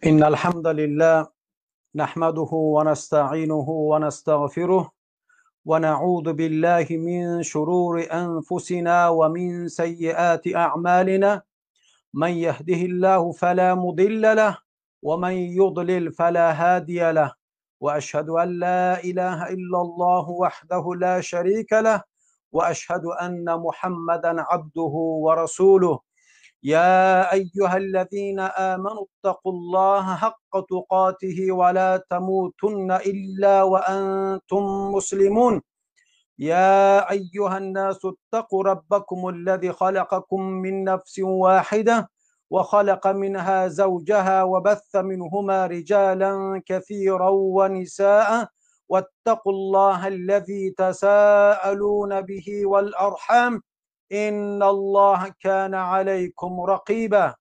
إن الحمد لله نحمده ونستعينه ونستغفره ونعوذ بالله من شرور أنفسنا ومن سيئات أعمالنا، من يهده الله فلا مضل له ومن يضلل فلا هادي له، وأشهد أن لا إله إلا الله وحده لا شريك له، وأشهد أن محمدا عبده ورسوله. يا أيها الذين آمنوا اتقوا الله حق تقاته ولا تموتن إلا وأنتم مسلمون. يا أيها الناس اتقوا ربكم الذي خلقكم من نفس واحدة وخلق منها زوجها وبث منهما رجالا كثيرا ونساء، واتقوا الله الذي تساءلون به والأرحام إن الله كان عليكم رقيبا.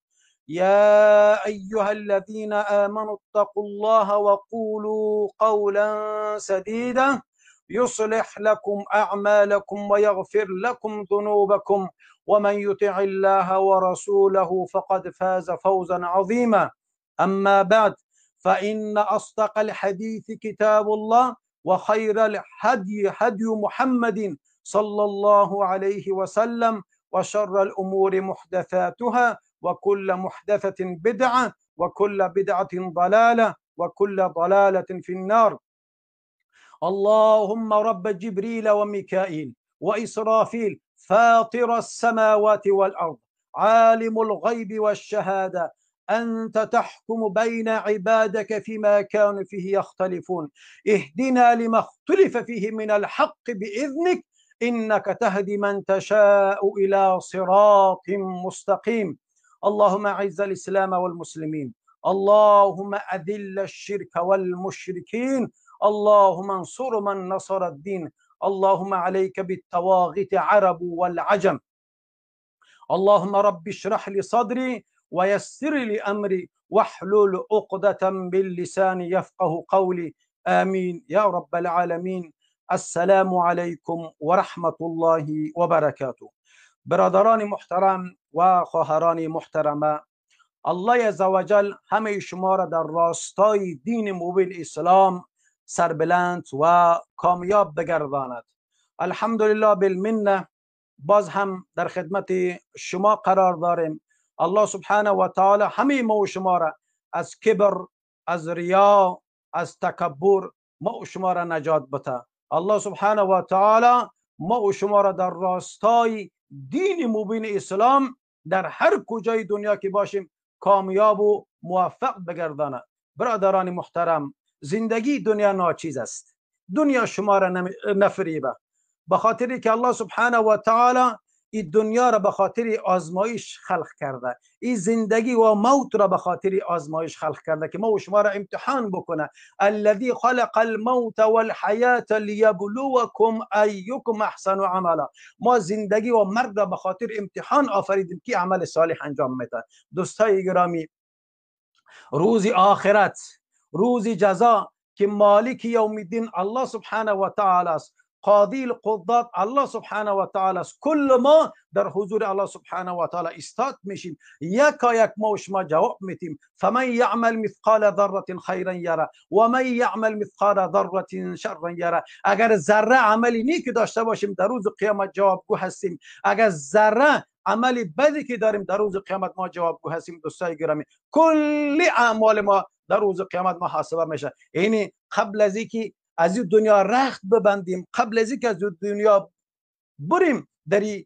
يا أيها الذين آمنوا اتقوا الله وقولوا قولا سديدا يصلح لكم أعمالكم ويغفر لكم ذنوبكم، ومن يطع الله ورسوله فقد فاز فوزا عظيما. أما بعد، فإن أصدق الحديث كتاب الله، وخير الهدي هدي محمد صلى الله عليه وسلم، وشر الأمور محدثاتها، وكل محدثة بدعة، وكل بدعة ضلالة، وكل ضلالة في النار. اللهم رب جبريل وميكائيل وإسرافيل، فاطر السماوات والأرض، عالم الغيب والشهادة، أنت تحكم بين عبادك فيما كانوا فيه يختلفون، اهدنا لما اختلف فيه من الحق بإذنك، إنك تهدي من تشاء إلى صراط مستقيم. اللهم أعز الإسلام والمسلمين، اللهم أذل الشرك والمشركين، اللهم انصر من نصر الدين، اللهم عليك بالطواغيت عرب والعجم. اللهم رب اشرح لي صدري ويسر لي أمري واحلل عقدة من لساني يفقه قولي، آمين يا رب العالمين. السلام علیکم و رحمت الله و برکاته. برادران محترم و خواهران محترمه، الله عزوجل همه شما را در راستای دین مبین اسلام سربلند و کامیاب بگرداند. الحمدلله بالمنه باز هم در خدمت شما قرار داریم. الله سبحانه و تعالی همه ما و شما را از کبر، از ریا، از تکبر ما و شما را نجات بده. الله سبحانه و تعالی ما و شما را در راستای دین مبین اسلام در هر کجای دنیا که باشیم کامیاب و موفق بگرداند. برادران محترم، زندگی دنیا ناچیز است. دنیا شما را نفریبه، به خاطری که الله سبحانه و تعالی این دنیا را به خاطر آزمایش خلق کرده، این زندگی و موت را به خاطر آزمایش خلق کرده که ما و شما را امتحان بکنه. الذی خلق الموت والحیات لیبلوکم ایکم احسن عملا. ما زندگی و مرگ را به خاطر امتحان آفریدیم که عمل صالح انجام میده. دوستای گرامی، روز آخرت، روز جزا که مالک یوم الدین الله سبحانه و تعالی است، قاضی القضات الله سبحانه و تعالی است، کل ما در حضور الله سبحانه و تعالی ایستاد میشیم، یکا یک ما و شما جواب میتیم. فمن یعمل مثقال ذره خیرا یره و من یعمل مثقال ذره شرا یره. اگر ذره عملی نیک داشته باشیم در روز قیامت جوابگو هستیم، اگر ذره عمل بدی که داریم در روز قیامت ما جوابگو هستیم. دوستای گرامی، کل اعمال ما در روز قیامت محاسبه میشه. یعنی قبل از اینکه از این دنیا رخت ببندیم، قبل از اینکه از دنیا بریم، در این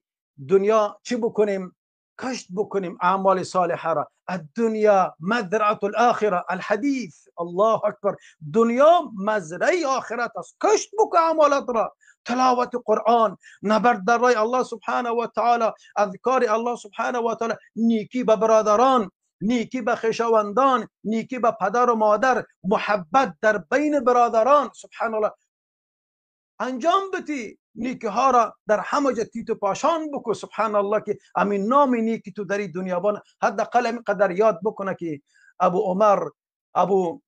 دنیا چی بکنیم؟ کشت بکنیم اعمال صالحه را. الدنیا مزرعه الاخره، الحدیث. الله اکبر، دنیا مزرعه آخرت است. کشت بکن اعمالت را، تلاوت قرآن، نبرد در راه الله سبحانه و تعالی، اذکار الله سبحانه و تعالی، نیکی به برادران، نیکی به خویشاوندان، نیکی به پدر و مادر، محبت در بین برادران. سبحان الله، انجام بدی نیکی ها را در همه جا تیت و پاشان بکو. سبحان الله که امین نام نیکی تو در دنیا بان حداقل همین قدر یاد بکنه که ابو عمر، ابو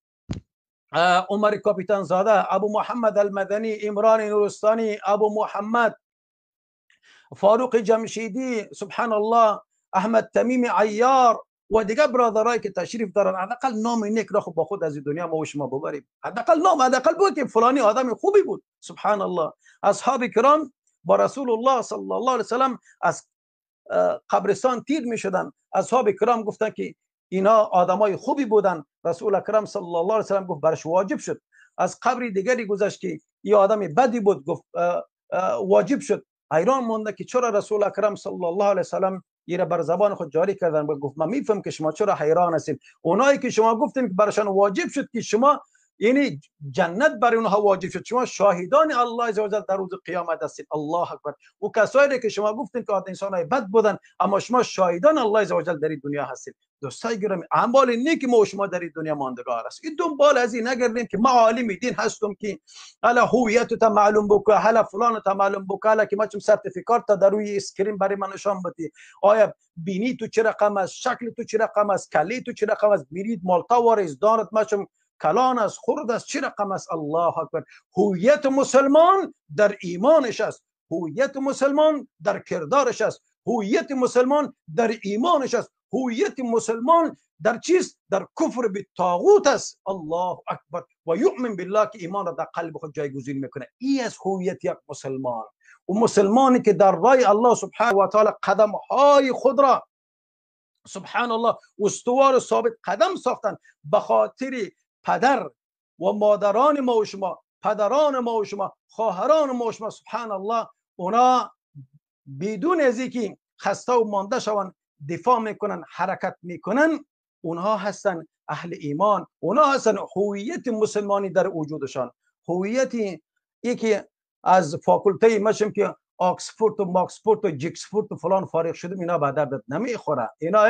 عمر کاپیتان زاده، ابو محمد المدنی، عمران نورستانی، ابو محمد فاروق جمشیدی، سبحان الله، احمد تمیم عیار، و دیگه برادرایی که تشریف دارن، حداقل نام نیک را با خود از دنیا ما و شما ببریم. حداقل نام، حداقل بود که فلانی آدم خوبی بود. سبحان الله، اصحاب کرام با رسول الله صلی الله علیه وسلم از قبرستان تیر می شدن. اصحاب کرام گفتن که اینا آدمای خوبی بودن. رسول اکرم صلی الله علیه وسلم گفت برش واجب شد. از قبر دیگری گذشت که این آدم بدی بود، گفت واجب شد. حیران مونده که چرا رسول اکرم صلی الله علیه وسلم ایره بر زبان خود جاری کردن. گفت من میفهم که شما چرا حیران هستید. اونایی که شما گفتین که برشان واجب شد که شما، یعنی جنت برای اونها واجب شد، شما شاهدان الله عزوجل در روز قیامت هستید. الله اکبر. و کسایی که شما گفتین که انسانای بد بودن، اما شما شاهدان الله عزوجل در دنیا هستید. دوستای گرامی، اعمال نیک ما و شما در دنیا ماندگار است. این دنبال از این نگردیم که ما عالم دین هستم که حالا هویت تا معلوم بکه، حالا فلان تا معلوم بکه، حالا که ما چم certificate تا در روی screen برای من نشان بدی، آیا بینی تو چه رقم است، شکل تو چه رقم است، کلی تو چه رقم است، میرید مالتا وارز دانت ما چم کلان است، خرد است، چه رقم است. الله اکبر. هویت مسلمان در ایمانش است، هویت مسلمان در کردارش است، هویت مسلمان در ایمانش است، هویت مسلمان در چیست؟ در کفر به طاغوت است. الله اکبر. و یؤمن بالله که ایمان را در قلب خود جایگزین میکنه. ای از هویت یک مسلمان. و مسلمانی که در راه الله سبحانه و تعالی قدم های خود را سبحان الله استوار و ثابت قدم ساختن، به خاطر پدر و مادران ما و شما، پدران ما و شما، خواهران ما و شما، سبحان الله، اونا بدون از اینکه خسته و مانده شوند دفاع میکنن، حرکت میکنن. اونها هستن اهل ایمان، اونها هستن هویت مسلمانی در وجودشان. هویت یکی از فاکولته مشم که آکسفورد و ماکسفورد و جکسفورد و فلان فارغ شدم، اینا به دردت نمیخوره. اینا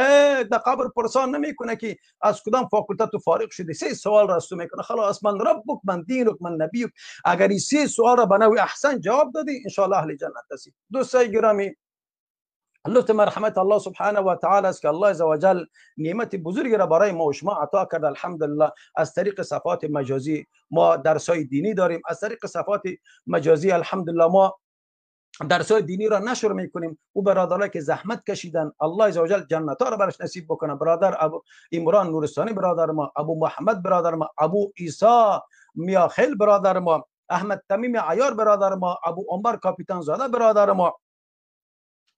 در قبر پرسان نمیکنه که از کدام فاکولته تو فارغ شدی. سه سوال را از تو میکنه، خلاص، من ربک، من دینک، من نبیک. اگر این سه سوال را به نوع احسن جواب دادی، ان شاء الله اهل جنت هستی. دوستای گرامی، لطف مرحمت الله سبحانه و تعالی است که الله عزوجل نعمت بزرگی را برای ما و شما عطا کرد. الحمدلله از طریق صفحات مجازی ما درسای دینی داریم، از طریق صفحات مجازی الحمدلله ما درسای دینی را نشر میکنیم. او برادرایی که زحمت کشیدن، الله عزوجل جنت ها را برش نصیب بکنه. برادر ابو عمران نورستانی برادر ما، ابو محمد برادر ما، ابو عیسی میاخیل برادر ما، احمد تمیم عیار برادر ما، ابو عمر کاپیتان زاده برادر ما،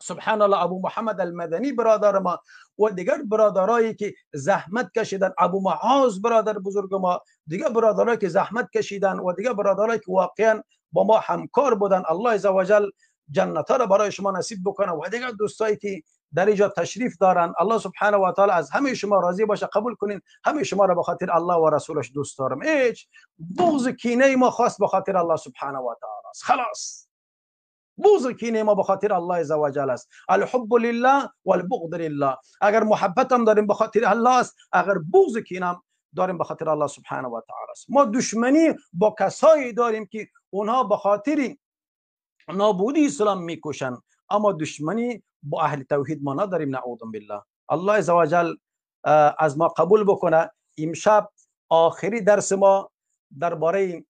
سبحان الله ابو محمد المدنی برادر ما و دیگر برادرایی که زحمت کشیدن، ابو معاذ برادر بزرگ ما، دیگر برادرایی که زحمت کشیدن و دیگر برادرایی که واقعا با ما همکار بودن، الله عزوجل جنت را برای شما نصیب بکنه. و دیگر دوستایی که در اینجا تشریف دارن، الله سبحانه و تعالی از همه شما راضی باشه، قبول کنین. همه شما را به خاطر الله و رسولش دوست دارم. هیچ بغض کینه ما خاص به خاطر الله سبحانه و تعالی است. خلاص، بغض کینه ما به خاطر الله عزوجل است. الحب لله والبغض لله. اگر محبت هم داریم به خاطر الله است، اگر بغض کینه داریم به خاطر الله سبحانه و تعالی است. ما دشمنی با کسایی داریم که اونها به خاطر نابودی اسلام میکشن، اما دشمنی با اهل توحید ما نداریم، نعوذ بالله. الله عزوجل از ما قبول بکنه. امشب آخری درس ما درباره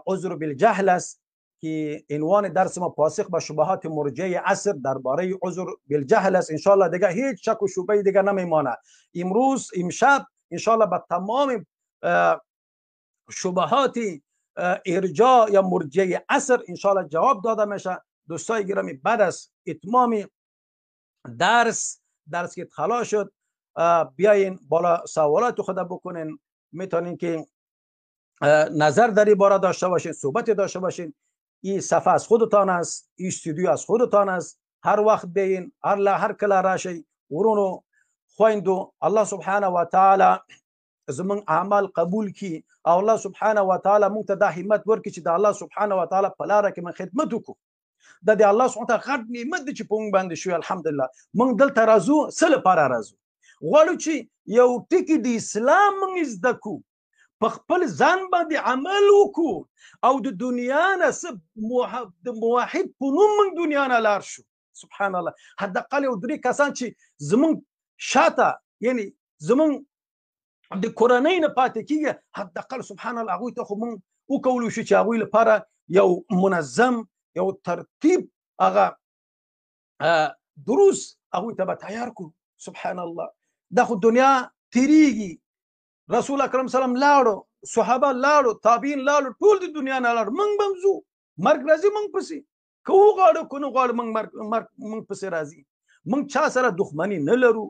عذر بالجهل است که عنوان درس ما پاسخ به شبهات مرجع عصر درباره عذر بالجهل است. ان شاء الله دیگه هیچ شک و شبهه دیگه نمیمانه. امروز امشب ان شاء الله به تمام شبهات ارجاع یا مرجع عصر ان شاء الله جواب داده میشه. دوستای گرامی، بعد از اتمام درس که خلاص شد، بیاین بالا سوالات خود بکنین. میتونین که نظر در این باره داشته باشین، صحبت داشته باشین. این صفحه از خودتان است، این استودیو از خودتان است. هر وقت بیاین، هر کله راشی ورونو خویندو، الله سبحانه و تعالی زمون اعمال قبول کی او الله سبحانه و تعالی مونږ ته دا همت ورکړي چې د الله سبحانه و تعالی په لاره کې من خدمت وکړو. دا د الله سبحانه وتعالی غټ نعمت دی چې په مونږ باندې شوی. الحمدلله مونږ دلته راځو، څه لپاره راځو؟ غواړو چې یو ټکی د اسلام مونږ زده کړو، په خپل ځان باندې عمل وکړو او د دنیا نه څه د موحد په نوم مونږ دنیا نه لاړ شو. سبحان الله، حداقل یو درې کسان چې زمونږ شاته، یعنی زمونږ د کورنۍ نه پاتې کېږي، حداقل سبحان الله هغوی ته خو مونږ وکولی شو چې هغوی لپاره یو منظم، یو ترتیب هغه دروس هغوی ته به تیار کړو. سبحان الله، دا خو دنیا تیریږي. رسول اکرم سلام لاړو، صحابه لاړو، تابعین لاړو، ټول د دنیا نه لاړو. موږ به هم ځو، مرګ راځي موږ پسې، که وغواړو که نه غواړو موږ مرګ موږ پسې راځي. موږ چا سره دښمني نه لرو،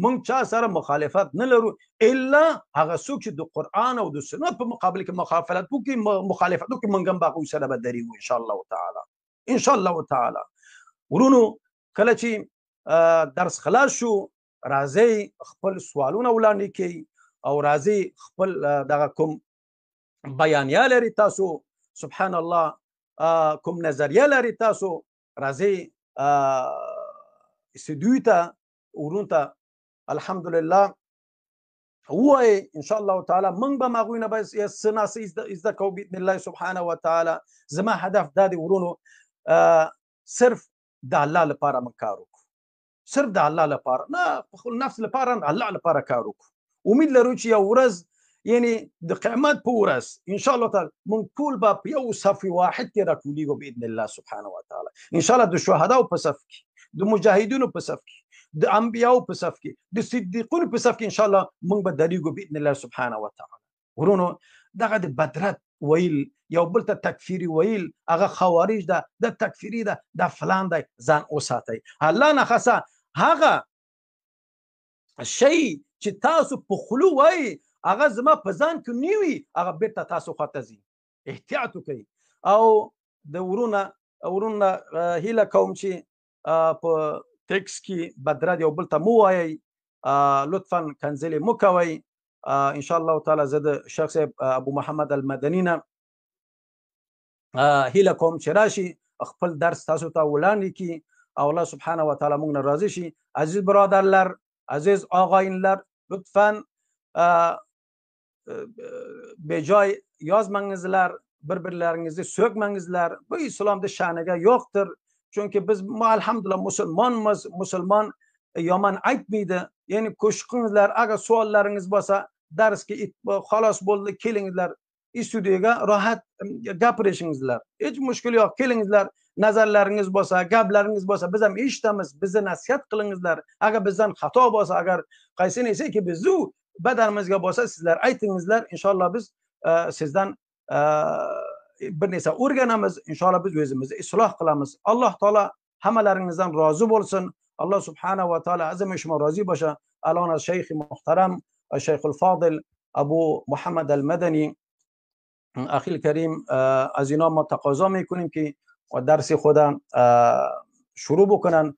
موږ چا سره مخالفت نه لرو، الا هغه څوک چې د قرآن او د سنت په مقابل کې مخالفت وکړي، موږ هم به هغوی سره به درېږو ان شاء الله تعالی، ان شاء الله تعالی. ورونو کله چې درس خلاص شو، راځئ خپل سوالونه وړاندې کړئ او راځئ خپل دغه کوم بیانیه لري تاسو، سبحان الله، کوم نظریه لري تاسو، راځئ استودیو ته ورونو ته الحمدلله ووایئ. ان شاء الله تعالی موږ به هم هغوی نه به څه نا څه زده کوو باذن الله سبحانه وتعالی. زما هدف دا دی ورونو، صرف د الله لپاره موږ کار وکړو، صرف د الله لپاره، نه خپل نفس لپاره، نه الله لپاره کار وکړو. امید لرو چې یو ورځ، یعنی د قیامت په ورځ ان شاء الله تعالی موږ ټول به په یو صف واحد کې راټولېږو باذن الله سبحانه وتعالی. ان شاء الله د شهداو په صف کې، د مجاهدینو په صف کې، د انبیاو په صف کې، د صدیقونو په صف کې ان شاء الله موږ به درېږو باذن الله سبحانه وتعالی. ورونو دغه د بدرت ویل، یو بل ته تکفیري ویل، هغه خوارج ده، د تکفیري ده، دا فلان دی، ځان وساتئ. الله نه خاصه هغه شی چې تاسو په خولو وایي هغه زما په ځان کې نه وي، هغه بیرته تاسو خواته ځي. احتیاط وکړئ. او د ورونه هیله کوم چې په ټیکس کې بدرد یو بل ته مو وایئ، لطفا کنځلې مو کوئ. ان شاء الله تعالی زه د شیخ صاحب ابو محمد المدني نه هیله کوم چې راشي خپل درس تاسو ته وړاندې کړي او الله سبحانه وتعالی موږ نه راضي شي. عزیز برادرلر، عزیز آقایونلر، لطفا bejay yazmangizlar, bir-birlaringizni so'kmangizlar. Bu islomda sha'niga yo'qdir. Chunki biz alhamdulillah musulmonmiz, musulmon yomon aytmaydi. Ya'ni qo'shiq qilingizlar, agar savollaringiz bo'lsa darsga xolos bo'ldi, kelingizlar studiyaga, rohat gapirishingizlar. Hech mushkul yo'q, kelingizlar, nazarlaringiz bo'lsa, gaplaringiz bo'lsa biz ham eshitamiz, bizni nasihat qilingizlar. Agar bizdan xato bo'lsa, agar qaysi narsaki bizni badanimizga bo'lsa, sizlar aytingizlar, inshaalloh biz sizdan bir narsa o'rganamiz, inshaalloh biz o'zimizni isloh qilamiz. Alloh taolo hammalaringizdan rozi bo'lsin. Alloh subhanahu va taolo azim shuma rozi bo'lsa. Alona shayx muhtaram shayxul fodil Abu Muhammad al-Madani اخی کریم، از اینا ما تقاضا میکنیم که درس خود شروع بکنن.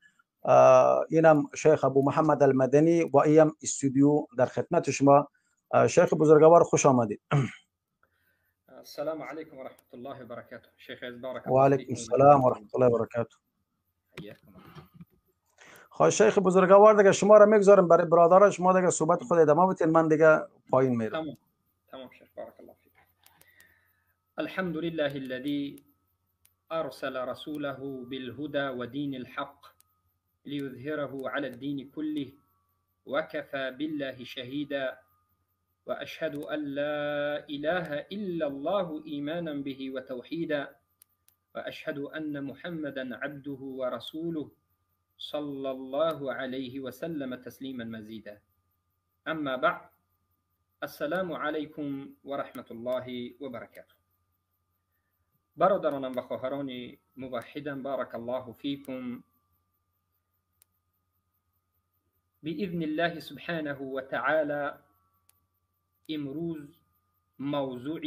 اینم شیخ ابو محمد المدنی و ایم استودیو در خدمت شما. شیخ بزرگوار خوش آمدید. السلام علیکم و رحمت الله و برکاته. شیخ عزیز بارک و علیکم السلام و رحمت الله و برکاته. خب شیخ بزرگوار دیگه شما را میگذارم برای برادران شما دیگه صحبت خود ادامه بدین، من دیگه پایین میرم. تمام شیخ، بارک الله فیک. الحمد لله الذي أرسل رسوله بالهدى ودين الحق ليظهره على الدين كله وكفى بالله شهيدا، وأشهد أن لا إله إلا الله إيمانا به وتوحيدا، وأشهد أن محمدا عبده ورسوله صلى الله عليه وسلم تسليما مزيدا. أما بعد، السلام عليكم ورحمة الله وبركاته. برادرانم و خواهران موحدم، بارک الله فیکم. باذن الله سبحانه وتعالی امروز موضوع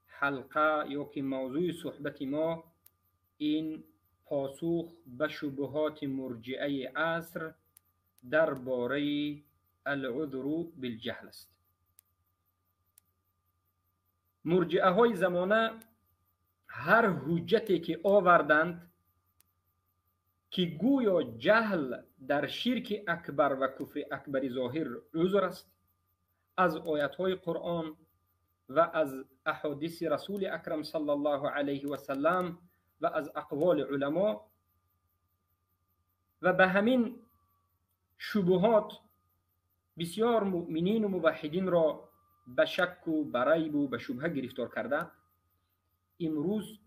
حلقه یا که موضوع صحبت ما این پاسخ به شبهات مرجئه عصر درباره العذر بالجهل است. مرجئه های زمانه هر حجتی که آوردند که گویا جهل در شرک اکبر و کفر اکبر ظاهر عذر است، از آیت‌های قرآن و از احادیث رسول اکرم صلی الله علیه و سلم و از اقوال علما و به همین شبهات بسیار مؤمنین و موحدین را به شک و به ریب و به شبهه گرفتار کرده. امروز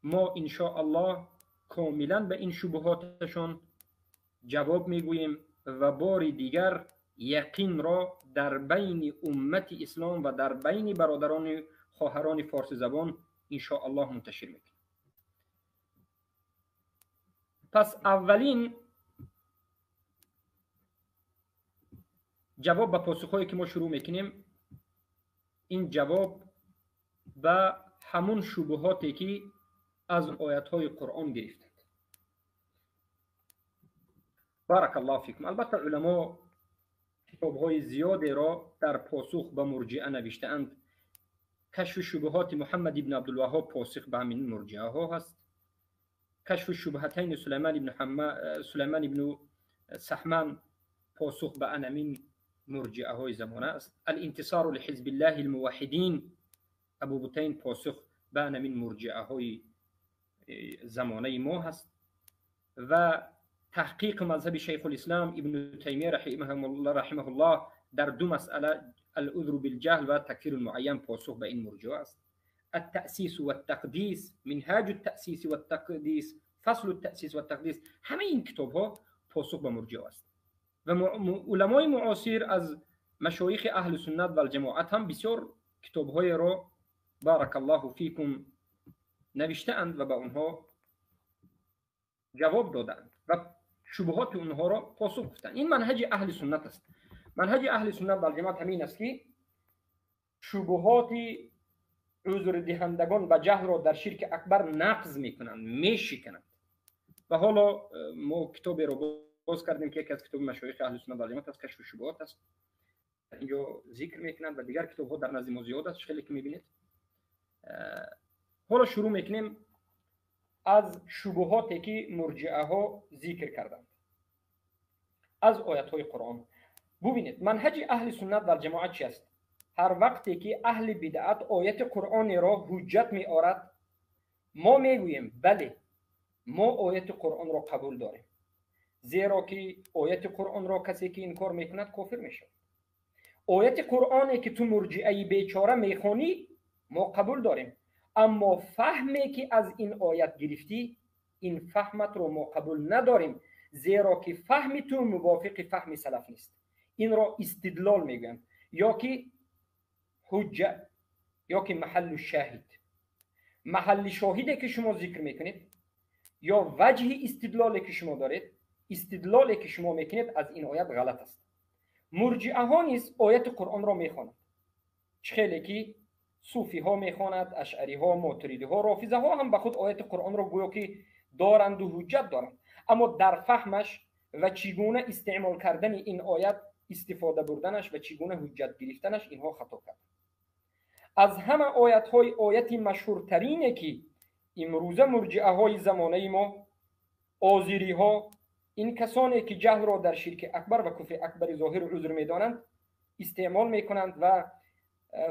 ما ان شاء الله کاملا به این شبهاتشان جواب میگوییم و بار دیگر یقین را در بین امت اسلام و در بین برادران خواهران فارسی زبان ان شاء الله منتشر میکنیم. پس اولین جواب به پاسخهایی که ما شروع میکنیم، این جواب به همون شبهاتی که از آیت های قرآن گرفتند. بارک الله فیکم. البته علما کتاب های زیادی را در پاسخ به مرجئه نوشته‌اند. کشف شبهات محمد ابن عبدالوهاب پاسخ به همین مرجئه ها هست. کشف شبهتین سلیمان ابن سحمان پاسخ به انمین مرجئه های زمانه است. الانتصار لحزب الله الموحدین ابو بطین پاسخ به انمین مرجئه های زمانه ما هست. و تحقیق مذهب شیخ الاسلام ابن تیمیه رحمه الله در دو مسئله العذر بالجهل و تکفیر المعین پاسخ به این مرجئه است. التأسیس والتقدیس، منهاج التأسیس والتقدیس، فصل التأسیس والتقدیس، همه این کتاب ها پاسخ به مرجئه است. و علمای معاصر از مشایخ اهل سنت و الجماعت هم بسیار کتاب های را بارک الله فیکم نوشته اند و به اونها جواب دادند و شبهات اونها را پاسخ گفتند. این منهج اهل سنت است. منهج اهل سنت و الجماعت همین است که شبهات عذر دهندگان به جهل را در شرک اکبر نقض میکنند، میشکنند. و حالا ما کتابی را باز کردیم که یکی از کتاب مشایخ اهل سنت و الجماعت است، کشف شبهات است، اینجا ذکر میکنند و دیگر کتاب ها در نزد ما زیاد است، خیلی که میبینید. حالا شروع میکنیم از شبهاتی که مرجئه ها ذکر کردند از آیت های قرآن. ببینید منهج اهل سنت و الجماعت چی است؟ هر وقتی که اهل بدعت آیت قرآن را حجت می آرد، ما میگوییم بله ما آیت قرآن را قبول داریم، زیرا که آیت قرآن را کسی که انکار میکند کافر میشود. آیت قرآنی که تو مرجئه بیچاره میخوانی ما قبول داریم، اما فهمی که از این آیت گرفتی این فهمت رو ما قبول نداریم، زیرا که فهم تو موافق فهم سلف نیست. این را استدلال میگن، یا که حجه، یا که محل شاهد. محل شاهده که شما ذکر میکنید یا وجه استدلالی که شما دارید، استدلالی که شما میکنید از این آیت غلط است. مرجئه ها نیز آیت قرآن را میخوانند، خیلی که صوفی ها میخواند، اشعری ها، ماتریدی ها، رافضه ها هم به خود آیت قرآن را گویا که دارند و حجت دارند، اما در فهمش و چگونه استعمال کردن این آیت، استفاده بردنش و چگونه حجت گرفتنش، اینها خطا کردند. از همه آیت های آیت مشهورترینه که امروزه مرجئه های زمانه ما، آذری ها، این کسانی که جهل را در شرک اکبر و کفر اکبر ظاهر عذر میدانند استعمال میکنند و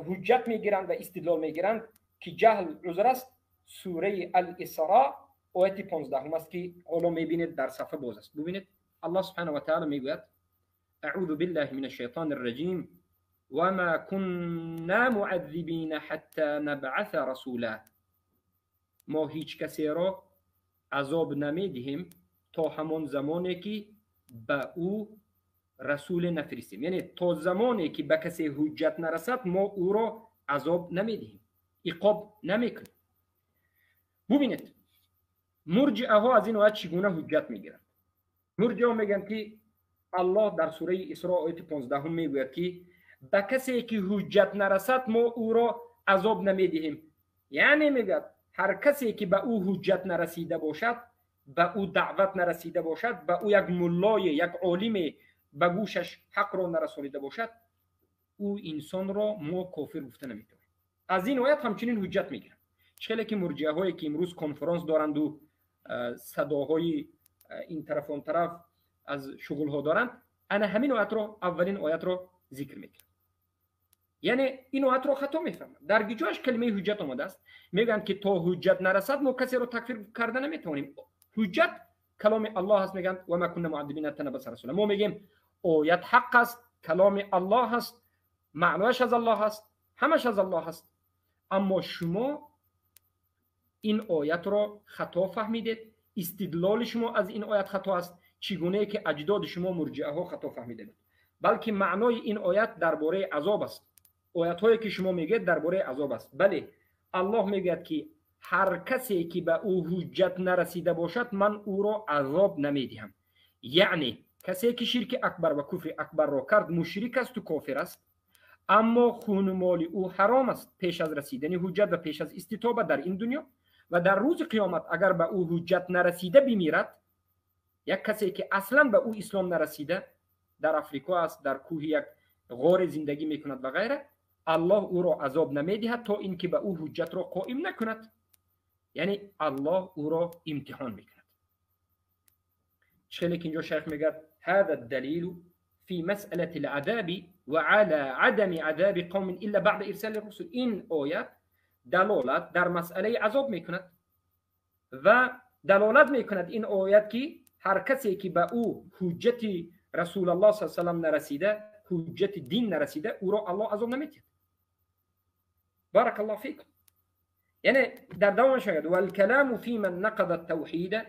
حجت میگیرند و استدلال میگیرند که جهل عذر است، سوره الاسراء آیت 15 است که حالا میبینید در صفحه باز است. ببینید الله سبحانه و تعالی میگوید اعوذ بالله من الشیطان الرجیم وما كنا معذبین حتی نبعث رسولا. ما هیچ کسی را عذاب نمیدهیم تا همان زمانی که به او رسول نفرستیم، یعنی تا زمانی که به کسی حجت نرسد ما او را عذاب نمیدهیم، عقاب نمیکنیم. ببینید مرجئه ها از این آیت چگونه حجت میگیرند. مرجئه ها میگن که الله در سوره اسراء آیت 15 میگوید که به کسی که حجت نرسد ما او را عذاب نمیدهیم، یعنی میگوید هر کسی که به او حجت نرسیده باشد، به او دعوت نرسیده باشد، به او یک ملای، یک عالم به گوشش حق را نرسانیده باشد، او انسان را ما کافر گفته نمیتونیم. از این آیت همچنین حجت میگیرند. خیلی که مرجئه هایی که امروز کنفرانس دارند و صداهای این طرف و آن طرف از شغل ها دارند، انا همین آیت را، اولین آیت را ذکر میکنم. یعنی این آیت را خطا میفهمند. در گیجاش کلمه حجت آمده است، میگن که تا حجت نرسد ما کسی را تکفیر کرده نمیتونیم. حجت کلام الله است، میگن و ما كنا معذبین حتی نبعث رسولا. ما میگیم آیت حق است، کلام الله است، معنایش از الله است، همش از الله است، اما شما این آیت را خطا فهمیدید، استدلال شما از این آیت خطا است، چگونه که اجداد شما مرجئه ها خطا فهمیده بود. Балки маънои ин оят дар бораи азоб аст. Оятҳое ки шумо мегӯед, дар бораи азоб аст. Бале, Аллоҳ мегӯяд, ки ҳар касе ки ба ӯ ҳуҷҷат нарасида бошад, ман ӯро азоб намедиҳам. Яъне касе ки ширки акбар ва куфри акбарро кард, мушрик асту кофир аст, аммо хуну моли ӯ ҳаром аст пеш аз расидани ҳуҷҷат ва пеш аз иститоба дар ин дунё. Ва дар рӯзи қиёмат, агар ба ӯ ҳуҷҷат нарасида бимирад, як касе ки аслан ба ӯ ислом нарасида, дар Африко аст, дар кӯҳи як ғоре зиндагӣ мекунад ва ғайра, Аллоҳ ӯро азоб намедиҳад, то ин ки ба ӯ ҳуҷҷатро қоим накунад. Яъне Аллоҳ ӯро имтиҳон мекунад. Хеле ки инҷо шайх мегӯяд: هذا الدليل في مسألة العذاب وعلى عدم عذاب قوم إلا بعد إرسال الرسل. این آیت دلالت در مسئله عذاب میکند و دلالت میکند این آیت که هر کسی که به او حجت رسول الله صلی الله علیه و سلم نرسیده، حجت دین نرسیده، او را الله عذاب نمیدهد. بارك الله فيكم. یعنی در دوامش میگه: والكلام في من نقض التوحيد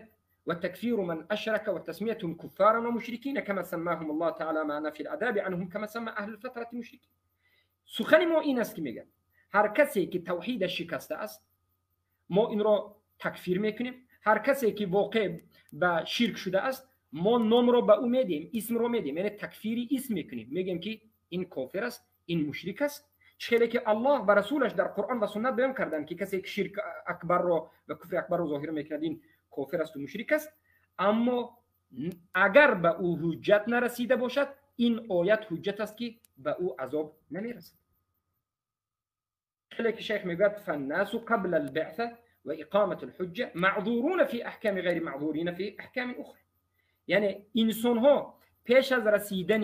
وتكفير من أشرك وتسميتهم كفارا ومشركين كما سماهم الله تعالى مع نفي العذاب عنهم كما سمى أهل الفترة مشركين. سخن ما این است که میگه هر کسی که توحید شکسته است، ما این را تکفیر میکنیم. هر کسی که واقع به شرک شده است، ما نام را به او میدیم، اسم را میدیم، یعنی تکفیری اسم میکنیم، میگیم که این کافر است، این مشرک است. خیلی که الله و رسولش در قرآن و سنت بیان کردند که کسی که شرک اکبر را و کفر اکبر را ظاهر میکند، این کافر است و مشرک است. اما اگر به او حجت نرسیده باشد، این آیت حجت است که به او عذاب نمیرسد. خیلی که شیخ میگوید: فالناس قبل البعثة وإقامة الحجة معذورون في أحكام غير معذورين في أحكام أخرى. یعنی انسان ها پیش از رسیدن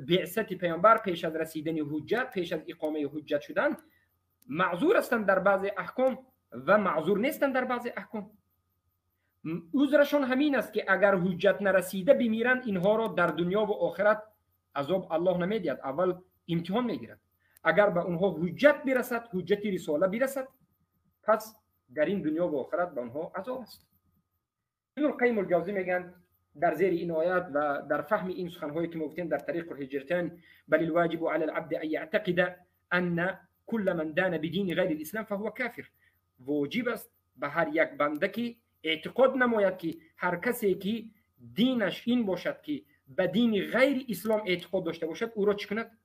بعثت پیامبر، پیش از رسیدن حجت، پیش از اقامه حجت شدن، معذور هستند در بعض احکام و معذور نیستند در بعض احکام. عذرشان همین است که اگر حجت نرسیده بمیرند، اینها را در دنیا و آخرت عذاب الله نمیدهد، اول امتحان میگیرد. اگر به اونها حجت برسد، حجت رساله برسد، پس در این دنیا و آخرت به آنها عذاب است. ابن القیم الجوزی میگن در زیر این آیات و در فهم این سخنهایی که گفتیم در طریق الهجرتین: بل الواجب على العبد ان يعتقد ان كل من دان بدين غير الاسلام فهو كافر. واجب است به هر یک بنده که اعتقاد نماید که هر کسی که دینش این باشد که به دین غیر اسلام اعتقاد داشته باشد، او را چی کند؟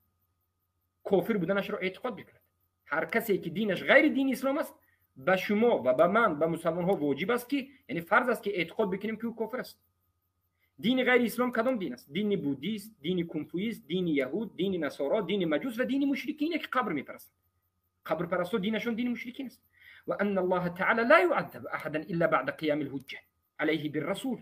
کافر بودنش را اعتقاد بکند. هر کسی که دینش غیر دین اسلام است، به شما و به من، به مسلمان ها واجب است که، یعنی فرض است که اعتقاد بکنیم که او کافر است. دین غیر اسلام کدام دین است؟ دین بودیست، دین کنفویست، دین یهود، دین نصارا، دین مجوس و دین مشرکین که قبر میپرستند. قبر پرستو دینشون دین مشرکین است. وان الله تعالى لا يعذب احدا الا بعد قيام الحجه عليه بالرسول.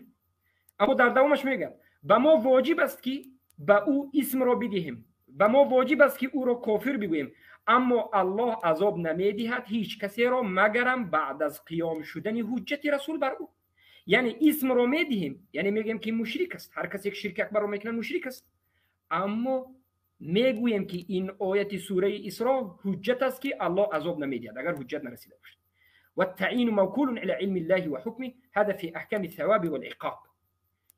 اما در دوامش میگه به ما واجب است که به او اسم را بدهیم، به ما واجب است که او را کافر بگوییم، اما الله عذاب نمیدهد هیچ کسی را مگرم بعد از قیام شدن حجت رسول بر او. یعنی اسم را میدهیم، یعنی میگیم که مشرک است، هر کسی که شرک اکبر را میکنه مشرک است، اما میگوییم که این آیت سوره اسراء حجت است که الله عذاب نمیدهد اگر حجت نرسیده باشد. والتعیین موکول الى علم الله وحکمه هذا في احکام الثواب والعقاب.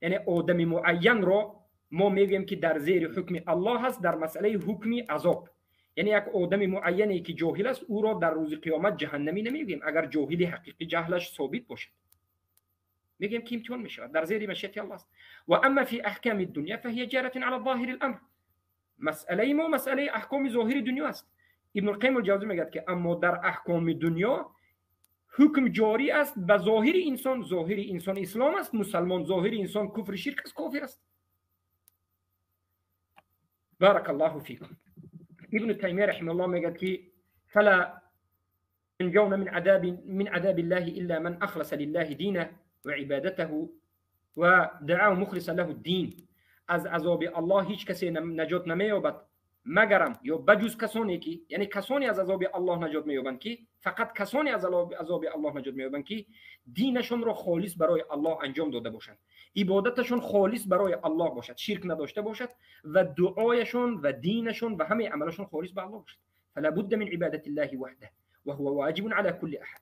یعنی آدم معین را ما میگوییم که در زیر حکم الله هست در مسئله حکم عذاب. یعنی یک آدم معینی که جاهل است، او را در روز قیامت جهنمی نمیگوییم اگر جاهل حقیقی جهلش ثابت باشد، میگیم که امتحان میشود، در زیر مشیت الله است. و اما فی احکام الدنیا فهي جارة على ظاهر الامر. مسئله ما مسئله احکام ظاهر دنیا است. ابن القیم الجوزی میگه که اما در احکام دنیا حکم جاری است به ظاهر انسان. ظاهر انسان اسلام است، مسلمان. ظاهر انسان کفر شرک است، کافر است. بارك الله فيكم. ابن تيمية رحمه الله میگه که فلا ينجون من عذاب الله الا من اخلص لله دينه وعبادته ودعاه مخلصا له الدين. از عذاب الله هیچ کسی نجات نمییابد مگرم یا بجز کسانی که، یعنی کسانی از عذاب الله نجات مییابند که، فقط کسانی از عذاب الله نجات مییابند که دینشون را خالص برای الله انجام داده باشند، عبادتشون خالص برای الله باشد، شرک نداشته باشد و دعایشون و دینشون و همه عملشون خالص به الله باشد. فلا بد من عبادت الله وحده وهو واجب على كل احد.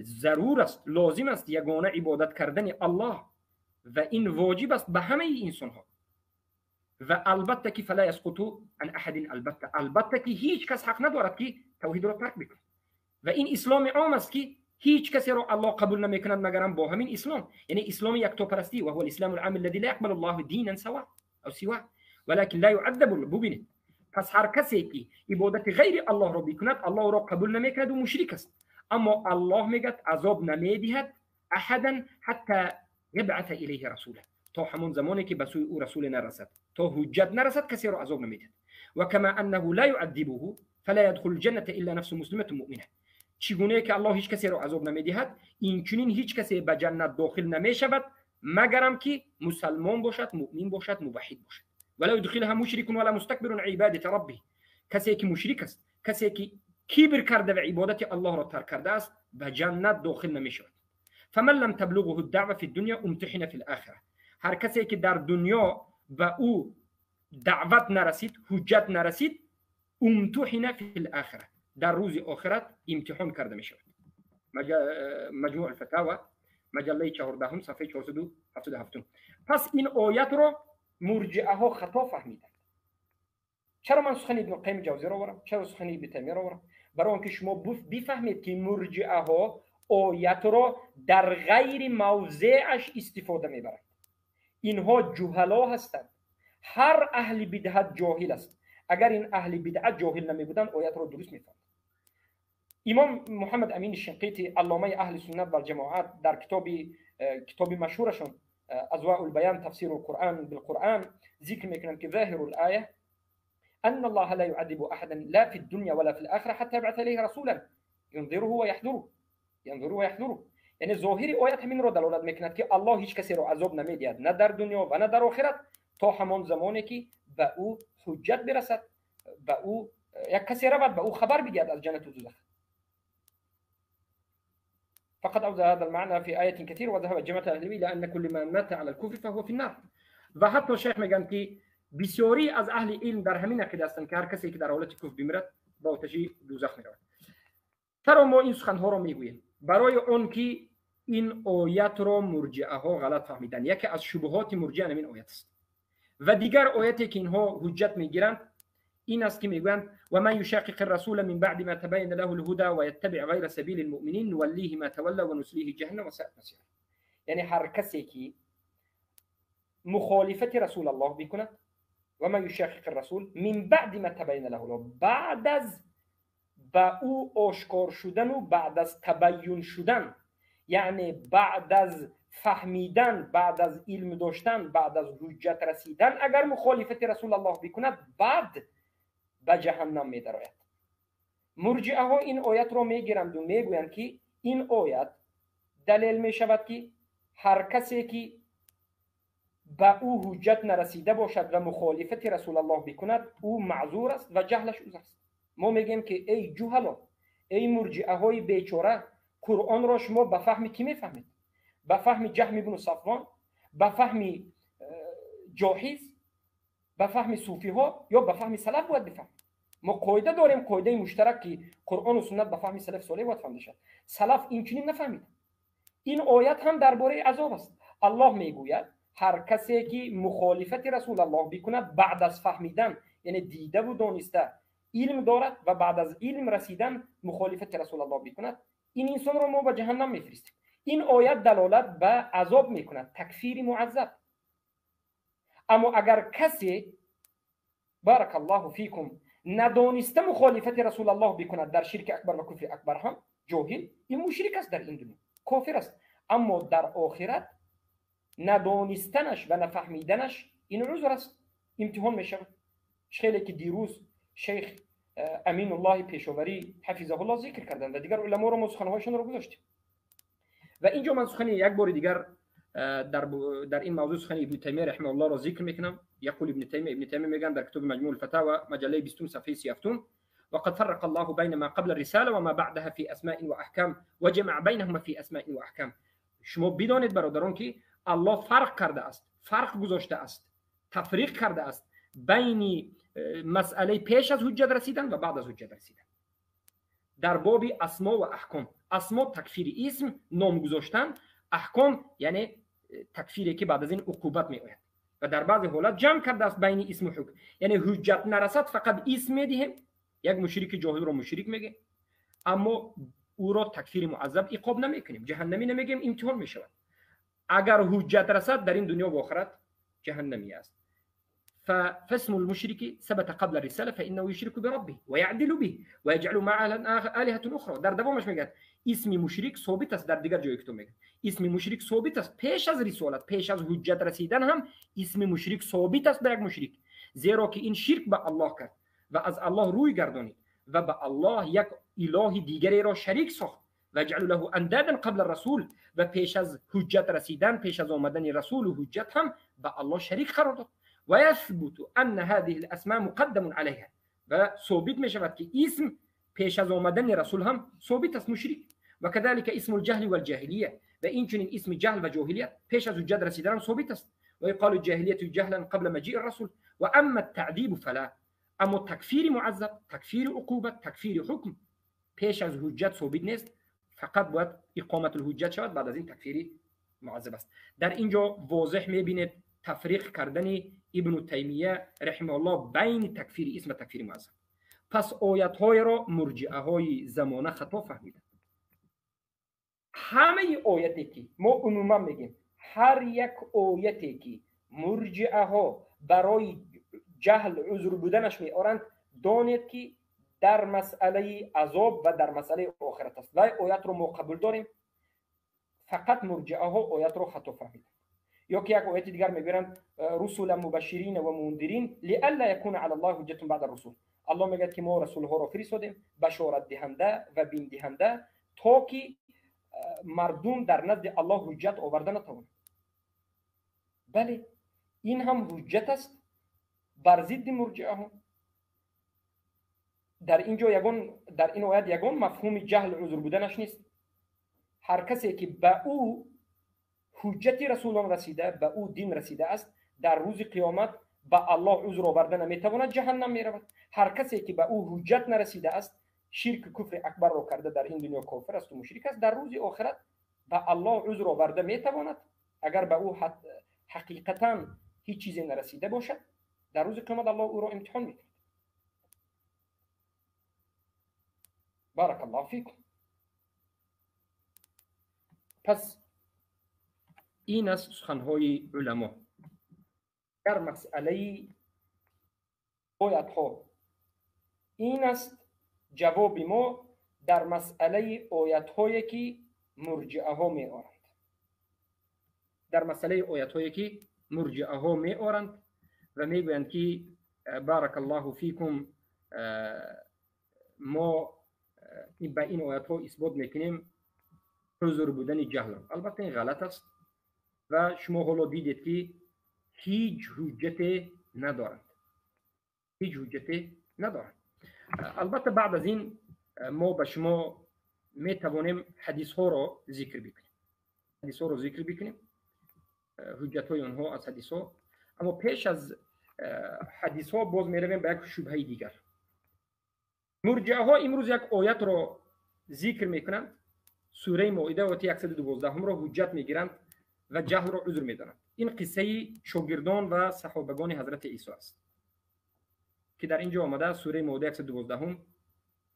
ضرور است، لازم است یگانه عبادت کردن الله و این واجب است به همه انسان ها. و البته که فلا یسقط عن احد، البته که هیچ کس حق ندارد که توحید را ترک بکند. و این اسلام عام است که هیچ کسی را الله قبول نمیکند مگرم با همین اسلام، یعنی اسلام یکتاپرستی، و هو الاسلام العام الذي لا يقبل الله دینا سوا او سواه ولكن لا يعذب. ببینید، پس هر کسی که عبادت غیر الله را بکند الله را قبول نمیکند و مشرک است، اما الله میگد عذاب نمیدهد احدا حتی یبعث الیه رسوله، تا همون زمانی که به سوی او رسول نرسد، تا حجت نرسد کسی را عذاب نمیدهد. و کما انه لا يعذبه فلا يدخل الجنة الا نفس مسلمة مؤمنه. چگونه که الله هیچ کسی را عذاب نمیدهد، این چنین هیچ کسی به جنت داخل نمیشود مگرم که مسلمان باشد، مؤمن باشد، موحد باشد. ولا يدخلها مشرك ولا مستكبر عن عبادة ربه. کسی که مشرک است، کسی که کبر کرده و عبادت الله را ترک کرده است، به جنت داخل نمیشود. فمن لم تبلغه الدعوة في الدنيا امتحن في الآخرة. هر کسی که در دنیا به او دعوت نرسید، حجت نرسید، امتحن في الآخرة، در روز آخرت امتحان کرده می شود. مجموع الفتاوى مجله 14 صفحه 477. پس این آیت را مرجئه ها خطا فهمیدند. چرا من سخن ابن قیم جوزی را آورم؟ چرا سخن ابن تیمیه را آورم؟ برای آنکه شما بفهمید که مرجئه ها آیت را در غیر موضعش استفاده میبرند. اینها جهلا هستند. هر اهل بدعت جاهل است. اگر این اهل بدعت جاهل نمی بودند آیت را درست میفهمید. امام محمد امین شنقیطی علامه اهل سنت و جماعت در کتاب مشهورشون اضواء البیان تفسیر القرآن بالقرآن ذکر میکنند که ظاهر الآیه ان الله لا يعذب احدا لا في الدنيا ولا في الاخره حتى يبعث اليه رسولا ينذره ويحذره، ينذره ويحذره. یعنی ظاهر آیت همین را دلالت میکند که الله هیچ کسی را عذاب نمیدهد، نه در دنیا و نه در آخرت، تا همان زمانی که به او حجت برسد، به او یک کسی رود به او خبر بدهد از جنت و دوزخ. فقد أوضح هذا المعنى في آية كثير وذهب جماعة أهل العلم إلى أن كل من مات على الكفر فهو في النار. و حتی شیخ میگن که بسیاری از اهل علم در همین عقیده هستند که هر کسی که در حالت کفر بمیرد به آتش دوزخ میرود. چرا ما این سخنها را میگوییم؟ برای آن که این آیت را مرجئه ها غلط فهمیدن. یکی از شبهات مرجئه همین آیت است. و دیگر آیتی که اینها حجت میگیرند این است که میگویند و من یشاقق الرسول من بعد ما تبین له الهدى و یتبع غیر سبیل المؤمنین نولیه ما تولى و نصلیه جهنم و ساءت مصیرا. یعنی هر کسی که مخالفت رسول الله بکند، و من یشاقق الرسول من بعد ما تبین له الهدى، بعد از به او آشکار شدن و بعد از تبیین شدن، یعنی بعد از فهمیدن، بعد از علم داشتن، بعد از حجت رسیدن، اگر مخالفت رسول الله بکند بعد به جهنم میدراید. مرجئه ها این آیت را میگیرند و میگویند که این آیت دلیل میشود که هر کسی که به او حجت نرسیده باشد و مخالفت رسول الله بکند او معذور است و جهلش عذر است. ما میگیم که ای جهلا، ای مرجئه های بیچاره، قرآن را شما به فهم کی میفهمید؟ به فهم جهم بن صفوان، به فهم جاحظ، به فهم صوفی ها یا به فهم سلف باید بفهمید؟ ما قاعده داریم، قاعده مشترک که قرآن و سنت به فهم سلف صالح باید فهمیده شود. سلف این چنین نفهمید. این آیت هم درباره عذاب است. الله میگوید هر کسی که مخالفت رسول الله بکند بعد از فهمیدن، یعنی دیده و دانسته، علم دارد و بعد از علم رسیدن مخالفت رسول الله بکند، این انسان را ما به جهنم میفرستیم. این آیت دلالت به عذاب میکند، تکفیر معذب. اما اگر کسی بارک الله فیکم ندانسته مخالفت رسول الله بکند در شرک اکبر و کفر اکبر هم جاهل، این مشرک است در این دنیا، کافر است. اما در آخرت ندانستنش و نفهمیدنش این عذر است، امتحان میشود. خیلی که دیروز شیخ امین الله پیشوری حفظه الله ذکر کردند و دیگر علما رو ما سخنهایشان رو گذاشتیم. و اینجا من سخن یک بار دیگر در این موضوع سخن ابن تیمیه رحمه الله را ذکر میکنم. یقول ابن تیمیه، ابن تیمیه میگن در کتاب مجموع الفتاوى مجله 20 صفحه 37: وقد فرق الله بین ما قبل الرساله و ما بعدها في اسماء واحکام وجمع بینهما في اسماء واحکام. شما بدانید برادران که الله فرق کرده است، فرق گذاشته است، تفریق کرده است بین مسئله پیش از حجت رسیدن و بعد از حجت رسیدن در باب اسما و احکام. اسما تکفیر اسم، نام گذاشتن، احکام یعنی تکفیری که بعد از این عقوبت می آید. و در بعضی حالت جمع کرده است بین اسم و حکم. یعنی حجت نرسد فقط اسم میدهیم، یک مشرک جاهل رو مشرک میگه، اما او را تکفیر معذب عقاب نمیکنیم، جهنمی نمیگیم، امتحان میشود. اگر حجت رسد در این دنیا و آخرت جهنمی است. فاسم المشرك ثبت قبل الرسالة فإنه يشرك بربه ويعدل به ويجعل معه آلهة أخرى. در دوامش میگه اسم مشرک ثابت است، در دیگر جای کتاب میگه اسم مشرک ثابت است پیش از رسالت، پیش از حجت رسیدن هم اسم مشرک ثابت است به یک مشرک، زیرا که این شرک به الله کرد و از الله روی گردانید و به الله یک اله دیگری را شریک ساخت و جعل له اندادا قبل الرسول، و پیش از حجت رسیدن، پیش از آمدن رسول و حجت هم به الله شریک قرار داد. ويثبت أن هذه الأسماء مقدم عليها، و ثابت میشود که اسم پیش از آمدن رسول هم ثابت است مشرک. و كذلك اسم الجهل والجاهلیه، و این چنین اسم جهل و جاهلیت پیش از حجت رسیدن هم ثابت است. و يقال الجاهلیه جهلا قبل مجيء الرسول. و اما التعذیب فلا، اما تکفیر معذب، تکفیر عقوبت، تکفیر حکم پیش از حجت ثابت نیست، فقط باید اقامت الحجت شود، بعد از این تکفیر معذب است. در اینجا واضح میبینید تفریق کردن ابن تیمیه رحمه الله بین تکفیر اسم و تکفیر معذب. پس آیت های را مرجعه های زمانه خطا فهمیدند. همه آیتی که ما عموما میگیم، هر یک آیتی که مرجعه ها برای جهل عذر بودنش میآرند، دانید که در مسئله عذاب و در مسئله آخرت است. و آیت رو ما قبول داریم، فقط مرجعه ها آیت رو خطا فهمیدند. یا که یک آیت دیگر میگویند رسول مبشرین و منذرین لئلا یکون علی الله حجة بعد الرسول. الله میگه که ما رسول ها را فرستادیم بشارت دهنده و بیم دهنده تا که مردم در نزد الله حجت آورده نتوانند. بله، این هم حجت است بر ضد مرجعه ها. در اینجا یگان، در این آیت یگان مفهوم جهل عذر بودنش نیست. هر کسی که به او حجت رسولان رسیده، به او دین رسیده است، در روز قیامت به الله عذر آورده نمیتواند، جهنم میرود. هر کسی که به او حجت نرسیده است، شرک کفر اکبر را کرده، در این دنیا کافر است و مشرک است، در روز آخرت به الله عذر آورده میتواند. اگر به او حقیقتا هیچ چیزی نرسیده باشد، در روز قیامت الله او را امتحان میکند. بارک الله فیکم. پس این است سخنهای علما در مسئله آیت ها. این است جواب ما در مسئله آیت هایی که مرجعه ها می آرند. در مسئله آیت هایی که مرجعه ها می آرند و می گویند که بارک الله فیکم، ما به این آیت ها اثبات میکنیم حضور بودن جهل. البته این غلط است و شما حالا دیدید که هیچ حجت ندارند، هیچ حجت ندارند. البته بعد از این ما به شما می توانیم حدیث ها را ذکر بکنیم، حدیث ها را ذکر بکنیم، حجت های آنها از حدیث ها. اما پیش از حدیث ها باز می رویم به یک شبهه دیگر. مرجعه ها امروز یک آیت را ذکر میکنند، سوره مائده آیت 112 را حجت میگیرند و جهل را عذر میدانند. این قصه شاگردان و صحابگان حضرت عیسی است که در اینجا آمده، سوره مائده 112: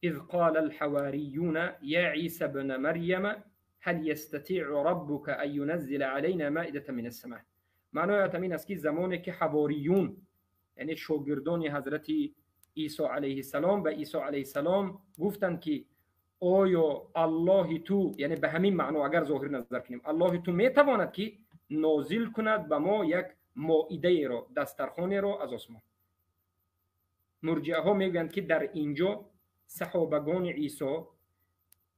اذ قال الحواریون یا عیسی ابن مریم هل یستطیع ربک ان ینزل علینا مائده من السماء. معنای آیت این است که زمانی که حواریون، یعنی شاگردان حضرت عیسی علیه السلام، به عیسی علیه السلام گفتند که آیا الله تو، یعنی به همین معنا اگر ظاهر نظر کنیم، الله تو میتواند که نازل کند به ما یک مائده را، دسترخوان را از آسمان. مرجعه ها میگویند که در اینجا صحابگان عیسی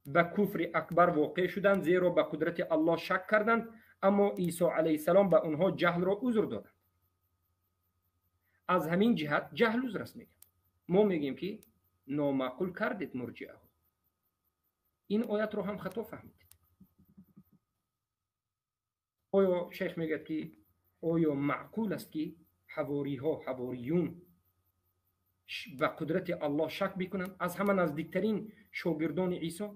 به کفر اکبر واقع شدند، زیرا به قدرت الله شک کردند، اما عیسی علیه السلام به آنها جهل را عذر دادند. از همین جهت جهل عذر است میگن. ما میگیم که نامعقول کردید مرجعه ها، این آیت رو هم خطا فهمیدید. آیا شیخ میگه که آیا معقول است که حواری ها، حواریون به قدرت الله شک بکنند؟ از همه نزدیکترین شاگردان عیسی.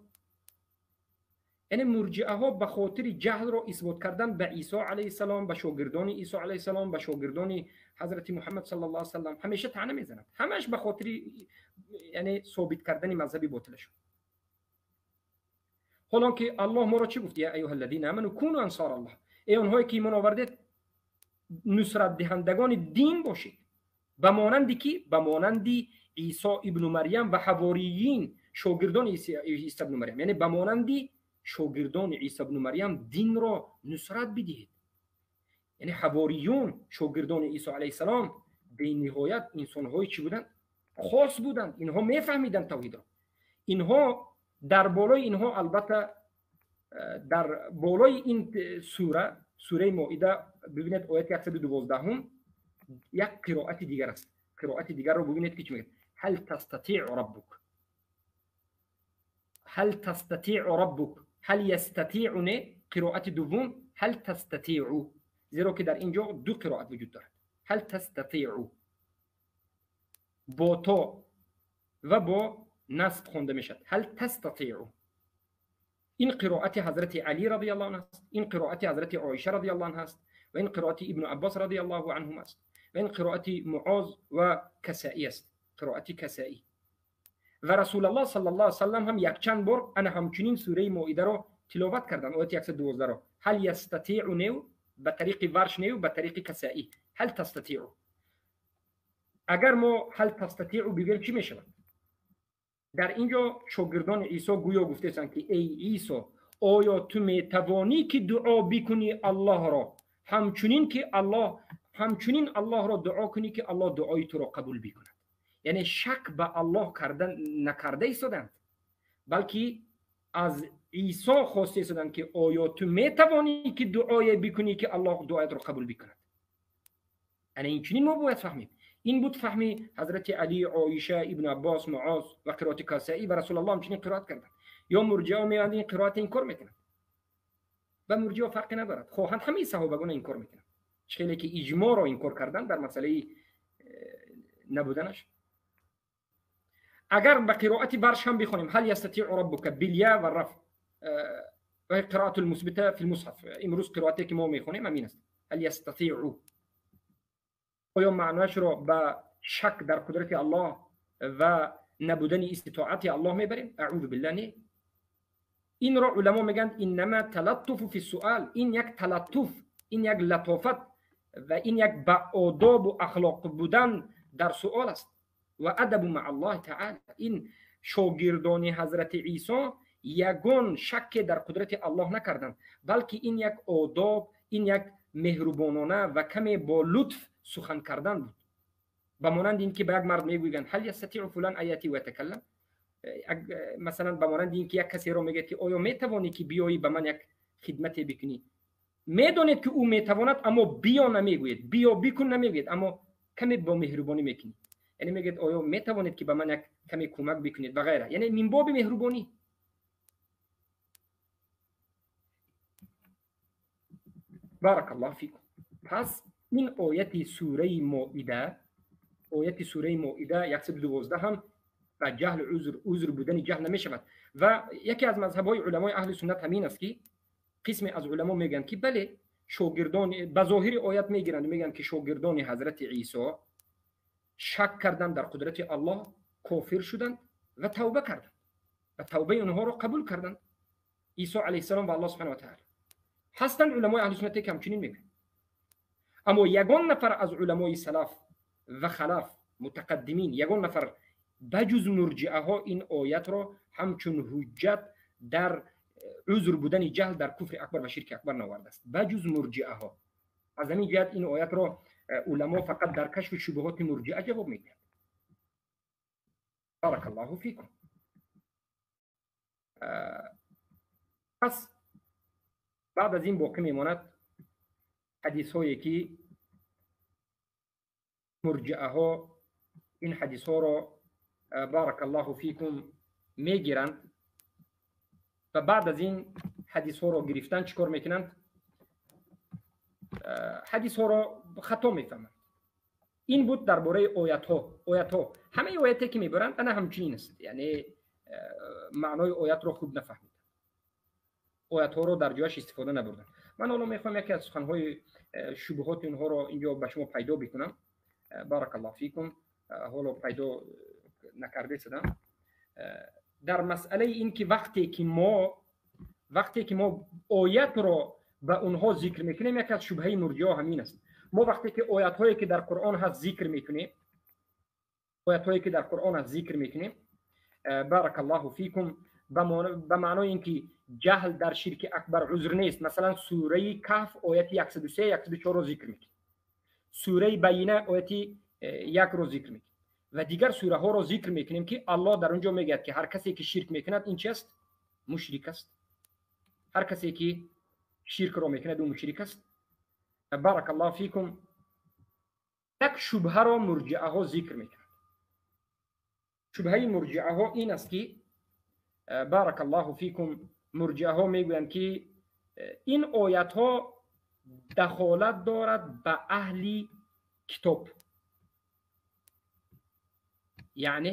Яъне мурҷиаҳо ба хотири ҷаҳлро исбот кардан ба Исо алайҳиссалом, ба шогирдони Исо алайҳиссалом, ба шогирдони ҳазрати Муҳаммад саллаллоҳу алайҳи васаллам ҳамеша таъна мезананд. Ҳамаш ба хотири яъне собит кардани мазҳаби ботилашон. Ҳолон ки Аллоҳ моро чӣ гуфт? Я айюҳаллазина аману куну ансораллоҳ. Эй онҳое ки имон овардед, нусратдиҳандагони дин бошед. Ба монанди ки? Ба монанди Исо ибну Марьям ва ҳавориин, шогирдони Исо ибну Марьям. Яъне ба монанди шогирдони Исо ибну Марьям динро нусрат бидиҳед. Яъне ҳавориюн, шогирдони Исо алайҳиссалом, бениҳоят инсонҳои чӣ буданд? Хос буданд. Инҳо мефаҳмиданд тавҳидро. Инҳо дар болои инҳо албатта дар болои ин сура, сураи Моида, бибинед ояти 112 як қироати дигар аст. Қироати дигарро бибинед ки чӣ мегӯяд? Ҳал тастатиъу раббук. Ҳал тастатиъу раббук. Ҳал ястатиъу не, қироати дуввум ҳал тастатиъу. Зеро ки дар ин ҷо ду қироат вуҷуд дорад. Ҳал тастатиъу бо то ва бо насб хонда мешавад. Ҳал тастатиъу. Ин қироати ҳазрати Али радиаллоҳу анҳу аст, ин қироати ҳазрати Оиша радиаллоҳу анҳу аст ва ин қироати Ибну Аббос радиаллоҳу анҳум аст ва ин қироати Муоз ва Касаӣ аст, қироати Касаӣ. Ва Расулаллоҳ саллаллоҳу алайҳи васаллам ҳам якчанд бор ана ҳамчунин сураи Моидаро тиловат карданд, ояти 112-ро. Ҳал ястатиъу нев ба тариқи Варш нев ба тариқи Касаӣ. Ҳал тастатиъу. Агар мо ҳал тастатиъу бигӯем чӣ мешавад? Дар ин ҷо шогирдони Исо гӯё гуфтаанд ки эй Исо, оё ту метавонӣ ки дуо бикунӣ Аллоҳро, ҳамчунин ки Аллоҳ, ҳамчунин Аллоҳро дуо кунӣ ки Аллоҳ дуои туро қабул бикунад. Яъне шак ба Аллоҳ карда накарда истоданд, балки аз Исо хоста истоданд ки оё ту метавонӣ ки дуое бикунӣ ки Аллоҳ дуоятро қабул бикунад. Ана инчунин мо бояд фаҳмем. Ин буд фаҳми ҳазрати Али, Оиша, Ибну Аббос, Муоз ва қироати Касаӣ ва Расулаллоҳ ҳамчунин қироат карданд. Ё мурҷиаҳо меоянд ин қироатро инкор мекунанд. Ба мурҷиаҳо фарқе надорад, хоҳанд ҳамаи саҳобагонро инкор мекунанд. Чӣ хеле ки иҷмоъро инкор карданд дар масъалаи набуданаш. Агар ба қироати Варш ҳам бихонем, ҳал ястатиъу раббука биля ва раф, ва қироату лмусбита фи лмусҳаф, имрӯз қироате ки мо мехонем ҳамин аст. Ҳал ястатиъу, оё маънояшро ба шак дар қудрати Аллоҳ ва набудани иститоати Аллоҳ мебарем? Аъузу биллаҳ, не. Инро уламо мегӯянд иннама талаттуфу фи суал. Ин як талаттуф, ин як латофат ва ин як ба одобу ахлоқ будан дар суол аст. Ва адабу ма Аллоҳи таъала. Ин шогирдони ҳазрати Исо ягон шакке дар қудрати Аллоҳ накарданд, балки ин як одоб, ин як меҳрубонона ва каме бо лутф сухан кардан буд. Ба монанди ин ки ба як мард мегӯянд ҳал ястатиъу фулан ан яъти ва ятакаллам, масалан ба монанди ин ки як касеро мегӯяд ки оё метавонӣ ки биёӣ ба ман як хидмате бикунӣ. Медонед ки ӯ метавонад, аммо биё намегӯяд, биё бикун намегӯяд, аммо каме бо меҳрубонӣ мекунӣ. Яъне мегӯяд оё метавонед ки ба ман як каме кӯмак бикунед ва ғайра. Яъне мин боби меҳрубонӣ. Баракаллоҳу фикум. Пас ин ояти сураи Моида, ояти сураи Моида 112 ҳам ба ҷаҳл узр будани ҷаҳл намешавад. Ва яке аз мазҳабҳои уламои аҳли суннат ҳамин аст ки қисме аз уламо мегӯянд ки бале, шогирдон ба зоҳири оят мегиранд, мегӯянд ки шогирдони ҳазрати Исо шак карданд дар қудрати Аллоҳ, кофир шуданд ва тавба карданд ва тавбаи онҳоро қабул карданд Исо алайҳиссалом ва Аллоҳ субҳанаҳу ва таъала. Ҳастанд уламои аҳли суннате ки ҳамчунин мегӯянд, аммо ягон нафар аз уламои салаф ва халаф мутақаддимин, ягон нафар ба ҷуз мурҷиаҳо ин оятро ҳамчун ҳуҷҷат дар узр будани ҷаҳл дар куфри акбар ва ширки акбар наовардааст, ба ҷуз мурҷиаҳо. Аз ҳамин ҷиҳат ин оятро уламо фақат дар кашфи шубҳоти мурҷиа ҷавоб медиҳанд. Баракаллоҳу фикум. Пас баъд аз ин боқӣ мемонад ҳадисҳое ки мурҷиаҳо ин ҳадисҳоро баракаллоҳу фикум мегиранд ва баъд аз ин ҳадисҳоро гирифтан чӣ кор мекунанд? Ҳадисҳоро хато мефаҳманд. Ин буд дар бораи оятҳо. Оятҳо ҳамаи ояте ки мебаранд ана ҳамчунин аст, яъне маънои оятро хуб нафаҳмиданд. Оятҳоро дар ҷояш истифода набурданд. Ман ҳоло мехоҳам яке аз суханҳои шубҳоти онҳоро инҷо ба шумо пайдо бикунам. Баракаллоҳу фикум. Ҳоло пайдо накарда шудам. Дар масъалаи ин ки вақте ки мо оятро ба онҳо зикр мекунем, яке аз шубҳаи мурҷиа ҳамин аст. Мо вақте ки оятҳое ки дар Қуръон ҳаст зикр мекунем, оятҳое ки дар Қуръон ҳаст зикр мекунем, баракаллоҳу фикум, ба маънои ин ки ҷаҳл дар ширки акбар узр нест. Масалан, сураи Каҳф ояти 103, 104-ро зикр мекунем, сураи Байина ояти 1-ро зикр мекунем ва дигар сураҳоро зикр мекунем, ки Аллоҳ дар он ҷо мегӯяд, ки ҳар касе ки ширк мекунад, ин чи аст? Мушрик аст. Ҳар касе ки ширкро мекунад, ӯ мушрик аст. Баракаллоҳу фикум. Як шубҳаро мурҷиаҳо зикр мекунад. Шубҳаи мурҷиаҳо ин аст, ки, баракаллоҳу фикум, мурҷиаҳо мегӯянд, ки ин оятҳо дахолат дорад ба аҳли китоб, яъне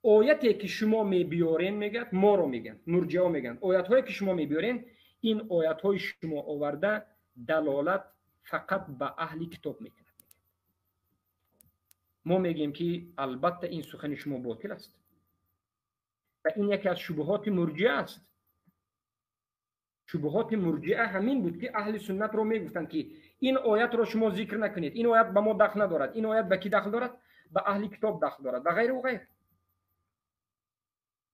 ояте ки шумо мебиёрен, мегӯяд, моро мегӯянд, мурҷиаҳо мегӯянд, оятҳое ки шумо мебиёрен, ин оятҳои шумо оварда далолат фақат ба аҳли китоб мекунад. Мо мегӯем, ки албатта ин сухани шумо ботил аст ва ин яке аз шубҳоти мурҷиа аст. Шубҳоти мурҷиа ҳамин буд, ки аҳли суннатро мегуфтанд, ки ин оятро шумо зикр накунед, ин оят ба мо дахл надорад, ин оят ба кӣ дахл дорад? Ба аҳли китоб дахл дорад ва ғайру ғайр.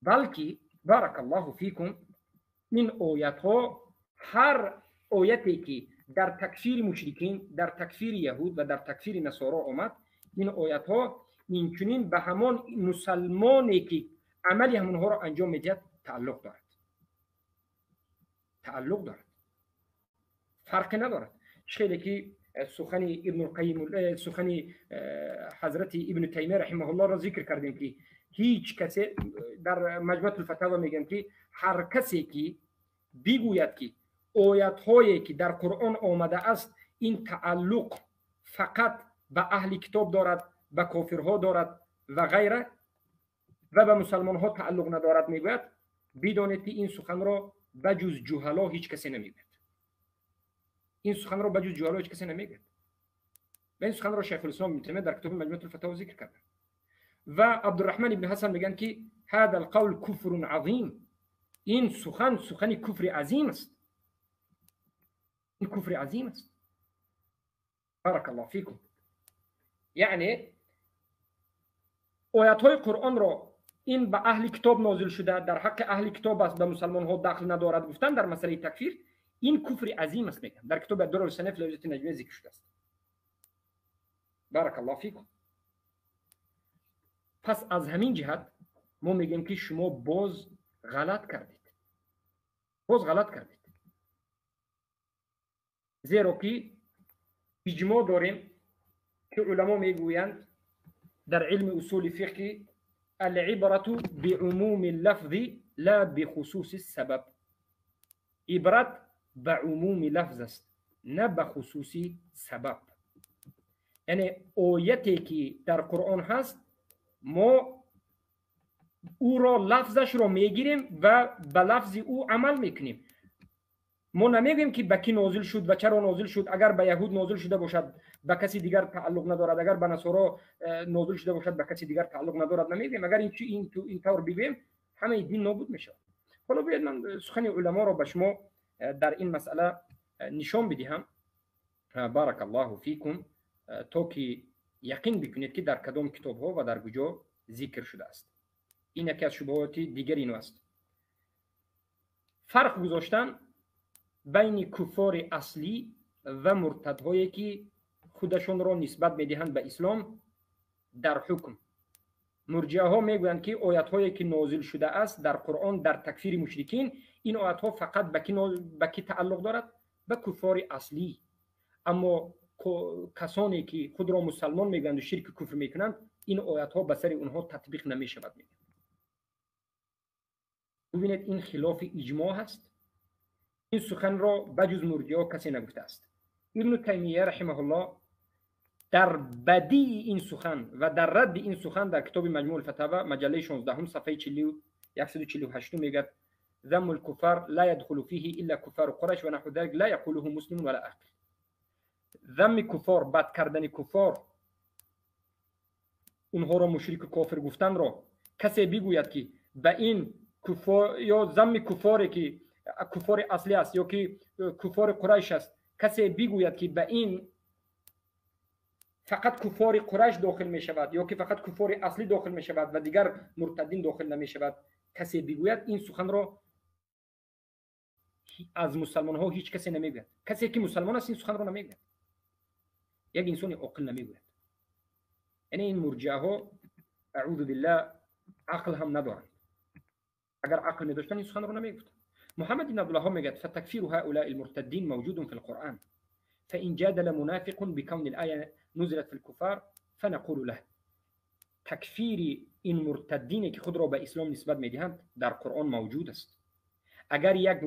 Балки, баракаллоҳу фикум, ин оятҳо, ҳар ояте ки дар такфири мушрикин, дар такфири яҳуд ва дар такфири насоро омад, ин оятҳо инчунин ба ҳамон мусалмоне ки амали ҳамонҳоро анҷом медиҳад, тааллуқ дорад, тааллуқ дорад, фарқе надорад. Хеле ки сухани Ибнулқайим, сухани ҳазрати Ибну Таймия раҳимаҳуллоҳро зикр кардем, ки ҳеҷ касе, дар Маҷмуатулфатава мегӯянд, ки ҳар касе ки бигӯяд, ки оятҳое ки дар Қуръон омада аст, ин тааллуқ фақат ба аҳли китоб дорад, ба кофирҳо дорад ва ғайра ва ба мусалмонҳо тааллуқ надорад, мегӯяд, бидонед, ки ин суханро ба ҷуз ҷуҳало ҳеҷ касе намегӯяд. Ин суханро ба ҷуз ҷуҳало ҳеҷ касе намегӯяд. Ва ин суханро Шайхулислом Ибн Таймия дар китоби Маҷмуатулфатава зикр карданд ва Абдурраҳман ибн Ҳасан мегӯянд, ки ҳада алқавл куфрун азим, ин сухан сухани куфри азим аст, ин куфри азим аст. Баракаллоҳу фикум. Яъне оятҳои Қуръонро ин ба аҳли китоб нозил шуда, дар ҳаққи аҳли китоб аст, ба мусалмонҳо дахл надорад гуфтан дар масъалаи такфир, ин куфри азим аст, мегӯянд. Дар китоби Аддурару Сания фи лавзати наҷмия зикр шудааст. Баракаллоҳу фикум. Пас аз ҳамин ҷиҳат мо мегӯем, ки шумо боз ғалат кардед, боз ғалат кардед, зеро ки иҷмоъ дорем, ки уламо мегӯянд дар илми усули фиқҳи: العبرة بعموم اللفظ لا بخصوص السبب. Ибрат ба умуми лафз аст, на ба хусуси сабаб. Яъне ояте ки дар Қуръон ҳаст, мо ӯро, лафзашро мегирем ва ба лафзи ӯ амал мекунем. Мо намегӯем, ки ба кӣ нозил шуд ва чаро нозил шуд. Агар ба яҳуд нозил шуда бошад, ба каси дигар тааллуқ надорад, агар ба насоро нозил шуда бошад, ба каси дигар тааллуқ надорад, намегӯем. Агар ин тавр бигӯем, ҳамаи дин нобуд мешавад. Ҳоло биёед, ман сухани уламоро ба шумо дар ин масъала нишон бидиҳам, баракаллоҳу фикум, то ки яқин бикунед, ки дар кадом китобҳо ва дар куҷо зикр шудааст. Ин яке аз шубҳоти дигари ино аст: фарқ гузоштан байни куффори аслӣ ва муртадҳое ки худашонро нисбат медиҳанд ба ислом дар ҳукм. Мурҷиаҳо мегӯянд, ки оятҳое ки нозил шудааст дар Қуръон дар такфири мушрикин, ин оятҳо фақат ба кӣ тааллуқ дорад? Ба куффори аслӣ. Аммо касоне ки худро мусалмон мегӯянду ширки куфр мекунанд, ин оятҳо ба сари онҳо татбиқ намешавад, мегӯянд. Бубинед, ин хилофи иҷмоъ ҳаст. Ин суханро ба ҷуз мурҷиаҳо касе нагуфтааст. Ибну Таймия раҳимаҳуллоҳ дар бадии ин сухан ва дар радди ин сухан дар китоби Маҷмӯъ Фатава, маҷаллаи 16-ум, сафҳаи 148 мегӯяд: ذم الكفار لا يدخل فيه إلا كفار قريش ونحو ذلك لا يقوله مسلم ولا عاقل. ذم کفار، بد کردن کفار، اونها را مشرک و کافر گفتن را کسی بگوید که به این کفار یا ذم کفاری که کفار اصلی است یا که کفار قریش است، کسی بگوید که به این فقط کفار قریش داخل می شود یا که فقط کفار اصلی داخل می شود و دیگر مرتدین داخل نمی شود، کسی بگوید این سخن را از مسلمان ها هیچ کسی نمیگوید. کسی که مسلمان است این سخن را نمیگوید، یک انسان عاقل نمیگوید. یعنی این مرجعه ها اعوذ بالله عقل هم ندارند. اگر عقل می‌داشتند این سخن را نمیگفتند. محمد بن عبدالله میگه فتكفير هؤلاء المرتدين موجود في القرآن، فإن جادل منافق بكون الآية نزلت في الكفار فنقول له. تکفیر این مرتدین که خود را به اسلام نسبت میدهند در قرآن موجود است. اگر یک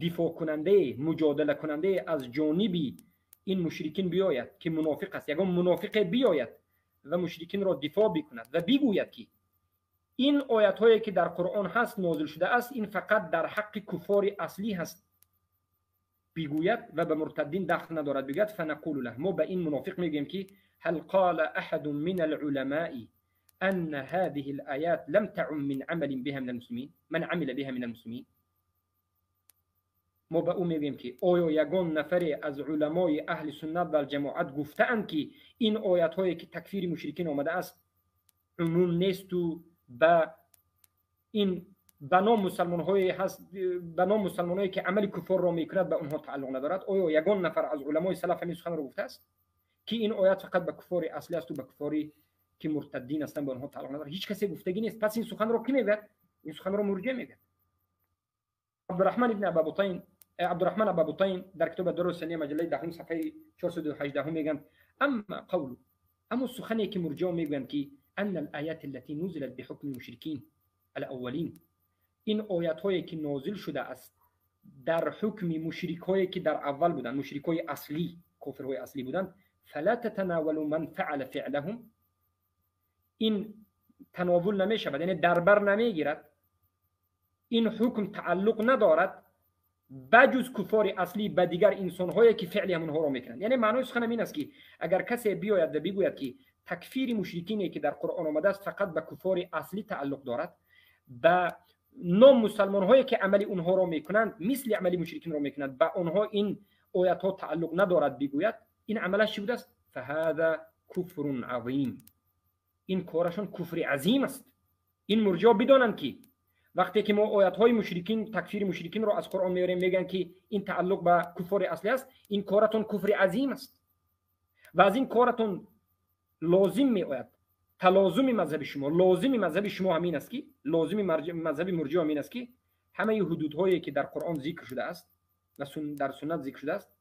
دفاع کننده، مجادله کننده از جانبی این مشرکین بیاید که منافق است، یگان منافق بیاید و مشرکین را دفاع بکند و بگوید که این آیت هایی که در قرآن هست نازل شده است، این فقط در حق کفار اصلی هست، بگوید و به مرتدین دخل ندارد، بگوید فنقول له، ما به این منافق میگیم که هل قال احد من العلماء ان هذه الآیات لم تعم من عمل بها من المسلمین، من عمل بها من المسلمین. ما به او میگیم که آیا یگان نفری از علمای اهل سنت و الجماعت گفتند که این آیت هایی که تکفیر مشرکین آمده است عموم نیست و به این بنا مسلمان های هست، بنا مسلمان هایی که عمل کفار را میکند به اونها تعلق ندارد؟ آیا یگان نفر از علمای سلف همین سخن را گفته است که این آیت فقط به کفار اصلی است و به کفاری که مرتدین هستند به اونها تعلق ندارد؟ هیچ کسی گفتگی نیست. پس این سخن را کی میگوید؟ این سخن را مرجع میگوید. عبدالرحمن ابن ابابطین، عبدالرحمن ابابطین در کتاب الدرر السنیه مجله دهم صفحه 418 میگن اما قول، اما سخنی که مرجع میگویند که ان الآیات التي نزلت بحكم المشركين الاولین، این آیات هایی که نازل شده است در حکم مشرک هایی که در اول بودند، مشرک های اصلی، کافرهای اصلی بودند، فلا تتناول من فعل فعلهم، این تناول نمی شود، یعنی دربر نمیگیرد، این حکم تعلق ندارد بجز کفار اصلی به دیگر انسان هایی که فعل همونها را میکنند. یعنی معنای سخنم این است که اگر کسی بیاید و بگوید که تکفیر مشرکینی که در قرآن آمده است فقط به کفار اصلی تعلق دارد، به نام مسلمان هایی که عمل اونها را میکنند مثل عمل مشرکین را میکنند به آنها این آیت ها تعلق ندارد بگوید، این عملش چی بوده است؟ فهذا کفر عظیم، این کارشون کفر عظیم است. این مرجع بدانند که وقتی که ما آیت های مشرکین، تکفیر مشرکین را از قرآن میاریم میگن که این تعلق به کفار اصلی است، این کارتون کفر عظیم است و از این کارتون لازم می آید، تلازم مذهب شما، لازم مذهب شما همین است که لازم مذهب مرجع همین است که همه حدودهایی که در قرآن ذکر شده است و در سنت ذکر شده است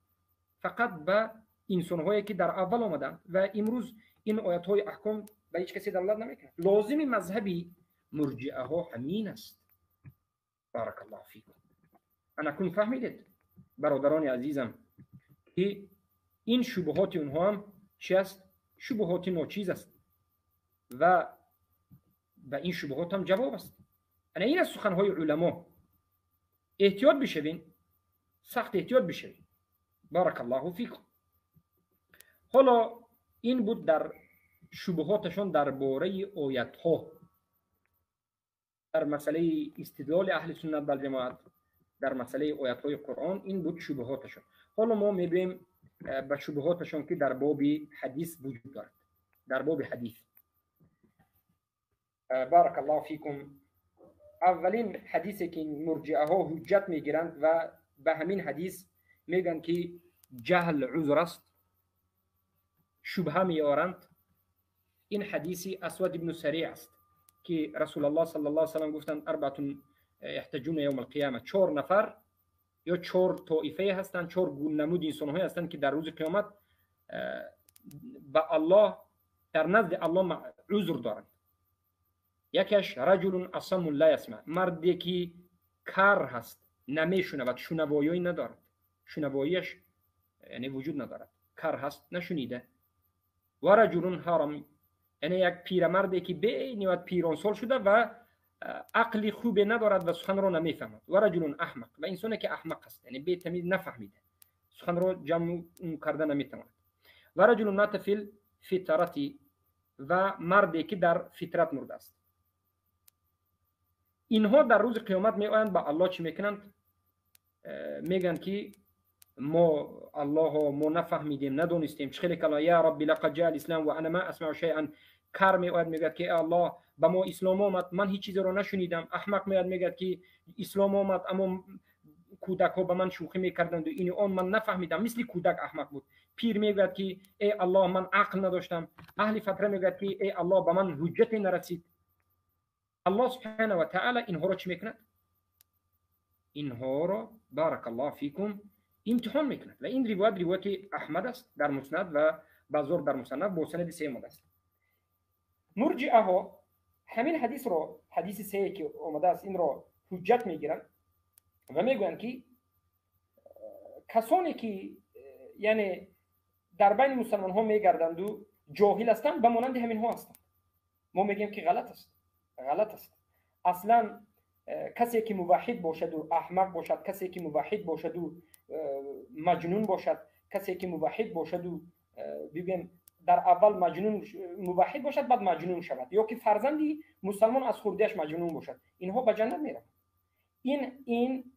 فقط به انسان‌هایی که در اول آمدند و امروز این آیت‌های احکام به هیچ کسی دلالت نمی‌کند. لازم مذهبی مرجئه ها همین است. بارک الله فیکم. انا کن فهمیدید برادران عزیزم که این شبهات اونها هم چی است؟ شبهات ناچیز است و به این شبهات هم جواب است. انا این از سخنهای علما. احتیاط بشوین، سخت احتیاط بشوین. بارک الله فیکم. حالا این بود در شبهاتشان درباره آیت ها، در مسئله استدلال اهل سنت والجماعت، در مسئله آیت های قرآن، این بود شبهاتشان. حالا ما میبینیم به شبهاتشان که در باب حدیث وجود دارد، در باب حدیث. بارک الله فیکم. اولین حدیثی که مرجعه ها حجت میگیرند و به همین حدیث میگن که جهل عذر است، شبهه میارند، این حدیث اسود ابن سریع است که رسول الله صلی الله علیه و سلم گفتند اربعه یحتجون یوم القیامه، 4 نفر یا 4 طایفه هستند، 4 نمود انسان های هستند که در روز قیامت به الله، در نزد الله عذر دارند. یکیش رجل اصم لا یسمع، مردی که کر هست، نمیشنود، شنوایی ندارد، شنواییش یعنی وجود ندارد، کر هست، نشنیده. و رجل هرم، یعنی یک پیرمردی که بینیوت پیرانسال شده و عقلی خوبی ندارد و سخن را نمیفهمد. و رجل احمق، و انسانی که احمق است، یعنی بی تمیز نفهمیده، سخن را جمع کرده نمیتواند. و رجل مات فی الفطرة، و مردی که در فطرت مرده است. اینها در روز قیامت میآیند با الله چی میکنند؟ میگن که ما الله ما نفهمیدیم، ندونستیم. چه خیلی کلا یا ربی لقد جاء الاسلام و انا ما اسمع شیئا. کار میآید میگه که الله به ما اسلام آمد، من هیچ چیزی رو نشنیدم. احمق میاد میگه که اسلام آمد اما کودک ها به من شوخی میکردند و این آن، من نفهمیدم، مثل کودک احمق بود. پیر میگوید که ای الله من عقل نداشتم. اهل فتره میگوید که ای الله به من حجت نرسید. الله سبحانه و تعالی اینها رو چی میکند؟ اینها رو بارک الله فیکم امتحان میکند. و این روایت روایت احمد است در مسند و بازار در مصنف با سند سه آمده است. مرجئه ها همین حدیث رو، حدیث سه که آمده است، این رو حجت میگیرند و میگویند که کسانی که یعنی در بین مسلمان ها میگردند و جاهل هستند به مانند همین ها هستند. ما میگیم که غلط است، غلط است. اصلا کسی که موحد باشد و احمق باشد، کسی که موحد باشد و مجنون باشد، کسی که موحد باشد و بگیم در اول مجنون موحد باشد بعد مجنون شود، یا که فرزندی مسلمان از خوردیش مجنون باشد، اینها به جنت میروند. این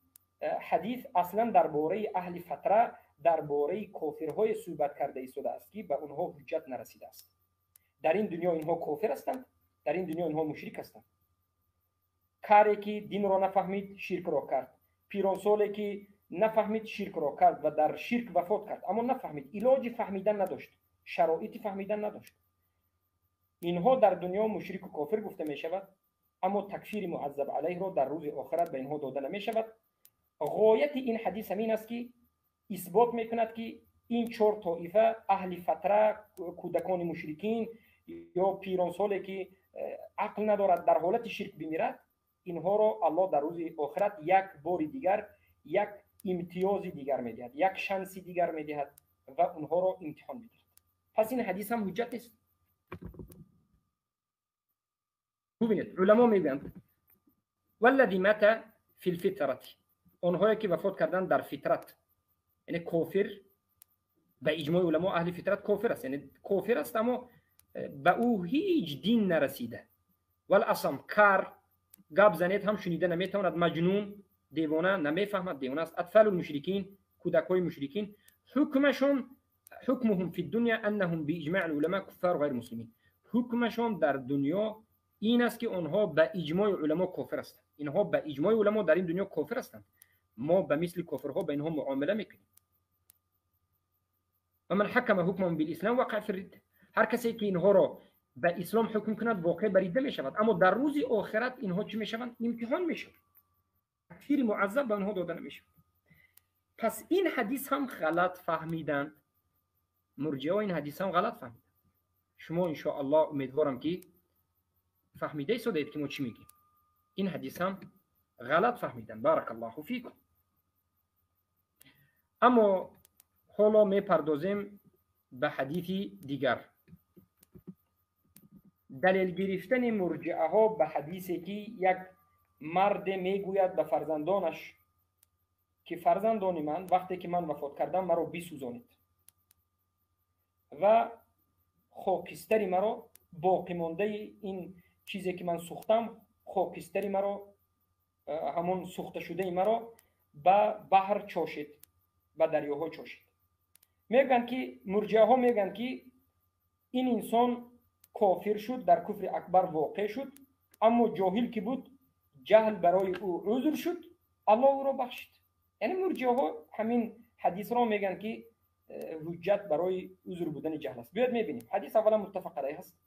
حدیث اصلا درباره اهل فتره، درباره کافرهای صحبت کرده ایستاده است که به اونها حجت نرسیده است. در این دنیا اینها کافر هستند، در این دنیا اینها مشرک هستند. کاری که دین را نفهمید شرک را کرد، پیرانسالی که نفهمید شرک را کرد و در شرک وفات کرد، اما نفهمید، علاج فهمیدن نداشت، شرایط فهمیدن نداشت. اینها در دنیا مشرک و کافر گفته می شود، اما تکفیر معذب علیه را در روز آخرت به اینها داده نمی شود. غایت این حدیث همین است که اثبات میکند که این چهار طایفه، اهل فتره، کودکان مشرکین یا پیرانسالی که عقل ندارد در حالت شرک بمیرد، اینها را الله در روز آخرت یک بار دیگر یک امتیاز دیگر میدهد، یک شانس دیگر میدهد و اونها را امتحان میدهد. پس این حدیث هم حجت نیست. ببینید علما میگویند والذی مات فی الفطرة، آنهایی که وفات کردند در فطرت، یعنی کافر، به اجماع علما اهل فطرت کافر است، یعنی کافر است اما به او هیچ دین نرسیده. والاصم کار گپ زنید هم شنیده نمیتواند، مجنون دیوانه نمیفهمد، دیوانه است. اطفال المشرکین، کودکای مشرکین، حکمشون حکمهم فی الدنیا انهم باجماع العلماء کفار غیر مسلمین. حکمشون در دنیا این است که آنها به اجماع علما کافر هستند. اینها به اجماع علما در این دنیا کافر هستند. ما به مثل کافرها به اینها معامله میکنیم. و من حکم حکمهم بالاسلام وقع فی الرده. هر کسی که اینها را به اسلام حکم کند واقع بر رده میشود، اما در روز آخرت اینها چی میشوند؟ امتحان میشوند، تکفیر معذب به آنها داده نمیشود. پس این حدیث هم غلط فهمیدند مرجئه، این حدیث هم غلط فهمیدند. شما ان شاء الله امیدوارم که فهمیده ایستادید که ما چی میگیم. این حدیث هم غلط فهمیدن. بارک الله فیکم. اما حالا میپردازیم به حدیث دیگر، دلیل گرفتن مرجئه ها به حدیثی که یک مرد میگوید به فرزندانش که فرزندان من وقتی که من وفات کردم مرا بسوزانید و خاکستری مرا، باقی مانده این چیزی که من سوختم، خاکستری مرا، همون سوخته شده مرا به بحر چاشید، به دریاها چاشید. میگن که مرجئه ها میگن که این انسان کافر شد، در کفر اکبر واقع شد، اما جاهل که بود جهل برای او عذر شد، الله او را بخشید. یعنی مرجئه ها همین حدیث را میگن که حجت برای عذر بودن جهل است. بیاید میبینیم حدیث اولا متفق علیه است.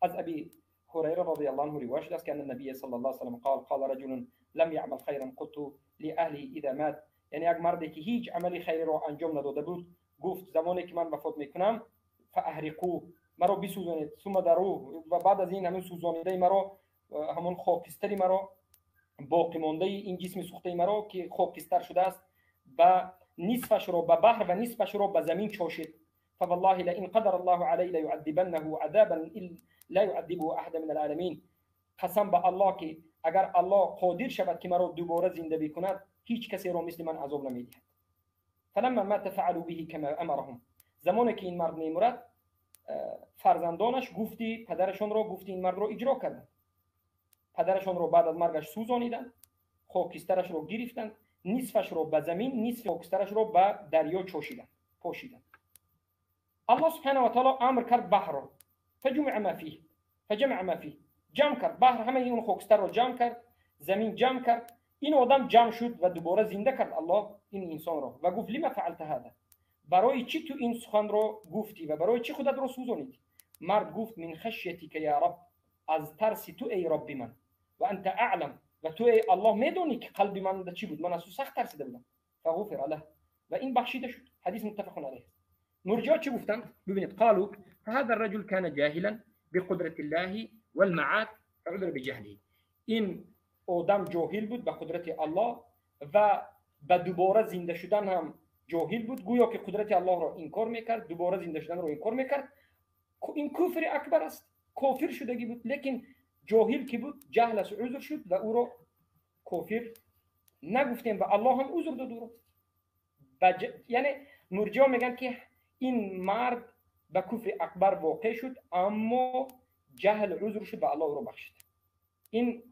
از ابی هریره رضی الله عنه روایت شده است که ان النبی صلی الله علیه و سلم قال قال رجل لم يعمل خیرا قط لاهله اذا مات. یعنی یک مردی که هیچ عمل خیری را انجام نداده بود گفت زمانی که من وفات میکنم فاحرقوه، مرا بسوزانید، ثم دروه، و بعد از این همون سوزانیده مرا، همون خاکستری مرا، باقی مانده این جسم سوخته مرا که خاکستر شده است، به نصفش را به بحر و نصفش را به زمین چاشید. فوالله لئن قدر الله علی لیعذبنه عذابا لا يعذبه احد من العالمین. қасам ба Аллоҳ ки агар Аллоҳ қодир шавад ки маро дубора зинда бикунад, ҳеҷ касеро мисли ман азоб намедиҳад. فلما مات فعلوا به كما امرهم. زمانی که این مرد میمرد، فرزندانش گفتی پدرشان را گفتی این مرد را اجرا کردند. پدرشان را بعد از مرگش سوزانیدند، خاکسترش را گرفتند، نصفش را به زمین، نصف خاکسترش را به دریا چاشیدند، پاشیدند. الله سبحانه و تعالی امر کرد بحر را، فجمع ما فیه، فجمع ما فیه، جمع کرد بحر، همه این خاکستر را جمع کرد، زمین جمع کرد. این آدم جمع شد و دوباره زنده کرد الله این انسان را و گفت لما فعلت هذا، برای چی تو این سخن را گفتی و برای چی خودت را سوزانیدی؟ مرد گفت من خشیتک یا رب، از ترس تو ای رب من، و انت اعلم، و تو ای الله میدونی که قلب من چی بود، من از تو سخت ترسیده بودم. فغفر له، و این بخشیده شد. حدیث متفق علیه. مرجعه چی گفتند؟ ببینید، قالوا فهذا الرجل كان جاهلا بقدرة الله والمعاد فعذر بجهله. این آدم جاهل بود به قدرت الله و به دوباره زنده شدن هم جاهل بود، گویا که قدرت الله را انکار میکرد، دوباره زنده شدن را انکار میکرد. این کفر اکبر است، کافر شدگی بود، لیکن جاهل که بود جهلش عذر شد و او را کافر نگفتیم و الله هم عذر داد او را. یعنی مرجعه میگن که این مرد به کفر اکبر واقع شد، اما جهل عذر شد و الله او را بخشید. این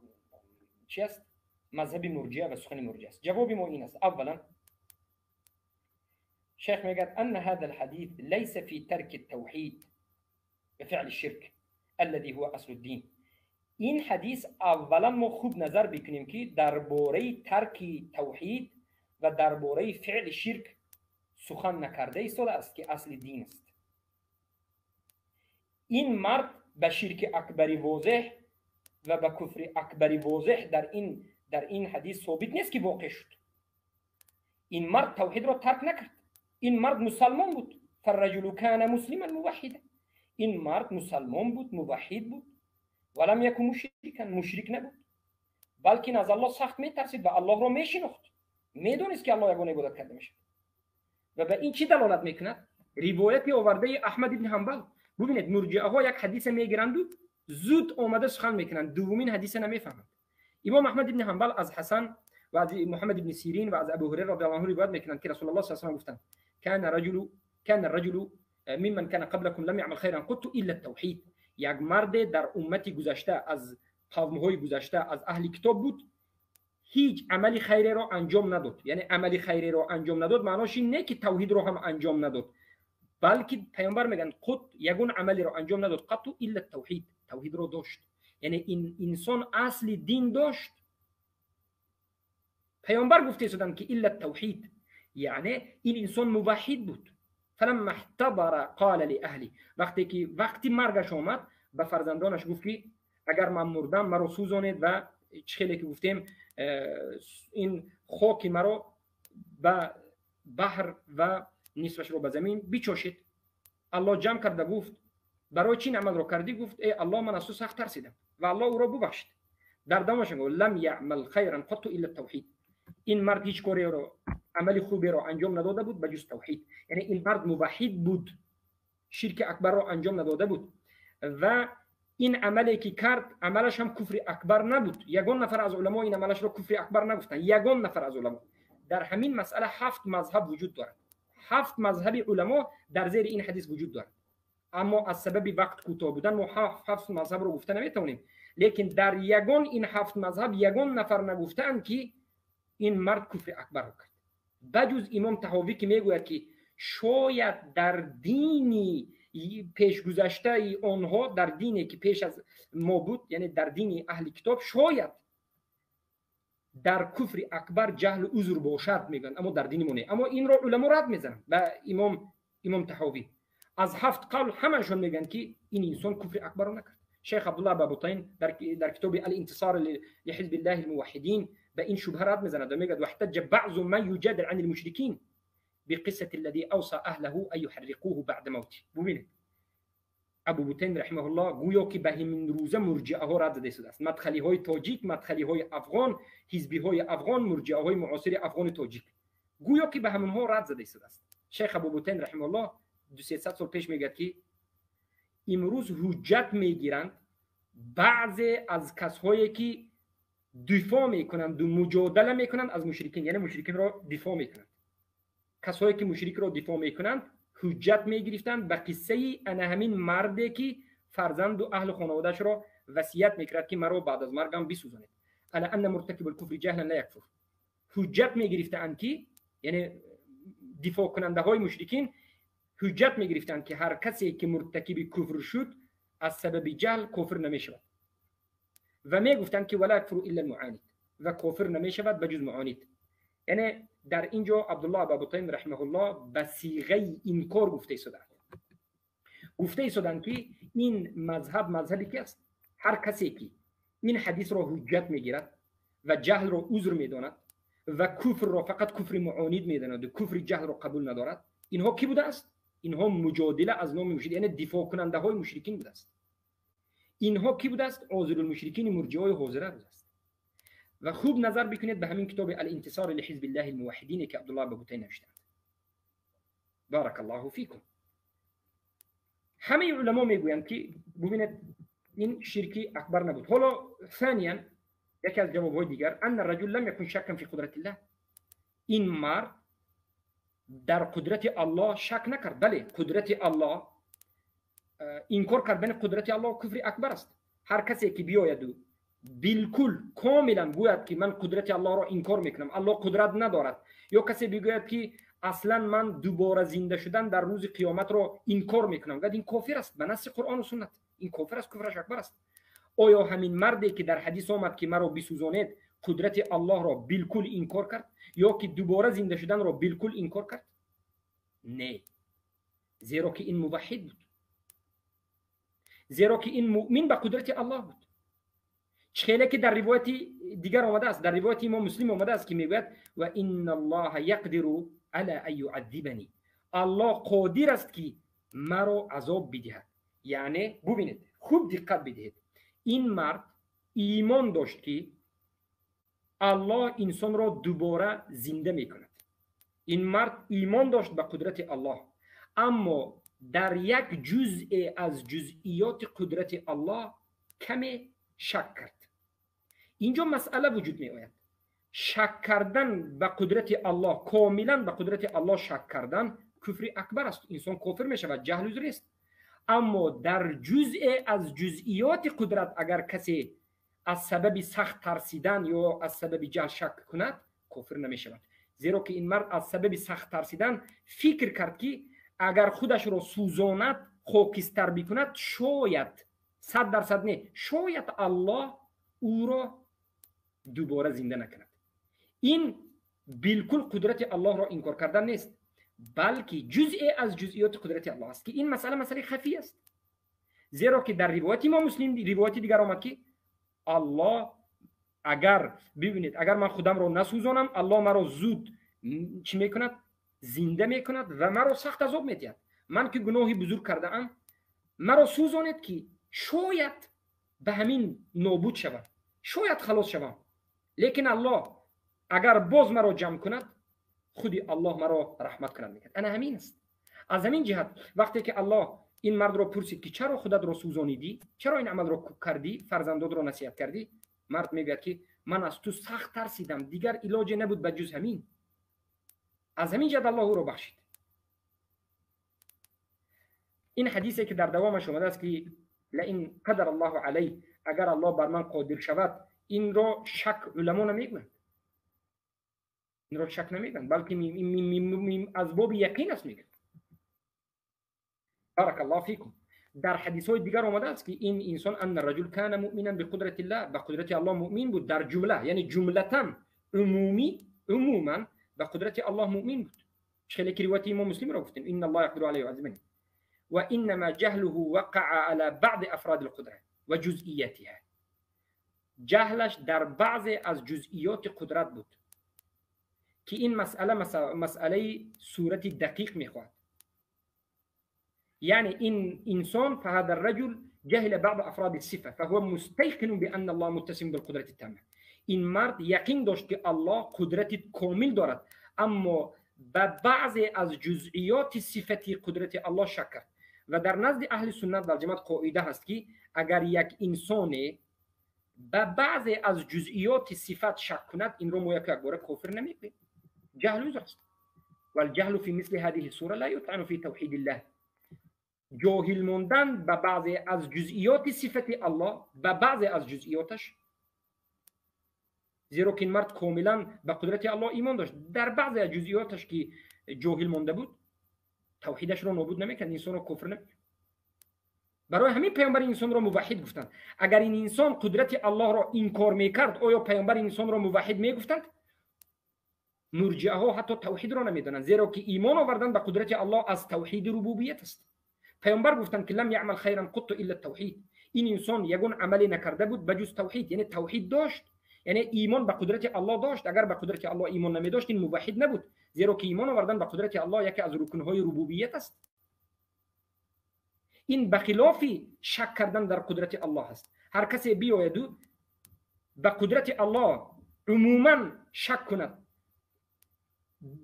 چی است؟ مذهب مرجعه و سخن مرجعه است. جواب ما این است: اولا شیخ میگه ان هذا الحديث ليس في ترك التوحيد بفعل الشرك الذي هو اصل الدين. این حدیث اولا ما خوب نظر بکنیم که درباره ترک توحید و درباره فعل شرک سخن نکرده ایستاده است که اصل دین است. این مرد به شرک اکبری واضح و به کفر اکبری واضح در این حدیث ثابت نیست که واقع شد. این مرد توحید را ترک نکرد، این مرد مسلمان بود. فالرجل كان مسلما موحدا، این مرد مسلمان بود، موحد بود، ولم یکن مشرکا، مشرک نبود، بلکه از الله سخت میترسید و الله را میشناخت، میدونست که الله یگانه عبادت کرده میشه. و به این چی دلالت میکند؟ روایت آورده احمد ابن حنبل. ببینید مرجئه ها یک حدیث میگیرند و زود آمده سخن میکنند، دومین حدیث نمیفهمند. امام احمد ابن حنبل از حسن و از محمد ابن سیرین و از ابو هریره رضی الله عنه روایت میکنند که رسول الله صلی الله علیه و گفتند كان الرجل ممن كان قبلكم لم يعمل خيرا قط الا التوحید. یک مرد در امتی گذشته، از قومهای گذشته، از اهل کتاب بود، هیچ عمل خیری را انجام نداد. یعنی عمل خیری را انجام نداد معناش این نه که توحید را هم انجام نداد، بلکه پیامبر میگن قط یگون عملی را انجام نداد، قط الا التوحید، توحید را داشت. یعنی این انسان اصل دین داشت. پیامبر گفته شدند که الا التوحید، یعنی این انسان موحد بود. فلما احتضر قال لاهلی، وقتی که وقتی مرگش آمد به فرزندانش گفت که اگر من مردم مرا سوزانید و چه که گفتیم این خاک مرا به بحر و نصفش رو به زمین بچاشید. الله جمع کرد و گفت برای چی این عمل رو کردی؟ گفت ای الله من از تو سخت ترسیدم و الله او را ببخشید. در دمش گفت لم یعمل خیرا قط الا التوحید. این مرد هیچ کاری رو، عمل خوبی رو انجام نداده بود به جز توحید. یعنی این مرد موحد بود، شرک اکبر رو انجام نداده بود و این عملی که کرد عملش هم کفر اکبر نبود. یگان نفر از علما این عملش رو کفر اکبر نگفتن، یگان نفر از علما. در همین مسئله 7 مذهب وجود دارد، 7 مذهب علما در زیر این حدیث وجود دارد. اما از سبب وقت کوتاه بودن ما 7 مذهب رو گفته نمیتونیم، لیکن در یگان این 7 مذهب یگان نفر نگفتند که این مرد کفر اکبر رو کرد، بجز امام طحاوی که میگوید که شاید در دینی پیشگذشته آنها، در دینی که پیش از ما بود، یعنی در دین اهل کتاب، شاید در کفر اکبر جهل عذر باشد میگن، اما در دین ما نه. اما این را علما رد میزنن و امام طحاوی از 7 قول همشون میگن که این انسان کفر اکبر رو نکرد. شیخ عبدالله بابوطین در کتاب الانتصار لحزب الله الموحدین به این شبهه رد میزند و میگه واحتج بعض من يجادل عن المشركين بقصة الذي اوصى اهله ان يحرقوه بعد موته. ببینید ابو بوتین رحمه الله گویا که به همین روزه مرجئه ها رد زده شده است. مدخلی های تاجیک، مدخلی های افغان، حزبی های افغان، مرجئه های معاصر افغان تاجیک، گویا که به همون ها رد زده شده است. شیخ ابو بوتین رحمه الله 200 سال پیش میگه که امروز حجت میگیرند баъзе аз касҳое ки дифоъ мекунанд ва муҷодала мекунанд аз мушрикин, яъне мушрикинро дифоъ мекунанд. Касҳое ки мушрикро дифоъ мекунанд ҳуҷҷат мегирифтанд ба қиссаи ана ҳамин марде ки фарзанду аҳлу хонаводаашро васият мекард ки маро баъд аз маргам бисӯзонед. Ала анна муртакибу лкуфри ҷаҳлан ла якфур. Ҳуҷҷат мегирифтаанд ки, яъне дифоъкунандаҳои мушрикин ҳуҷҷат мегирифтанд ки ҳар касе ки муртакиби куфр шуд аз сабаби ҷаҳл кофир намешавад ва мегуфтанд ки вала якфуру илла лмуанид, ва кофир намешавад ба ҷуз муанид. Яъне дар ин ҷо Абдуллоҳ Абубутайм раҳимаҳуллоҳ ба сиғаи инкор гуфта истоданд, гуфта истоданд ки ин мазҳаб мазҳаби ки аст? Ҳар касе ки ин ҳадисро ҳуҷҷат мегирад ва ҷаҳлро узр медонад ва куфрро фақат куфри муонид медонад ва куфри ҷаҳлро қабул надорад, инҳо кӣ будааст? Инҳо муҷодила аз номи мушрик, яъне дифоъкунандаҳои мушрикин будааст. Инҳо кӣ будааст? Озирулмушрикини мурҷиҳои ҳозира будааст. Ва хуб назар бикунед ба ҳамин китоби Алинтисор лиҳизби ллаҳи лмуваҳҳидин ки Абдуллоҳ Бабутай навиштаанд. Барак аллоҳу фикум. Ҳамаи уламо мегӯянд ки бубинед, ин ширки акбар набуд. Ҳоло ثانиян яке аз ҷавобҳои дигар, анна раҷул лам якун шаккан фи қудратиллаҳ. Ин мард дар қудрати Аллоҳ шак накард. Бале, қудрати Аллоҳ, инкор кардани қудрати Аллоҳ куфри акбар аст. Ҳар касе ки биёяду билкул комилан гӯяд ки ман қудрати Аллоҳро инкор мекунам, Аллоҳ қудрат надорад, ё касе бигӯяд ки аслан ман дубора зинда шудан дар рӯзи қиёматро инкор мекунам, гӯяд ин кофир аст ба насси Қуръону суннат, ин кофир аст, куфраш акбар аст. Оё ҳамин марде ки дар ҳадис омад ки маро бисӯзонед, қудрати Аллоҳро билкул инкор кард ё ки дубора зинда шуданро билкул инкор кард? Не, зеро ки ин муваҳҳид буд, зеро ки ин муъмин ба қудрати Аллоҳ буд. Хеле ки дар ривояти дигар омадааст, дар ривояти имом Муслим омадааст ки мегӯяд: ва инна аллоҳа яқдиру ала ан юаззибани, Аллоҳ қодир аст ки маро азоб бидиҳад. Яъне бубинед, хуб диққат бидиҳед, ин мард имон дошт ки Аллоҳ инсонро дубора зинда мекунад. Ин мард имон дошт ба қудрати Аллоҳ, аммо дар як ҷузъе аз ҷузъиёти қудрати Аллоҳ каме шак кард. Инҷо масъала вуҷуд меояд. Шак кардан ба қудрати Аллоҳ, комилан ба қудрати Аллоҳ шак кардан куфри акбар аст, инсон кофир мешавад, ҷаҳл узр нест. Аммо дар ҷузъе аз ҷузъиёти қудрат агар касе аз сабаби сахт тарсидан ё аз сабаби ҷаҳл шак кунад, кофир намешавад. Зеро ки ин мард аз сабаби сахт тарсидан фикр кард ки агар худашро сӯзонад, хокистар бикунад, шояд 100% не, шояд Аллоҳ ӯро дубора зинда накунад. Ин билкул қудрати Аллоҳро инкор кардан нест, балки ҷузъе аз ҷузъиёти қудрати Аллоҳ аст ки ин масъала масъалаи хафӣ аст. Зеро ки дар ривояти имом Муслим ривояти дигар омад ки Аллоҳ агар бибинед, агар ман худамро насӯзонам, Аллоҳ маро зуд чӣ мекунад? Зинда мекунад ва маро сахт азоб медиҳад. Ман ки гуноҳи бузург кардаам, маро сӯзонед ки шояд ба ҳамин нобуд шавам, шояд халос шавам. Лекин Аллоҳ агар боз маро ҷамъ кунад, худи Аллоҳ маро раҳмат кунад, мегӯяд. Ана ҳамин аст. Аз ҳамин ҷиҳат вақте ки Аллоҳ ин мардро пурсид ки чаро худатро сӯзонидӣ, чаро ин амалро кардӣ, фарзандодро насиҳат кардӣ, мард мегӯяд ки ман аз ту сахт тарсидам, дигар илоҷе набуд ба ҷуз ҳамин. Аз ҳамин ҷиҳат Аллоҳ ӯро бахшид. Ин ҳадисе ки дар давомаш омадааст ки лаин қадара аллоҳу алайҳ, агар Аллоҳ бар ман қодир шавад, инро шак уламо намегӯянд, инро шак намегӯянд, балки аз боби яқин аст мегӯянд. Барак аллоҳу фикум. Дар ҳадисҳои дигар омадааст ки ин инсон анна раҷул кана муъминан биқудратиллаҳ, ба қудрати Аллоҳ муъмин буд дар ҷумла, яъне ҷумлатан умумӣ, умуман ба қудрати Аллоҳ муъмин буд. Хеле ки ривояти имом Муслимро гуфтем, инна аллоҳ яқдиру алайҳи юаззибани ва иннама ҷаҳлуҳу вақаа ала баъди афроди лқудра ва ҷузъиятиҳа. Ҷаҳлаш дар баъзе аз ҷузъиёти қудрат буд ки ин масъала масъалаи сурати дақиқ мехоҳад. یعنی إن إنسان فهذا الرجل جهل بعض أفراد الصفة فهو مستيقن بأن الله متسم بالقدرة التامة. این مرد یقین داشت که الله قدرت کامل دارد، اما به بعضی از جزئیات صفتی قدرت الله شک کرد. و در نزد اهل سنت و جماعت قاعده هست که اگر یک انسان به بعضی از جزئیات صفت شک کند، این رو ما یک باره کافر نمیگیم. جهل عذر است. والجهل في مثل هذه الصورة لا يطعن في توحید الله. جاهل موندن به بعضی از جزئیات صفت الله، به بعضی از جزئیاتش، زیرا که این مرد کاملا به قدرت الله ایمان داشت، در بعضی از جزئیاتش که جاهل مانده بود توحیدش را نابود نمیکرد، انسان را کفر نمیکرد. برای همین پیامبر انسان را موحد گفتند. اگر این انسان قدرت الله را انکار میکرد، آیا پیامبر انسان را موحد میگفتند؟ مرجئه ها حتی توحید را نمیدانند، زیرا که ایمان آوردن به قدرت الله از توحید ربوبیت است. پیامبر گفتند که لم یعمل خیرا قط الا التوحید. این انسان یگون عملی نکرده بود بجز توحید، یعنی توحید داشت، یعنی ایمان به قدرت الله داشت. اگر به قدرت الله ایمان نمی داشت این موحد نبود، زیرا که ایمان آوردن به قدرت الله یکی از رکن‌های ربوبیت است. این به خلاف شک کردن در قدرت الله است. هر کسی بیاید به قدرت الله عموما شک کند،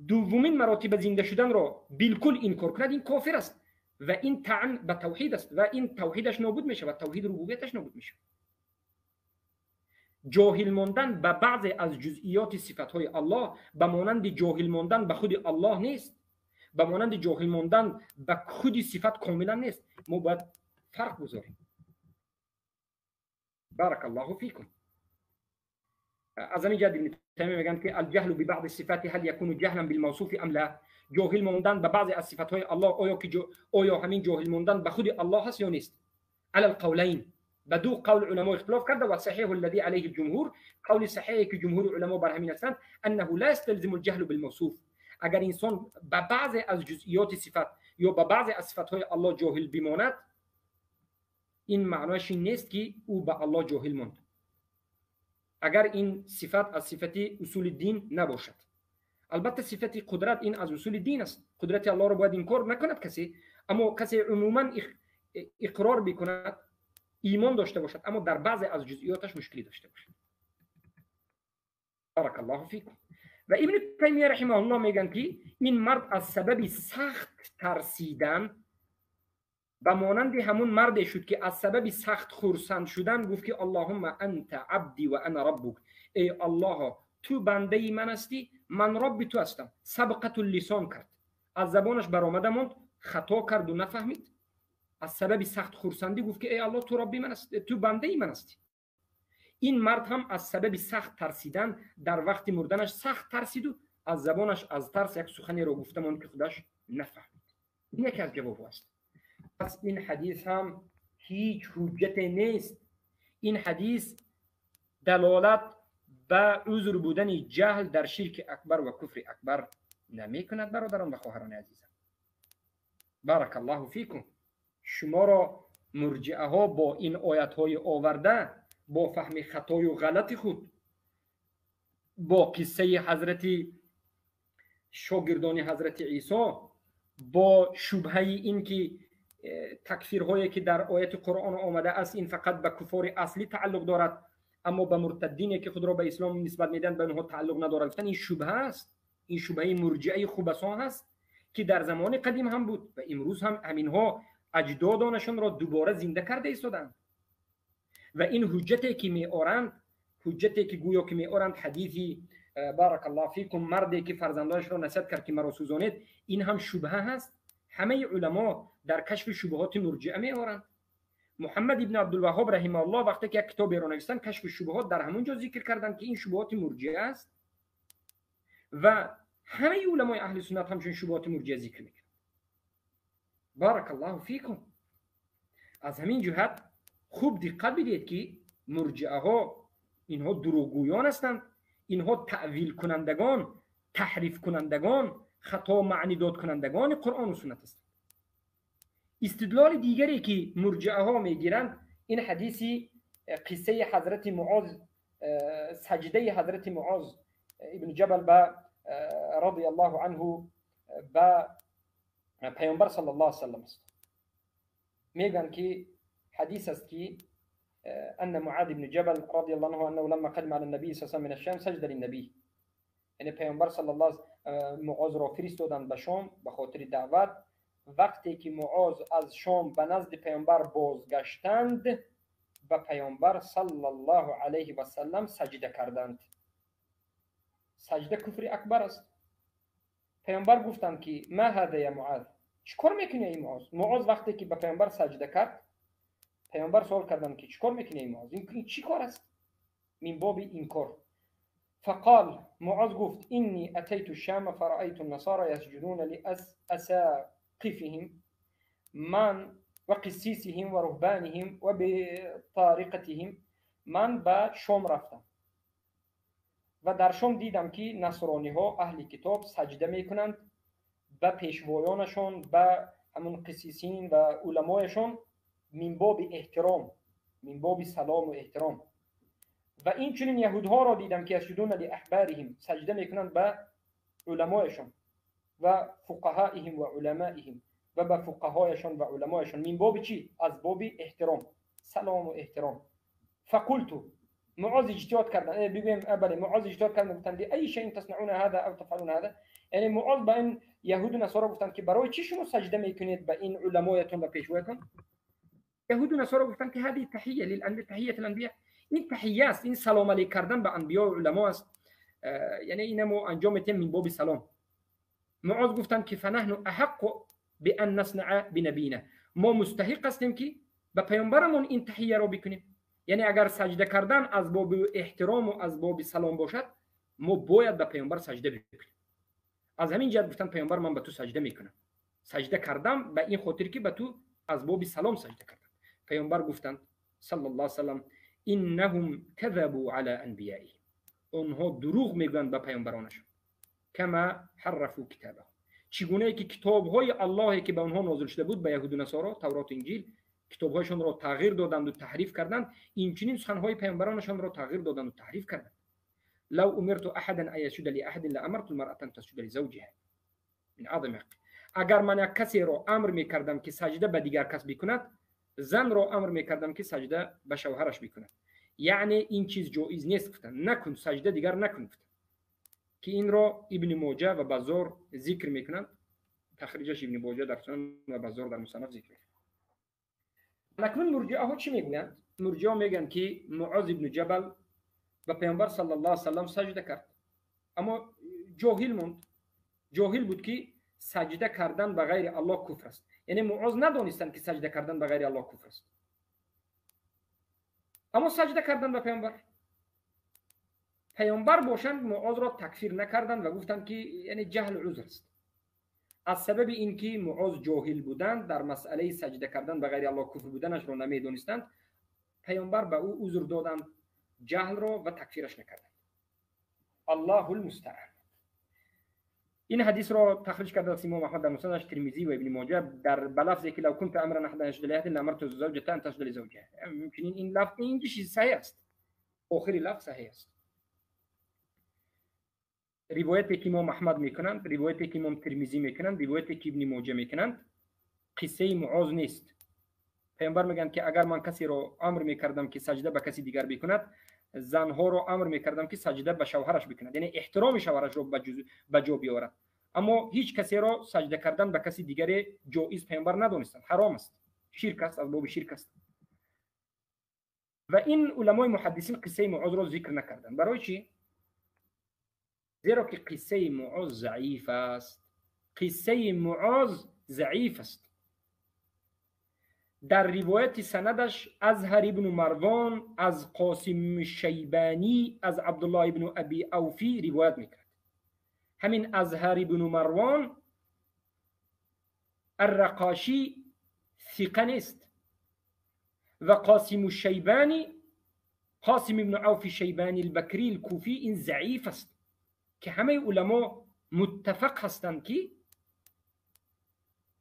دومین مراتب زنده شدن را بالکل انکار کند، این کافر است و این طعن به توحید است و این توحیدش نابود می شود، توحید ربوبیتش نابود می شود. جاهل ماندن به بعضی از جزئیات صفت‌های الله به مانند جاهل ماندن به خود الله نیست، به مانند جاهل ماندن به خود صفت کاملا نیست. ما باید فرق بگذاریم. بارک الله فیکم. از همین جهت ابن تیمیه میگن که الجهل ببعض الصفات هل یکون جهلا بالموصوف ام لا. جاهل ماندن به بعضی از صفت‌های الله آیا همین جاهل ماندن به خود الله هست یا نیست؟ علی القولین، به دو قول علما اختلاف کرده و صحیح الذي عليه الجمهور، قول صحیحی که جمهور علما بر همین هستند، انه لا يستلزم الجهل بالموصوف. اگر انسان به بعضی از جزئیات صفت یا به بعضی از صفت‌های الله جاهل بماند، این معنایش این نیست که او به الله جاهل ماند، اگر این صفت از صفت اصول دین نباشد. البته صفت قدرت این از اصول دین است، قدرت الله را باید انکار نکند کسی، اما کسی عموما اقرار بکند، ایمان داشته باشد، اما در بعضی از جزئیاتش مشکلی داشته باشد. بارک الله فیکم. و ابن تیمیه رحمه الله میگن که این مرد از سبب سخت ترسیدن به مانند همون مرد شد که از سبب سخت خرسند شدن گفت که اللهم انت عبدی و انا ربک، ای الله تو بنده من هستی، من رب تو هستم. سبقت اللسان کرد، از زبانش برآمده ماند، خطا کرد و نفهمید. از سبب سخت خرسندی گفت که ای الله تو ربی من هستی، تو بنده من هستی. این مرد هم از سبب سخت ترسیدن در وقت مردنش سخت ترسید و از زبانش از ترس یک سخنی را گفته ماند که خودش نفهمید. این یکی از جواب است. پس این حدیث هم هیچ حجت نیست. این حدیث دلالت به عذر بودن جهل در شرک اکبر و کفر اکبر نمی کند. برادران و خواهران عزیزم، بارک الله فیکم. شما را مرجعه ها با این آیت های آورده، با فهم خطای و غلط خود، با قصه حضرت شاگردان حضرت عیسی، با شبهه این که تکفیرهایی که در آیت قرآن آمده است این فقط به کفار اصلی تعلق دارد، اما به مرتدینی که خود را به اسلام نسبت میدن به آنها تعلق ندارد، گفتن این شبهه است. این شبهه مرجعه خوبسان هست که در زمان قدیم هم بود و امروز هم همینها اجدادانشان را دوباره زنده کرده ایستادند. و این حجتی که میآرند، حجتی که گویا که میآرند حدیثی بارک الله فیکم مردی که فرزندانش را نصیحت کرد که مرا سوزانید، این هم شبهه هست. همه علما در کشف شبهات مرجئه میآرند. محمد ابن عبدالوهاب رحمه الله وقتی که یک کتاب را نوشتن کشف شبهات، در همونجا ذکر کردند که این شبهات مرجئه است و همه علمای اهل سنت همچون شبهات مرجئه ذکر میکنند. بارک الله فیکم. از همین جهت خوب دقت بدید که مرجئه ها اینها دروغگویان هستند، اینها تأویل کنندگان، تحریف کنندگان، خطا معنی داد کنندگان قرآن و سنت هستند. استدلال دیگری که مرجئه ها میگیرند این حدیثی قصه حضرت معاذ، سجده حضرت معاذ ابن جبل به رضی الله عنه به پیامبر صلی الله علیه وسلم است. میگن که حدیث است که ان معاذ بن جبل رضی الله عنه انه لما قدم على النبي صلی الله علیه وسلم من الشام سجد للنبي، یعنی پیامبر صلی الله علیه معاذ را فرستادند به شام به خاطر دعوت وقتی که معاذ از شام به نزد پیامبر بازگشتند، به پیامبر صلی الله علیه و سلم سجده کردند. سجده کفر اکبر است. پیامبر گفتند که ما هذا یا معاذ، چیکار میکنی ای معاذ؟ معاذ وقتی که به پیامبر سجده کرد، پیامبر سوال کردند که چیکار میکنی ای معاذ، این چی کار است؟ من باب انکار. فقال، معاذ گفت انی اتیت الشام فرأیت النصارى یسجدون لأساقفهم من وقسیسهم ورهبانهم وبطارقتهم. من به شام رفتم و در شام دیدم که نصرانی ها اهل کتاب سجده میکنند به پیشوایانشان، به همون قسیسین و علمایشان، من باب احترام، من باب سلام و احترام. و این چنین یهودها را دیدم که یسجدون لاحبارهم، سجده میکنند به علمایشان و فقهائهم و علمائهم، و به فقهایشان و علمایشان، من باب چی؟ از باب احترام، سلام و احترام. فقلت، معاذ اجتهاد کردن، بگویم بله، معاذ اجتهاد کردن، گفتند ای شیء تصنعون هذا او تفعلون هذا. یعنی معاذ به این یهود و نصارا گفتند که برای چی شما سجده میکنید به این علمایتون و پیشوایتون؟ یهود و نصارا گفتند که هذه تحیه للانبیاء، تحیه الانبیاء، این تحیه است، این سلام علیک کردن به انبیا و علما است، یعنی اینمو انجام میتیم من باب سلام. معاذ گفتند که فنحن احق بان نصنع بنبینا، ما مستحق هستیم که به پیامبرمون این تحیه را بکنیم. یعنی اگر سجده کردن از باب احترام و از باب سلام باشد، ما باید به پیامبر سجده بکنیم. از همین جهت گفتن پیامبر من به تو سجده میکنم، سجده کردم به این خاطر که به تو از باب سلام سجده کردم. پیامبر گفتند صلی الله علیه و سلم انهم كذبوا على انبیائهم، آنها دروغ میگویند به پیامبرانشان. کما حرفوا کتابهم، چگونه که کتابهای الله که به آنها نازل شده بود به یهود و نصارا، تورات و انجیل، کتابهایشان را تغییر دادند و تحریف کردند، اینچنین سخنهای پیامبرانشان را تغییر دادند و تحریف کردند. لو امرت احدا ان يسجد لاحد لامرت المرأة ان تسجد لزوجها من اعظم حق. اگر من یک کسی را امر میکردم که سجده به دیگر کس بکند، زن را امر میکردم که سجده به شوهرش بکند. یعنی این چیز جایز نیست، گفتن نکن سجده دیگر نکن، گفتن که این را ابن ماجه و بزار ذکر میکنند، تخریجش ابن ماجه در سنن و بزار در مصنف ذکر میکنند. اکنون مرجئه ها چی میگویند؟ مرجئه میگن که معاذ ابن جبل به پیامبر صلی الله علیه و سلم سجده کرد، اما جاهل موند، جاهل بود که سجده کردن به غیر الله کفر است. یعنی معاذ ندانستند که سجده کردن به غیر الله کفر است، اما سجده کردن به پیامبر. پیامبر باشند معاذ را تکفیر نکردند و گفتند که یعنی جهل عذر است. از سبب اینکه معاذ جاهل بودند، در مسئله سجده کردن به غیر الله کفر بودنش را نمیدانستند، پیامبر به او عذر دادند جهل را و تکفیرش نکردند. الله المستعان. این حدیث را تخریج کرده است امام احمد در مسندش، ترمذی و ابن ماجه در بلفظی که لو كنت امرا احدا يسجد لاحد لامرت الزوجة ان تسجد لزوجها. همچنین این لفظ این چیز صحیح است، آخری لفظ صحیح است. روایتی که امام احمد میکنند، روایتی که امام ترمذی میکنند، روایتی که ابن ماجه میکنند، قصه معاذ نیست. پیامبر میگن که اگر من کسی را امر میکردم که سجده به کسی دیگر بکند، زنها را امر میکردم که سجده به شوهرش بکند، یعنی احترام شوهرش را به جا بیاورد. اما هیچ کسی را سجده کردن به کسی دیگر جایز پیامبر ندانستند، حرام است، شرک است، از باب شرک است. و این علمای محدثین قصه معاذ را ذکر نکردند. برای چی؟ زیرا که قصه معاذ ضعیف است. قصه معاذ ضعیف است. در روایت سندش ازهر ابن مروان از قاسم شیبانی از عبدالله ابن ابی اوفی روایت میکرد. همین ازهر ابن مروان الرقاشی ثقه نیست و قاسم الشیبانی، قاسم ابن عوف شیبانی البکری الکوفی، این ضعیف است که همه علما متفق هستند که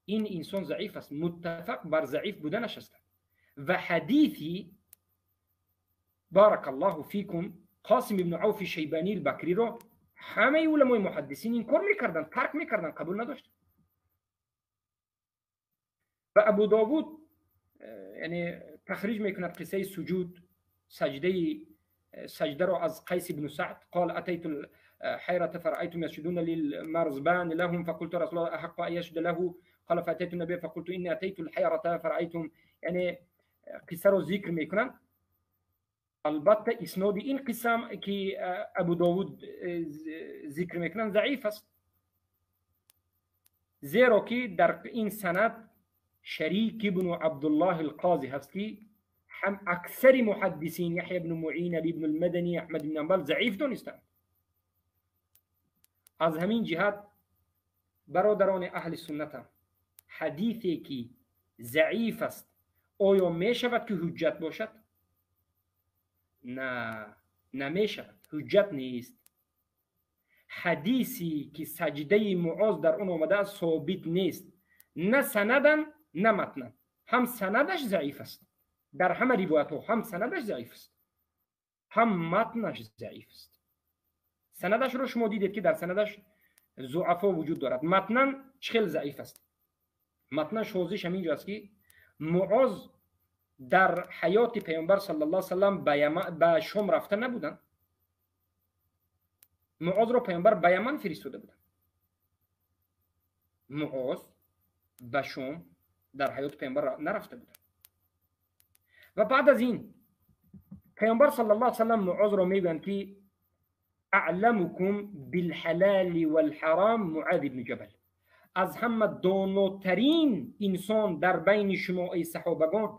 این انسان ضعیف است، متفق بر ضعیف بودنش هستند. و حدیثی بارک الله فیکم قاسم ابن عوف شیبانی البکری رو همه علمای محدثین این کار میکردن، ترک میکردن، قبول نداشتن. و ابو داوود یعنی تخریج میکند قصه سجود، سجده رو از قیس بن سعد قال اتیت الحيرة فرأيتم يسجدون للمرزبان لهم فقلت رسول الله أحق أن يسجد له قال فأتيت النبي فقلت إني أتيت الحيرة فرأيتم. یعنی قصه رو ذکر میکنن. البته اسناد این قصه که ابو داود ذکر میکنن ضعیف است، زیرا که در این سند شریک ابن عبدالله القاضی هست که هم اکثر محدثین یحیی بن معین، علی بن المدنی، احمد بن حنبل ضعیف دانستند. از همین جهت برادران اهل سنت، حدیثی که ضعیف است آیا می شود که حجت باشد؟ نه، نمی شود، حجت نیست. حدیثی که سجده معاذ در آن آمده است ثابت نیست، نه سندن نه متنن. هم سندش ضعیف است در همه روایت ها، هم سندش ضعیف است هم متنش ضعیف است. سندش رو شما دیدید که در سندش ضعفا وجود دارد. متنن خیلی ضعیف است. متن شوزیش همینجا است که معاذ در حیات پیامبر صلی الله علیه و سلم به شام رفته نبودند. معاذ را پیامبر به یمن فرستاده بودند. معاذ به شام در حیات پیامبر نرفته بودند. و بعد از این پیامبر صلی الله علیه و سلم معاذ را میگویند که اعلمکم بالحلال والحرام معاذ بن جبل. از همه داناترین انسان در بین شما ای صحابگان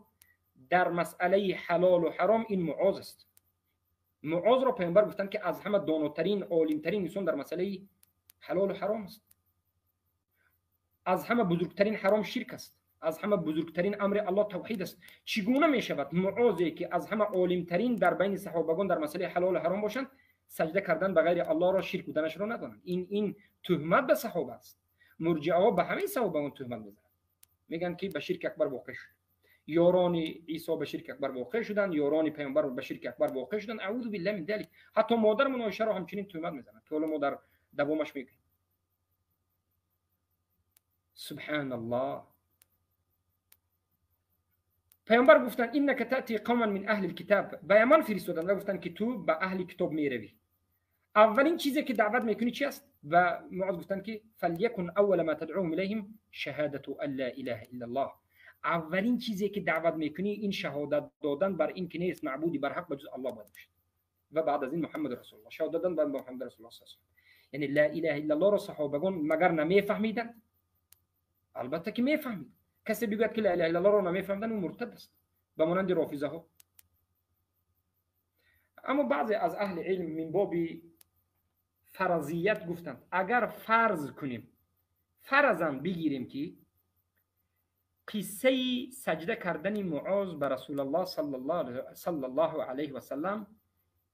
در مسئله حلال و حرام این معاذ است. معاذ را پیامبر گفتند که از همه داناترین، عالمترین انسان در مسئله حلال و حرام است. از همه بزرگترین حرام شرک است، از همه بزرگترین امر الله توحید است. چگونه می شود معاذی که از همه عالمترین در بین صحابگان در مسئله حلال و حرام باشند سجده کردن به غیر الله را شرک بودنش را ندانند؟ این تهمت به صحابه است. مرجعه ها به همه صحابگان تهمت میزنند، میگن که به شرک اکبر واقع شد. یاران عیسی به شرک اکبر واقع شدند، یاران پیامبر به شرک اکبر واقع شدند. اعوذ بالله من ذلک. حتی مادرمون عایشه را همچنین تهمت میزنند که حالا ما در دوامش میگیم. سبحان الله. پیامبر گفتند انک تأتی قوما من اهل الکتاب. به یمن فرستادند و گفتند که تو به اهل کتاب میروی. اولین چیزی که دعوت میکنی چی است؟ و معاذ گفتند که فلیکن اول ما تدعوهم الیهم شهادت ان لا اله الا الله. اولین چیزی که دعوت میکنی این شهادت دادن بر این که نیست معبودی بر حق بجز الله باید باشد و بعد از این محمد رسول الله، شهادت دادن بر محمد رسول الله صلی الله علیه و سلم. یعنی لا اله الا الله را صحابگان مگر نمیفهمیدند؟ البته که میفهمید. کسی بگوید که لا اله الا الله را نمیفهمیدن او مرتد است، به مانند رافضه ها. اما بعضی از اهل علم من باب فرضیت گفتند اگر فرض کنیم، فرضاً بگیریم که قصه سجده کردن معاذ به رسول الله صلی الله علیه و سلم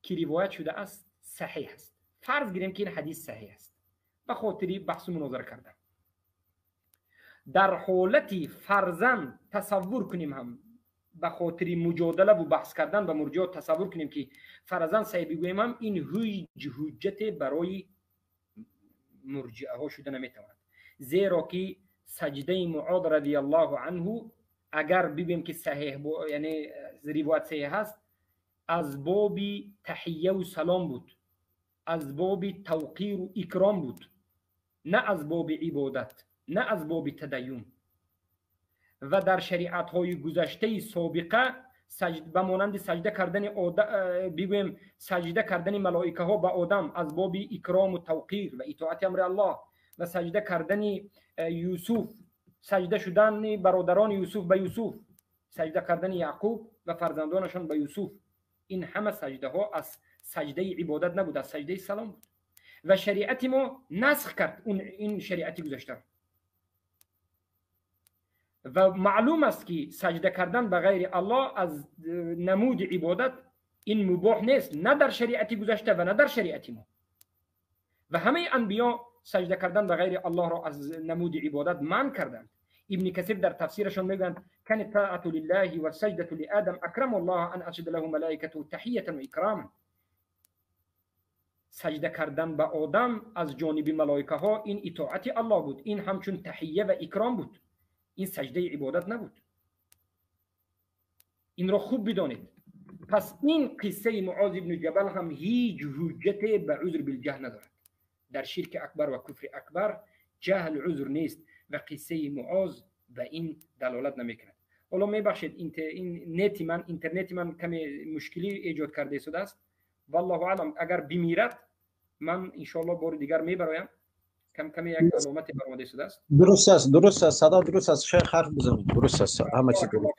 که روایت شده است صحیح است. فرض گیریم که این حدیث صحیح است، به خاطر بحث و مناظره کردن. در حالتی فرضاً تصور کنیم، هم به خاطر مجادله و بحث کردن به مرجع تصور کنیم که فرضاً صحیح بگوییم، هم این هیچ حجت برای مرجعه ها شده نمیتواند، زیرا که سجده معاذ رضی الله عنه اگر ببینیم که صحیح یعنی روایت صحیح هست، از باب تحیه و سلام بود، از باب توقیر و اکرام بود، نه از باب عبادت، نه از باب تدین. و در شریعت های گذشته سابقه به مانند سجده کردن بگویم سجده کردن ملائکه ها به آدم از باب اکرام و توقیر و اطاعت امر الله، و سجده کردن یوسف، سجده شدن برادران یوسف به یوسف، سجده کردن یعقوب و فرزندانشان به یوسف، این همه سجده ها از سجده عبادت نبود، از سجده سلام بود. و شریعت ما نسخ کرد این شریعت گذشته. و معلوم است که سجده کردن به غیر الله از نمود عبادت این مباح نیست، نه در شریعت گذشته و نه در شریعت ما. و همه انبیا سجده کردن به غیر الله را از نمود عبادت منع کردند. ابن کثیر در تفسیرشون میگن کان طاعت لله و سجده لآدم اکرم الله ان اسجد له ملائکته تحیه و اکراما. سجده کردن به آدم از جانب ملائکه ها این اطاعت الله بود، این همچون تحیه و اکرام بود، این سجده عبادت نبود. این را خوب بدانید. پس این قصه معاذ بن جبل هم هیچ حجت به عذر بالجهل ندارد. در شرک اکبر و کفر اکبر جهل عذر نیست. و قصه معاذ به این دلالت نمیکند. حالا میبخشید این نت من، اینترنت من کمی مشکلی ایجاد کرده شده است. والله اعلم اگر بمیرد من ان شاء الله بار دیگر میبرایم. کم کمی یک علامت برآمده شده است. درست است، درست است، صدا درست است، شیخ حرف بزنید. درست است، همه چیز درست.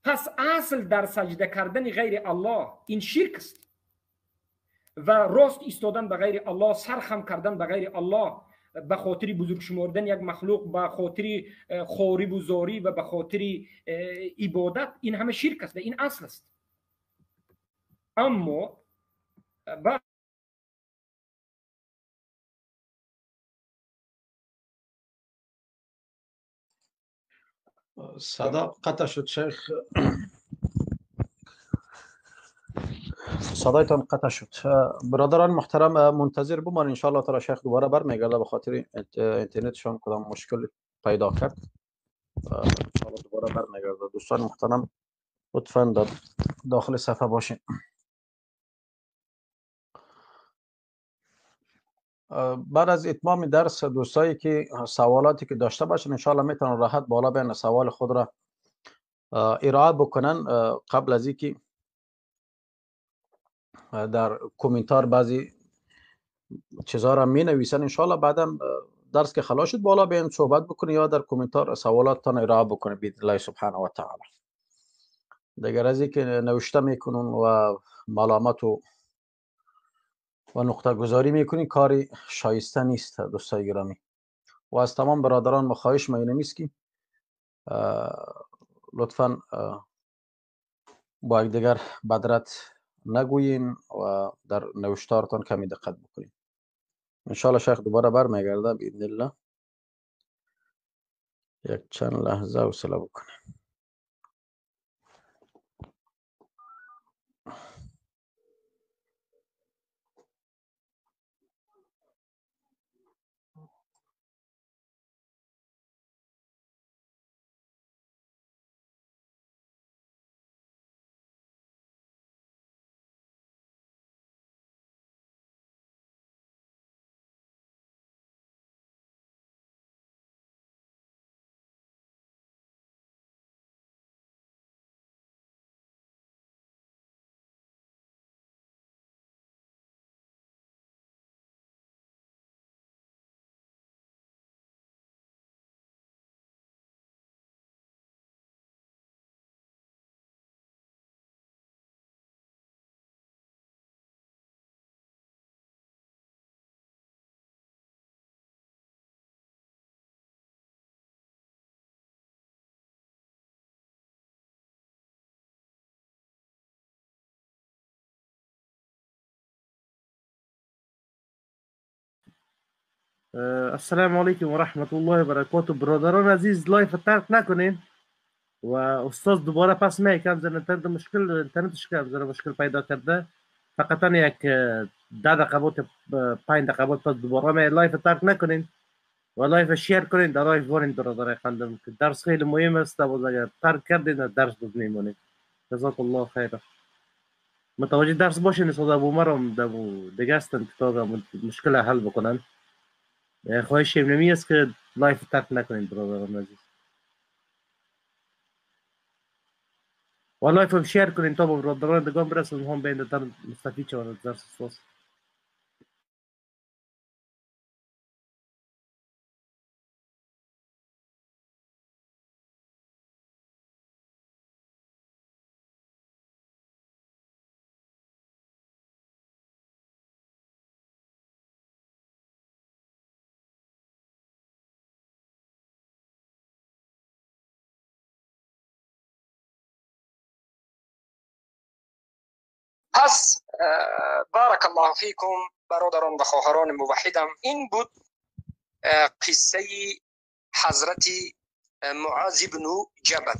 پس اصل در سجده کردن غیر الله این شرک است و راست ایستادن به غیر الله، سرخم کردن به غیر الله، به خاطر بزرگ شمردن یک مخلوق، به خاطر خواری و زاری و به خاطر عبادت، این همه شرک است و این اصل است. اما بعد صدا قطع شد شیخ، صدایتان قطع شد. برادران محترم منتظر بمان ان شاء الله تعالی شیخ دوباره برمیگرده، به خاطر اینترنتشان کدام مشکل پیدا کرد ان شاء الله دوباره برمیگرده. دوستان محترم لطفاً در داخل صفحه باشین. بعد از اتمام درس دوستایی که سوالاتی که داشته باشن ان شاء الله میتونن راحت بالا بیان سوال خود را ارائه بکنن، قبل از اینکه در کومنتار بعضی چیزا را می نویسن. ان شاء الله بعدا درس که خلاص شد بالا بیان صحبت بکنن یا در کومنتار سوالاتتان ارائه بکنن باذن الله سبحانه و تعالی. دیگر از اینکه نوشته میکنن و ملامت و نقطه گذاری میکنی کاری شایسته نیست دوستای گرامی. و از تمام برادران ما خواهش ما اینه که لطفاً با یکدیگر بدرت نگویین و در نوشتارتان کمی دقت بکنین. انشاءالله شیخ دوباره برمیگرده باذن الله. یک چند لحظه حوصله بکنیم. السلام علیکم و رحمت الله و برکاته. برادران عزیز live ترک نکنین و استاد دوباره پس می کم زن اینترنت مشکل، اینترنتش کم زن مشکل پیدا کرده. فقط یک 10 دقیقه بود، 5 دقیقه بود، پس دوباره می live ترک نکنین و live share کنین، در live وارین برادرای خندم که درس خیلی مهم است. باز اگر ترک کردین درس بود میمونید. جزاک الله خیرا. متوجه درس باشین. استاد ابو مرام دیگه هستن که مشکل حل بکنن. خواهش نمی است که live ترک نکنید برادران عزیز و live هم share کنین تا با برادران دیگه برسن هم بین در مستفید شوند از درس استاد. پس بارک الله فیکم برادران و خواهران موحدم، این بود قصه حضرت معاذ بن جبل.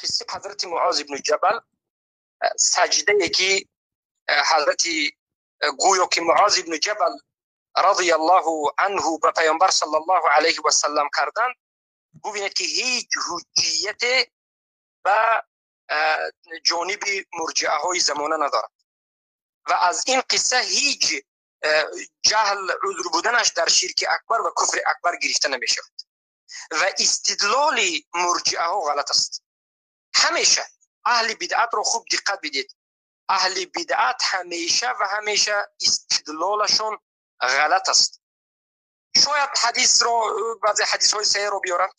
قصه حضرت معاذ بن جبل، سجده که حضرت گویا که معاذ بن جبل رضی الله عنه به پیامبر صلی الله علیه و سلم کردن، ببینید که هیچ حجیت به جانب مرجعه های زمانه ندارد و از این قصه هیچ ҷаҳл узр буданаш дар ширки акбар ва куфри акбар гирифта намешавад ва истидлоли мурҷиаҳо ғалат аст. Ҳамеша аҳли бидъатро хуб диққат бидед, аҳли бидъат ҳамеша ва ҳамеша истидлолашон ғалат аст. Шояд ҳадисро, баъзе ҳадисҳои саҳеҳро биёранд,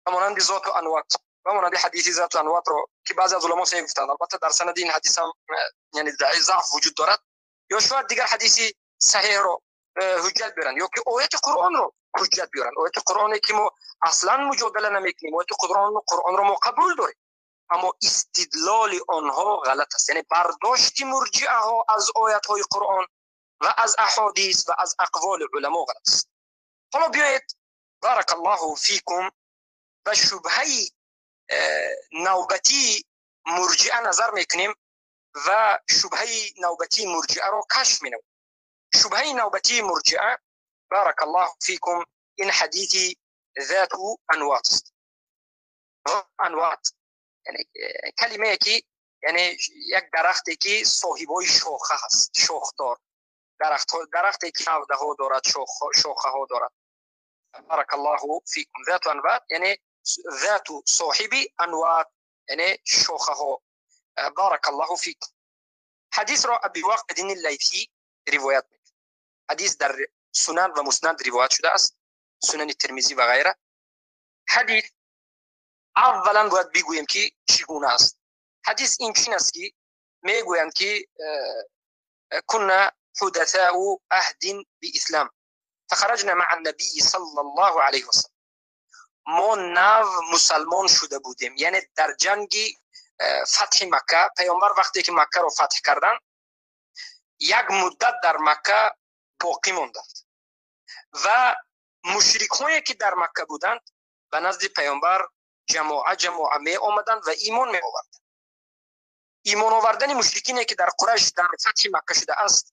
ба монанди зоту анват, ба монанди ҳадиси зоту анватро, ки баъзе аз уламо саҳеҳ гуфтанд, албатта дар санади ин ҳадис ҳам яъне заъф вуҷуд дорад, ё шояд дигар ҳадиси саҳеҳро ҳуҷҷат биёранд, ё ки ояти Қуръонро ҳуҷҷат биёранд. Ояти Қуръоне ки мо аслан муҷодала намекунем, ояти Қуръонро мо қабул дорем, аммо истидлоли онҳо ғалат аст. Яъне бардошти мурҷиаҳо аз оятҳои Қуръон ва аз аҳодис ва аз ақволи уламо ғалат аст. Ҳоло биёед, баракаллоҳу фикум, ба шубҳаи навбатии мурҷиа назар мекунем ва шубҳаи навбатии мурҷиаро кашф менамоем. Шубҳаи навбатии мурҷиа, баракаллоҳу фикум, ин ҳадиси зату анват аст. Анват яъне калимае ки яъне як дарахте ки соҳибои шоха ҳаст, шохдор, дарахте ки навдаҳо дорад, шохаҳо дорад. Баракаллоҳу фикум. Зату анват яъне зату соҳиби анват, яъне шохаҳо. Баракаллоҳу фикум. Ҳадисро Аби Вақидин Лайсӣ ривоят мекунад. Ҳадис дар сунан ва муснад ривоят шудааст, сунани Термизӣ ва ғайра. Ҳадис аввалан бояд бигӯем ки чӣ гуна аст. Ҳадис ин чин аст ки мегӯянд ки кунна ҳудасау аҳдин биислам фахараҷна маа набии саллаллоҳу алайҳи васаллам. Мо нав мусалмон шуда будем, яъне дар ҷанги фатҳи Макка. Паёмбар вақте ки Маккаро фатҳ карданд, як муддат дар Макка боқӣ монданд ва мушрикҳое ки дар Макка буданд ба назди паёмбар ҷамоа ҷамоа меомаданд ва имон меоварданд. Имон овардани мушрикине ки дар Қурайш дар фатҳи Макка шудааст,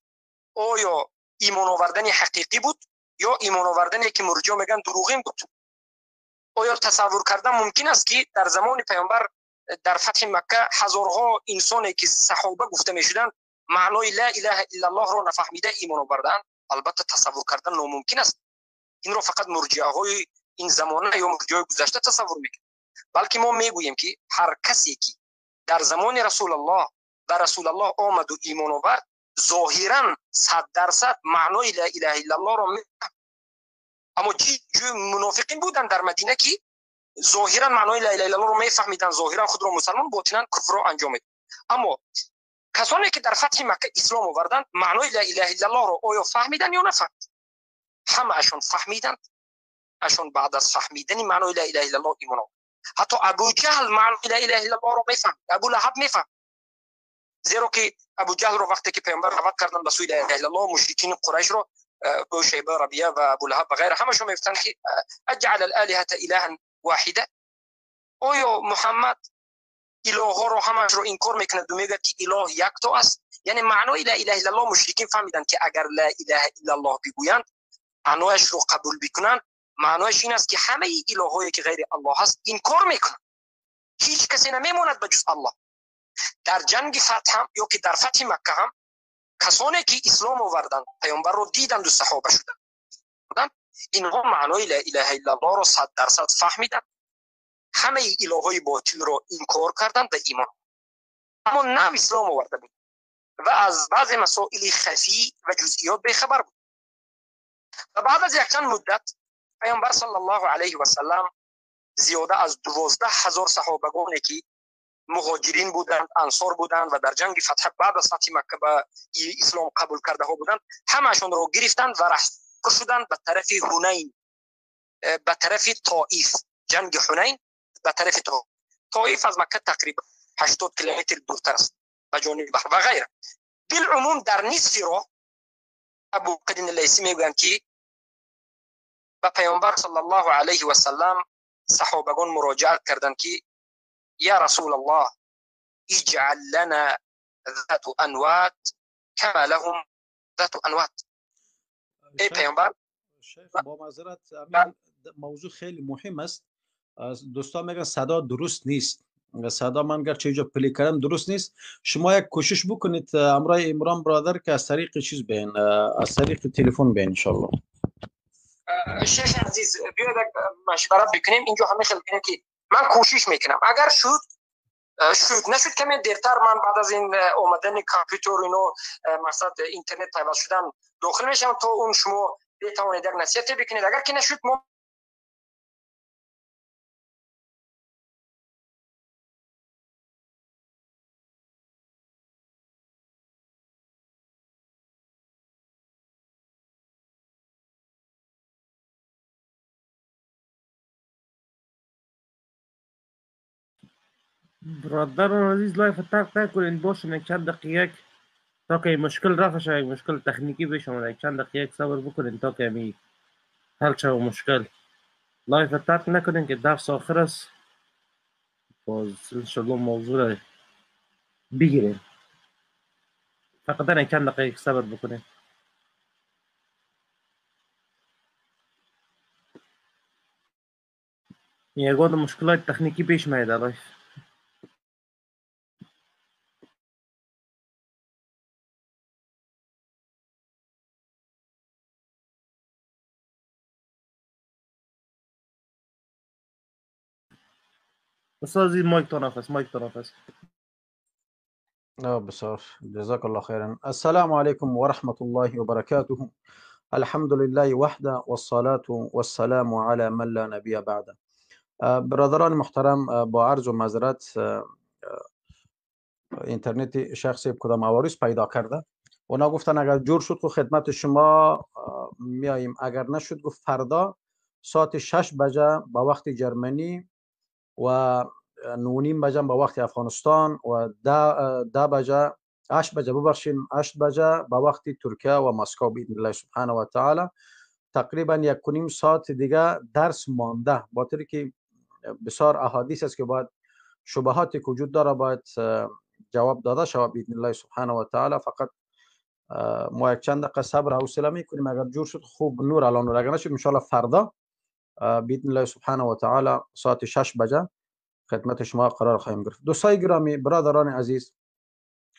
оё имон овардани ҳақиқӣ буд ё имон овардане ки мурҷиа мегӯянд дурӯғин буд? Оё тасаввур кардан мумкин аст ки дар замони паёмбар дар фатҳи Макка ҳазорҳо инсоне ки саҳоба гуфта мешуданд маънои ла илаҳа иллаллоҳро нафаҳмида имон оварданд? Албатта тасаввур кардан номумкин аст. Инро фақат мурҷиаҳои ин замона ё мурҷиаҳои гузашта тасаввур мекунанд. Балки мо мегӯем ки ҳар касе ки дар замони Расулаллоҳ ба Расулаллоҳ омаду имон овард, зоҳиран 100% маънои ла илаҳа иллаллоҳро мефаҳмад. Аммо чӣ мунофиқин буданд дар Мадина ки зоҳиран маънои ла илаҳа иллаллоҳро мефаҳмиданд, зоҳиран худро мусалмон, ботинан куфрро анҷом медоданд. Аммо касоне ки дар фатҳи Макка ислом оварданд, маънои ла илаҳа иллаллоҳро оё фаҳмиданд ё нафаҳмиданд? Ҳамаашон фаҳмиданд. Ашон баъд аз фаҳмидани маънои ла илаҳа иллаллоҳ имон оварданд. Ҳатто Абуҷаҳл маънои ла илаҳа иллаллоҳро мефаҳмид, Абулаҳаб мефаҳмид. Зеро ки Абуҷаҳлро вақте ки паёмбар даъват карданд ба сӯи ла илаҳа иллаллоҳ, мушрикини Қурайшро, Абу Шайба, Рабия ва Абулаҳаб ва ғайра, ҳамашон мегуфтанд ки аҷъала алолиҳата илаҳан воҳида, оё Муҳаммад илоҳҳоро ҳамашро инкор мекунад ва мегӯяд ки илоҳ якто аст? Яъне маънои ла илаҳа иллаллоҳ мушрикин фаҳмиданд ки агар ла илаҳа иллаллоҳ бигӯянд, маънояшро қабул бикунанд, маънояш ин аст ки ҳамаи илоҳҳое ки ғайри Аллоҳ ҳаст инкор мекунанд, ҳеҷ касе намемонад ба ҷуз Аллоҳ. Дар ҷанги фатҳ ҳам ё ки дар фатҳи Макка ҳам касоне ки ислом оварданд, паёмбарро диданду саҳоба шуданд, инҳо маънои ла илаҳа иллаллоҳро 100% фаҳмиданд, ҳамаи илоҳҳои ботилро инкор карданд ва имон. Аммо нав ислом оварда буд ва аз баъзе масоили хафӣ ва ҷузъиёт бехабар буд. Ва баъд аз якчанд муддат паёмбар саллаллоҳу алайҳи васаллам зиёда аз 12 000 саҳобагоне ки муҳоҷирин буданд, ансор буданд ва дар ҷанги фатҳ баъд аз фатҳи Макка ба ислом қабул кардаҳо буданд, ҳамаашонро гирифтанд ва раҳсупор шуданд ба тарафи Ҳунайн, ба тарафи Тоиф. Ҷанги Ҳунайн ба тарафи Тоиф. Тоиф аз Макка тақрибан 80 километр дуртар аст, ба ҷониби баҳр ва ғайра. Билумум дар нисфи роҳ Абу Қадин Лайсӣ мегӯянд ки ба паёмбар саллаллоҳу алайҳи васаллам саҳобагон муроҷиат карданд ки я Расулаллоҳ, иҷъал лана зату анват кама лаҳум зату анват. Эй паёмбар, шайх, бо маъзарат, мавзӯъ хеле муҳим аст. Дӯстон мегӯянд садо дуруст нест. صدا من گرچه اینجا play کردم درست نیست. شما یک کوشش بکنید امرای عمران برادر که از طریق چیز بین، از طریق تلفن بین ان شاء الله. شیخ عزیز بیاید مشوره بکنیم اینجا، همه خیلی کنیم که من کوشش میکنم، اگر شد شد، نشد کمی دیرتر من بعد از این اومدن کامپیوتر اینو مقصد اینترنت پیوست شدن داخل میشم تا اون شما بتوانید یک نصیحت بکنید. اگر که نشد ما برادران عزیز live ترک نکنین، باشین چند دقیقه تا که مشکل رفع شود، مشکل تکنیکی بشه، یک چند دقیقه صبر بکنین تا که می حل شود مشکل. live ترک نکنین که درس آخر است، باز انشالله موضوع را بگیریم. فقط چند دقیقه صبر بکنین. یگان مشکلات تکنیکی پیش میاد live. استاد مایک تنفس، مایک تنفس. بسیار جزاك الله خيرا. السلام عليكم ورحمة الله وبركاته. الحمد لله وحده والصلاة والسلام على من لا نبي بعده. برادران محترم، با عرض و معذرت اینترنت شخصی کدام عوارض پیدا کرده، اونا گفتن اگر جور شد خو خدمت شما میاییم، اگر نشد گفت فردا ساعت 6 بجه با وقت جرمنی و 9:30 بجه با وقت افغانستان و 10 بجه 8 بجه ببخشین 8 بجه با وقت ترکیه و مسکو باذن الله سبحانه و تعالی. تقریبا 1.5 ساعت دیگه درس مانده، با طوری که بسیار احادیث است که باید شبهاتی که وجود داره باید جواب داده شود باذن الله سبحانه و تعالی. فقط ما یک چند دقیقه صبر و حوصله میکنیم، اگر جور شد خوب نور الان نور، اگر نشد ان شاء الله فردا باذن الله سبحانه و تعالی ساعت 6 بجه خدمت شما قرار خواهیم گرفت. دوستای گرامی، برادران عزیز،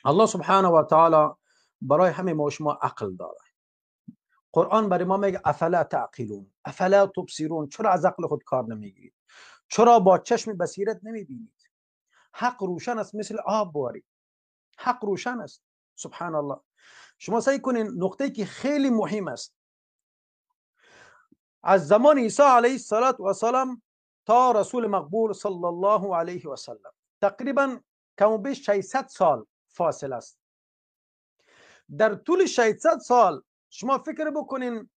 الله سبحانه و تعالی برای همه ما شما عقل داره. قرآن برای ما میگه افلا تعقلون افلا تبصرون، چرا از عقل خود کار نمیگیرید؟ چرا با چشم بصیرت نمیبینید؟ حق روشن است مثل آب باری، حق روشن است. سبحان الله. شما سعی کنین نقطه‌ای که خیلی مهم است، از زمان عیسی علیه السلام تا رسول مقبول صلی الله علیه و سلم تقریبا کم و بیش 600 سال فاصله است. در طول 600 سال شما فکر بکنین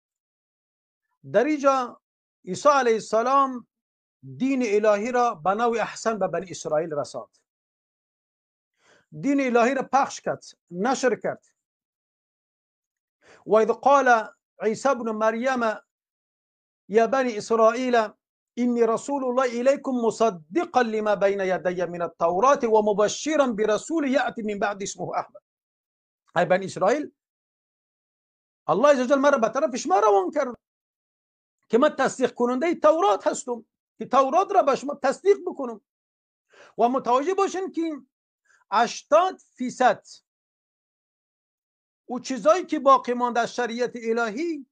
در اینجا عیسی علیه السلام دین الهی را به نوع احسن به بنی اسرائیل رساند، دین الهی را پخش کرد، نشر کرد. و اذ قال عیسی ابن مریم یا بنی اسرائیل إني رسول الله إليكم مصدقا لما بين يدي من التوراة ومبشرا برسول يأتي من بعد اسمه أحمد. ای بنی اسرائیل، الله عز وجل مرا به طرف شما روان کرد که من تصدیق کننده تورات هستم، که تورات را به شما تصدیق بکنم. و متوجه باشین که 80% او چیزایی که باقی مانده از شریعت الهی،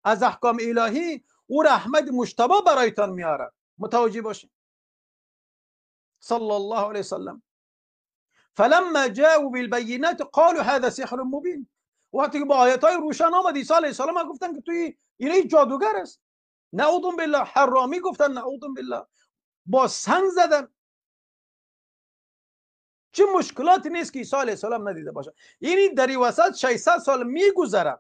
از احکام الهی، او را احمد مجتبی برایتان میاره. متوجه باشین. صلی الله علیه وسلم. فلما جاءوا بالبينات قالوا هذا سحر مبین. وقتی که با آیت های روشن آمد عیسی علیه السلام گفتن که توی اینه جادوگر است، نعوذ بالله. حرامی گفتن نعوذ بالله، با سنگ زدن. چه مشکلاتی نیست که عیسی علیه السلام ندیده باشه. یعنی در این وسط 600 سال میگذره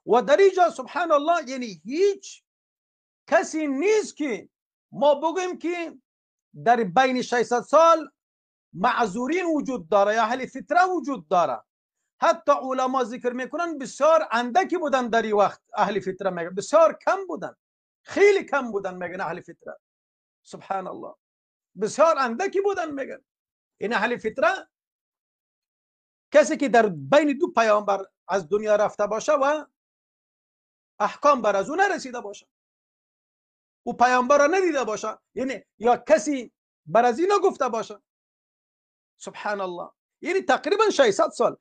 و در اینجا سبحان الله، یعنی هیچ کسی نیست که ما بگوییم که در بین 600 سال معذورین وجود داره یا اهل فتره وجود داره. حتی علما ذکر میکنن بسیار اندکی بودن در این وقت اهل فتره، میگن بسیار کم بودن، خیلی کم بودن میگن اهل فتره. سبحان الله، بسیار اندکی بودن میگن. این اهل فتره کسی که در بین دو پیامبر از دنیا رفته باشه و احکام بر از او نرسیده باشه، او پیامبر را ندیده باشه، یعنی یا کسی بر از اینا گفته باشه. سبحان الله. یعنی تقریبا 600 سال.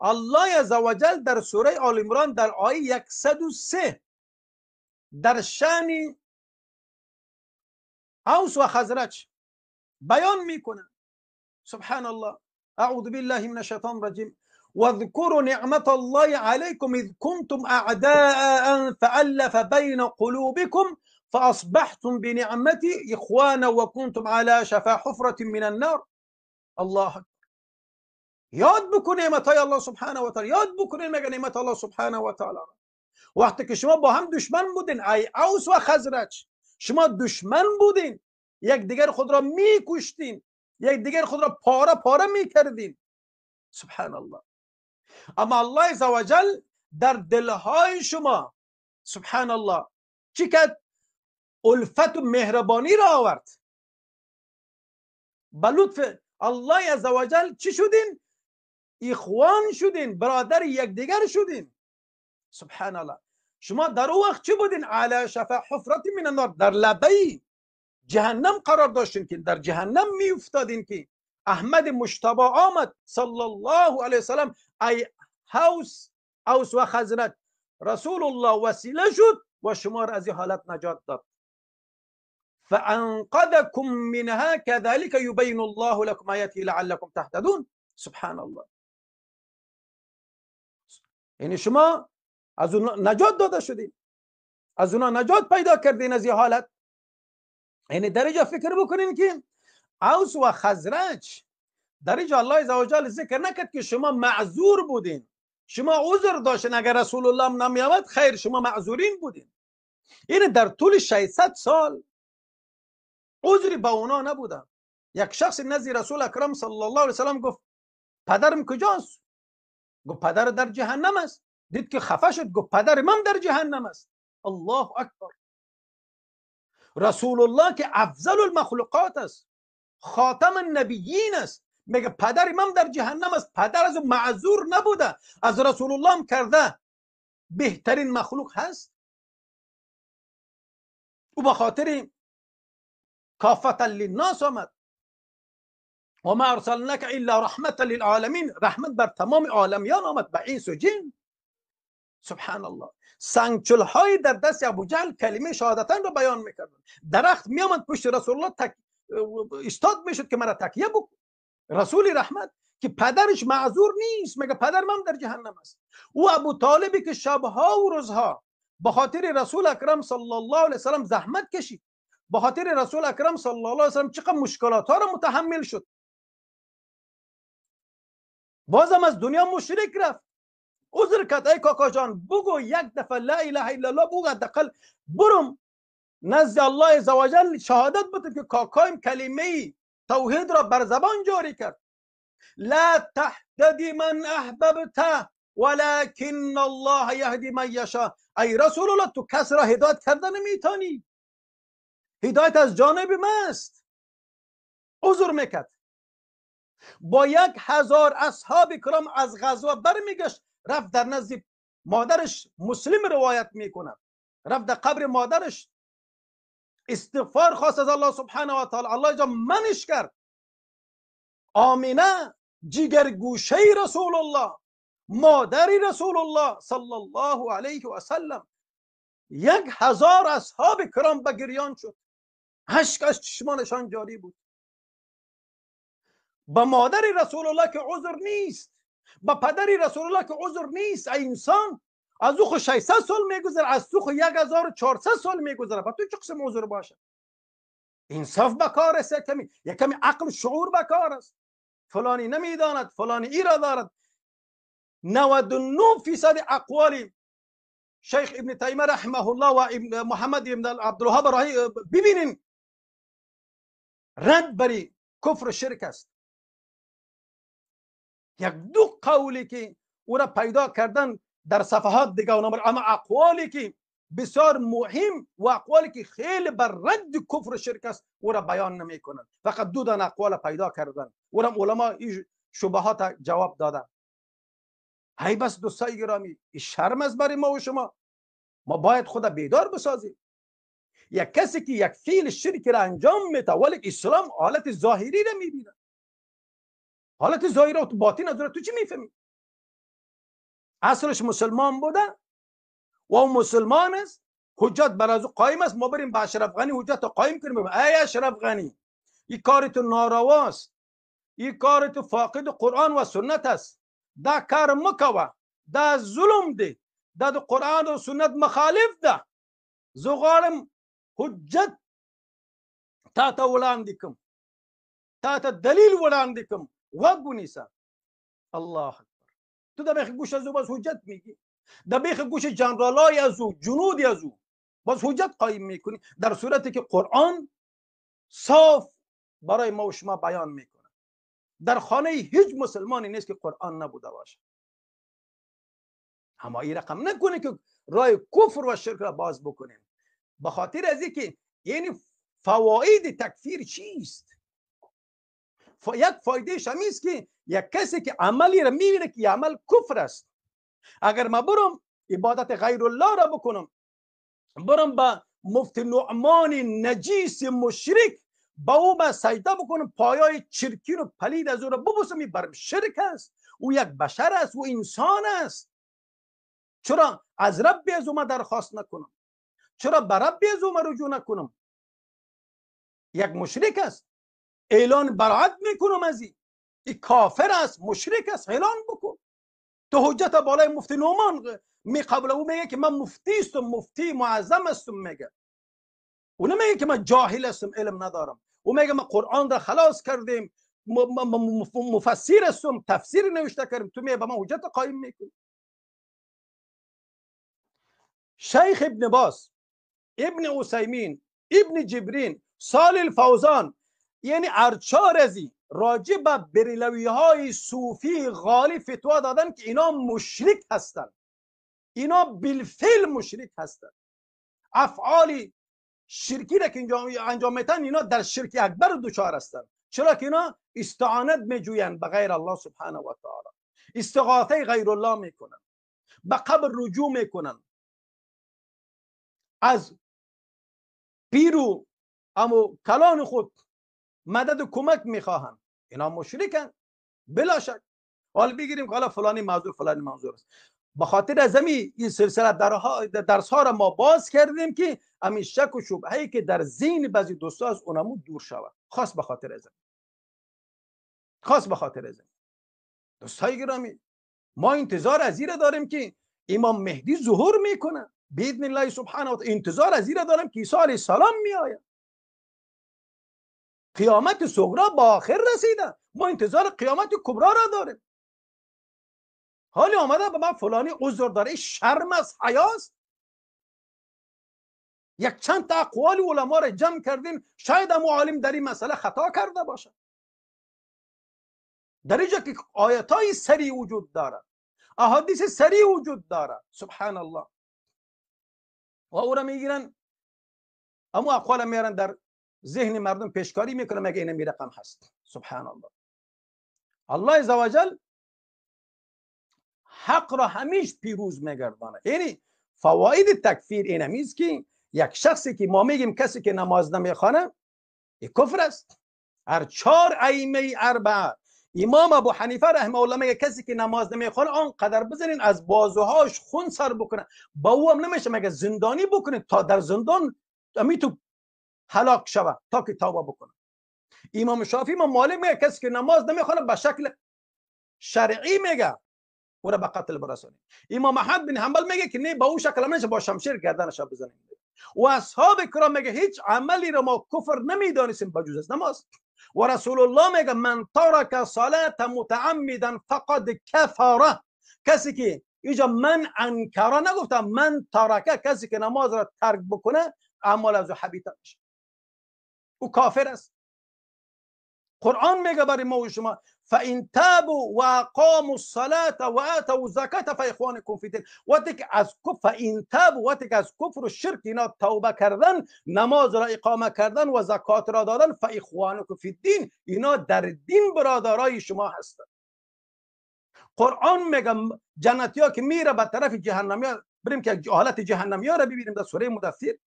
الله عزوجل در سوره آل عمران در آیه 103 در شأن اوس و خزرج بیان میکنه. سبحان الله. اعوذ بالله من الشیطان الرجیم. واذكروا نعمة الله عليكم إذ كنتم أعداء فألف بين قلوبكم فأصبحتم بنعمتي إخوانا وكنتم على شفا حفرة من النار. الله اکبر. یاد بکن نعمت های الله سبحانه و تعالی، یاد بکنین مگه نعمت الله سبحانه و تعالی. وقتی که شما با هم دشمن بودین، ای اوس و خزرج، شما دشمن بودین، یک دیگر خود را میکشتین، یک دیگر خود را پاره پاره میکردین. سبحان الله. اما الله عزوجل در دلهای شما سبحان الله چی کرد؟ الفت و مهربانی را آورد. به لطف الله عزوجل چی شدین؟ اخوان شدین، برادر یکدیگر شدین. سبحان الله. شما در او وقت چی بودین؟ علی شفا حفرت من النار، در لبه جهنم قرار داشتین که در جهنم می افتادین که احمد مجتبی آمد صلی الله علیه وسلم، ای اوس و خزرج، رسول الله وسیله شد و شما را از این حالت نجات داد. فانقذكم منها كذلك يبين الله لكم آياته لعلكم تهتدون. سبحان الله. یعنی شما از اون نجات داده شدین، از اونا نجات پیدا کردین از این حالت. یعنی در اینجا فکر بکنین که اوس و خزرج در اینجا الله عزوجل ذکر نکرد که شما معذور بودین، شما عذر داشتین، اگر رسول الله نمی آمد خیر، شما معذورین بودین. یعنی در طول 600 سال عذری با اونا نبودن. یک شخص نزد رسول اکرم صلی الله علیه وسلم گفت پدرم کجاست؟ گفت پدر در جهنم است. دید که خفه شد، گفت پدر من در جهنم است. الله اکبر. رسول الله که افضل المخلوقات است، خاتم النبیین است، میگه پدر من در جهنم است. پدر از معذور نبوده، از رسول الله هم کرده بهترین مخلوق هست. او به خاطر کافة للناس آمد. و ما ارسلناک الا رحمة للعالمین، رحمت بر تمام عالمیان آمد، به انس و جن. سبحان الله. سنگچل های در دست ابو جهل کلمه شهادتن را بیان میکردن. درخت میآمد پشت رسول الله استاد میشد که مرا تکیه بکن. رسول رحمت که پدرش معذور نیست، میگه پدر من در جهنم است. او ابو طالبی که شبها و روزها به خاطر رسول اکرم صلی الله علیه وسلم زحمت کشید، به خاطر رسول اکرم صلی الله علیه وسلم چقدر مشکلات ها را متحمل شد، بازم از دنیا مشرک رفت. عذر کرد، ای کاکا جان بگو یک دفعه لا اله الا الله بگو، حداقل برم نزد الله عزوجل شهادت بده که کاکایم کلمه توحید را بر زبان جاری کرد. لا تهتدی من احببت ولكن الله یهدی من یشاء. ای رسول الله تو کس را هدایت کرده نمیتونی، هدایت از جانب من است. عذر میکرد. با 1000 اصحاب کرام از غزوه برمیگشت، رفت در نزد مادرش، مسلم روایت میکند، رفت در قبر مادرش استغفار خواست از الله سبحانه و تعالی. الله جا منش کرد. آمینه جگرگوشه رسول الله، مادر رسول الله صلی الله علیه و سلم، 1000 اصحاب کرام به گریان شد، اشک از چشمانشان جاری بود. با مادر رسول الله که عذر نیست، با پدر رسول الله که عذر نیست. ای انسان از او خو 600 سال میگذره، از تو خو 1400 سال میگذره، با تو چه قسم عذر باشه؟ انصاف به کار است، یک کمی عقل شعور به کار است. فلانی نمیداند، فلانی ای را دارد. 99% اقوال شیخ ابن تیمیه رحمه الله و ابن محمد ابن عبدالوهاب راهی ببینین، رد بری کفر و شرک است. یک دو قولی که او را پیدا کردن در صفحات دیگه، اما اقوالی که بسیار مهم و اقوالی که خیلی بر رد کفر و شرک است او را بیان نمی کنند. فقط دو دانه اقوال پیدا کردن، او را علما این شبهات جواب دادن. هی بس دوستای گرامی، این شرم است برای ما و شما. ما باید خود بیدار بسازیم. یک کسی که یک فعل شرک را انجام میده ولی اسلام حالت ظاهری را میبینه، حالت ظاهری را، تو باطن از تو چی میفهمی؟ اصلش مسلمان بوده و او مسلمان است، حجت بر از او قایم است. ما بریم به اشرف غنی حجت قایم کنیم، ای اشرف غنی این کار تو نارواست، این کار تو فاقد قرآن و سنت است، دا کار مکوه، دا ظلم دی، دا د قرآن و سنت مخالف ده. زه غواړم حجت تا ته وړاندې کړم، تا ته دلیل وړاندې کړم، غوږ ونیسه. الله اکبر. تو د بیخ گوش از او باز حجت میگی، د بیخ گوش جنرالای از او، جنود از او باز حجت قایم میکنی، در صورتی که قرآن صاف برای ما و شما بیان میکنه. در خانه هیچ مسلمانی نیست که قرآن نبوده باشه. اما این رقم نکنه که راه کفر و شرک را باز بکنیم. به خاطر از اینکه یعنی فواید تکفیر چیست؟ یک فایده هم است که یک کسی که عملی را میبینه که عمل کفر است، اگر ما برم عبادت غیر الله را بکنم، برم به مفتی نعمان نجیس مشرک با او با سجده بکنم، پایای چرکین و پلید از او را ببوسم، این برم شرک است. او یک بشر است، او انسان است. چرا از رب از او ما درخواست نکنم؟ چرا به رب از او ما رجوع نکنم؟ یک مشرک است، اعلان براعت میکنم از این کافر است، مشرک است، اعلان بکن. تو حجت بالای مفتی نعمان میقبله، او میگه که من مفتی هستم، مفتی معظم هستم، میگه. او نمیگه که من جاهل هستم، علم ندارم. او میگه من قرآن را خلاص کردیم، مفسر هستم، تفسیر نوشته کردیم، تو میگه به من حجت قایم میکنی. شیخ ابن باز، ابن عثیمین، ابن جبرین، صالح الفوزان، یعنی ارچار ازی راجع به بریلوی های صوفی غالی فتوا دادن که اینا مشرک هستند، اینا بالفعل مشرک هستند. افعال شرکی را که انجام میتن اینا در شرک اکبر دچار هستند، چرا که اینا استعانت میجویند به غیر الله سبحانه و تعالی، استغاثه غیر الله میکنن، به قبر رجوع میکنن، از پیر و امو کلان خود مدد و کمک میخواهند. اینا مشرکن بلا شک. حالا بگیریم که حالا فلانی معذور فلانی منظور است. به خاطر از این سلسله درس ها را ما باز کردیم که همین شک و شبهه‌ای که در ذهن بعضی دوستا از اونمو دور شود. خاص به خاطر از خاص به خاطر از دوستای گرامی، ما انتظار از این داریم که امام مهدی ظهور میکنه باذن الله سبحانه و تعالی. انتظار از این داریم که عیسی علیه السلام میآید. قیامت صغرا با آخر رسیده، ما انتظار قیامت کبرا را داریم. حالی آمده به من فلانی عذر داره، شرم از حیاست. یک چند تا اقوال علما را جمع کردیم، شاید هم عالم در این مسئله خطا کرده باشه. در اینجا که آیتای سری وجود داره، احادیث سری وجود داره، سبحان الله. و او را میگیرن، اما اقوال میارن در ذهن مردم پیشکاری میکنه، مگه اینم رقم هست. سبحان الله. الله عزوجل حق را همیش پیروز میگردانه. یعنی فواید تکفیر این همیست که یک شخصی که ما میگیم کسی که نماز نمیخوانه کفر است. هر چهار ائمه اربعه، امام ابو حنیفه رحمه الله میگه کسی که نماز نمیخوانه آنقدر بزنین از بازوهاش خون سر بکنه، با او هم نمیشه مگه زندانی بکنه تا در زندان امی تو هلاک شوه تا که توبه بکنه. امام شافعی ما مالک میگه کسی که نماز نمیخوانه به شکل شرعی میگه او را به قتل برسانید. امام احمد بن حنبل میگه که نه، با او شکل نمیشه، با شمشیر گردنش بزنید. و اصحاب کرام میگه هیچ عملی را ما کفر نمیدانستیم بجز از نماز. و رسول الله میگه من ترک صلاه متعمدا فقد کفر. کسی که اینجا من انکره نگفتم، من ترکه، کسی که نماز را ترک بکنه اعمال از او حبیطه میشه، او کافر است. قرآن میگه برای ما و شما فإن تابوا وأقاموا الصلاة وآتوا الزكاة فإخوانكم في الدين. وقتی که از فإن تابوا، وقتی که از کفر و شرک اینا توبه کردن، نماز را اقامه کردن و زکات را دادن، فإخوانكم في الدين، اینا در دین برادرای شما هستند. قرآن میگه جنتی ها که میره به طرف جهنمی ها، بریم که حالت جهنمی ها را ببینیم در سوره مدثر.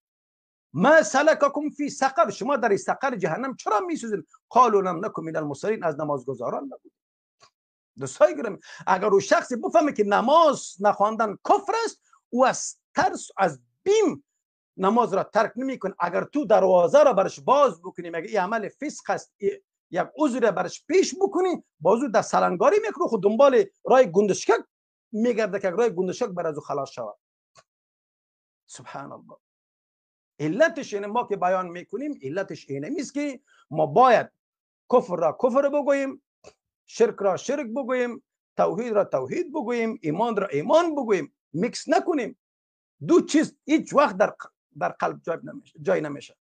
ما سلککم فی سقر، شما در سقر جهنم چرا میسوزین؟ قالوا لم نکن من المصلین، از نمازگزاران نبودیم. دوستای گرامی، اگر او شخصی بفهمه که نماز نخواندن کفر است، او از ترس، از بیم نماز را ترک نمیکنه. اگر تو دروازه را برش باز بکنی، مگه این عمل فسق است، یک عذر برش پیش بکنی، بازو در سلنگاری میکنه، خود دنبال رای گندشکک میگرده که رای گندشک بر از او خلاص شود. سبحان الله. علتش اینه ما که بیان میکنیم، علتش اینه نیست که ما باید کفر را کفر بگوییم، شرک را شرک بگوییم، توحید را توحید بگوییم، ایمان را ایمان بگوییم، میکس نکنیم. دو چیز هیچ وقت در قلب جای نمیشه.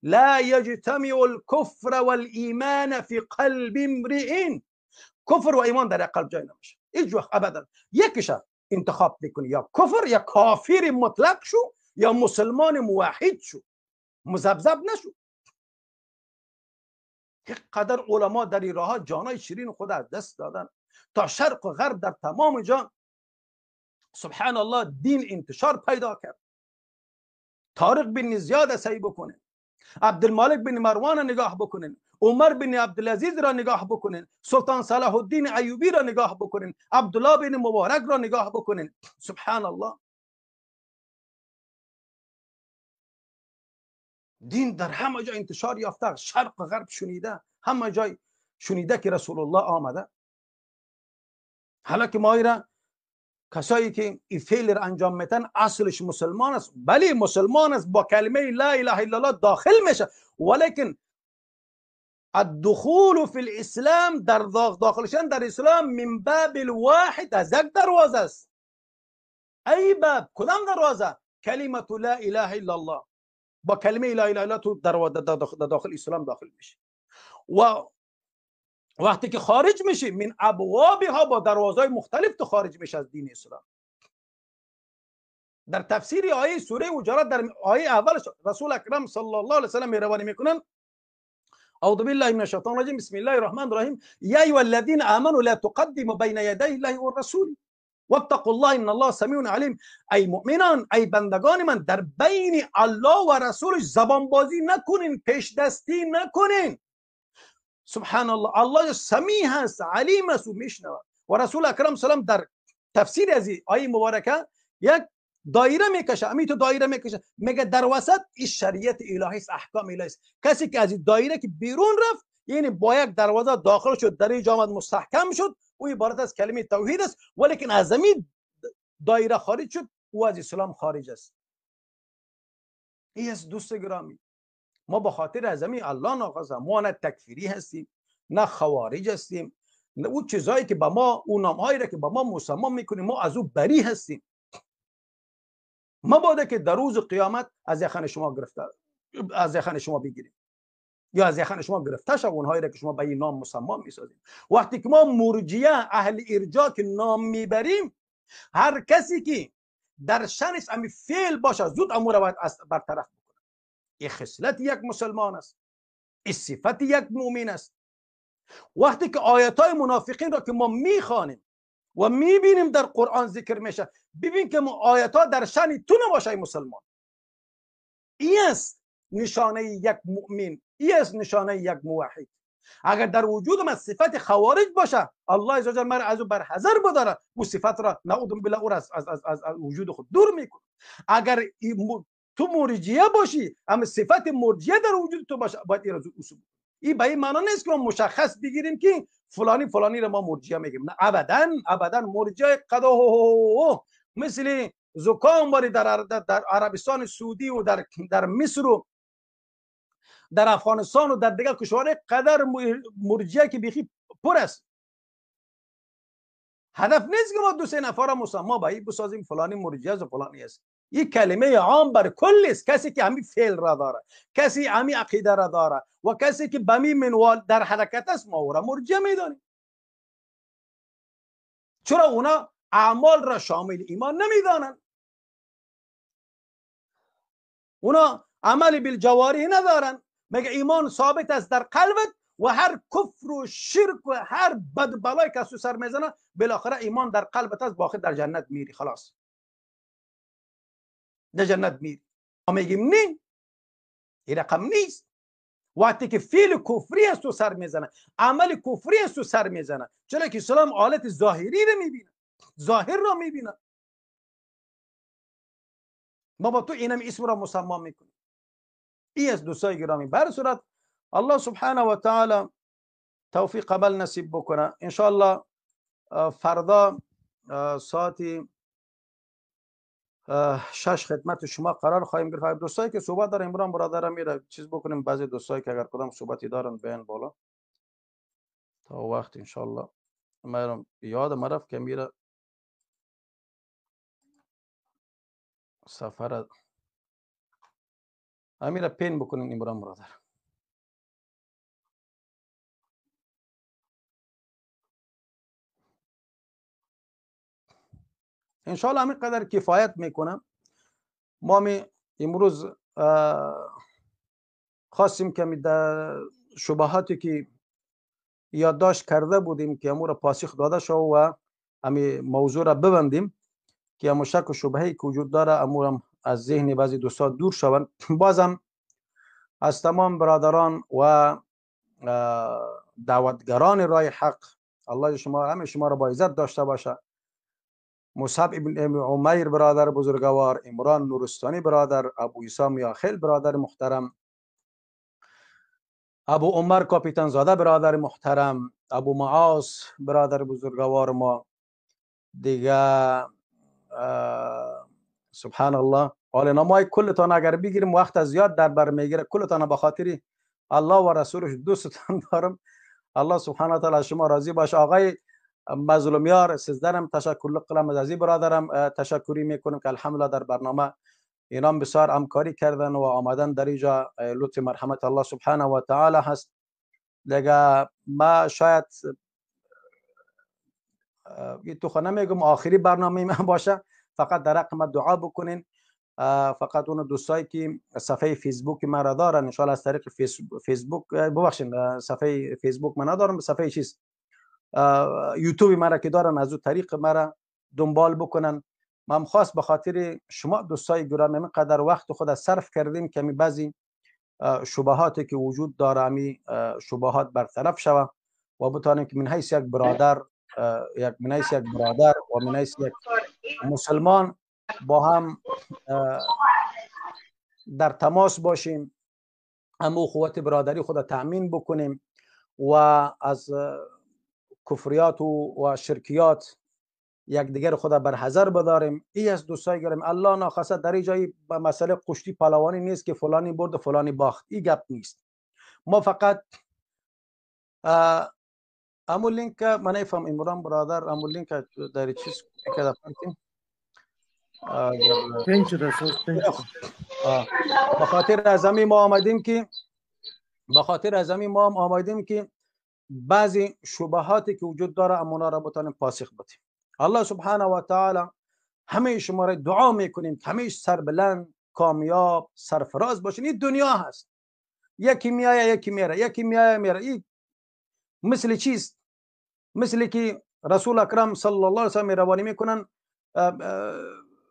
لا یجتمع الكفر والایمان فی قلب امرئ. کفر و ایمان در قلب جای نمیشه هیچ وقت ابدا. یکیش انتخاب میکنی، یا کفر یا کافر مطلق شو، یا مسلمان موحد شو، مذبذب نشو. قدر علما در این راه جانای شیرین خود از دست دادن تا شرق و غرب، در تمام جا سبحان الله دین انتشار پیدا کرد. طارق بن زیاد سعی بکنه، عبدالمالک بن مروان را نگاه بکنن، عمر بن عبدالعزیز را نگاه بکنن، سلطان صلاح الدین ایوبی را نگاه بکنن، عبدالله بن مبارک را نگاه بکنن. سبحان الله، دین در همه جای انتشار یافته، شرق و غرب شنیده، همه جای شنیده که رسول الله آمده. حالا که ما را کسایی که این فعل را انجام میتن اصلش مسلمان است، بله مسلمان است، با کلمه لا اله الا الله داخل میشه، ولیکن الدخول فی الاسلام، در داخل شدن در اسلام من باب الواحد، از یک دروازه است. ای باب؟ کدام دروازه؟ کلمه لا اله الا الله. با کلمه لا اله الا الله تو در داخل اسلام داخل میشه و وقتی که خارج میشی من ابوابها، با دروازهای مختلف تو خارج میشه از دین اسلام. در تفسیر آیه سوره حجرات در آیه اول رسول اکرم صلی الله علیه و سلم روانی میکنن، اعوذ بالله من الشیطان الرجیم، بسم الله الرحمن الرحیم، یا ایها الذین آمنوا لا تقدموا بین یدی الله والرسول واتقوا الله ان الله سمیع علیم. ای مؤمنان، ای بندگان من، در بین الله و رسولش زبان بازی نکنین، پیش دستی نکنین. سبحان الله، الله سمیع هست، علیم است و میشنوه. و رسول اکرم سلام در تفسیر از آیه مبارکه یک دایره میکشه، امی تو دایره میکشه، میگه در وسط این شریعت الهی است، احکام الهی است. کسی که از این دایره که بیرون رفت، یعنی با یک دروازه داخل شد، در اینجا آمد مستحکم شد، او عبارت از کلمه توحید است، ولیکن از این دایره خارج شد، او از اسلام خارج است. این است دوست گرامی، ما به خاطر از همین الله ناخواسته، ما نه تکفیری هستیم، نه خوارج هستیم، نه او چیزایی که به ما، او نامهایی را که به ما مسما میکنیم، ما از او بری هستیم. مبادا که در روز قیامت از یخن شما گرفته، از یخن شما بگیریم یا از یخن شما گرفته شد، اونهایی را که شما به این نام مسما میسازیم. وقتی که ما مرجیه اهل ارجا که نام میبریم، هر کسی که در شنش امی فعل باشه زود امور باید برطرف بکنه. این خصلت یک مسلمان است، این صفت یک مؤمن است. وقتی که آیت های منافقین را که ما میخوانیم و میبینیم در قرآن ذکر میشه، ببین که آیت ها در شأن تو نباشه ای مسلمان. این است نشانه یک مؤمن، این است نشانه یک موحد. اگر در وجود من صفت خوارج باشه، الله عزوجل مرا از او برحذر بداره، او صفت را نعوذ بالله او را از وجود خود دور میکنه. اگر تو مرجیه باشی، اما صفت مرجیه در وجود تو باشه، باید این را اصول. این به این معنا نیست که ما مشخص بگیریم که فلانی فلانی را ما مرجیه میگیم، نه ابدا ابدا. مرجیه قدا مثل زکام باری در عربستان سعودی و در مصر و در افغانستان و در دیگر کشورهای قدر مرجیه که بیخی پر است. هدف نیست که ما دو سه نفر مسما به این بسازیم فلانی مرجیه است و فلانی است. این کلمه عام بر کل است. کسی که همین فعل را داره، کسی همین عقیده را داره و کسی که به می منوال در حرکت است، ما او را مرجیه میدانیم. چرا اونا اعمال را شامل ایمان نمیدانند؟ اونا عمل بالجوارح ندارن. مگه ایمان ثابت است در قلبت و هر کفر و شرک و هر بد بلایی که از تو سر میزنه، بالاخره ایمان در قلبت است، باخر در جنت میری، خلاص در جنت میری. ما میگیم نه، این رقم نیست. وقتی که فعل کفری از تو سر میزنه، عمل کفری از تو سر میزنه، چرا که اسلام حالت ظاهری رو میبینه، ظاهر را میبینه. ما با تو اینم اسم را مسما میکنیم. ای از دوستای گرامی، بر صورت الله سبحانه و تعالی توفیق قبل نصیب بکنه. انشاءالله فردا ساعت 6 خدمت شما قرار خواهیم گرفت. دوستایی که صحبت دارن امران برادرم میره چیز بکنیم، بعضی دوستایی که اگر کدام صحبتی دارن بیان بالا تا وقت انشاءالله. من یادم رفت که میره سفر امیره پین بکنین امران برادر. انشاءالله همین قدر کفایت میکنم. ما می امروز خواستیم که در شبهاتی که یادداشت کرده بودیم که امور پاسخ داده شو و همی موضوع را ببندیم که امو شک و شبهه‌ای که وجود داره امورم از ذهن بعضی دوستا دور شوند. بازم از تمام برادران و دعوتگران راه حق، الله شما همه شما را با عزت داشته باشه. مصعب ابن عمیر برادر بزرگوار، عمران نورستانی برادر، ابو عیسی میاخیل برادر محترم، ابو عمر کاپیتان زاده برادر محترم، ابو معاذ برادر بزرگوار ما دیگه، سبحان الله حال نامای کلتان اگر بگیریم وقت زیاد در بر میگیره. کلتان به خاطر الله و رسولش دوستتان دارم. الله سبحانه و تعالی شما راضی باشه. آقای مظلومیار سیزدرم تشکر قلم از عزیز برادرم تشکری میکنم که الحمدلله در برنامه اینام بسیار همکاری کردن و آمدن در اینجا، لطف مرحمت الله سبحانه و تعالی هست. دیگه ما شاید تو خانه میگم آخری برنامه من باشه، فقط در حق ما دعا بکنین. فقط اون دوستایی که صفحه فیسبوک من را دارن ان شاء الله از طریق فیسبوک، ببخشید صفحه فیسبوک من ندارم، صفحه چیز یوتیوب مرا که دارن از او طریق مرا دنبال بکنن. من خواست به خاطر شما دوستای گرامی من قدر وقت خود صرف کردیم که می بعضی شبهاتی که وجود داره می شبهات برطرف شوه و بتانیم که من حیث یک برادر، یک من حیث یک برادر و من حیث یک مسلمان با هم در تماس باشیم، اما قوت برادری خود تأمین بکنیم و از کفریات و شرکیات یکدیگر خود بر حذر بداریم. ای از دوستای گرم، الله ناخواسته در این جایی به مسئله قشتی پهلوانی نیست که فلانی برد و فلانی باخت، این گپ نیست. ما فقط امو لینک من نفهم عمران برادر، امو لینک در چیز که پرتیم به خاطر از همین ما آمدیم که به خاطر از همین ما آمدیم که بعضی شبهاتی که وجود داره امونا را بتانیم پاسخ بدیم. الله سبحانه و تعالی همه شما را دعا میکنیم که همیشه سربلند، کامیاب، سرفراز باشین. این دنیا هست، یکی میایه یکی میره، یکی میایه میره. این مثل چیست؟ مثل که رسول اکرم صلی الله علیه و سلم روانی میکنن،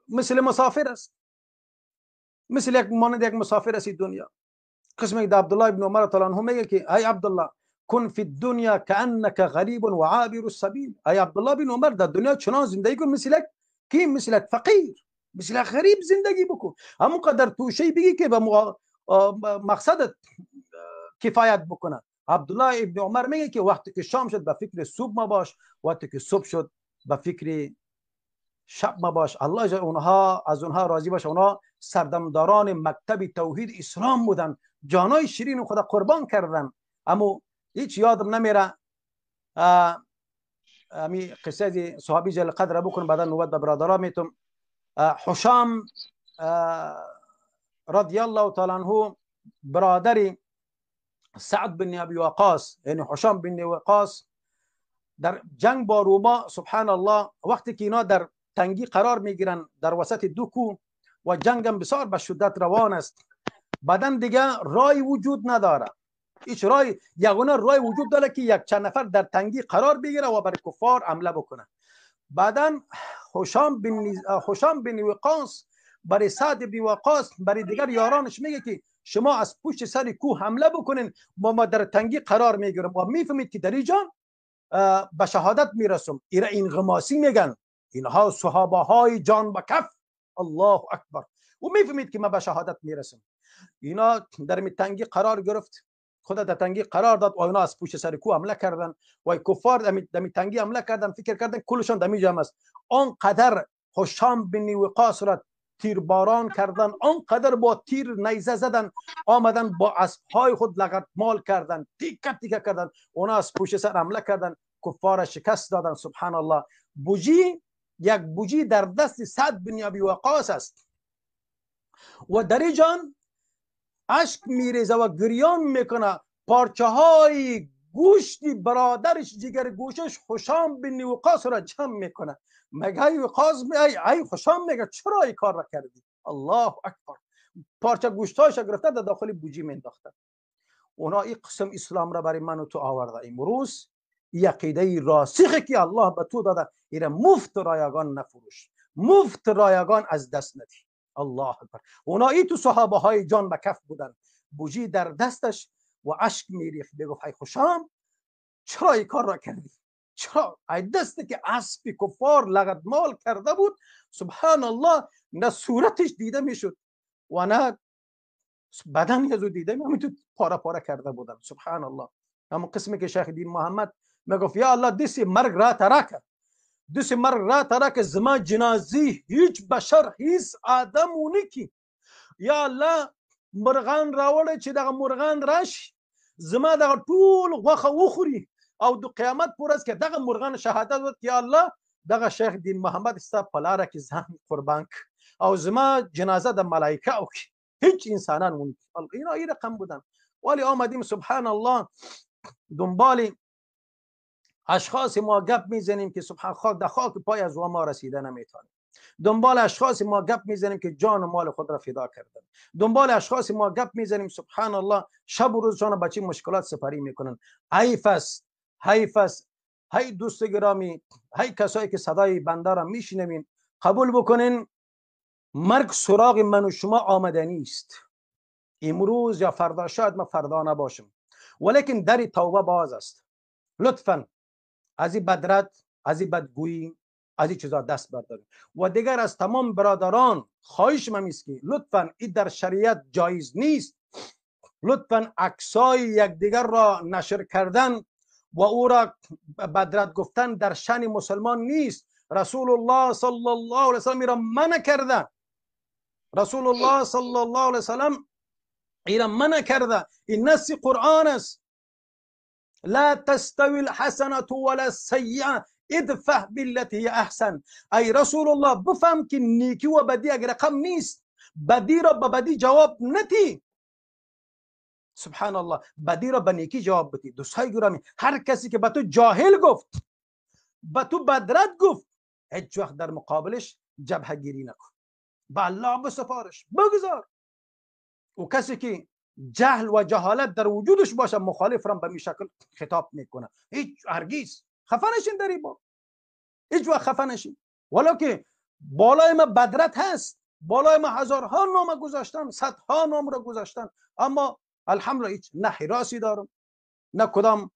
مثل مسافر است، مثل یک مانند یک مسافر است دنیا. قسمی که عبدالله ابن عمر تعالی عنه میگه که ای عبدالله کن فی الدنیا کأنک غریب و عابر السبیل. ای عبدالله بن عمر در دنیا چنان زندگی کن مثل یک کی، مثل یک فقیر، مثل یک غریب زندگی بکن، همون قدر توشه بگی که به مقصدت کفایت بکنه. عبدالله ابن عمر میگه که وقتی که شام شد به فکر صبح ما باش، وقتی که صبح شد به فکر شب ما باش. الله اونها از اونها راضی باشه. اونها سردمداران مکتب توحید اسلام بودن، جانای شیرین خدا قربان کردن. اما هیچ یادم نمیره امی قصه صحابی جل قدر بکن، بعدا نوبت به برادرها میتم. حشام رضی الله تعالی عنه برادر سعد بن ابی وقاص، یعنی حشام بن وقاص، در جنگ با روما سبحان الله وقتی که اینا در تنگی قرار میگیرن در وسط دو کوه و جنگ هم بسیار به شدت روان است، بعدن دیگه رای وجود نداره، هیچ رای، یگانه رای وجود داره که یک چند نفر در تنگی قرار بگیره و بر کفار حمله بکنه. بعدن حشام بن وقاص برای سعد بن وقاص برای دیگر یارانش میگه که شما از پشت سر کوه حمله بکنین، ما در تنگی قرار میگیرم و میفهمید که در اینجا به شهادت میرسم. ایرا انغماسی میگن، اینها صحابه های جان به کف، الله اکبر. و میفهمید که ما به شهادت میرسم. اینا در تنگی قرار گرفت، خدا در تنگی قرار داد و اینا از پشت سر کوه حمله کردن و کفار در تنگی حمله کردن، فکر کردن کلشان در جمع است. آنقدر هشام بن وقاص را تیرباران کردن، آنقدر با تیر نیزه زدن، آمدن با اسب‌های خود لگد مال کردن، تیکه تیکه کردن. اونا از پشت سر حمله کردن، کفار شکست دادن. سبحان الله. بوجی، یک بوجی در دست سعد بن ابی وقاص است و در جان اشک میریزه و گریان میکنه، پارچه های گوشتی برادرش جگر گوشش هشام بن وقاص را جمع میکنه. مگه ای وقاص ای هشام میگه چرا این کار را کردی؟ الله اکبر. پارچه گوشتایش گرفته در داخل بوجی مینداخته. اونا این قسم اسلام را برای من و تو آورده. امروز عقیده راسخی که الله به تو داده، ایره مفت رایگان نفروش، مفت رایگان از دست ندی. الله اکبر. اونا ای تو صحابه های جان به کف بودن، بوجی در دستش و اشک میریخت، بگفت ای هشام چرا این کار را کردی؟ چرا؟ ای دستی که اسب کفار لگد مال کرده بود، سبحان الله، نه صورتش دیده میشد و نه بدن از او دیده می، همین تو پاره پاره کرده بودن. سبحان الله. همون قسمی که شیخ دین محمد میگفت یا الله دست مرگ را ترکه، دست مرگ را ترک، زما جنازی هیچ بشر هیچ آدم ونکی، یا الله مرغان راوړی چې دغه مرغان راشي زما دغه ټول غوښه وخوري او د قیامت پر ورځ کې دغه مرغان شهادت ورکړي، یا الله دغه شیخ دین محمد ستا په لاره کې ځان قربان کړ او زما جنازه د ملایکه وکړي، هیچ انسانان ونکي. اینا این رقم بودن. ولی آمدیم سبحان الله دنبال اشخاص ما گپ میزنیم که سبحان خاک در خاک پای از ما رسیده نمیتونیم. دنبال اشخاص ما گپ میزنیم که جان و مال خود را فدا کردن. دنبال اشخاص ما گپ میزنیم سبحان الله شب و روزشان بچه مشکلات سپری میکنن. حیف است، حیف است. هی دوست گرامی، هی کسایی که صدای بنده را میشنوین، قبول بکنین مرگ سراغ من و شما آمده نیست. امروز یا فردا، شاید من فردا نباشم، ولیکن در توبه باز است. لطفاً از این بدرد، از این بدگویی، از این چیزا دست برداریم. و دیگر از تمام برادران خواهش من است که لطفاً این در شریعت جایز نیست. لطفاً عکسای یکدیگر را نشر کردن و او را بدرد گفتن در شأن مسلمان نیست. رسول الله صلی الله علیه وسلم را منع کرده. رسول الله صلی الله علیه وسلم را منع کرده. این نص قرآن است. لا تستوي الحسنة ولا السيئة ادفع بالتي هي احسن. ای رسول الله بفهم که نیکی و بدی اگر رقم نیست، بدی را به بدی جواب ندی. سبحان الله، بدی را به نیکی جواب بدی. دوستای گرامی، هر کسی که به تو جاهل گفت، به تو بدرد گفت، هیچ وقت در مقابلش جبهه گیری نکن، به الله بسپارش، بگذار. و کسی که جهل و جهالت در وجودش باشه، مخالف را به می شکل خطاب میکنه. هیچ هرگز خفه نشین در این باب، هیچ وقت خفه نشین. ولی که بالای ما بدرت هست، بالای ما هزارها نام گذاشتن، صدها نام را گذاشتن، اما الحمدلله هیچ نه حراسی دارم، نه کدام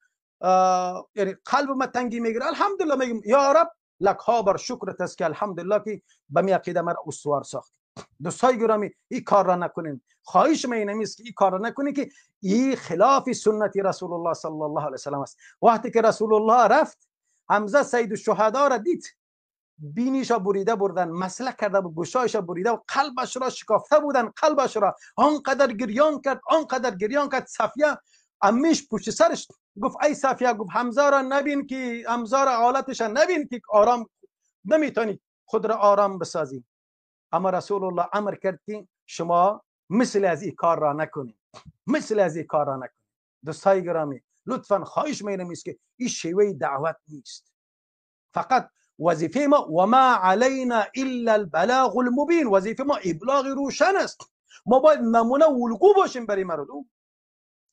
یعنی قلب ما تنگی میگیره. الحمدلله میگم یا رب لک ها بر شکرت است که الحمدلله که به می عقیده مرا استوار ساخت. دوستای گرامی، این کار را نکنین. خواهش من این است که این کار را نکنین که این خلاف سنت رسول الله صلی الله علیه وسلم است. وقتی که رسول الله رفت، حمزه سید الشهدا را دید، بینیش بریده بردن، مسلک کرده بود، گوشایش بریده و قلبش را شکافته بودن، قلبش را آنقدر گریان کرد، آنقدر گریان کرد. صفیه امیش پشت سرش گفت ای صفیه، گفت حمزه را نبین که حمزه را حالتش نبین که آرام نمیتونی خود را آرام بسازی. اما رسول الله امر کرد که شما مثل از این کار را نکنید، مثل از این کار را نکنید. دوستای گرامی، لطفا خواهش می‌کنم است که این شیوه دعوت نیست. فقط وظیفه ما و ما علینا الا البلاغ المبین، وظیفه ما ابلاغ روشن است. ما باید نمونه و الگو باشیم برای مردم.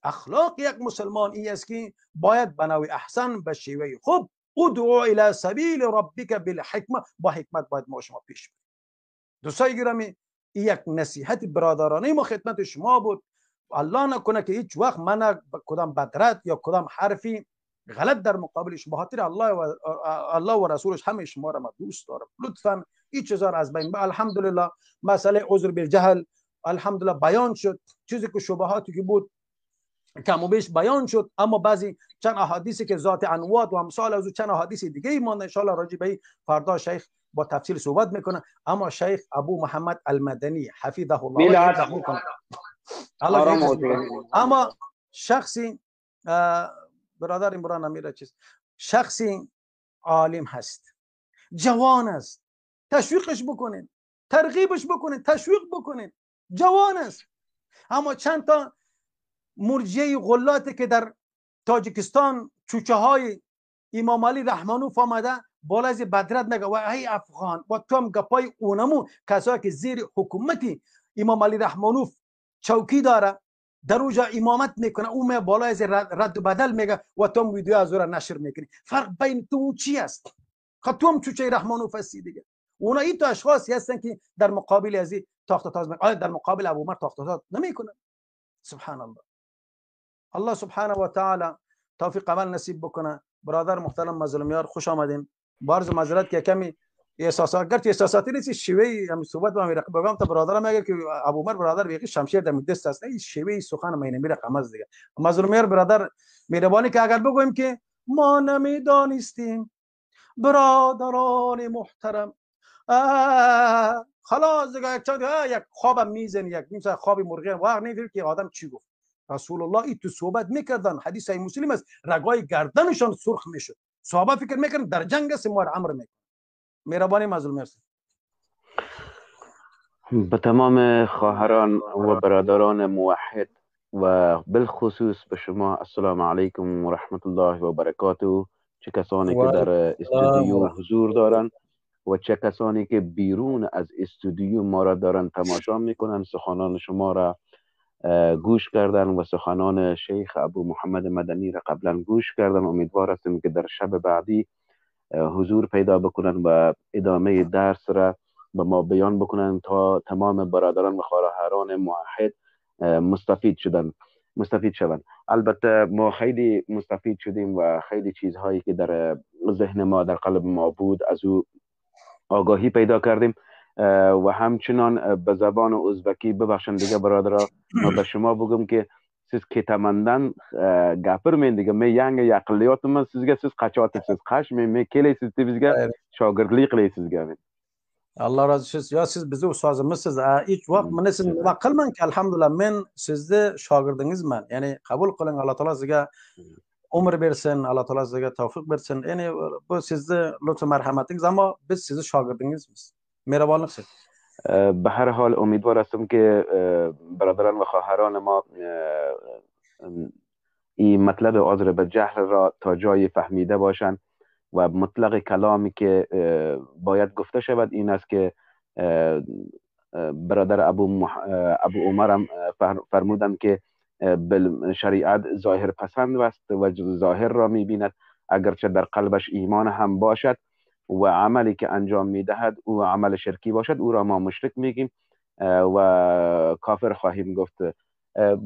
اخلاق یک مسلمان این است که باید به نوع احسن، به شیوه خوب، ادعو الی سبیل ربک بالحکمه، با حکمت باید ما شما پیش بریم. دوستای گرامی، این یک نصیحت برادرانه ما خدمت شما بود. الله نکنه که هیچ وقت من کدام بدرد یا کدام حرفی غلط در مقابل شما، خاطر الله و الله و رسولش همه شما را ما دوست دارم. لطفا این چیزا را از بین. الحمدلله مسئله عذر بالجهل الحمدلله بیان شد، چیزی که شبهاتی که بود کم و بیش بیان شد، اما بعضی چند احادیثی که ذات انواد و امثال از او چند احادیث دیگه مانده، ان شاء الله راجع به فردا شیخ با تفصیل صحبت میکنه. اما شیخ ابو محمد المدنی حفظه الله اما شخصی برادر عمران امیر چیز شخصی عالم هست، جوان است، تشویقش بکنین، ترغیبش بکنین، تشویق بکنین، جوان است. اما چند تا مرجعه غلاتی که در تاجیکستان چوچه های امام علی رحمانوف آمده بالا از بدرد نگه و ای افغان و تو هم گپای اونمو کسایی که زیر حکومتی امام علی رحمانوف چوکی داره در اوجا امامت میکنه، او می بالا از رد و بدل میگه و تو هم ویدیو از او را نشر میکنی. فرق بین تو چی است؟ خب تو هم چوچه رحمانوف هستی دیگه. اونا این تو اشخاصی هستن که در مقابل از تاخت و تاز میکنن. آیا در مقابل ابو عمر تاخت و تاز نمیکنن؟ سبحان الله. الله سبحانه و تعالی توفیق عمل نصیب بکنه. برادر محترم مظلومیار خوش آمدین. بارز معذرت که کمی احساسات گرچه احساساتی نیست، شیوه هم صحبت با میرقم بگم تا برادرم اگر که ابو عمر برادر بیقی شمشیر در دست است، این شیوه سخن ما اینه رقم است دیگه. مظلومیار برادر مهربانی که اگر بگویم که ما نمیدانستیم برادران محترم، خلاص دیگه یک چند یک خوابم میزنی، یک نیم ساعت خواب مرغی واقع نمیفهمی که آدم چی گفت. رسول الله ای تو صحبت میکردن، حدیث صحیح مسلم است، رگای گردنشان سرخ میشد، صحابه فکر میکردن در جنگ است، ما امر میکنه. مهربانی مظلوم است. به تمام خواهران و برادران موحد و بالخصوص به شما السلام علیکم و رحمت الله و برکاته. چه کسانی که در استودیو حضور دارند و چه کسانی که بیرون از استودیو ما را دارن تماشا میکنن، سخنان شما را گوش کردن و سخنان شیخ ابو محمد مدنی را قبلا گوش کردن. امیدوار هستیم که در شب بعدی حضور پیدا بکنن و ادامه درس را به ما بیان بکنن تا تمام برادران و خواهران موحد مستفید شوند. البته ما خیلی مستفید شدیم و خیلی چیزهایی که در ذهن ما در قلب ما بود از او آگاهی پیدا کردیم و همچنان به زبان ازبکی ببخشن دیگه برادرها، ما به شما بگم که siz ketamandan gapirmang degan, men yangi yaqinlayapman sizga, siz qochayapsiz, qochmang, men kelay siz bizga shogirdlik qilay sizga men. Alloh rozi bo'lsin. Yo siz bizni ustozimizsiz. Hech vaqt buni siz nima qilmang, alhamdulillah men sizni shogirdingizman. Ya'ni qabul qiling, Alloh taolo sizga umr bersin, Alloh taolo sizga tavfiq bersin. Ya'ni bu sizni lutf marhamatingiz, ammo biz sizni shogirdingizmiz. Mehribonlik siz. به هر حال امیدوار هستم که برادران و خواهران ما این مطلب عذر به جهل را تا جای فهمیده باشند و مطلق کلامی که باید گفته شود این است که برادر ابو عمر هم فرمودند که شریعت ظاهر پسند است و ظاهر را میبیند، اگرچه در قلبش ایمان هم باشد و عملی که انجام میدهد او عمل شرکی باشد، او را ما مشرک میگیم و کافر خواهیم گفت.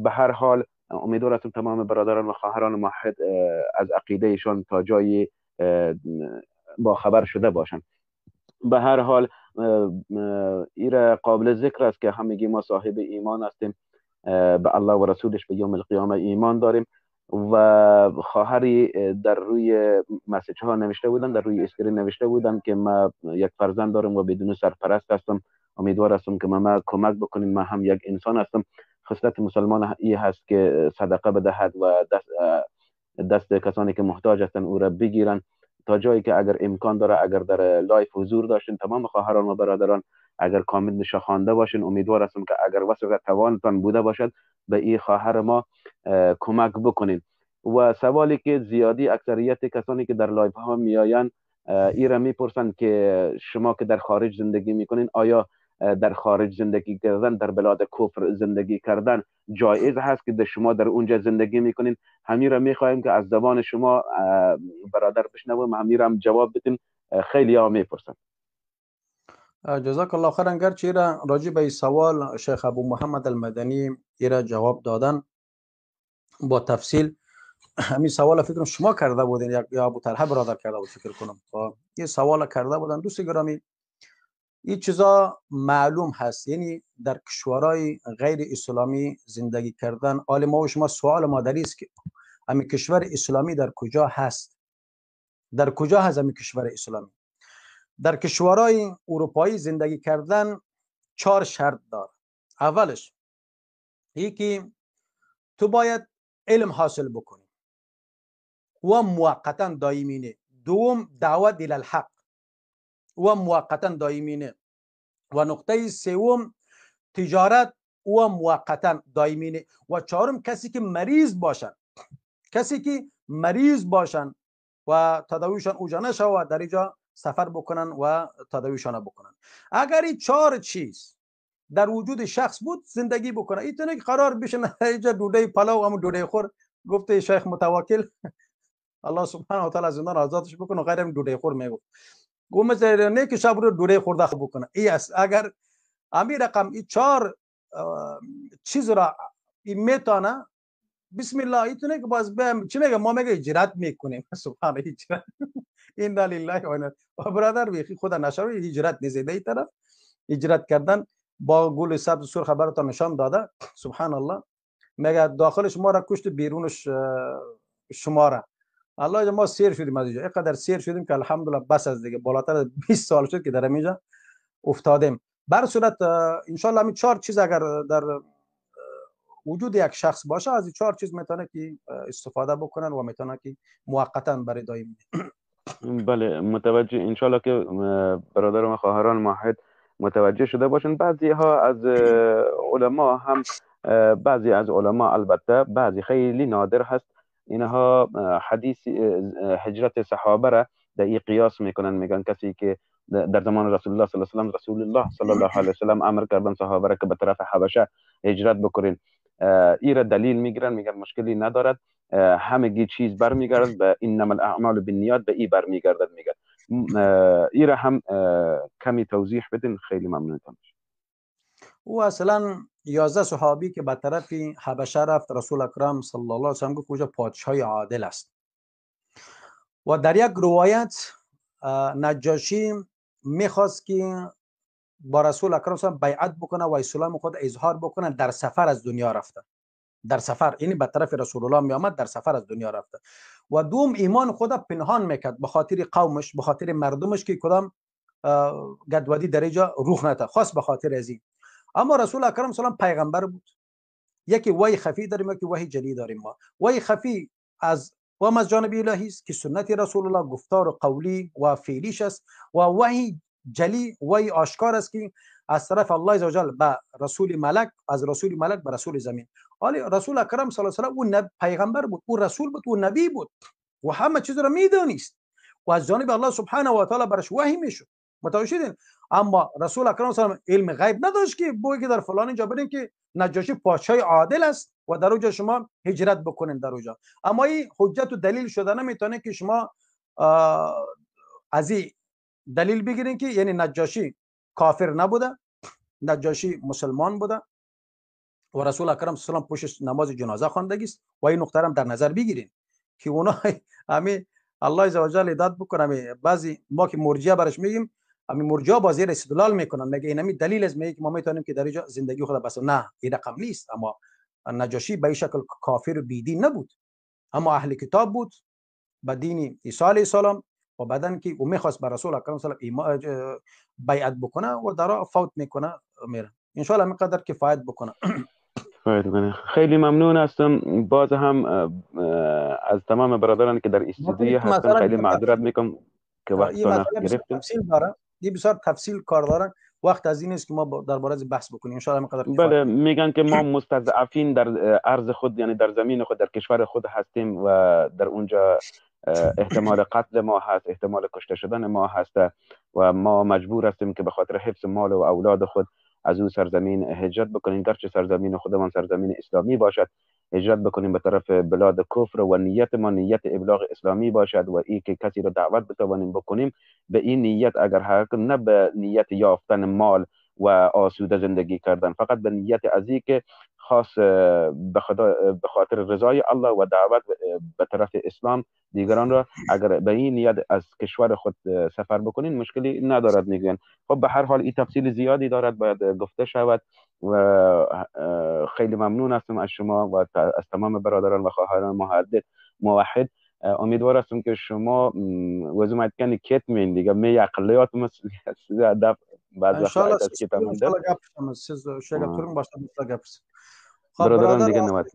به هر حال امیدوار هستم تمام برادران و خواهران موحد از عقیده ایشان تا جایی با خبر شده باشند. به هر حال ایره قابل ذکر است که همگی ما صاحب ایمان هستیم، به الله و رسولش به یوم القیامه ایمان داریم و خواهری در روی message ها نوشته بودن، در روی screen نوشته بودن که ما یک فرزند دارم و بدون سرپرست هستم، امیدوار هستم که ما کمک بکنیم، من هم یک انسان هستم. خصلت مسلمان ای هست که صدقه بدهد و دست کسانی که محتاج هستند او را بگیرن تا جایی که اگر امکان داره. اگر در live حضور داشتین تمام خواهران و برادران، اگر کامنت خوانده باشین، امیدوار هستم که اگر وسع توانتان بوده باشد به این خواهر ما کمک بکنین. و سوالی که زیادی اکثریت کسانی که در live ها میآیند ای را میپرسند که شما که در خارج زندگی میکنین، آیا در خارج زندگی کردن، در بلاد کفر زندگی کردن جایز هست که شما در اونجا زندگی میکنین؟ همین را میخواهیم که از زبان شما برادر بشنویم، همین را هم جواب بدین. خیلی ها میپرسن. جزاک الله خیرا. گرچه را راجع به سوال شیخ ابو محمد المدنی ایرا جواب دادن با تفصیل، همین سوال فکر کنم شما کرده بودین یا ابو طلحه برادر کرده بود فکر کنم، یه سوال کرده بودن. دوست گرامی، این چیزا معلوم هست، یعنی در کشورهای غیر اسلامی زندگی کردن، حال ما و شما سوال ما در است که همین کشور اسلامی در کجا هست؟ در کجا هست همین کشور اسلامی؟ در کشورهای اروپایی زندگی کردن 4 شرط داره. اولش یکی تو باید علم حاصل بکنی و موقتا دائمی نه. دوم دعوت الی الحق و موقتا دائمی نه. و نقطه سوم تجارت و موقتا دائمی نه. و چهارم کسی که مریض باشن، کسی که مریض باشن و تداویشان اوجا نشود در اینجا سفر بکنن و تداویشان بکنن. اگر این 4 چیز در وجود شخص بود زندگی بکنه، این که قرار بشه اینجا دوده پلاو همون دوده خور، گفته شیخ متوکل الله سبحانه و تعالی زندان آزادش بکنه و غیر هم دوده خور میگفت، گفت مثل نه که شب رو دوده خورده خوب بکنه. ای است اگر امی رقم این 4 چیز را این میتونه، بسم الله، ایتونه که باز بهم چی میگه، ما میگه هجرت میکنیم. سبحان هجرت، این لله و انا برادر بیخی خدا نشوی هجرت نیست. این طرف هجرت کردن با گل سبز سرخ براتون نشان داده. سبحان الله، میگه داخلش ما را کشت بیرونش شما را. الله ما سیر شدیم از اینجا، اینقدر سیر شدیم که الحمدلله بس از دیگه بالاتر از 20 سال شد که در اینجا افتادیم. بر صورت ان شاء الله همین 4 چیز اگر در وجود یک شخص باشه، از این 4 چیز میتونه که استفاده بکنن و میتونه که موقتا برای دائم. بله متوجه، ان شاء الله که برادران و خواهران موحد متوجه شده باشن. بعضی ها از علما هم، بعضی از علما البته بعضی خیلی نادر هست، اینها حدیث هجرت صحابه را در این قیاس میکنن، میگن کسی که در زمان رسول الله صلی الله علیه و سلم، رسول الله صلی الله علیه و سلم امر کردن صحابه را که به طرف حبشه هجرت بکنین، این را دلیل میگیرن، میگن مشکلی ندارد، همگی چیز برمیگردد به انما الاعمال بالنیات، به ای برمیگردد. میگن ای را هم کمی توضیح بدین، خیلی ممنونتون. او اصلا 11 صحابی که به طرف حبشه رفت، رسول اکرم صلی الله علیه و سلم گفت اونجا پادشاه عادل است. و در یک روایت نجاشی میخواست که با رسول اکرم صلی الله علیه و بیعت بکنه و اسلام خود اظهار بکنه، در سفر از دنیا رفته، در سفر، یعنی به طرف رسول الله می آمد، در سفر از دنیا رفته. و دوم ایمان خود پنهان میکرد به خاطر قومش، به خاطر مردمش که کدام گدودی در اینجا روح نده، خواست به خاطر از این. اما رسول اکرم صلی الله علیه و پیغمبر بود، یکی وحی خفی داریم، یکی وحی جلی داریم. ما وحی خفی از و از جانب الهی است که سنت رسول الله گفتار قولی و فعلیش است، و وحی جلی وحی آشکار است که از طرف الله عزوجل به رسول ملک، از رسول ملک به رسول زمین. حالا رسول اکرم صلی الله علیه و او پیغمبر بود، او رسول بود، او نبی بود و همه چیز را میدانست و از جانب الله سبحانه و تعالی برش وحی میشد. متوجه شدین؟ اما رسول اکرم صلی الله علیه و علم غیب نداشت که بگه که در فلان اینجا برین که نجاشی پادشاه عادل است و در اونجا شما هجرت بکنین در اونجا. اما این حجت و دلیل شده نمیتونه که شما از این دلیل بگیرین که یعنی نجاشی کافر نبوده، نجاشی مسلمان بوده و رسول اکرم صلی الله علیه و پشت نماز جنازه خواندگی است. و این نقطه هم در نظر بگیرین که اونا همین الله عزوجل هدایت بکنه. بعضی ما که مرجئه برش میگیم، همین مرجئه بازی استدلال میکنن، میگه این همین دلیل است، میگه که ما میتونیم که در اینجا زندگی خود بس. نه، این رقم نیست. اما نجاشی به این شکل کافر و بیدین نبود، اما اهل کتاب بود به دین عیسی علیه السلام و بعدن که او میخواست بر رسول اکرم صلی الله علیه و بیعت بکنه و در فوت میکنه میره. ان شاء الله اینقدر کفایت بکنه. خیلی ممنون هستم. باز هم از تمام برادران که در استودیو هستن خیلی معذرت میکنم که وقتتان گرفتم. تفصیل داره، یه بسیار تفصیل کار داره، وقت از این نیست که ما درباره بحث بکنیم. ان شاء الله اینقدر. بله، میگن که ما مستضعفین در ارض خود، یعنی در زمین خود، در کشور خود هستیم و در اونجا احتمال قتل ما هست، احتمال کشته شدن ما هست و ما مجبور هستیم که به خاطر حفظ مال و اولاد خود از اون سرزمین هجرت بکنیم، گرچه سرزمین خودمان سرزمین اسلامی باشد. هجرت بکنیم به طرف بلاد کفر و نیت ما نیت ابلاغ اسلامی باشد و ای که کسی را دعوت بتوانیم بکنیم به این نیت، اگر حرکت نه به نیت یافتن مال و آسوده زندگی کردن، فقط به نیت از این که خاص به خدا، به خاطر رضای الله و دعوت به طرف اسلام دیگران را، اگر به این نیت از کشور خود سفر بکنین مشکلی ندارد میگن. خب به هر حال این تفصیل زیادی دارد، باید گفته شود و خیلی ممنون هستم از شما و از تمام برادران و خواهران موحد. امیدوار هستم که شما وزم aytgandek ketmang degan men yaqinlayapmiz ba'zi Inshaalloh, inshaalloh gapiramiz. Siz o'sha gap turing, boshqa boshqa gapirsin. برادران دیگه نوبت.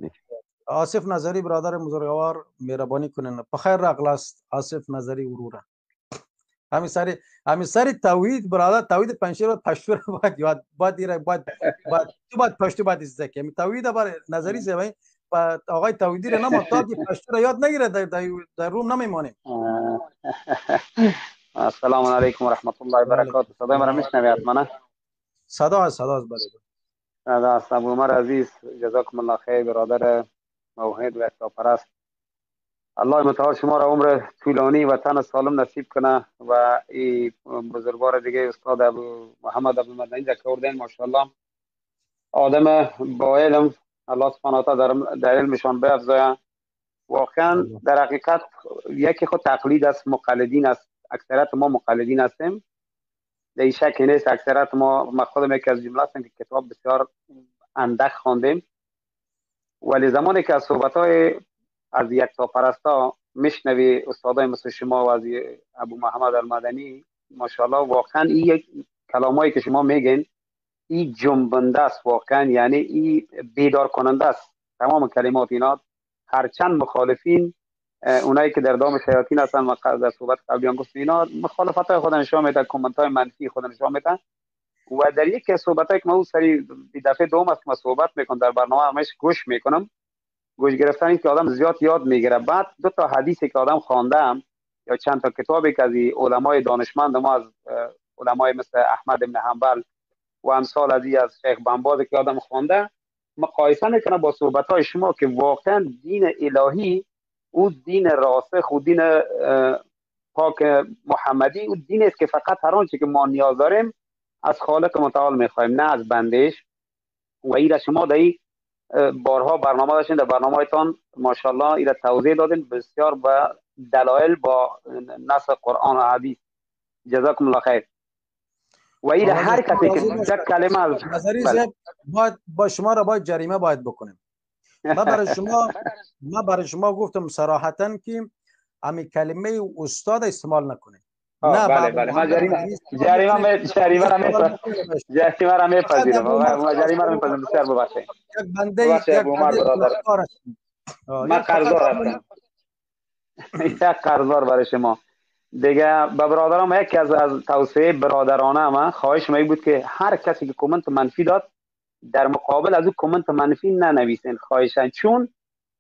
آصف نظری برادر بزرگوار مهربانی کنن. بخیر راغلاست آصف نظری وروره. همین سری توحید برادر، توحید پنجشیر باید پشتو رو باید یاد باید دیره باید باید تو باید پشتو باید زده که همین توحید بر نظری زوی آقای توحیدی رو نما تا که پشتو رو یاد نگیره در روم نمیمانیم. السلام علیکم و رحمت الله و برکاته. صدای مرا میشنوی حتما؟ صدا است، صدا است، بله. صدا است. ابو عمر عزیز جزاکم الله خیر، برادر موحد و یکتاپرست، الله متعال شما را عمر طولانی و تن سالم نصیب کنه و این بزرگوار دیگه استاد ابو محمد ابو مدنی در کردن ماشاءالله آدم با علم، الله سبحانه و تعالی در علمشان بیفزاید. واقعا در حقیقت یکی خود تقلید است، مقلدین است، اکثریت ما مقلدین هستیم، در این شک نیست. اکثریت ما خودم یکی از جمله هستم که کتاب بسیار اندک خواندیم، ولی زمانی که از صحبت‌های از یکتاپرستا میشنوی، استادای مثل شما و از ابو محمد المدنی ماشاءالله، واقعا این یک کلامایی که شما میگین این جنبنده است، واقعا یعنی این بیدار کننده است. تمام کلمات اینا هرچند مخالفین اونایی که در دام شیاطین هستن و در صحبت قبلی هم گفتم اینا مخالفت های خود نشان میدن، کامنت های منفی خود نشان میدن و در یکی از صحبت هایی که من اون سری دفعه دوم است که من صحبت میکنم در برنامه همش گوش میکنم، گوش گرفتن این که آدم زیاد یاد میگیره. بعد دو تا حدیثی که آدم خواندم یا چند تا کتابی که از علمای دانشمند ما، از علمای مثل احمد بن حنبل و امثال از از شیخ بنباز که آدم خوانده، مقایسه میکنه با صحبت های شما که واقعا دین الهی او دین راسخ و دین پاک محمدی او دین است که فقط هر آنچه که ما نیاز داریم از خالق متعال میخوایم، نه از بندش. و ایره شما در بارها برنامه داشتین، در برنامه هایتان ماشاءالله ایره توضیح دادین بسیار با دلایل، با نص قرآن و حدیث. جزاکم الله خیر. و ایره هر کسی که یک کلمه از نظری باید با شما را باید جریمه باید بکنیم. من برای شما گفتم صراحتاً که امی کلمه استاد استعمال نکنید. نه بله بله، من جریمه را میپذیرم، من جریمه را میپذیرم. بسیار ببخشید، یک بنده یک برادر، من قرضدار هستم، یک قرضدار برای شما دیگه. به برادرام یکی از توصیه برادرانه ما خواهش می بود که هر کسی که کامنت منفی داد در مقابل از او کامنت منفی ننویسین خواهشاً، چون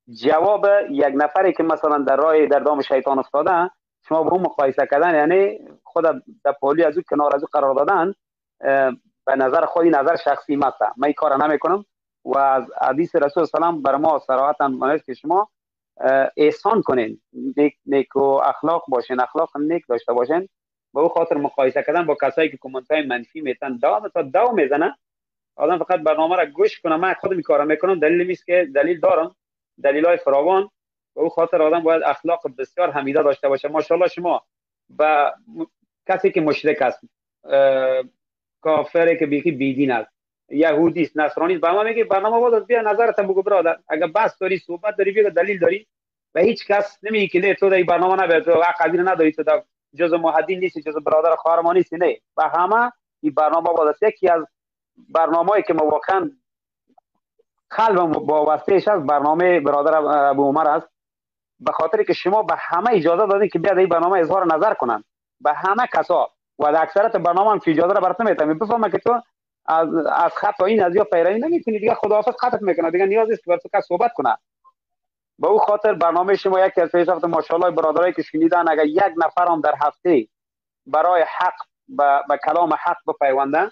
جواب یک نفری که مثلا در راه در دام شیطان افتاده شما با اون مقایسه کردن، یعنی خود در پالی از او کنار از او قرار دادن، به نظر خودی نظر شخصی ماست، من این کار نمیکنم. و از حدیث رسول سلام بر ما صراحتا منش که شما احسان کنین، نیک و اخلاق باشین، اخلاق نیک داشته باشین. به او خاطر مقایسه کردن با کسایی که کامنت های منفی میتن تا دو میزنه، آدم فقط برنامه را گوش کنه. من خودم این کارو میکنم، دلیل نیست که دلیل دارم، دلیلای فراوان. به او خاطر آدم باید اخلاق بسیار حمیده داشته باشه. ماشاءالله شما با کسی که مشرک است، کافره که بیخی بیدین است، یهودی است، نصرانی است، با ما میگه برنامه باز بیا نظرت بگو برادر، اگه بس داری صحبت داری بیا دلیل داری. و هیچ کس نمیگه که نه تو در برنامه نبیا، تو عقیده نداری، تو در جزء موحدین نیستی، جزء برادر خواهر ما نیستی. نه، با همه این برنامه باز است. یکی از برنامه‌ای که ما واقعا قلبم با واسطه‌اش از برنامه برادر ابو عمر است، به خاطر که شما به همه اجازه دادین که بیاد این برنامه اظهار نظر کنن، به همه کسا. و در اکثریت برنامه هم که اجازه را برات نمیدم، بفهمه که تو از خط این از یا پیروی نمیکنی دیگه، خداحافظ خطت میکنه دیگه، نیاز نیست که بر تو کس صحبت کنه. به او خاطر برنامه شما یکی از پیشرفت ماشاءالله برادرایی که شنیدن، اگر یک نفر هم در هفته برای حق به کلام حق بپیوندن،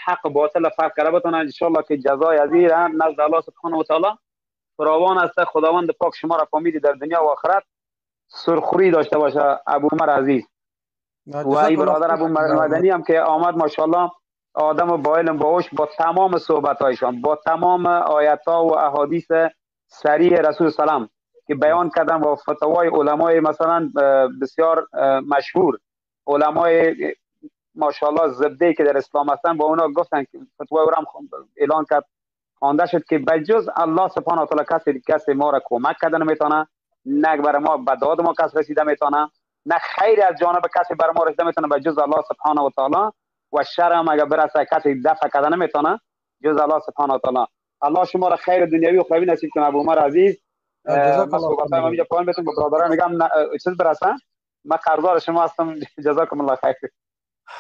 حق باطل فرق کرده بتونن، ان شاء الله که جزای از این نزد الله سبحانه و تعالی فراوان است. خداوند پاک شما را فامیلی در دنیا و آخرت سرخوری داشته باشه ابو عمر عزیز. و ای برادر ابو مدنی هم که آمد ماشاءالله آدم با علم باهوش، با تمام صحبت هایشان، با تمام آیت ها و احادیث صریح رسول سلام که بیان کردن و فتوای علمای مثلا بسیار مشهور، علمای ماشاءالله زبده که در اسلام هستن، با اونا گفتن که فتوای او هم اعلان کرد، خوانده شد که بجز الله سبحانه و تعالی کسی ما را کمک کردن نمیتونه، نه بر ما بداد ما کس رسیده میتونه، نه خیر از جانب کسی بر ما رسیده میتونه بجز الله سبحانه و تعالی، و شر هم اگر برسه کسی دفع کردن نمیتونه جز الله سبحانه و تعالی. الله شما را خیر دنیوی و اخروی نصیب کنه ابو عمر عزیز. جزاک الله خیر. من اینجا پایان بهتون با برادران میگم چیز برسه، من قرضدار شما هستم. جزاکم الله خیر.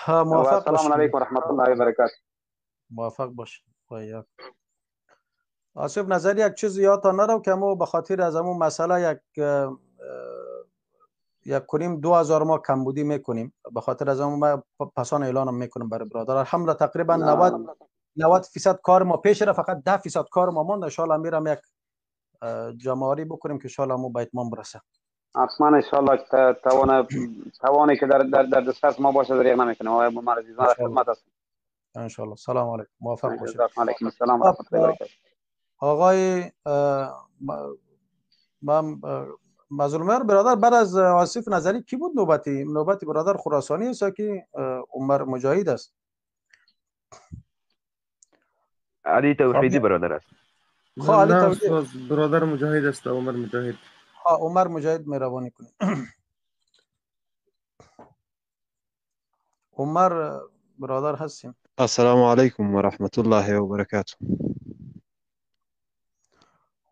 موفق باشید. السلام علیکم و رحمت الله و برکاته. موفق باشید. آصف نظری یک چیز یادتان نرو که ما به خاطر از همون مسئله یک کنیم 2000 ما کمبودی میکنیم، به خاطر از همون ما پسان اعلانم میکنیم برای برادر. الحمدلله تقریبا 90% کار ما پیش رفت، فقط 10% کار ما مونده. ان شاء الله میرم یک جمعاری بکنیم که ان شاء الله مو به اتمام برسه. حتما ان شاء الله توانی که در دسترس ما باشه دریغ نمیکنیم. آقای عمر عزیزان در خدمت هستم ان شاء الله. سلام علیکم، موفق باشید. علیکم السلام و رحمت الله و برکاته. آقای مظلومر برادر، بعد از آصف نظری کی بود نوبتی؟ نوبتی برادر خراسانی است که عمر مجاهد است؟ علی توحیدی برادر است. خب علی توحیدی برادر مجاهد است. عمر مجاهد. عمر مجاهد مهربانی کنید. عمر برادر هستیم. السلام علیکم و رحمت الله و برکاته.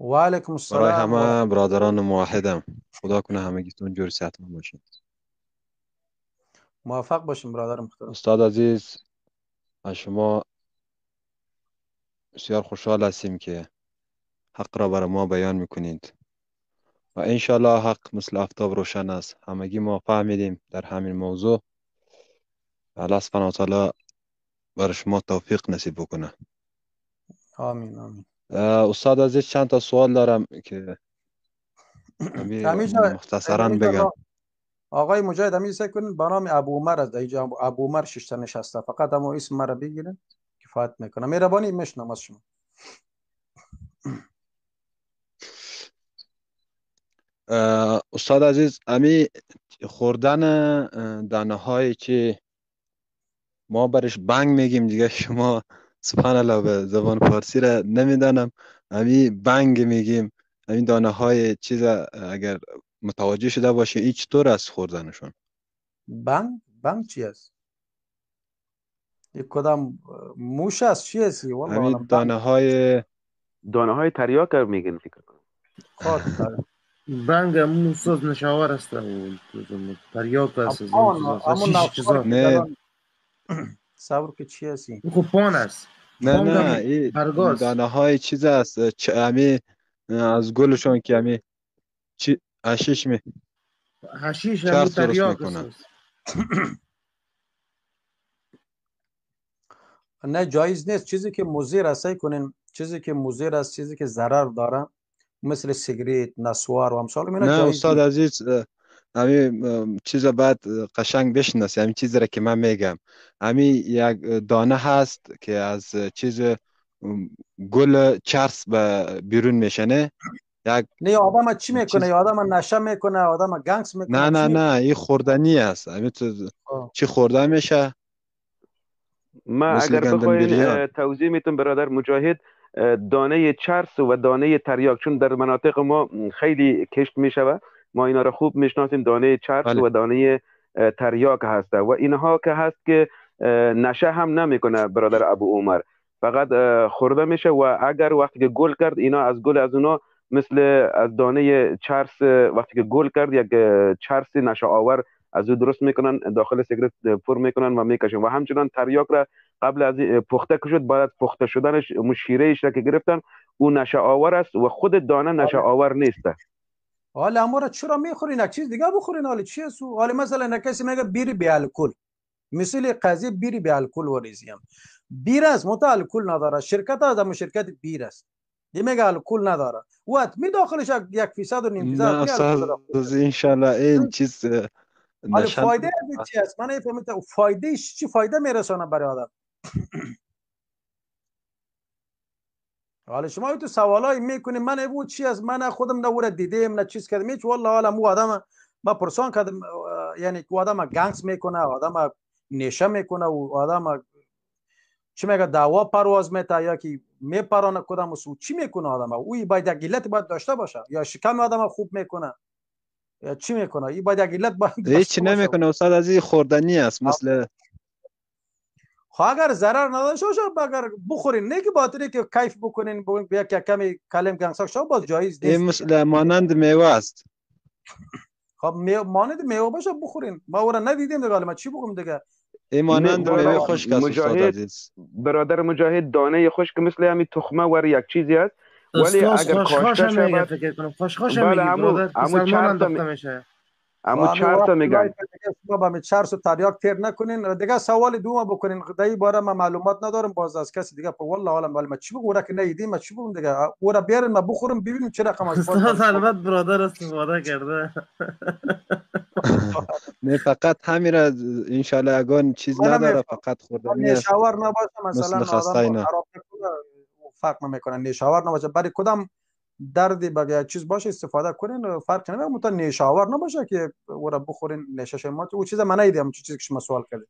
و علیکم السلام. برای همه برادران موحدم خدا کنه همگیتون جور صحتمند باشید. موفق باشیم برادر محترم. استاد عزیز، از شما بسیار خوشحال هستیم که حق را برای ما بیان میکنید و انشالله حق مثل آفتاب روشن است. همگی ما فهمیدیم در همین موضوع. الله سبحانه و تعالی برای شما توفیق نصیب بکنه. آمین آمین. استاد عزیز چند تا سوال دارم که مختصرا بگم. آقای مجاهد همین سعی کنین به نام ابو عمر است، اینجا ابو عمر ششته نشسته، فقط همون اسم مرا بگیرین کفایت میکنه. مهربانی میشنم از شما. استاد عزیز، امی خوردن دانه هایی که ما برش بنگ میگیم دیگه، شما سبحان الله به زبان فارسی را نمیدانم، امی بنگ میگیم، امی دانه های چیز اگر متوجه شده باشه این چطور است خوردنشون؟ بنگ؟ بنگ چی است؟ یک کدام موش است چی است؟ امی دانه های دانه های تریاک میگن فکر کنم. خب بنگ موسوز نشاور است و تریاک است. نه صبر که چی هستی؟ خب پان است. نه نه این دانه های چیز است، امی از گلشون که امی چی حشیش می حشیش امی تریاک است. نه جایز نیست. چیزی که مضر است کنین، چیزی که مضر است، چیزی که ضرر داره مثل سیگریت، نسوار و امثال اینا. نه استاد عزیز، همی چیز بعد قشنگ بشناسی، همین چیزی را که من میگم، همین یک دانه هست که از چیز گل چرس به بیرون میشنه. یک نه آدم چی میکنه؟ یا آدم نشه میکنه، آدم گنگس میکنه. نه نه نه این خوردنی است. همین چی خورده میشه؟ ما اگر بخواین توضیح میتونم برادر مجاهد، دانه چرس و دانه تریاک چون در مناطق ما خیلی کشت میشوه، ما اینا را خوب میشناسیم. دانه چرس و دانه تریاک هسته و اینها که هست که نشه هم نمیکنه برادر ابو عمر، فقط خورده میشه و اگر وقتی که گل کرد اینا از گل از اونا مثل از دانه چرس وقتی که گل کرد یک چرس نشه آور از او درست میکنن، داخل سیگرت پر میکنن و میکشن. و همچنان تریاک را قبل از پخته که شد، بعد از پخته شدنش شیره‌اش را که گرفتن او نشه آور است و خود دانه نشه آور نیست. حالا امورا چرا میخورین؟ یک چیز دیگه بخورین. حالا چی است؟ حالا مثلا کسی میگه بیر بی الکل، مثل قضیه بیر بی الکل وریزیم، بیر است مت الکل نداره، شرکت از شرکت بیر است. دیگه میگه الکل نداره و می داخلش 1% و نیم نه فیصد استاد، انشالله این چیز حالا فایده از چی است؟ من نفهمیدم فایده چی فایده میرسانه برای آدم. حالا شما تو سوالای میکنی من ابو چی است، من خودم نه اورا دیدم نه چیز کردم هیچ، والله عالم او آدم ما پرسان کردم، یعنی که آدم گنگس میکنه، آدم نیشه میکنه و آدم چی میگه دعوا پرواز میته یا که میپرانه کدام سو چی میکنه آدم، اوی باید یک علت باید داشته باشه، یا شکم آدم خوب میکنه یا چی میکنه، این باید یک علت باید هیچ داشته باشه. نمیکنه استاد، از این خوردنی است مثل خب اگر ضرر نداشته باشه اگر بخورین، نه که باطری که کیف بکنین بگین بیا که کمی کلم گنگساک شو باز جایز این نیست. مثل مانند میوه است. خب مانند میوه باشه بخورین، ما اورا ندیدیم دیگه، ما چی بگم دیگه. این مانند میوه خشک است استاد مجاهد عزیز. برادر مجاهد، دانه خشک مثل همین تخمه ور یک چیزی است، ولی اگر استاد کاشته خشخاش هم میگه شود فکر کنم خشخاش هم بله میگی همو برادر، همو مسلمان چرس انداخته میشه. همو همین چرس وقت میگن. live دیگه شما با می چرس و تریاک تیر نکنین. دیگه سوال دوم بکنین، در باره من معلومات ندارم، باز از کسی دیگه والله عالم، ولی ما چی بگم اورا که ندیدیم، ما چی بگم دیگه، اورا بیارن ما بخورم ببینیم چه رقم است. باز استاد البته برادر استفاده کرده. نه فقط همین را انشالله اگان چیز منم نداره، میفهمم. فقط خوردنی است نیشاور نباشه مثل مثلا خسته آدم اینا. خراب نکنه فرق نمیکنه، نیشاور نباشه برای کدام دردی بگه چیز باشه استفاده کنین فرق نمیکنه، متا نیشاور نباشه که اورا بخورین نیشه ما او چیز من ندیدم چه چیزی که شما سوال کردید.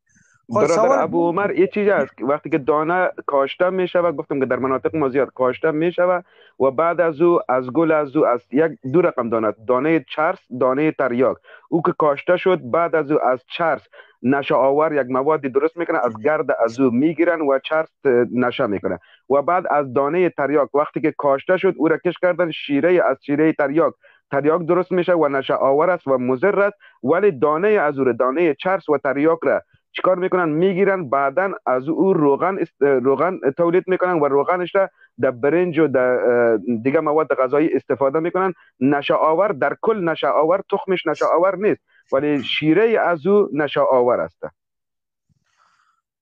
خب برادر سوال ابو عمر یه چیز است، وقتی که دانه کاشته میشوه، گفتم که در مناطق ما زیاد کاشته میشوه و بعد از او از گل از او از یک دو رقم دانه، دانه چرس، دانه تریاک، او که کاشته شد بعد از او از چرس نشه آور یک موادی درست میکنه، از گرد از او میگیرن و چرس نشه میکنه، و بعد از دانه تریاک وقتی که کاشته شد او را کش کردن، شیره از شیره تریاک تریاک درست میشه و نشه آور است و مضر است، ولی دانه از او دانه چرس و تریاک را چیکار میکنن؟ میگیرن بعدا از او روغن تولید میکنن و روغنش را در برنج و در دیگه مواد غذایی استفاده میکنن. نشه آور در کل نشه آور تخمش نشه آور نیست، ولی شیره از او نشه آور است.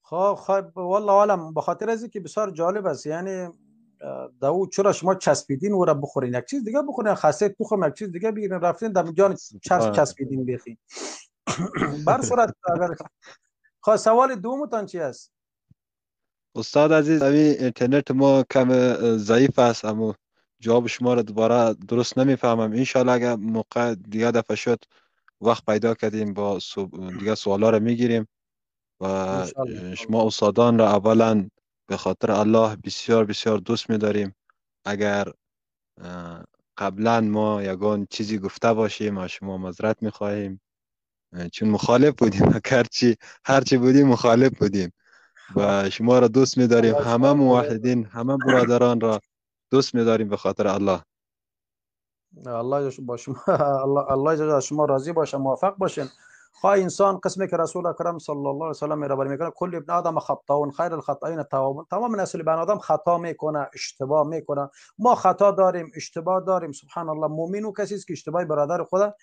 خب والله عالم، به خاطر از اینکه بسیار جالب است، یعنی دو چرا شما چسبیدین او را بخورین، یک چیز دیگه بخورین، خسته تخم یک چیز دیگه بگیرین، رفتین در جان چرس چسبیدین بخین. بر صورت اگر خب سوال دومتان چی است؟ استاد عزیز، همین اینترنت ما کم ضعیف است، اما جواب شما را دوباره درست نمیفهمم. انشالله اگر موقع دیگه دفعه شد وقت پیدا کردیم با دیگه سوالا را میگیریم و شما استادان را اولا به خاطر الله بسیار بسیار دوست میداریم. اگر قبلا ما یگان چیزی گفته باشیم از شما معذرت میخواهیم، چون مخالف بودیم، هرچی بودیم مخالف بودیم و شما را دوست می‌داریم. همه موحدین، همه برادران را دوست می‌داریم به خاطر الله. الله با شما الله شما راضی باشه، موفق باشین. خواه انسان قسمی که رسول اکرم صلی الله علیه و سلم میرابر میکنه، کل ابن آدم خطاون خیر الخطائین التوابون. تمام نسل بن آدم خطا میکنه، اشتباه میکنه. ما خطا داریم، اشتباه داریم. سبحان الله، مؤمن او کسی است که اشتباه برادر خود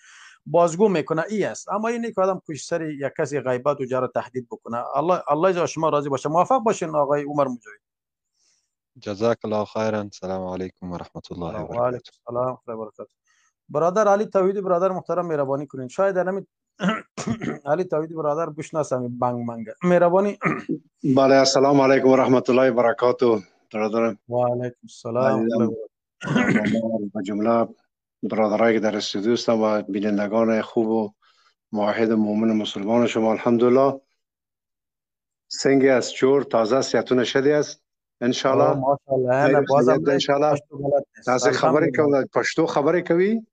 بازگو میکنه، ای است. اما اینه که آدم پشت سر یک کسی غیبت و جر تهدید بکنه. الله از شما راضی باشه، موفق باشین آقای عمر مجاهد. جزاک الله خیرا. سلام علیکم و رحمت الله و برکاته. و علیکم السلام و برکاته. برادر علی توحیدی، برادر محترم مهربانی کنین. شاید الان علی توحیدی برادر بشناسم بنگ منگ. مهربانی. بله، السلام علیکم و رحمت الله و برکاته برادرم. و علیکم السلام و جمله برادرایی که در استودیو هستن و بینندگان خوب و موحد و مؤمن مسلمان شما، الحمدلله سنگ از چور تازه سیتون شدی است انشالله. ماشاءالله، بازم انشالله تازه خبرې کوي، پښتو خبرې کوي.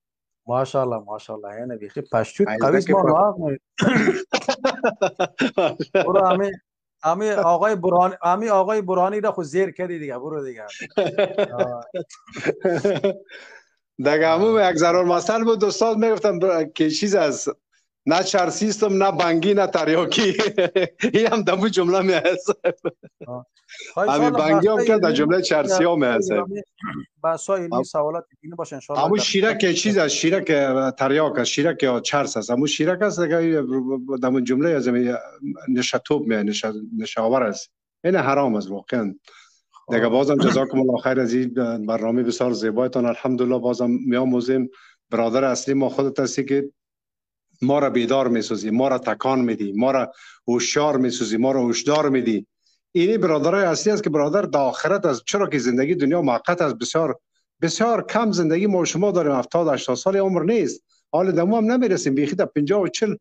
ماشاءالله ماشاءالله، یعنی بیخی پښتو قوی ما نه. برو امی آقای برهانی، امی آقای برهانی را خو زیر کردی دیگه، برو دیگه. دیگه همون یک ضرور مثل بود استاد، میگفتم که چیز از نه چرسیستم نه بنگی نه تریاکی. این هم دمو جمله می هست. همین بنگی هم که در جمله چرسی ها می هست. بحث های علمی سوالات دینی باشه انشاءالله. همون شیره که چیز است، شیره که تریاک است، شیره که چرس است، همون شیره که است دیگه دمو جمله از نشتوب می نشاور است. این حرام است واقعا. دیگه بازم جزاکم الله خیر از این برنامه بسیار زیبایتان. الحمدلله بازم میآموزیم. برادر اصلی ما خودت هستی که ما را بیدار میسازی، ما را تکان میدی، ما را هوشیار میسازی، ما را هوشدار میدی. اینی برادرای اصلی است که برادر در آخرت است. چرا که زندگی دنیا موقت است، بسیار بسیار کم زندگی ما و شما داریم. 70 80 سال عمر نیست، حال دمو هم نمیرسیم. بیخی در 50 و 40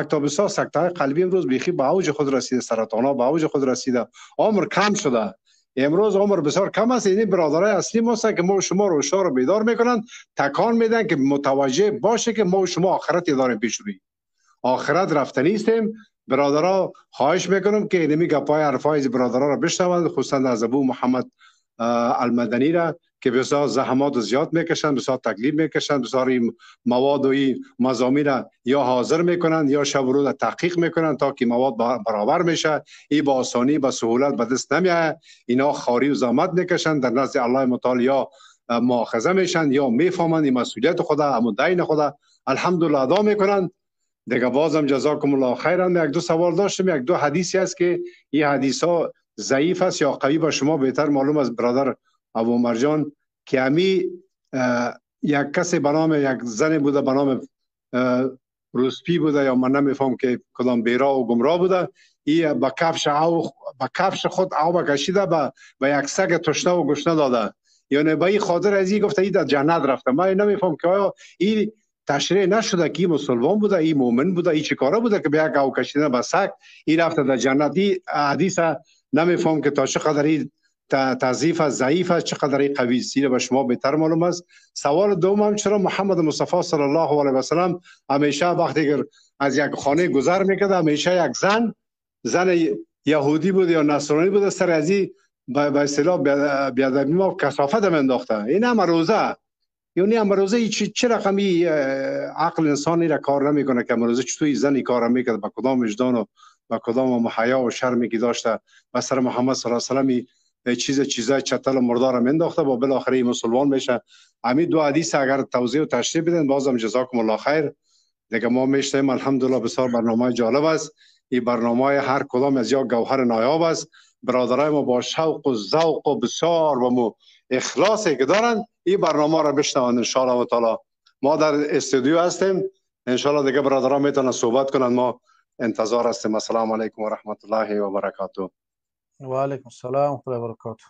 تا بسیار سکته قلبی امروز بیخی به اوج خود رسیده، سرطان ها به اوج خود رسیده، عمر کم شده. امروز عمر بسیار کم است. این برادرای اصلی ما هستند که ما و شما رو هوشیار و بیدار میکنن، تکان میدن که متوجه باشه که ما و شما آخرت داریم پیش روی، آخرت رفتنی هستیم. برادرها خواهش میکنم که اینمی گپای حرفای برادرها را بشنوند، خصوصا از ابو محمد المدنی را که بسیار زحمات زیاد میکشند، بسیار تکلیف میکشند، بسیار این مواد و این مضامین را یا حاضر میکنند یا شب و روز تحقیق میکنند تا که مواد برابر میشه. این با آسانی با سهولت به دست نمیاد. اینا خاری و زحمت میکشند، در نزد الله متعال یا مؤاخذه میشن یا میفهمند این مسئولیت خدا، امو دین خدا الحمدلله ادا میکنند. دیگه بازم جزاکم الله خیرا. یک دو سوال داشتم، یک دو حدیثی است که این حدیث ها ضعیف است یا قوی با شما بهتر معلوم است برادر ابو مرجان، که همی یک کسی به نام یک زن بوده به نام روسپی بوده یا من نمیفهم که کدام بیرا و گمراه بوده، ای با کفش او با کفش خود او کشیده به یک سگ تشنه و گشنه داده، یعنی به این خاطر از این گفته ای در جنت رفته. من نمیفهم که آیا این تشریح نشده که این مسلمان بوده، این مؤمن بوده، این چیکاره بوده که به یک او کشیدن به سگ این رفته در جنت. این حدیث نمیفهم که تا چقدر این تضعیف است، ضعیف است، چقدر این قوی است. به شما بهتر معلوم است. سوال دوم هم چرا محمد مصطفی صلی الله علیه و سلم همیشه وقتی که از یک خانه گذر میکرد همیشه یک زن یهودی بود یا نصرانی بود سر از این به اصطلاح بیادبی ما کثافت هم انداخته. این هم روزه، یعنی هم روزه چه رقمی عقل انسانی را کار نمیکنه که امروزه چطور زنی کار میکرد، با کدام وجدان و با کدام حیا و شرمی که داشته و سر محمد صلی الله علیه و سلم چیزای چتل و مردار هم انداخته با بالاخره مسلمان میشه. همین دو حدیث اگر توضیح و تشریح بدن بازم جزاکم الله خیر. دیگه ما میشنیم الحمدلله. بسیار برنامه جالب است. این برنامه هر کدام از یک گوهر نایاب است. برادرای ما با شوق و ذوق و بسیار و مو اخلاصی که دارن این برنامه را بشنوند ان شاء الله تعالی. ما در استودیو هستیم ان شاء الله، دیگه برادران میتونن صحبت کنن، ما انتظار هستیم. السلام علیکم و رحمت الله و برکاته. و علیکم السلام و رحمت الله و برکاته.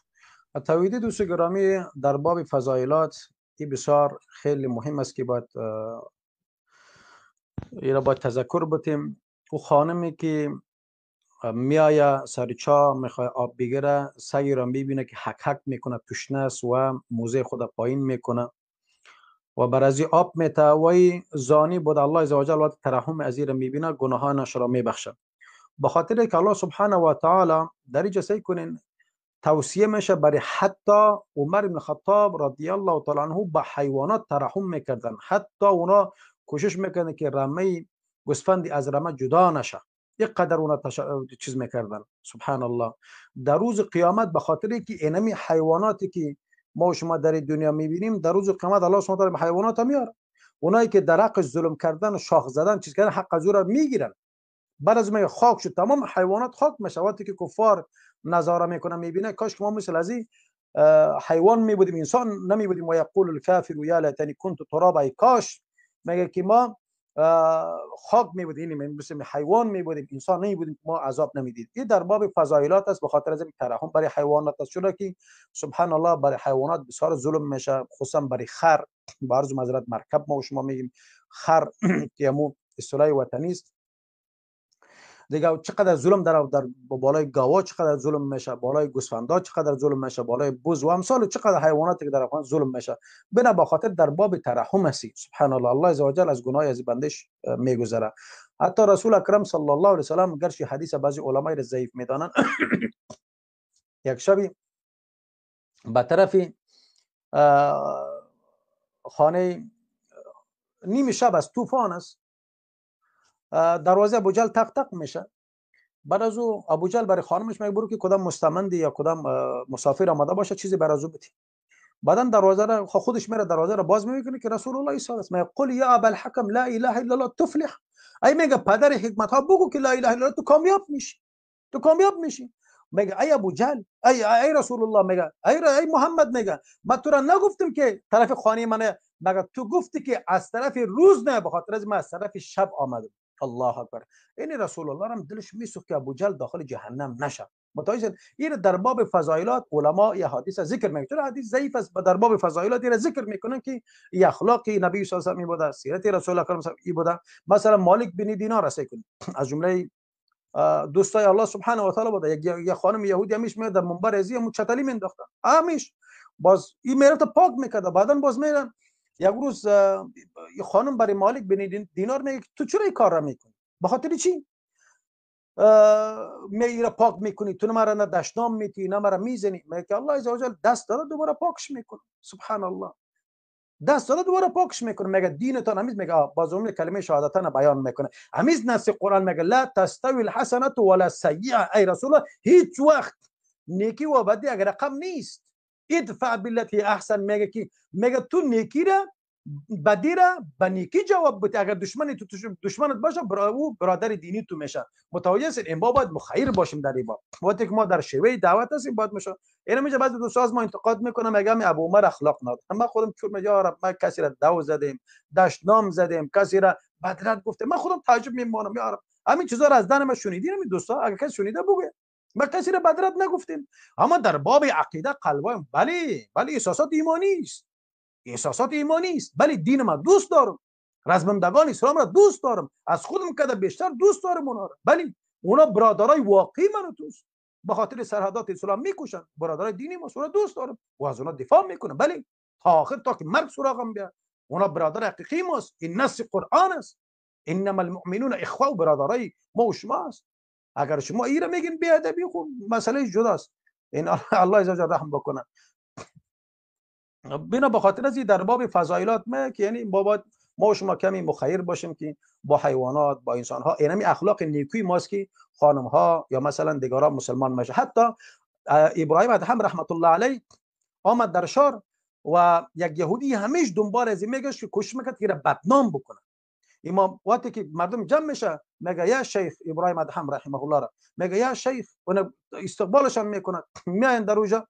توحیدی دوست گرامی، در باب فضایلات این بسیار خیلی مهم است که باید اینا باید تذکر بتیم. او خانمی که میایه سر چا میخواد آب بگیره، سگی را میبینه که حک حک میکنه، تشنه است و موزه خود پایین میکنه و بر از آب میته و ای زانی بود. الله عزوجل وقت ترحم از را میبینه گناهانش را میبخشه. به خاطر که الله سبحانه و تعالی در اینجا سعی کنین توصیه میشه برای حتی عمر بن خطاب رضی الله تعالی عنه به حیوانات ترحم میکردن، حتی اونا کوشش میکردن که رمه گوسفندی از رمه جدا نشه، یک قدر اونا چیز میکردن. سبحان الله. در روز قیامت به خاطر که اینمی حیواناتی که ما و شما در دنیا میبینیم در روز قیامت الله سبحانه و تعالی حیوانات میاره، اونایی که در حق ظلم کردن و شاخ زدن چیز کردن حق از او را میگیرن. بعد از میگه خاک شد، تمام حیوانات خاک میشه. وقتی که کفار نظاره میکنه میبینه کاش که ما مثل از این حیوان میبودیم، انسان نمیبودیم. و یقول الکافر یا لیتنی کنت ترابا، ای کاش میگه که ما خاک میبودیم، یعنی مثل حیوان میبودیم، انسان نمیبودیم، ما عذاب نمیدید. این در باب فضایلات است، به خاطر از ترحم برای حیوانات است، چون که سبحان الله برای حیوانات بسیار ظلم میشه، خصوصا برای خر. با عرض معذرت مرکب ما و شما میگیم خر که همو اصطلاح وطنی است دیگه. چقدر ظلم در بالای گاوا چقدر ظلم میشه، بالای گوسفندا چقدر ظلم میشه، بالای بز و امثال چقدر حیوانات که در افغان ظلم میشه. بنا با خاطر در باب ترحم هستی. سبحان الله، الله عزوجل از گناه از بندش میگذره. حتی رسول اکرم صلی الله علیه و سلم، گرچه حدیث بعضی علمای را ضعیف میدانن، یک شبی به طرف خانه نیم شب است، طوفان است، دروازه ابوجهل تق تق میشه. بعد از او ابوجهل برای خانمش میگه برو که کدام مستمندی یا کدام مسافر آمده باشه چیزی برای او بدی. بعدا دروازه را خودش میره دروازه را باز میکنه که رسول الله صلی الله علیه و آله قل یا ابا الحکم لا اله الا الله تفلح. ای میگه پدر حکمت ها بگو که لا اله الا الله تو کامیاب میشی، تو کامیاب میشی. میگه ای ابو جهل، ای رسول الله، میگه ای محمد، میگه من تو را نگفتم که طرف خانه من، مگه تو گفتی که از طرف روز نه، به خاطر از من از طرف شب آمدم. الله اکبر. این رسول الله هم دلش میسوخت که ابو جهل داخل جهنم نشه. متوجه این در باب فضایلات علما یه حدیث ذکر میکنن، حدیث ضعیف است، در باب فضایلات این ذکر میکنن که اخلاق نبی صلی الله علیه و بوده، سیرت رسول اکرم صلی الله بوده. مثلا مالک بن دینار رسید از جمله دوستای الله سبحانه و تعالی بوده. یک خانم یهودی همیش میاد در منبر ازی همون چتلی مینداختن، همیش باز این میرفت پاک میکرد، بعدا باز میرن. یک روز یه خانم برای مالک بن دینار میگه تو چرا این کار را میکنی؟ به خاطر چی میره پاک میکنی؟ تو مرا نه دشنام میتی نه مرا میزنی. میگه که الله عزوجل دست داره دوباره پاکش میکنه. سبحان الله، دست داره دوباره پاکش میکنه. میگه دینتان همیز، میگه باز اون کلمه شهادتان بیان میکنه. همیز نص قرآن میگه لا تستوی الحسنه ولا السیئه. ای رسول الله هیچ وقت نیکی و بدی اگر رقم نیست. ادفع بالتي احسن، میگه که میگه تو نیکی را بدی را به نیکی جواب بده. اگر دشمنی تو دشمنت باشه او برادر دینی تو میشه. متوجه هستین؟ این باب باید مخیر باشیم در این باب. وقتی که ما در شیوه دعوت هستیم باید میشه. اینو میشه بعضی دوستا از ما انتقاد میکنم، میگم ابو عمر اخلاق نداره. من خودم چون میگم یا رب ما کسی را دو زدیم، دشنام زدیم، کسی را بدرد گفتیم، من خودم تعجب میمانم یا رب همین چیزا را از دهن ما شنیدین؟ همین دوستا اگر کسی شنیده بگه ما کسی را بدرد نگفتیم. اما در باب عقیده قلبم بله بله احساسات ایمانی است، احساسات ایمانی است. بله دین ما دوست دارم، رزمندگان اسلام را دوست دارم، از خودم کده بیشتر دوست دارم اونا را. بله اونا برادرای واقعی منو دوست، به خاطر سرحدات اسلام میکشن، برادرای دینی ما را دوست دارم و از اونا دفاع میکنم. بله تا آخر، تا که مرگ سراغم بیاد، اونا برادر حقیقی ماست. این نص قرآن است، انما المؤمنون اخوه، برادرای ما و شما است. اگر شما ایره میگین بی ادبی، خب مسئله جداست. این الله عز رحم بکنه. بنا به خاطر از در باب فضایلات ما که یعنی بابا ما شما کمی مخیر باشیم که با حیوانات با انسان ها، اینمی اخلاق نیکوی ماست که خانم ها یا مثلا دیگران مسلمان میشه. حتی ابراهیم ادهم رحمت الله علیه آمد در شهر و یک یهودی همیش دنبال از این میگشت که کوشش میکرد که بدنام بکنه. امام وقتی که مردم جمع میشه میگه یا شیخ ابراهیم ادهم رحمه الله را، میگه یا شیخ، و استقبالشان میکنه، میاین در اونجا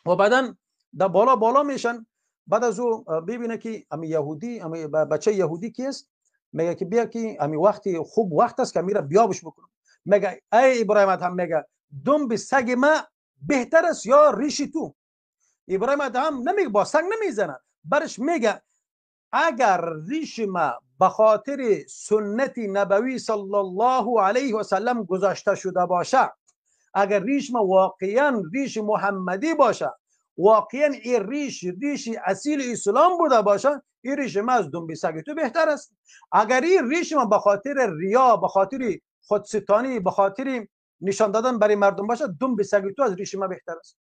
و بعدا در بالا بالا میشن. بعد از او ببینه که امی یهودی، امی بچه یهودی کی است، میگه که بیا که امی وقتی خوب وقت است که میره بیابش بکنم. میگه ای ابراهیم ادهم، میگه دم به سگ ما بهتر است یا ریش تو؟ ابراهیم ادهم نمیگه با سگ نمیزنه، برش میگه اگر ریش ما به خاطر سنت نبوی صلی الله علیه و سلم گذاشته شده باشه، اگر ریش ما واقعا ریش محمدی باشه، واقعا این ریش ریش اصیل اسلام بوده باشه، این ریش ما از دنبه سگ تو بهتر است. اگر این ریش ما به خاطر ریا، به خاطر خودستانی، به خاطر نشان دادن برای مردم باشه، دنبه سگ تو از ریش ما بهتر است.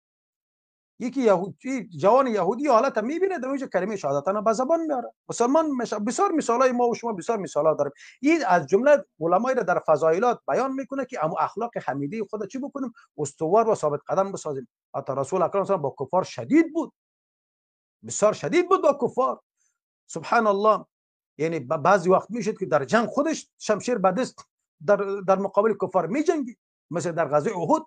یکی یهودی، جوان یهودی حالت میبینه در اونجا کلمه شهادت به زبان میاره، مسلمان میشه. بسیار مثالای ما و شما بسیار مثالا داریم. این از جمله علمای را در فضایلات بیان میکنه که امو اخلاق حمیده خود چی بکنیم، استوار و ثابت قدم بسازیم. حتی رسول اکرم با کفار شدید بود، بسیار شدید بود با کفار. سبحان الله، یعنی بعضی وقت میشد که در جنگ خودش شمشیر به دست در مقابل کفار میجنگید. مثل در غزوه احد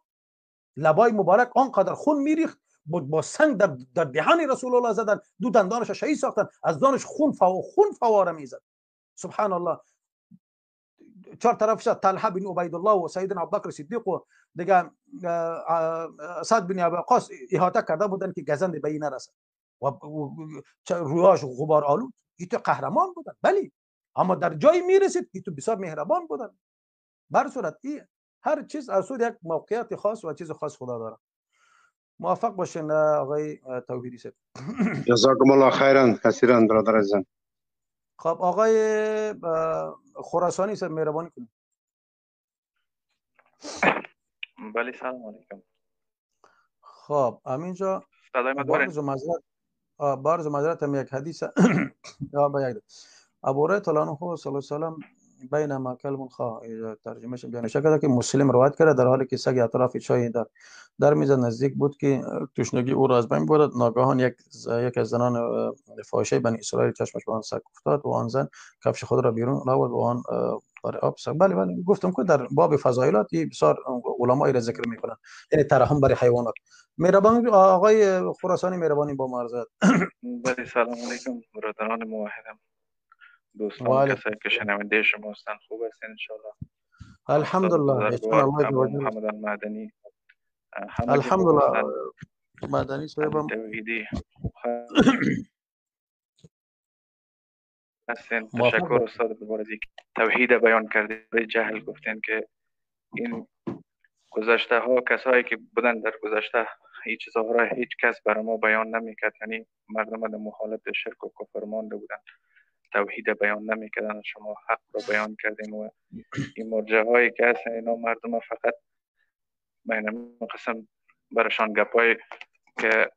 لبای مبارک آنقدر خون میریخت، با سنگ در دهان رسول الله زدن، دو دندانش شهید ساختن، از دانش خون خون فواره میزد. سبحان الله، چهار طرفش طلحه بن عبیدالله و سیدنا ابوبکر صدیق و دیگه سعد بن ابی وقاص احاطه کرده بودن که گزند به این نرسد و رویاش غبار آلود. این تو قهرمان بودن، بلی، اما در جایی میرسید که تو بسیار مهربان بودن. بر صورت این هر چیز از یک موقعیت خاص و چیز خاص خدا داره. موفق باشین آقای توحیدی صاحب. جزاکم الله خیرا کثیرا برادر عزیزم. خب آقای خراسانی صاحب مهربانی کنید. بله سلام علیکم. خب همینجا بارز معذرت هم یک حدیث ابو هریره تعالی عنه صلی الله علیه و سلم بینما کلم خواه ترجمه شد نوشته کرده که مسلم روایت کرده در حالی که سگ اطراف چای در میز نزدیک بود که تشنگی او را از بین برد، ناگهان یک از زنان فاحشه بنی اسرائیل چشمش به آن سگ افتاد و آن زن کفش خود را بیرون آورد و آن آره، بله بله، گفتم که در باب فضایلات بسیار علمای را ذکر میکنن، یعنی ترحم برای حیوانات. مهربان آقای خراسانی، مهربانی با ما عرض. بله، سلام علیکم برادران موحدم، دوستان، کسایی که شنونده شما هستن، خوب هستین انشالله؟ الحمدلله. محمد المدنی. الحمدلله، مدنی صاحبم. توحیدی هستین. تشکر استاد بزرگوار، توحید بیان کرده. جهل گفتین که این گذشته ها، کسایی که بودن در گذشته، هیچ چیزها را هیچ کس برای ما بیان نمیکرد، یعنی مردم در حالت شرک و کفر مانده بودن، توحید بیان نمیکردن. شما حق را بیان کردین و این مرجع هایی که هستن، اینا مردم فقط بین قسم برشان گپای که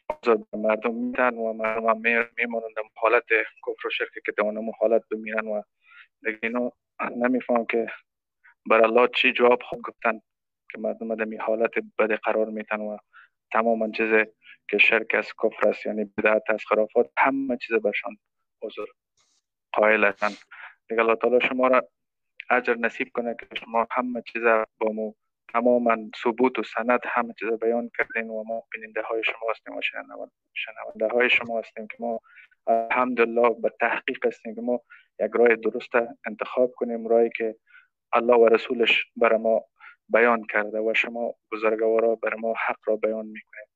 آزاد مردم میتن و مردم هم میمانند در حالت کفر و شرک که در حالت بمیرن و دیگه اینا نمیفهم که بر الله چی جواب خوب گفتن که مردم در حالت بد قرار میتن و تماما چیز که شرک است، کفر است، یعنی بدعت است، خرافات، همه چیز برشان عذر قائل هستن. دیگه الله تعالی شما را اجر نصیب کنه که شما همه چیز با مو تماما ثبوت و سند همه چیز بیان کردین و ما بیننده های شما هستیم و شنونده های شما هستیم که ما الحمدلله به تحقیق هستیم که ما یک راه درست انتخاب کنیم، راهی که الله و رسولش بر ما بیان کرده و شما بزرگوارا بر ما حق را بیان میکنیم.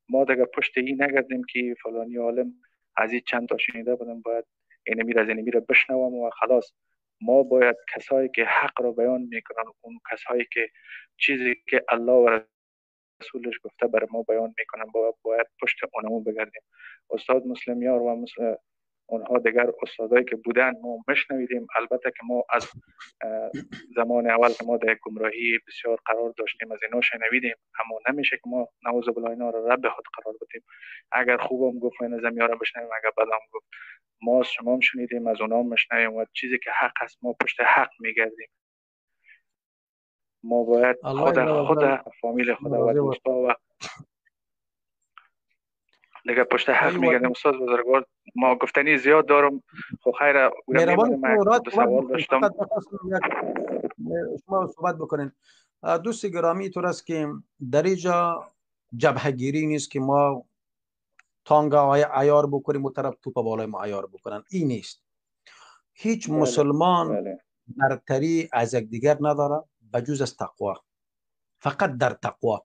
ما دیگه پشت این نگردیم که فلانی عالم از این چند تا شنیده بودم، باید اینمی از اینمی را بشنوم و خلاص. ما باید کسایی که حق را بیان میکنن، اون کسایی که چیزی که الله و رسولش گفته بر ما بیان میکنن، باید پشت اونمون بگردیم. استاد مسلم یار و مثل اونها دیگر استادایی که بودن ما مشنویدیم. البته که ما از زمان اول که ما در گمراهی بسیار قرار داشتیم از اینا شنویدیم، اما نمیشه که ما نعوذ بالله اینا را رب خود قرار بدیم. اگر خوبم گفت این از را بشنویم، اگر بدم گفت ما از شما هم شنیدیم، از اونا هم مشنویم و چیزی که حق است ما پشت حق میگردیم. ما باید خود فامیل خود و دوستا و دیگه پشت حق میگردیم. استاد بزرگوار، ما گفتنی زیاد دارم، خب خیر، دو سوال داشتم. شما صحبت بکنین. دوست گرامی، طور است که در اینجا جبهگیری نیست که ما تانگ عیار بکنیم و طرف توپ بالای ما عیار بکنن، این نیست. هیچ مسلمان برتری از یکدیگر نداره بجز از تقوا، فقط در تقوا،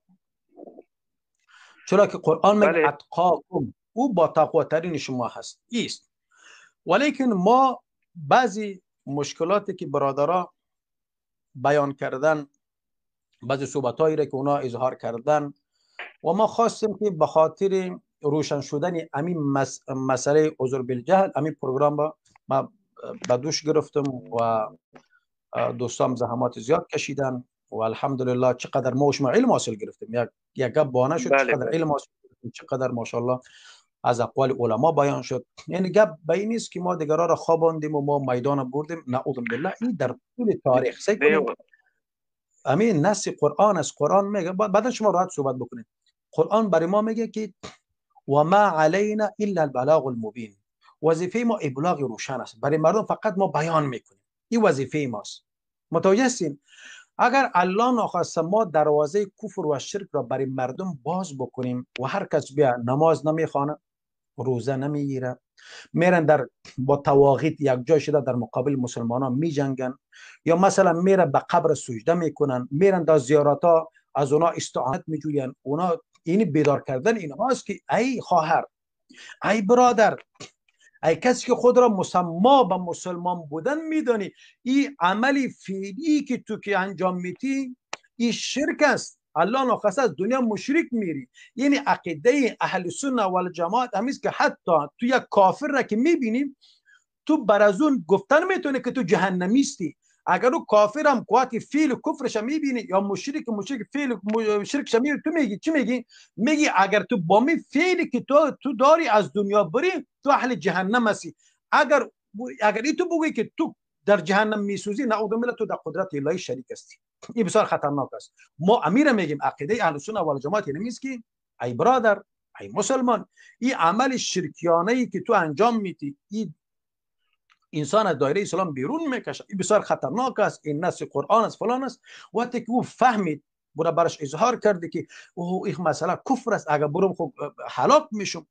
چرا که قرآن میگه اتقاکم، او با تقوا ترین شما هست ایست. ولیکن ما بعضی مشکلاتی که برادرها بیان کردن، بعضی صحبتایی را که اونا اظهار کردن و ما خواستیم که به خاطر روشن شدن امین مسئله عذر بالجهل امین پروگرام با ما به دوش گرفتم و دوستام زحمات زیاد کشیدن و الحمدلله چقدر ما شما علم حاصل گرفتیم. یک گپ بانه شد. چقدر علم حاصل گرفتیم، چقدر ماشاءالله از اقوال علما بیان شد. یعنی گپ به این نیست که ما دیگران را خواباندیم و ما میدان بردیم، نعوذ بالله. این در طول تاریخ سعی کنیم امین نص قرآن از قرآن میگه، بعدا شما راحت صحبت بکنید. قرآن برای ما میگه که و ما علینا الا البلاغ المبین، وظیفه ما ابلاغ روشن است برای مردم، فقط ما بیان میکنیم، این وظیفه ماست. متوجه هستین؟ اگر الله ناخواسته ما دروازه کفر و شرک را برای مردم باز بکنیم و هر کس بیا نماز نمیخوانه، روزه نمیگیره، میرن در با تواغیت یک جای شده در مقابل مسلمان ها میجنگن، یا مثلا میره به قبر سجده میکنن، میرن در زیارت ها از اونا استعانت میجوین، اونا اینی بیدار کردن اینهاست که ای خواهر، ای برادر، ای کسی که خود را مسما به مسلمان بودن میدانی، این عمل فعلی که تو که انجام میتی این شرک است. الله ناخواسته از دنیا مشرک میری. یعنی عقیده اهل سنت و الجماعت همیست که حتی تو یک کافر را که میبینیم تو بر از اون گفتن میتونه که تو جهنمیستی. اگر او کافر هم قوت فعل کفرش میبینی یا مشرک فعل شرکش میبینی، تو میگی چی میگی؟ میگی اگر تو با می فعلی که تو داری از دنیا بری تو اهل جهنم هستی. اگر این تو بگویی که تو در جهنم میسوزی، نعوذ بالله، تو در قدرت الهی شریک هستی. این بسیار خطرناک است. ما امیر میگیم عقیده اهل سنت و الجماعت اینه نیست که ای برادر، ای مسلمان، این عمل شرکیانه ای که تو انجام میدی، این انسان از دایره اسلام بیرون میکشه، این بسیار خطرناک است، این نص قرآن است، فلان است. وقتی که او فهمید، برو برش اظهار کرده که او این مسئله کفر است، اگر برم خب هلاک میشم،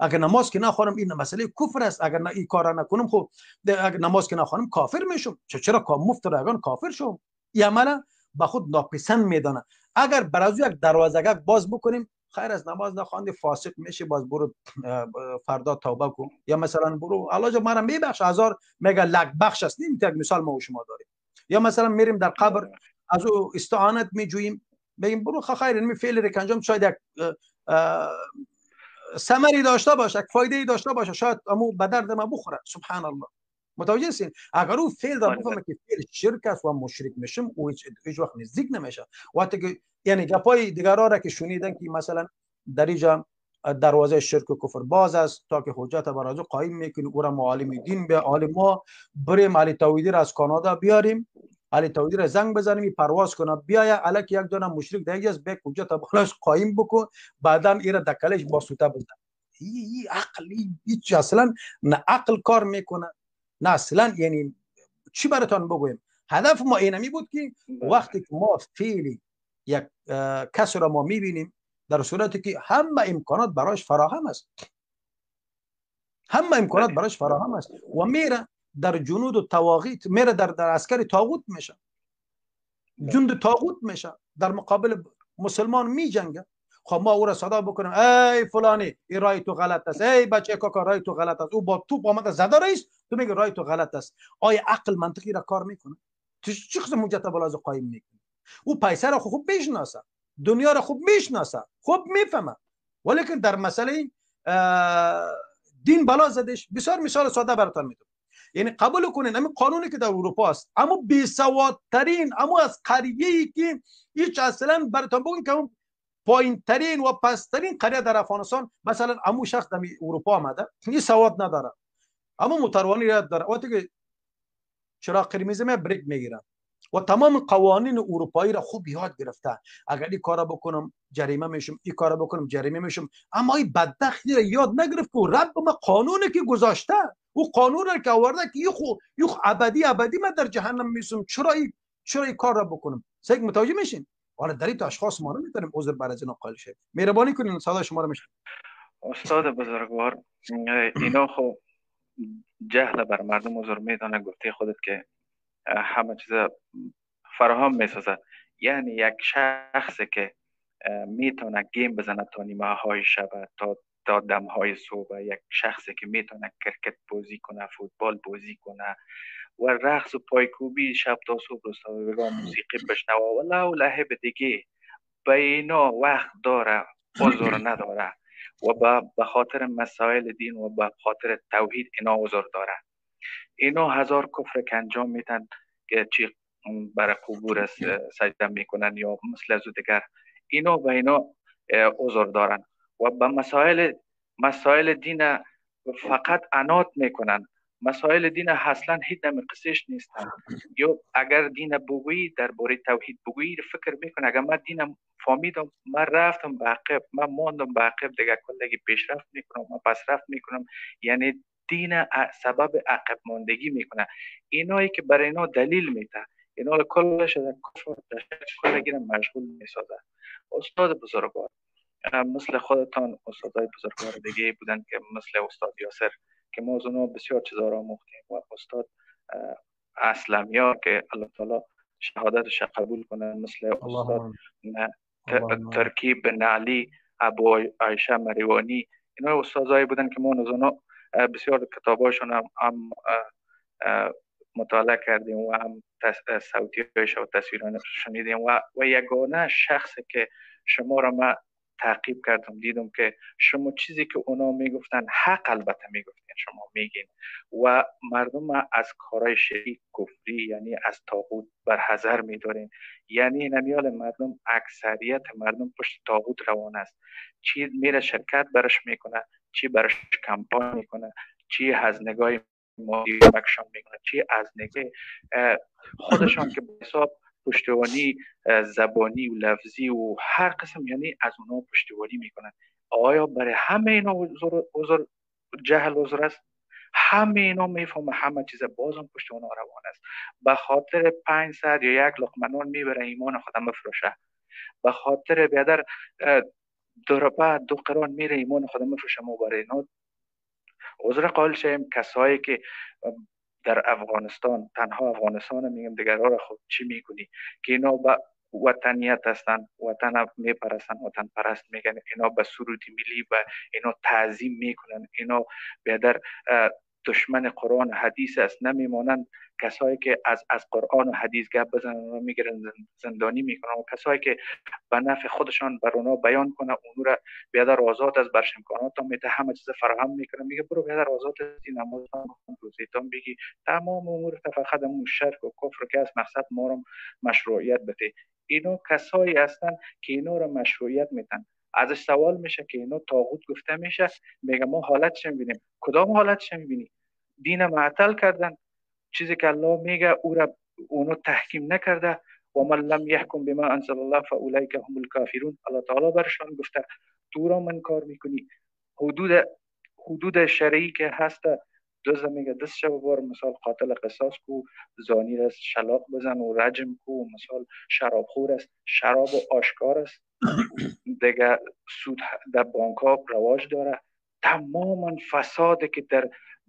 اگر نماز که نخوانم این مسئله کفر است، اگر نه این کار نکنم خب اگر نماز که نخوانم کافر میشم، چرا مفت رایگان کافر شم؟ این عمل به خود ناپسند میدانه. اگر برازو یک دروازه باز بکنیم، خیر از نماز نخواندی فاسق میشی، باز برو فردا توبه کن، یا مثلا برو الله جا مرا میبخش، هزار میگه لک بخش است، نیم یک مثال ما و شما داریم. یا مثلا میریم در قبر از او استعانت میجوییم، بگیم برو خیر این فعل رو که انجام شاید یک ثمری داشته باشه، یک فایده ای داشته باشه، شاید امو به درد ما بخوره. سبحان الله. متوجه هستین؟ اگر او فعل را بفهمه که فعل شرک است و مشرک میشم، او هیچ وقت نزدیک نمیشه. وقتی که یعنی گپای دیگرا را که شنیدن که مثلا در اینجا دروازه شرک و کفر باز است تا که حجت بر از او قایم میکنی، او را معالم دین به عالم ما بریم علی توحیدی را از کانادا بیاریم، علی توحیدی را زنگ بزنیم پرواز کنه بیایا، الک یک دونه مشرک دیگه است به حجت بالاش قایم بکن، بعدا ایرا دکلش با سوته بزن. ای عقلی هیچ اصلا نه عقل کار میکنه نه اصلا. یعنی چی براتون بگویم؟ هدف ما اینمی بود که وقتی که ما فعلی یک کس را ما میبینیم در صورتی که همه امکانات براش فراهم است، همه امکانات براش فراهم است و میره در جنود و طواغیت، میره در عسکر طاغوت میشه، جند طاغوت میشه، در مقابل مسلمان میجنگه. خب ما او را صدا بکنیم ای فلانی این رای تو غلط است، ای بچه کاکا رای تو غلط است، او با توپ آمده زده رئیس، تو میگی رای تو غلط است. آیا عقل منطقی را کار میکنه؟ تو چه قسم حجت بالا از قایم میکنه؟ او پیسه را خوب میشناسه، دنیا را خوب میشناسه، خوب میفهمه، ولیکن در مسئله دین بالا زدش. بسیار مثال ساده براتون میدم، یعنی قبول کنین همین قانونی که در اروپا است، اما بی سوادترین، اما از قریه‌ای که هیچ اصلا براتون بگم که پایین ترین و پسترین قریه در افغانستان، مثلا امو شخص در اروپا آمده این سواد نداره، اما موتروانی یاد داره، وقتی که چراغ قرمز می بریک میگیره و تمام قوانین اروپایی را خوب یاد گرفته، اگر این کارا بکنم جریمه میشم، این کارا بکنم جریمه میشم، اما این بدبختی را یاد نگرفت که رب ما قانونی که گذاشته، او قانون را که آورده که یخ ابدی ابدی من در جهنم میشم، چرا این کار را بکنم؟ سگ متوجه میشین؟ حالا در این اشخاص ما نمیتونیم عذر بر از اینا قائل شیم. مهربانی کنین صدای شما رو میشنویم. استاد بزرگوار، اینا خو جهل بر مردم عذر میدانه، گفته خودت که همه چیز فراهم میسازه. یعنی یک شخص که میتونه گیم بزنه تا نیمه های شب، تا دم های صبح، یک شخصی که میتونه کرکت بازی کنه، فوتبال بازی کنه و رقص و پایکوبی شب تا صبح رو بگم موسیقی بشنوه و لحب دیگه، به اینا وقت داره عذر نداره و به خاطر مسائل دین و به خاطر توحید اینا عذر داره. اینا هزار کفر که انجام میتن که چی برای قبور سجده میکنن یا مثل از دیگر، اینا به اینا عذر دارن و به مسائل دین فقط عناد میکنن. مسائل دین اصلا هیچ نمی قصهش نیستن. یا اگر دین بگویی، درباره توحید بگویی، فکر میکنه اگر من دینم فهمیدم، من رفتم به عقب، من ماندم به عقب، دیگه کلگی پیشرفت میکنم، من پسرفت میکنم. یعنی دین سبب عقب ماندگی میکنه. اینایی که برای اینا دلیل میده، اینا کلش در کفر کلگی را مشغول میسازه. استاد بزرگوار، مثل خودتان استادای بزرگوار دیگه بودن که مثل استاد یاسر که ما از اونها بسیار چیزا را آموختیم و استاد اسلمیار که الله تعالی شهادتش قبول کنه، مثل استاد ترکیب نعلی، ابو عایشه مریوانی، اینا استادایی بودن که ما از اونها بسیار کتاباشون هم مطالعه کردیم و هم صوتی‌هایش و تصویرانش شنیدیم و یگانه شخص که شما را ما تعقیب کردم، دیدم که شما چیزی که اونا میگفتن حق البته میگفتین، شما میگین و مردم از کارهای شریک کفری یعنی از طاغوت برحذر میدارین. یعنی نمیال مردم، اکثریت مردم پشت طاغوت روان است. چی میره شرکت برش میکنه، چی برش کمپانی میکنه، چی از نگاه مادی کمکشان میکنه، چی از نگاه خودشان که به حساب پشتیبانی زبانی و لفظی و هر قسم، یعنی از اونا پشتیبانی میکنن. آیا برای همه اینا عذر جهل عذر است؟ همه اینا میفهمه همه چیز، بازم پشت اونا روان است. به خاطر 500 یا یک لقمه نان میبره ایمان خودم بفروشه، به خاطر بیادر 2 روپه 2 قران میره ایمان خودم بفروشه. ما برای اینا عذر قائل شیم. کسایی که در افغانستان، تنها افغانستان میگم، دیگرها را خب چی میکنی، که اینا به وطنیت هستن، وطن میپرستن، وطن پرست میگن، اینا به سرود ملی و اینا تعظیم میکنن، اینا بیادر دشمن قرآن و حدیث است، نمیمانند. کسایی که از قرآن و حدیث گپ بزنن اونا میگیرن زندانی میکنن، و کسایی که به نفع خودشان بر اونا بیان کنه اونو را بیادر آزاد از برش امکانات میده، همه چیز فراهم میکنه، میگه برو بیادر آزاد هستی، نماز بخون، روزیتان بگی، تمام امور فقط همون شرک و کفر که از مقصد ما رو مشروعیت بده. اینا کسایی هستن که اینا رو مشروعیت میدن. ازش سوال میشه که اینا طاغوت گفته میشه، میگه ما حالتش میبینیم. کدام حالتش میبینی؟ دین معطل کردن، چیزی که الله میگه او را اونو تحکیم نکرده. و من لم یحکم بما انزل الله فاولئک هم الکافرون. الله تعالی برشان گفته تو را من کار میکنی، حدود شرعی که هست دوز میگه دست شب بار، مثال قاتل قصاص کو، زانی است شلاق بزن و رجم کو، مثال شراب خور است، شراب آشکار است، دیگه سود در بانک ها رواج داره، تماما فساد که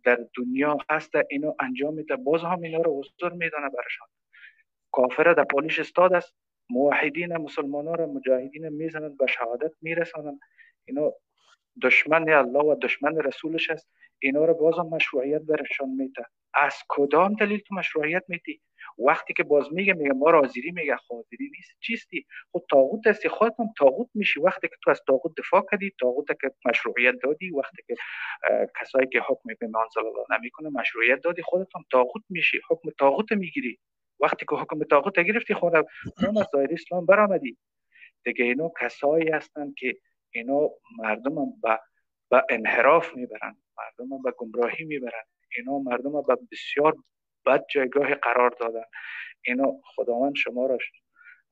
در دنیا هست اینا انجام میده. باز هم اینا رو حضور میدانه برشان. کافر در پالیش استاد است، موحدین مسلمان ها را مجاهدین میزنند، به شهادت میرسانند. اینا دشمن الله و دشمن رسولش است، اینا رو باز هم مشروعیت برشان میده. از کدام دلیل تو مشروعیت میدی؟ وقتی که باز میگه ما حاضری، میگه حاضری نیست، چیستی؟ خود طاغوت هستی، خودت هم طاغوت میشی. وقتی که تو از طاغوت دفاع کردی، طاغوت که مشروعیت دادی، وقتی که کسایی که حکم به منزل الله نمیکنه مشروعیت دادی، خودت هم طاغوت میشی، حکم طاغوت میگیری. وقتی که حکم طاغوت گرفتی، خود از دایره اسلام برآمدی دیگه. اینا کسایی هستن که اینا مردم به انحراف میبرن، مردم به گمراهی میبرن، اینا مردم به بسیار بد جایگاه قرار دادن. اینا خداوند شما را،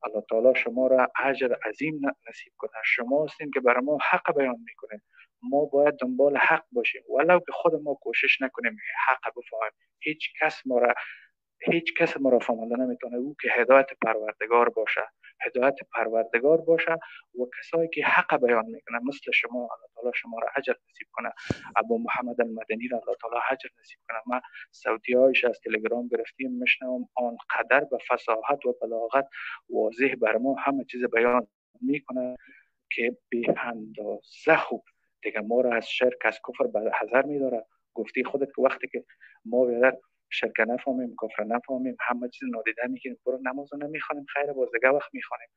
الله تعالی شما را اجر عظیم نصیب کنه. شما هستین که برای ما حق بیان میکنه، ما باید دنبال حق باشیم، ولو که خود ما کوشش نکنیم حق بفهمیم. هیچ کس ما را فهمانده نمیتونه. او که هدایت پروردگار باشه، هدایت پروردگار باشه و کسایی که حق بیان میکنه مثل شما، الله تعالی شما را اجر نصیب کنه. ابو محمد المدنی را الله تعالی اجر نصیب کنه. ما صوتی هایش از تلگرام گرفتیم، میشنوم، آنقدر به فصاحت و بلاغت واضح بر ما همه چیز بیان میکنه که بی اندازه خوب. دیگه ما را از شرک، از کفر به حذر میداره. گفتی خودت که وقتی که ما بیادر شرک نفهمیم، کفر نفهمیم، همه چیز نادیده میگیریم، برو نماز نمیخوانیم، خیر باز دیگه وقت میخوانیم،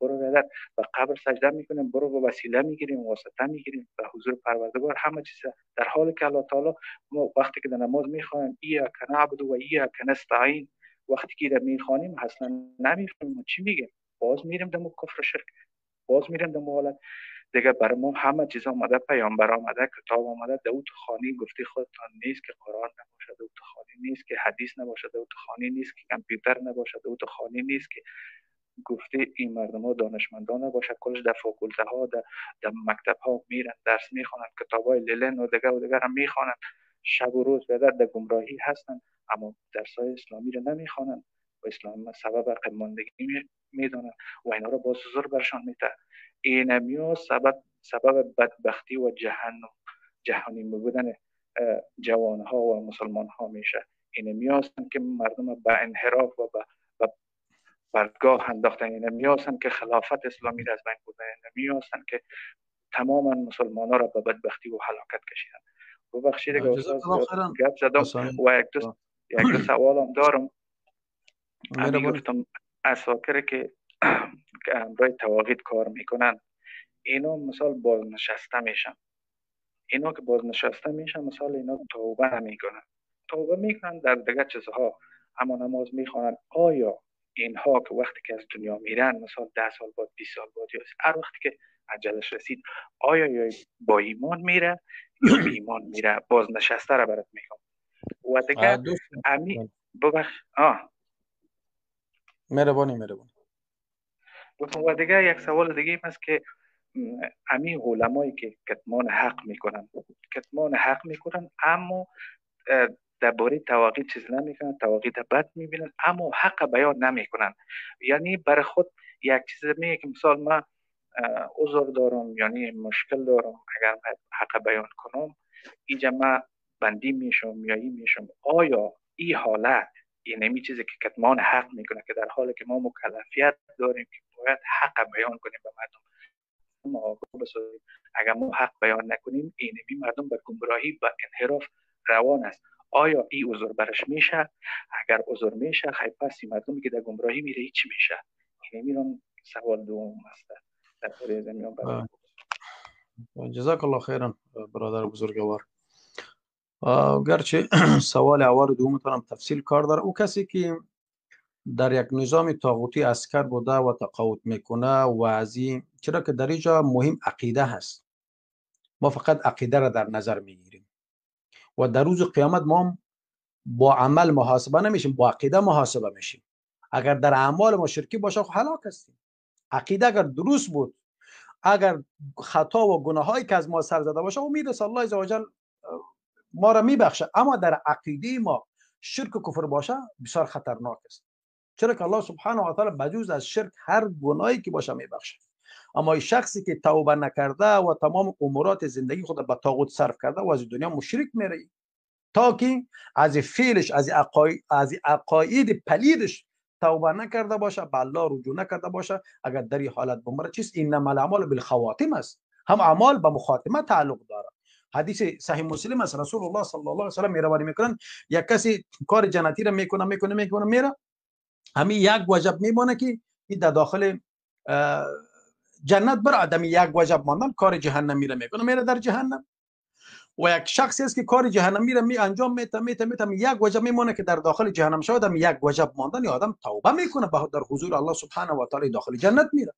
برو بیادر به قبر سجده میکنیم، برو به وسیله میگیریم، واسطه میگیریم به حضور پروردگار، همه چیز. در حالی که الله تعالی ما وقتی که در نماز میخوانیم ایاک نعبد و ایاک نستعین، وقتی که میخوانیم اصلا نمیفهمیم چی میگه، باز میریم در کفر و شرک، باز میریم در حالت دیگه. بر ما همه چیز آمده، پیامبر آمده، کتاب آمده، در تو خانه گفتی خودتان نیست که قرآن نباشد، در تو خانه نیست که حدیث نباشد، در تو خانه نیست که کامپیوتر نباشد، در تو خانه نیست که گفته این مردم ها دانشمندان نباشد. کلش در فاکولته ها، در مکتب ها میرن درس میخوانند، کتاب های للن و دیگه و دیگر هم میخوانند، شب و روز به در گمراهی هستند، اما درس های اسلامی رو نمیخوانند و اسلام سبب عقب ماندگی میدانند و اینا رو باز زور برشان میده. اینمیا سبب بدبختی و جهنمی بودن جوانها و مسلمانها میشه. اینمیا هستن که مردم به انحراف و به بردگاه انداختن. اینمیا هستن که خلافت اسلامی را از بین بردن. اینمیا هستن که تماما مسلمانها را به بدبختی و هلاکت کشیدن. ببخشید که گپ زدم و یک دو سوالم دارم. من گفتم عساکر که همراه تواغیت کار میکنن، اینا مثال بازنشسته میشن. اینا که بازنشسته میشن، مثال اینا توبه نمیکنن، توبه میکنن در دیگه چیزها، اما نماز میخوانن. آیا اینها که وقتی که از دنیا میرن، مثال 10 سال بعد، 20 سال بعد، یا هر وقتی که اجلش رسید، آیا یا با ایمان میره یا بی ایمان میره؟ بازنشسته را برات میگم. و دیگه امی ببخش مهربانی. و دیگه یک سوال دیگه هست که امی علمایی که کتمان حق میکنن، اما درباره تواقیت چیز نمیکنن، تواقیت بد میبینن، اما حق بیان نمیکنن. یعنی برای خود یک چیز میگه که مثال من عذر دارم، یعنی مشکل دارم، اگر حق بیان کنم اینجا من بندی میشم یا این میشم. آیا این حالت، یعنی چیزی که کتمان حق میکنه که در حالی که ما مکلفیت داریم که باید حق بیان کنیم به مردم، ما آگاه بسازیم، اگر ما حق بیان نکنیم اینمی مردم به گمراهی و انحراف روان است. آیا این عذر برش میشه؟ اگر عذر میشه خیلی پس مردمی که در گمراهی میره چی میشه؟ اینمی هم سوال دوم است در باره زمین. جزاک الله خیرا برادر بزرگوار. گرچه سوال اول دومتون هم تفصیل کار داره. او کسی که در یک نظام طاغوتی عسکر بوده و تقاعد میکنه و از این، چرا که در اینجا مهم عقیده هست، ما فقط عقیده را در نظر میگیریم و در روز قیامت ما با عمل محاسبه نمیشیم، با عقیده محاسبه میشیم. اگر در اعمال ما شرکی باشه خب هلاک هستیم. عقیده اگر درست بود، اگر خطا و گناهایی که از ما سر زده باشه، امید است الله عزوجل ما را میبخشه. اما در عقیده ما شرک و کفر باشه بسیار خطرناک است، چرا که الله سبحانه و تعالی بجز از شرک هر گناهی که باشه میبخشه. اما این شخصی که توبه نکرده و تمام امورات زندگی خود به طاغوت صرف کرده و از دنیا مشرک میره، تا که از فعلش، از عقاید پلیدش توبه نکرده باشه، به الله رجوع نکرده باشه، اگر در این حالت بمره چیست؟ انما الاعمال بالخواتم است، هم اعمال به مخاتمه تعلق داره. حدیث صحیح مسلم است، رسول الله صلی الله علیه و سلم میروانی میکنن یک کسی کار جنتی را میکنه میکنه میکنه میره، همین یک وجب میمونه که این در داخل جنت بر آدم یک وجب ماندن کار جهنمی را میکنه میره در جهنم. و یک شخصی است که کار جهنمی را می انجام میته میته میته، یک وجب میمونه که در داخل جهنم شود، هم یک وجب ماندن یا آدم توبه میکنه در حضور الله سبحانه و تعالی داخل جنت میره.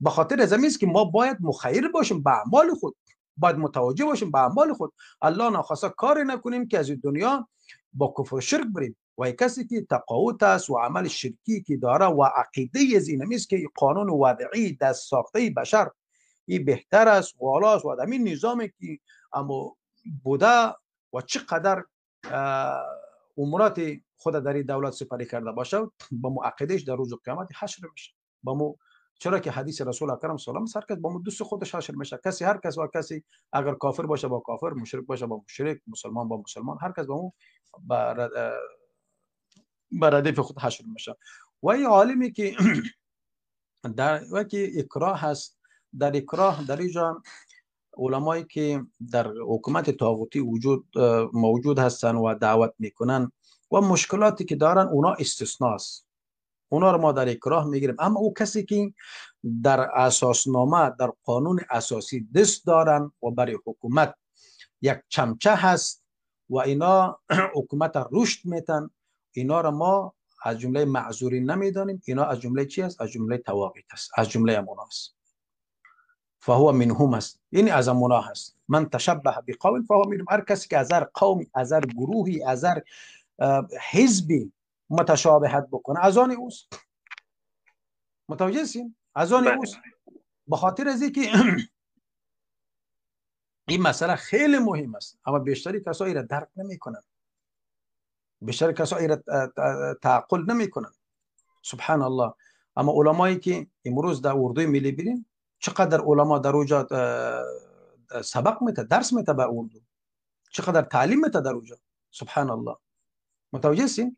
به خاطر از که ما باید مخیر باشیم به اعمال خود، باید متوجه باشیم به اعمال خود. الله ناخواسته کاری نکنیم که از دنیا با کفر و شرک بریم. و کسی که تقاوت است و عمل شرکی که داره و عقیده از این است که قانون وضعی دست ساخته بشر این بهتر است و والا است و همین نظامی که اما بوده و چقدر امورات خود در این دولت سپری کرده باشه، با مو عقیدهش در روز قیامت حشر میشه. با مو، چرا که حدیث رسول اکرم صلی الله علیه و آله با مو دوست خودش حشر میشه. کسی هر کس و کسی اگر کافر باشه با کافر، مشرک باشه با مشرک، مسلمان با مسلمان، هر کس با مو بر ردیف خود حشر میشه. و این عالمی که در و که اکراه هست، در اکراه در اینجا علمایی که در حکومت طاغوتی موجود هستن و دعوت میکنن و مشکلاتی که دارن، اونا استثناست، اونا رو ما در اکراه میگیریم. اما او کسی که در اساسنامه، در قانون اساسی دست دارن و برای حکومت یک چمچه هست و اینا حکومت رشد میتن، اینا رو ما از جمله معذورین نمیدانیم. اینا از جمله چی است؟ از جمله تواقیت است، از جمله امونا است. فهو منهم است، یعنی از امونا هست. من تشبه بقوم فهو منهم. هر کسی که از هر قومی، از هر گروهی، از هر حزبی متشابهت بکنه از آن اوست. متوجه هستین؟ از آن اوست. به خاطر از اینکه این مسئله خیلی مهم است، اما بیشتری کسایی را درک نمیکنن، بیشتر کسایی را تعقل نمیکنن. سبحان الله. اما علمایی که امروز در اردوی ملی ببینیم چقدر علما در اوجا سبق میته، درس میته به اردو، چقدر تعلیم میته در اوجا. سبحان الله. متوجه هستین؟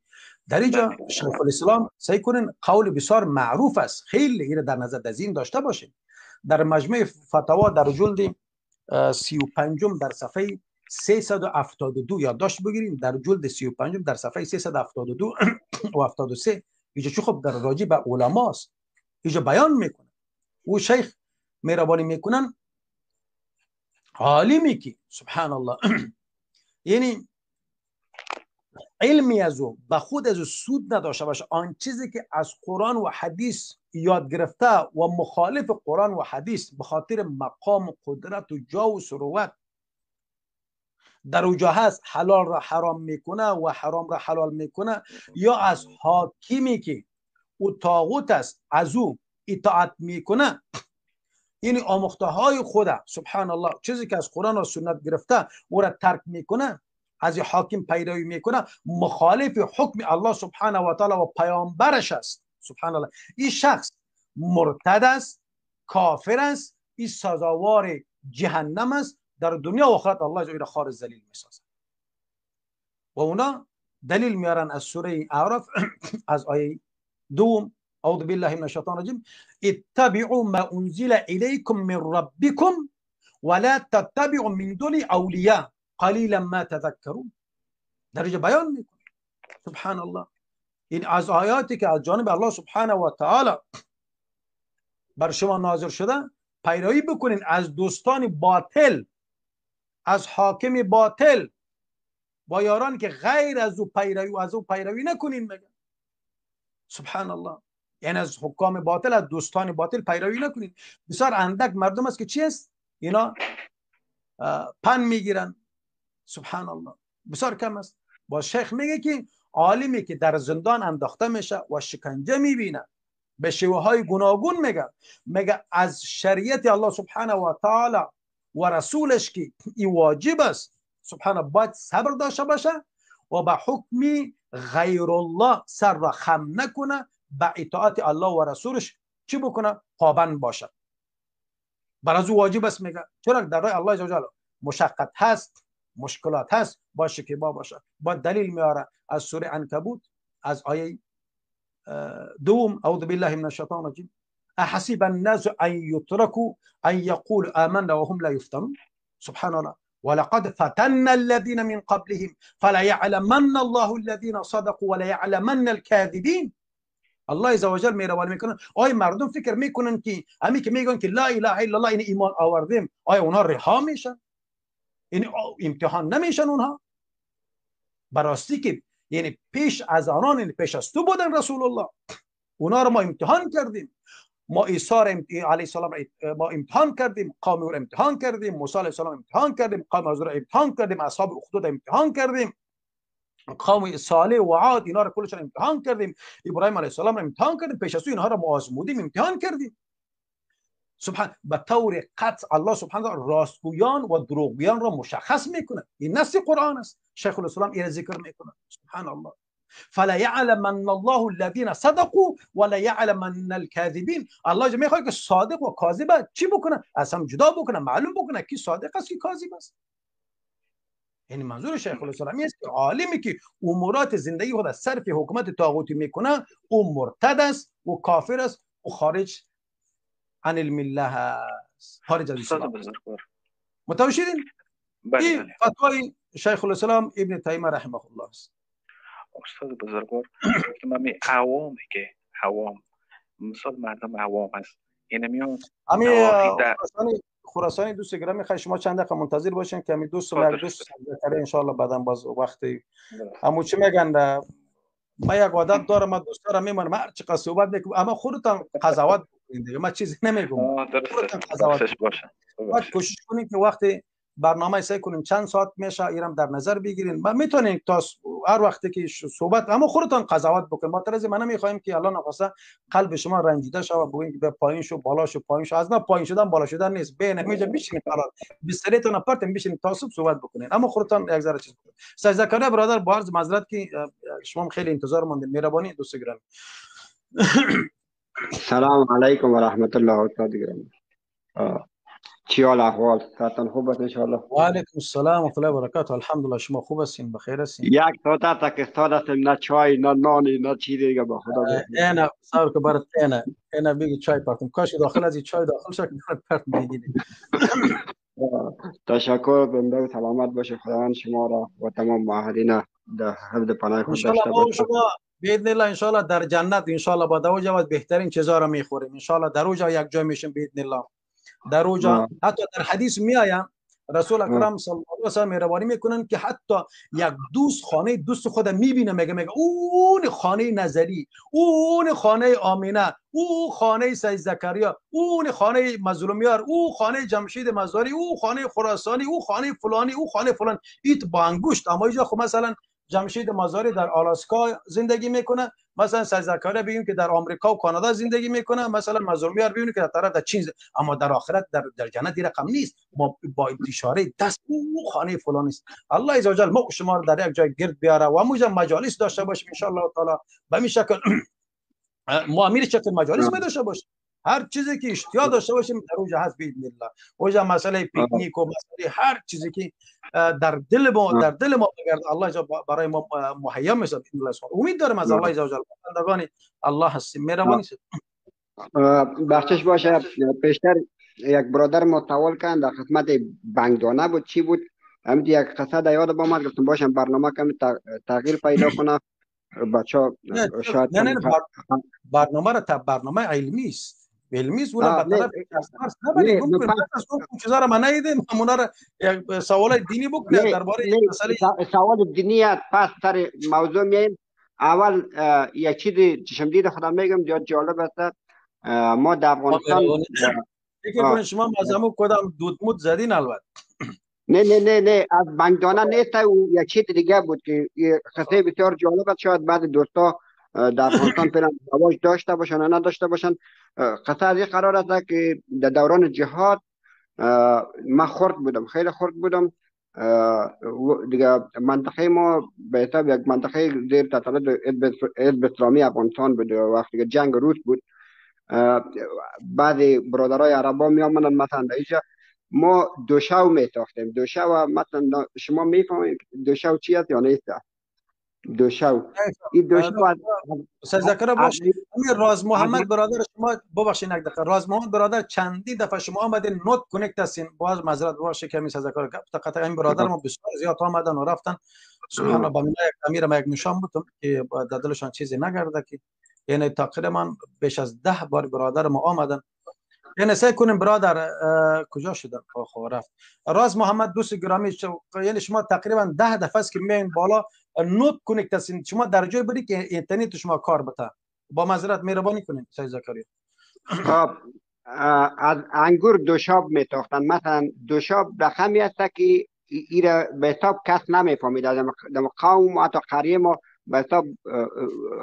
در اینجا شیخ الاسلام سعی کنین، قول بسیار معروف است، خیلی ایره در نظر دزین داشته باشین. در مجموع فتاوا در جلد 35 در صفحه 372 یادداشت بگیریم، در جلد 35 در صفحه 372 و 73 اینجا چه خب در راجع به علماست، اینجا بیان میکنه او شیخ مهربانی میکنن عالمی که سبحان الله یعنی علمی از او به خود از او سود نداشته باشه، آن چیزی که از قرآن و حدیث یاد گرفته و مخالف قرآن و حدیث به خاطر مقام و قدرت و جا و ثروت در اوجا هست، حلال را حرام میکنه و حرام را حلال میکنه، یا از حاکمی که او طاغوت است از او اطاعت میکنه، یعنی آموخته های خود سبحان الله چیزی که از قرآن و سنت گرفته او را ترک میکنه، از حاکم پیروی میکنه، مخالف حکم الله سبحانه و تعالی و پیامبرش است. سبحان الله، این شخص مرتد است، کافر است، این سزاوار جهنم است. در دنیا و آخرت الله جل خار ذلیل میسازد. و اونا دلیل میارن از سوره اعراف از آیه دوم، اعوذ بالله من الشیطان الرجیم، اتبعوا ما انزل الیکم من ربکم ولا تتبعوا من دون اولیاء قلیلا ما تذکرون. در اینجا بیان میکنه. سبحان الله، این از آیاتی که از جانب الله سبحانه و تعالی بر شما نازل شده پیروی بکنین، از دوستان باطل، از حاکم باطل، با یاران که غیر از او پیروی و از او پیروی نکنین. مگه سبحان الله، یعنی از حکام باطل، از دوستان باطل پیروی نکنین. بسیار اندک مردم است که چی است؟ اینا پن میگیرن. سبحان الله، بسیار کم است. با شیخ میگه که عالمی که در زندان انداخته میشه و شکنجه میبینه به شیوه های گوناگون، میگه از شریعت الله سبحانه و تعالی و رسولش که این واجب است، سبحان الله، باید صبر داشته باشه و به حکم غیر الله سر را خم نکنه، به اطاعت الله و رسولش چی بکنه؟ پابند باشه. بر از او واجب است. میگه چرا در راه الله جل مشقت هست، مشکلات هست، باشه که با باشه. با دلیل میاره از سوره عنکبوت از آیه دوم، اعوذ بالله من الشیطان الرجیم، احسب الناس ان یترکوا ان یقولوا آمنا وهم لا یفتنون. سبحان الله، ولقد فتنا الذين من قبلهم فليعلمن الله الذين صدقوا وليعلمن الكاذبين. الله عز وجل مهربانی میکنه. آیا مردم فکر میکنن که همی که میگن که لا اله الا الله این ایمان آوردیم، آیا اونها رها میشن؟ این امتحان نمیشن اونها؟ براستی که یعنی پیش از آنان، یعنی پیش از تو بودن رسول الله، اونها رو ما امتحان کردیم. ما عیسی علیه السلام ما امتحان کردیم، قوم رو امتحان کردیم، موسی علیه السلام امتحان کردیم، قوم از رو امتحان کردیم، اصحاب اخدود امتحان کردیم، قوم صالح و عاد اینا رو کلشون امتحان کردیم، ابراهیم علیه السلام رو امتحان کردیم، پیش از اینها رو ما آزمودیم، امتحان کردیم. سبحان، به طور قطع الله سبحانه راستگویان و دروغگویان را مشخص میکنه. این نص قرآن است. شیخ الاسلام این ذکر میکنه. سبحان الله، فلا يعلمن الله الذين صدقوا ولا يعلمن الكاذبين. الله میخواد که صادق و کاذب چی بکنه؟ از هم جدا بکنه، معلوم بکنه کی صادق است کی کاذب است. یعنی منظور شیخ الاسلام است که عالمی که امورات زندگی خود از صرف حکومت طاغوتی میکنه، او مرتد است و کافر است و خارج عن المله است، خارج از اسلام. متوجه شدین؟ این فتوای شیخ الاسلام ابن تیمیه رحمه الله است. استاد بزرگوار، گفتم همی عوامی که عوام، مثال مردم عوام هست، یعنی میان همی خراسانی دوست گرامی، خواهی شما چند دقیقه منتظر باشین که همی دوست یک دوست کرده ان شاء الله بعدم باز وقتی همو چی میگن، ما یک عادت دارم، ما دوست دارم میمونم هر چقدر صحبت میکنم، اما خودتان قضاوت بکنین دیگه، من چیزی نمیگم، خودتان قضاوت باشه. باید کوشش کنین که وقتی برنامه سعی کنیم چند ساعت میشه ایرم در نظر بگیرین و میتونین تا هر وقتی که صحبت، اما خودتان قضاوت بکنین. ما ترز من نمیخوایم که الان نخواسته قلب شما رنجیده شوه، بگین که به پایین شو بالا شو پایین شو، از نه پایین شدن بالا شدن نیست، بین همینجا میشینید قرار بستریتون پرتون میشینید تا صبح صحبت بکنین، اما خودتان یک ذره چیز بکنین. سید زکریا برادر، با عرض معذرت که شما خیلی انتظار ماندین، مهربانی دوست گرامی. سلام علیکم و رحمت الله و برکاته. چی حال احوال؟ ساعتان خوب است انشاءالله. و علیکم السلام و رحمت الله و برکاته. الحمدلله، شما خوب هستین؟ بخیر هستین؟ یک ساعت تاکستان هستیم، نه چای نه نان نه چیز دیگه، با خدا. انا صار که برات انا بیگی چای پرتم، کاش داخل از چای داخل شد که پرت میگیدی. تشکر، بنده و سلامت باشه، خداوند شما را و تمام معاهدین در حفظ پناه خود داشته باشه. باذن الله ان شاء الله در جنت ان شاء الله با دوجه بهترین چیزا را میخوریم ان شاء الله، در اوجا یک جای میشیم باذن الله. در اوجا حتی در حدیث میآیم رسول اکرم صلی الله علیه و سلم مهربانی میکنن که حتی یک دوست خانه دوست خود میبینه، میگه اون خانه نظری، اون خانه آمینه، او خانه سید زکریا، اون خانه مظلومیار، او خانه جمشید مزاری، او خانه خراسانی، او خانه فلانی، او خانه فلان، ایت با انگشت. اما اینجا خب مثلا جمشید مزاری در آلاسکا زندگی میکنه، مثلا سید زکریا ببینیم که در آمریکا و کانادا زندگی میکنه، مثلا مظلومیار ببینیم که در طرف در چین، اما در آخرت در جنت این رقم نیست. ما با اشاره دست او خانه فلان است. الله عزوجل ما شما رو در یک جای گرد بیاره و موجه مجالس داشته باشیم ان شاء الله تعالی. به این شکل ما امیر شکل مجالس می داشته باشیم، هر چیزی که اشتیا داشته باشیم در اونجا هست باذن الله. اونجا مسئله پیکنیک و مسئله هر چیزی که در دل ما در دل ما بگرد الله برای ما مهیا میشه باذن الله. امید دارم از الله عزوجل، بندگان الله هستیم. مهربانی بخشش باشه. پیشتر یک برادر ما سوال کردن در خدمت بنگدانه بود چی بود، همین یک قصه در یاد آمد، گفتم باشم برنامه کمی تغییر پیدا کنه بچا شاید. نه نه برنامه را برنامه علمی است، علمی است، ولی به طرف کسمرس نبریم. ممکن چیزا را من ندیدیم، همونا را یک سوال دینی بکنه درباره مسئله سوال دینی. پس سر موضوع میایم. اول یک چیز چشم دید خودم میگم زیاد جالب است. ما در افغانستان فکر کنید شما از کدام دودمود زدین؟ البته نه نه نه نه از بنگدانه نیست، او یک چیز دیگه بود که قصه بسیار جالب است. شاید بعد دوستا در افغانستان فعلا رواج داشته باشن یا نداشته باشن. قصه از این قرار است که در دوران جهاد من خرد بودم، خیلی خرد بودم دیگه. منطقه ما به حساب یک منطقه زیر تسلط حزب اسلامی افغانستان بود. وقتی که جنگ روس بود بعضی برادرای عربا می آمدن، مثلا در اینجا ما دوشاو می ساختیم. دوشاو مثلا شما میفهمید دوشاو چی است یا نیست؟ دوشاو این دوشاو سید باش. امیر راز محمد برادر شما ببخشید یک دقیقه، راز محمد برادر چندی دفعه شما آمدین not connect هستین، باز معذرت باشه که می سید زکریا گفت این برادر ما بسیار زیاد آمدن و رفتن. سبحان الله، با من یک امیر ما یک نشان بودم که در دلشان چیزی نگرده که یعنی تقریبا بیش از 10 بار برادر ما آمدن. یعنی سعی کنیم برادر کجا شدن؟ خب رفت. راز محمد دوست گرامی، یعنی شما تقریبا 10 دفعه است که میاین بالا not connect هستین، شما در جای بری که اینترنت شما کار بده. با معذرت مهربانی کنین سید زکریا. از انگور دوشاب میتاختن. مثلا دوشاب رقمی است که ایره به حساب کس نمیفهمید. در قوم و حتی قریه ما به حساب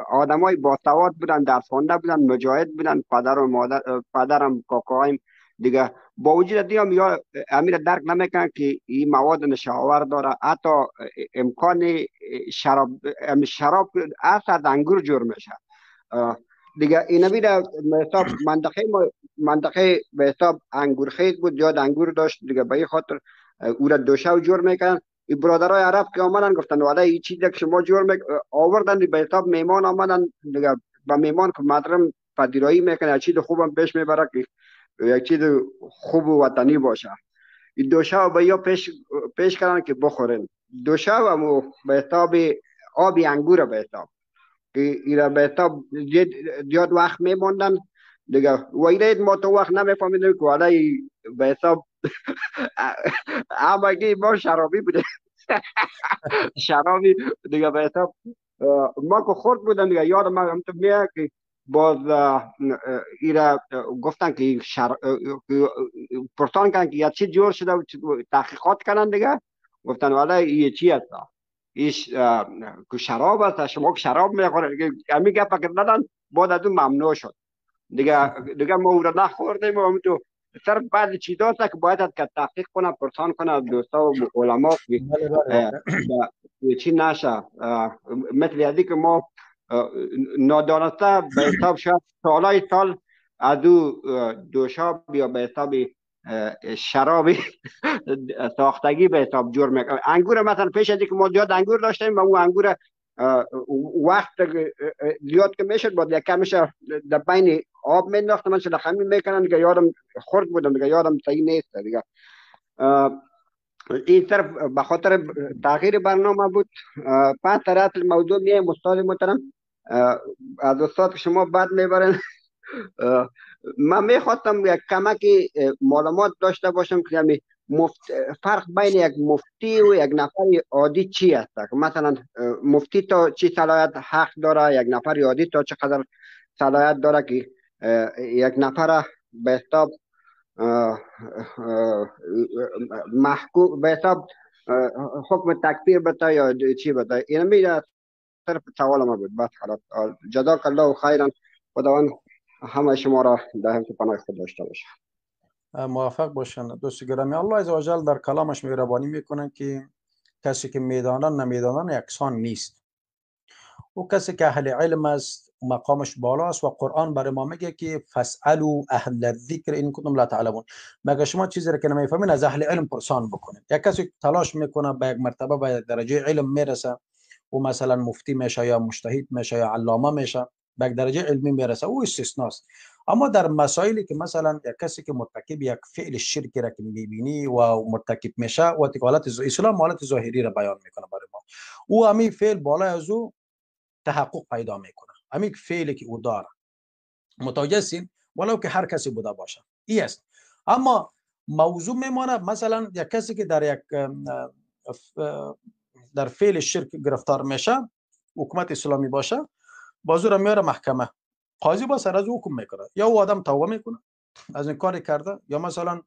آدمای باسواد بودن، درس خوانده بودن، مجاهد بودن، پدر و مادر پدرم کاکایم دیگه. با وجود دیگه یا امیر درک نمیکنن که این مواد نشاور داره، حتی امکان شراب شراب از انگور جور میشه دیگه. اینا بیره به حساب منطقه ما منطقه به حساب انگورخیز بود، یاد انگور داشت دیگه. به این خاطر او را دوشاو جور میکنن. این برادرای عرب که آمدن گفتن والا این چیزی که شما جور آوردن به حساب میمان آمدن دیگه. با میمان که مدرم پذیرایی میکنه، یک چیز خوبم پیش میبره که یک چیز خوب و وطنی باشه. این دوشاو به یا پیش کردن که بخورن. دوشاو هم به حساب آب انگور به حساب که اینا به حساب زیاد وقت میموندن دیگه. و اینا ما تو وقت نمیفهمیدیم که والا به حساب همگی ما شرابی بوده. شرابی دیگه به حساب ما که خورد بودم دیگه. یادم هم تو میاد که باز ایرا گفتن که پرسان کردن که یا چی جور شده، تحقیقات کردن دیگه. گفتن والا این چی است؟ ایش که شراب است، شما که شراب میخورید. همین گپ که دادن بعد از اون ممنوع شد دیگه. ما او را نخوردیم و تو سر بعد چیزا است که باید که تحقیق کنه، پرسان کنه دوستا و علما که چی نشه. مثل یادی که ما نادانسته به حساب شاید سالای سال از او دوشاب یا به حساب شراب ساختگی به حساب جور میکنه. انگور مثلا پیش از اینکه ما زیاد انگور داشتیم و اون انگور وقت زیاد که میشد باید یک کمش در بین آب مینداختم، من شده خمیر میکنن دیگه. یادم خرد بودم دیگه، یادم صحیح نیست دیگه. این طرف به خاطر تغییر برنامه بود. پس در اصل موضوع میایم استاد محترم. از استاد که شما بد میبرن، من میخواستم یک کمکی معلومات داشته باشم که یعنی فرق بین یک مفتی و یک نفر عادی چی است. مثلا مفتی تا چی صلاحیت حق داره، یک نفر عادی تا چقدر صلاحیت داره که یک نفر به حساب محکوم به حساب حکم تکفیر بده یا چی بده. این میره صرف سوال ما بود بس خلاص. جزاک الله خیرا، خداوند همه شما را در حفظ پناه خود داشته باشه. موفق باشن دوست گرامی. الله عزوجل در کلامش مهربانی میکنه که کسی که میدانن نمیدانن یکسان نیست. او کسی که اهل علم است مقامش بالاست و قرآن برای ما میگه که فاسالوا اهل الذکر ان کنتم لا تعلمون. مگه شما چیزی را که نمیفهمین از اهل علم پرسان بکنید. یک کسی تلاش میکنه به یک مرتبه به یک درجه علم میرسه و مثلا مفتی میشه یا مجتهد میشه یا علامه میشه، به یک درجه علمی میرسه، او استثناست. اما در مسائلی که مثلا یک کسی که مرتکب یک فعل شرکی را که میبینی و مرتکب میشه و حالت اسلام حالت ظاهری را بیان میکنه برای ما، او امی فعل بالای از او تحقق پیدا میکنه، امی فعلی که او داره. متوجه هستین؟ ولو که هر کسی بوده باشه ای است. اما موضوع میمانه مثلا یک کسی که در یک در فعل شرک گرفتار میشه، حکومت اسلامی باشه، بازو را میاره محکمه، قاضی با سر از حکم میکنه، یا او آدم توبه میکنه از این کاری کرده، یا مثلا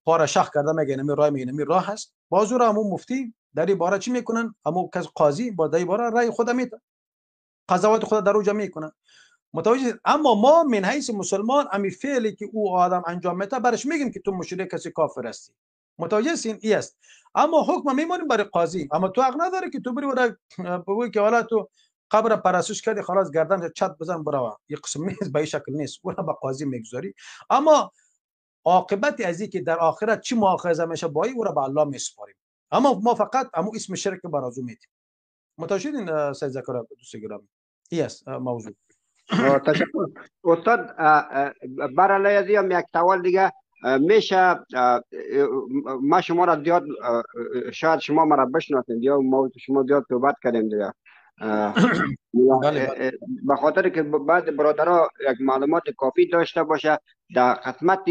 پاره شخ کرده میگه نمی راه، میگه نمی راه هست، بازو را همون مفتی در این باره چی میکنن؟ همون کس قاضی با در این باره رأی خود میده، قضاوت خود در اوجا میکنه. متوجه؟ اما ما من حیث مسلمان امی فعلی که او آدم انجام میده برش میگیم که تو مشرک کسی کافر هستی. متوجه هستین؟ ای است. اما حکم میمونیم برای قاضی. اما تو حق نداری که تو بری و بگی که حالا تو قبر پرستش کردی خلاص گردن چت بزن برو. یه قسم نیست، به این شکل نیست، اون به قاضی میگذاری. اما عاقبت از که در آخرت چی مؤاخذه میشه با او را به الله میسپاریم. اما ما فقط امو اسم شرک برازو میدیم. متوجه شدین سید زکریا دوست گرامی؟ ای است موضوع. تشکر استاد. بر علی از یک سوال دیگه میشه، ما شما را زیاد شاید شما مرا بشناسید یا ما شما زیاد صحبت کردیم دیگه، به خاطر که بعد برادرها یک معلومات کافی داشته باشه در قسمت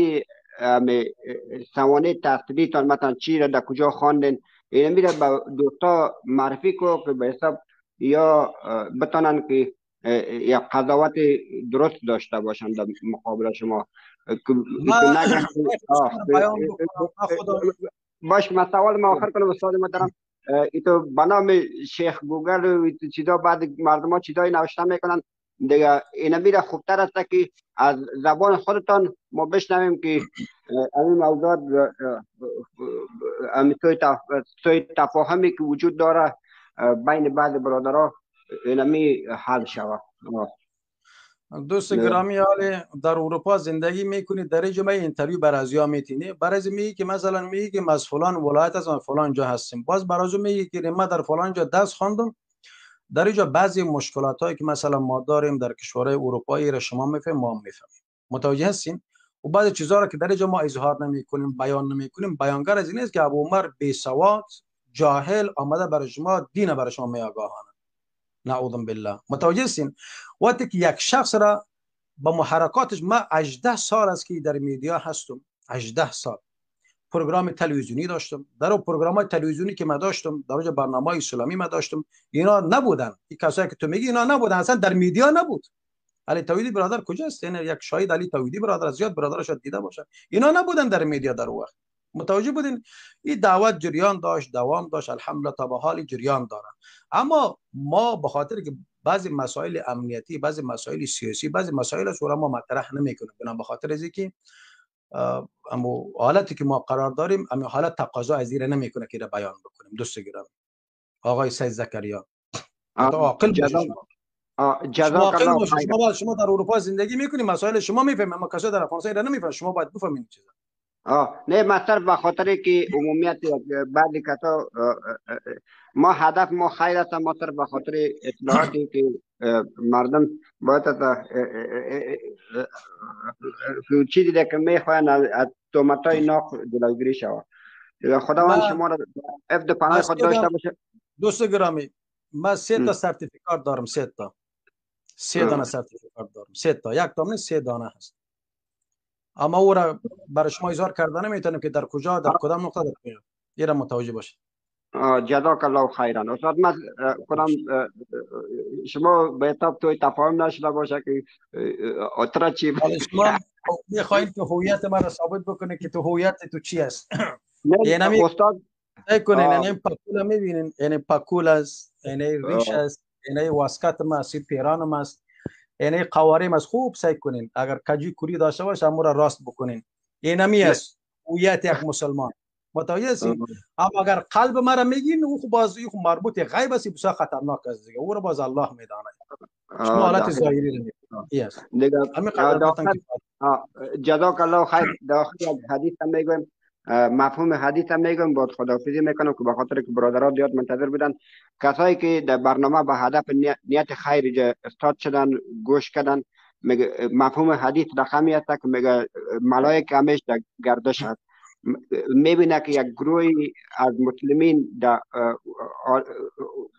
سوانه تحصیلیتان، مثلا چی را در کجا خواندین، این میره به دوستا معرفی کو که به حساب یا بتانن که یک قضاوت درست داشته باشن در مقابل شما. باش من سوال ما آخر کنم استاد محترم. ایتو بنام شیخ گوگل و ایتو چیزا بعد مردم ها چیزایی نوشته میکنن دیگه، اینا میره خوبتر است که از زبان خودتان ما بشنویم که این موضوعات همین سوی تفاهمی که وجود داره بین بعض برادرها اینا می حل شود. دوست گرامی، حال در اروپا زندگی میکنی، در اینجا می interview بر ازیا میتینی، برای میگی که مثلا میگی که از فلان ولایت از فلان جا هستیم، باز برازو میگی که ما در فلان جا درس خواندم. در اینجا بعضی مشکلات هایی که مثلا ما داریم در کشورهای اروپایی را شما میفهمید، ما هم میفهمیم. متوجه هستین؟ و بعضی چیزا را که در اینجا ما اظهار نمیکنیم، بیان نمیکنیم، بیانگر از این است که ابو عمر بی سواد جاهل آمده برای شما دین برای شما میآگاهانه. نعوذ بالله. متوجه هستین؟ وقتی که یک شخص را با محرکاتش، ما 18 سال است که در media هستم، 18 سال پروگرام تلویزیونی داشتم، در اون پروگرام های تلویزیونی که ما داشتم، در اونجا برنامه اسلامی ما داشتم، اینا نبودن. این کسایی که تو میگی اینا نبودن، اصلا در media نبود. علی توحیدی برادر کجاست؟ یعنی یک شاهد علی توحیدی برادر زیاد برادرش دیده باشه، اینا نبودن در media در وقت. متوجه بودین؟ این دعوت جریان داشت، دوام داشت، الحمدلله تا به حال جریان داره. اما ما به خاطر که بعضی مسائل امنیتی، بعضی مسائل سیاسی، بعضی مسائل از ما مطرح نمیکنیم، بنا به خاطر از اینکه اما حالتی که ما قرار داریم، اما حالت تقاضا از این نمیکنه که بیان بکنیم. دوست گرامی آقای سید زکریا، عاقل باشید. شما شما در اروپا زندگی میکنید، مسائل شما میفهمید، اما کسایی در افغانستان اینا نمیفهمن. شما باید بفهمید چیزا. نه مثلا به خاطر که عمومیت بعضی کسا، ما هدف ما خیر است، ما صرف به خاطر اطلاعاتی که مردم باید چیزی که میخواین از تهمت‌های ناق جلوگیری شود. خداوند شما را حفظ پناه خود داشته باشه. دوست گرامی، من 3 تا certificate دارم، 3 تا 3 دانه certificate دارم، 3 تا، یک تا نیست، 3 دانه هست. اما او را برای شما اظهار کرده نمیتونم که در کجا، در کدام نقطه، در کجا. یه را متوجه باشید. جزاک الله خیرا استاد. من کدام شما به حساب توی تفاهم نشده باشه که اترا چی؟ شما میخواهید که هویت من را ثابت بکنه که تو هویت تو چی است؟ استاد سیل کنین، یعنی پکول میبینین، یعنی پکول است، یعنی ریش است، یعنی واسکت ما است، پیران ما است، یعنی قواریم است. خوب سیل کنین، اگر کجی کوری داشته باشه امور راست بکنین. اینمی است هویت یک مسلمان. متوجه هستی؟ اما اگر قلب مرا میگین، او خو باز خو مربوط غیب است، بسیار خطرناک است دیگه، او را باز الله میدانه. شما حالت ظاهری رو میگین. دیگه جزاک الله خیر. داخل حدیث هم میگویم، مفهوم حدیث هم میگم، باید خداحافظی میکنم که به خاطر که برادرها زیاد منتظر بودن. کسایی که در برنامه به هدف نیت خیر استاد شدن گوش کردن، مفهوم حدیث رقمی است که میگه ملائک همیش در گردش هست، میبینه که یک گروهی از مسلمین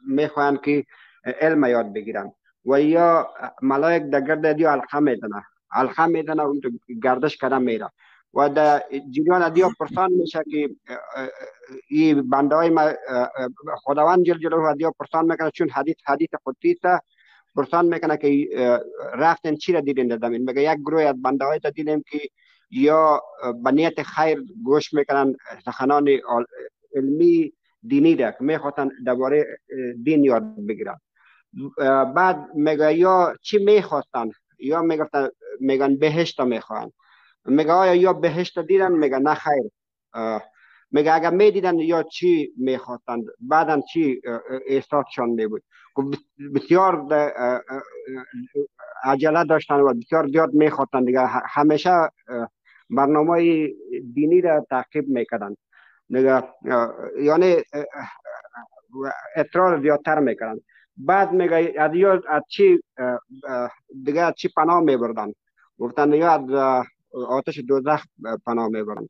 میخواهند که علم یاد بگیرن و یا ملائک در گرد دیو حلقه میزنه، حلقه میزنه و گردش کردن میره و در جریان دیا پرسان میشه که این بنده های ما خداوند جل جلاله دیا پرسان میکنه، چون حدیث حدیث قدسی است، پرسان میکنه که رفتن چی را دیدین در زمین؟ میگه یک گروه از بنده های دیدیم که یا به نیت خیر گوش میکنن سخنان علمی دینی را که میخواستن درباره دین یاد بگیرن. بعد میگه یا چی میخواستن؟ یا میگفتن میگن بهشت میخوان. میگه آیا یا بهشت دیدن؟ میگه نه خیر. میگه اگر میدیدن یا چی میخواستند؟ بعدن چی احساسشان میبود؟ بسیار عجله داشتن و بسیار زیاد میخواستن دیگه، همیشه برنامه دینی را تعقیب میکردن دیگه، یعنی اصرار زیادتر میکردن. بعد میگه از یا از چی دیگه از چی پناه میبردن؟ گفتن یا از آتش دوزخ پناه میبرن.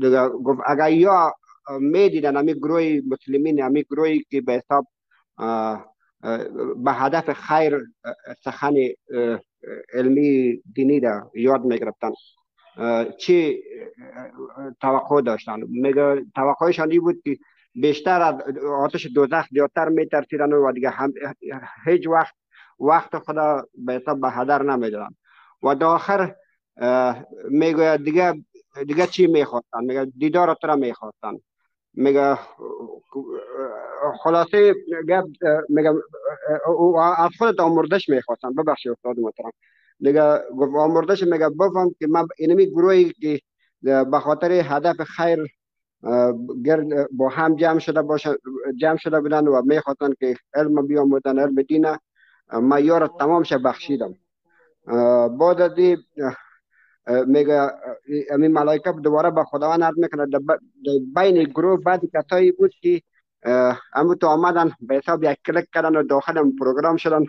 دیگه گفت اگر یا میدیدن همی گروه مسلمین، همی گروهی که به حساب به هدف خیر سخن علمی دینی را یاد میگرفتن، چی توقع داشتن؟ میگه توقعشان این بود که بیشتر از آتش دوزخ زیادتر میترسیدن و دیگه هم هیچ وقت وقت خدا به حساب به هدر نمیدادن. و در آخر میگه دیگه چی میخواستن؟ میگه دیدار تو را میخواستن. میگه خلاصه میگه از خودت آمردش میخواستن. ببخشید استاد محترم، دیگه گفت آمردش، میگه بفهم که من اینمی گروهی که به خاطر هدف خیر گرد با هم جمع شده باشه، جمع شده بودن و میخواستن که علم بیاموزن، علم دینه، من یار تمام شه بخشیدم. بعد از میگه همین ملائکه دوباره به خداوند عرض میکنه در بین گروه بعد کسایی بود که همون تو آمدن به حساب یک کلک کردن و داخل پروگرام شدن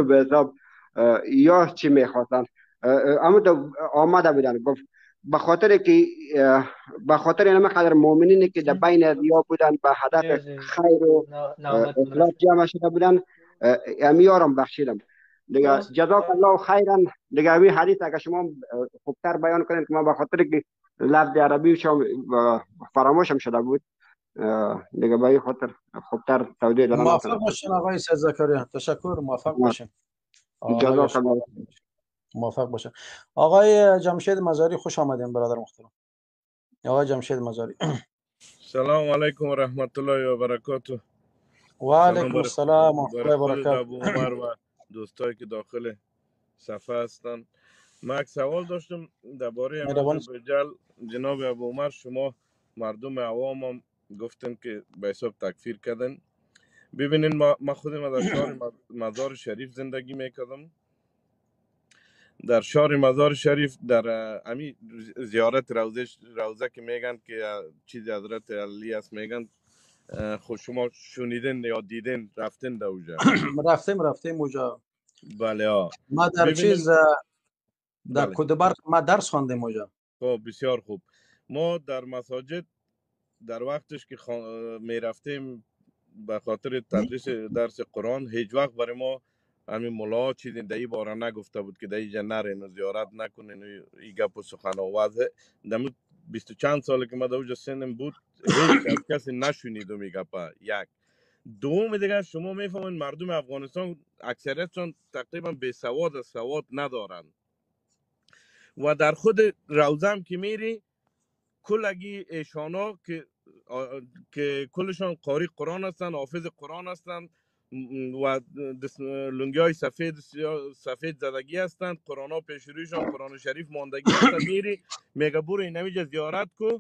به حساب یا چی میخواستن، همون تو آمده بودن. گفت به خاطر که به خاطر این قدر مؤمنینی که در بین یا بودن به هدف خیر و اخلاص جمع شده بودن، امیارم بخشیدم دیگه. جزاک الله خیرا. دیگه این حدیث اگه شما خوبتر بیان کنید که من به خاطر که لفظ عربی شما فراموشم شده بود دیگه، به این خاطر خوبتر توضیح دادم. موفق باشین آقای سید زکریا، تشکر. موفق باشین. جزاک الله. موفق باشین. آقای جمشید مزاری خوش آمدین برادر محترم. آقای جمشید مزاری. سلام علیکم و رحمت الله و برکاته. و علیکم السلام و رحمت الله و برکاته. ابو عمر و دوستایی که داخل صفحه هستن، من یک سوال داشتم درباره بجل. جناب ابو عمر، شما مردم عوام هم گفتن که به حساب تکفیر کردن. ببینین ما خودم در شهر مزار شریف زندگی میکردم. در شهر مزار شریف در امی زیارت روزه که میگن که چیز حضرت علی است میگن، خب شما شنیدن یا دیدن رفتن در اونجا؟ رفتیم اونجا. بله ها. ما در چیز در کدبر ما درس خواندیم اونجا. خب بسیار خوب. ما در مساجد در وقتش که می رفتیم به خاطر تدریس درس قرآن، هیچ وقت برای ما همین ملا چیزی در این باره نگفته بود که در اینجا نرین و زیارت نکنین و این گپ و سخن آوازه. در 20 و چند ساله که من در اونجا سنم بود هیچ از کسی نشنیدم این گپا. یک دوم دیگه شما میفهمین مردم افغانستان اکثریتشان تقریبا بی سواد، سواد ندارن و در خود روزم که میری کلگی ایشانا که که کلشان قاری قرآن هستند، حافظ قرآن هستند و لنگی های سفید سفید زدگی هستند، قرآن ها پیش رویشان، قرآن شریف ماندگی هستند. میری میگه برو اینمیجا زیارت کو،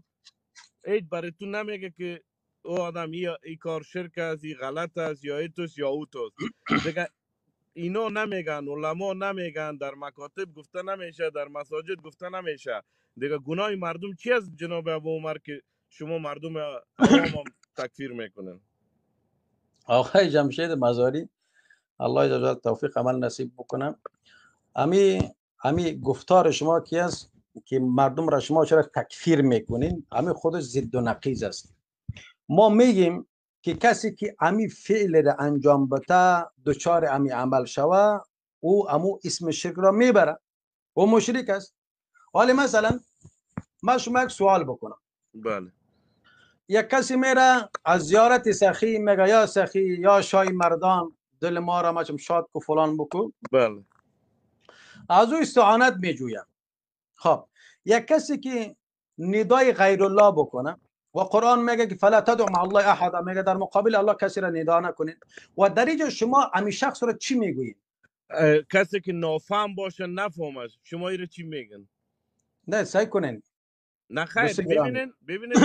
هیچ برای تو نمیگه که او آدم ای کار شرک است، ای غلط است، یا ای توست یا او توست. دیگه اینا نمیگن، علما نمیگن، در مکاتب گفته نمیشه، در مساجد گفته نمیشه. دیگه گناه مردم چی است جناب ابو عمر که شما مردم عوام تکفیر میکنن؟ آقای جمشید مزاری، الله جل توفیق عمل نصیب بکنه. امی گفتار شما کی است که مردم را شما چرا تکفیر میکنین؟ امی خودش ضد و نقیض است. ما میگیم که کسی که امی فعل را انجام بده، دچار امی عمل شوه، او امو اسم شرک را میبره، او مشرک است. ولی مثلا من شما یک سوال بکنم. بله. یک کسی میره از زیارت سخی، میگه یا سخی یا شای مردان دل ما را مچم شاد کو فلان بکو. بله. از او استعانت میجویم. خب یک کسی که ندای غیر الله بکنه و قرآن میگه که فلا تدع مع الله احدا، میگه در مقابل الله کسی را ندا نکنید، و در اینجا شما امی شخص را چی میگویید؟ کسی که نافهم باشه، نفهمش، شما ایره چی میگن؟ نه سعی کنین. نه خیر، ببینین ببینین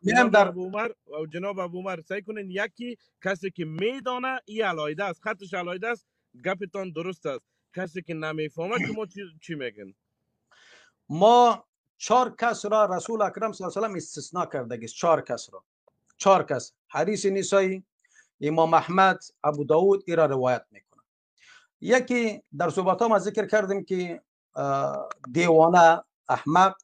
جناب ابو عمر و جناب ابو عمر، سعی کنین یکی کسی که میدانه ای علایده است، خطش علایده است، گپتان درست است. کسی که نمیفهمه شما چی میگن؟ ما 4 کس را رسول اکرم صلی الله علیه و سلم استثناء کرده است. 4 کس را، 4 کس، حدیث نسائی، امام احمد، ابو داود ای را روایت میکنه. یکی در صحبت ها ما ذکر کردیم که دیوانه، احمق،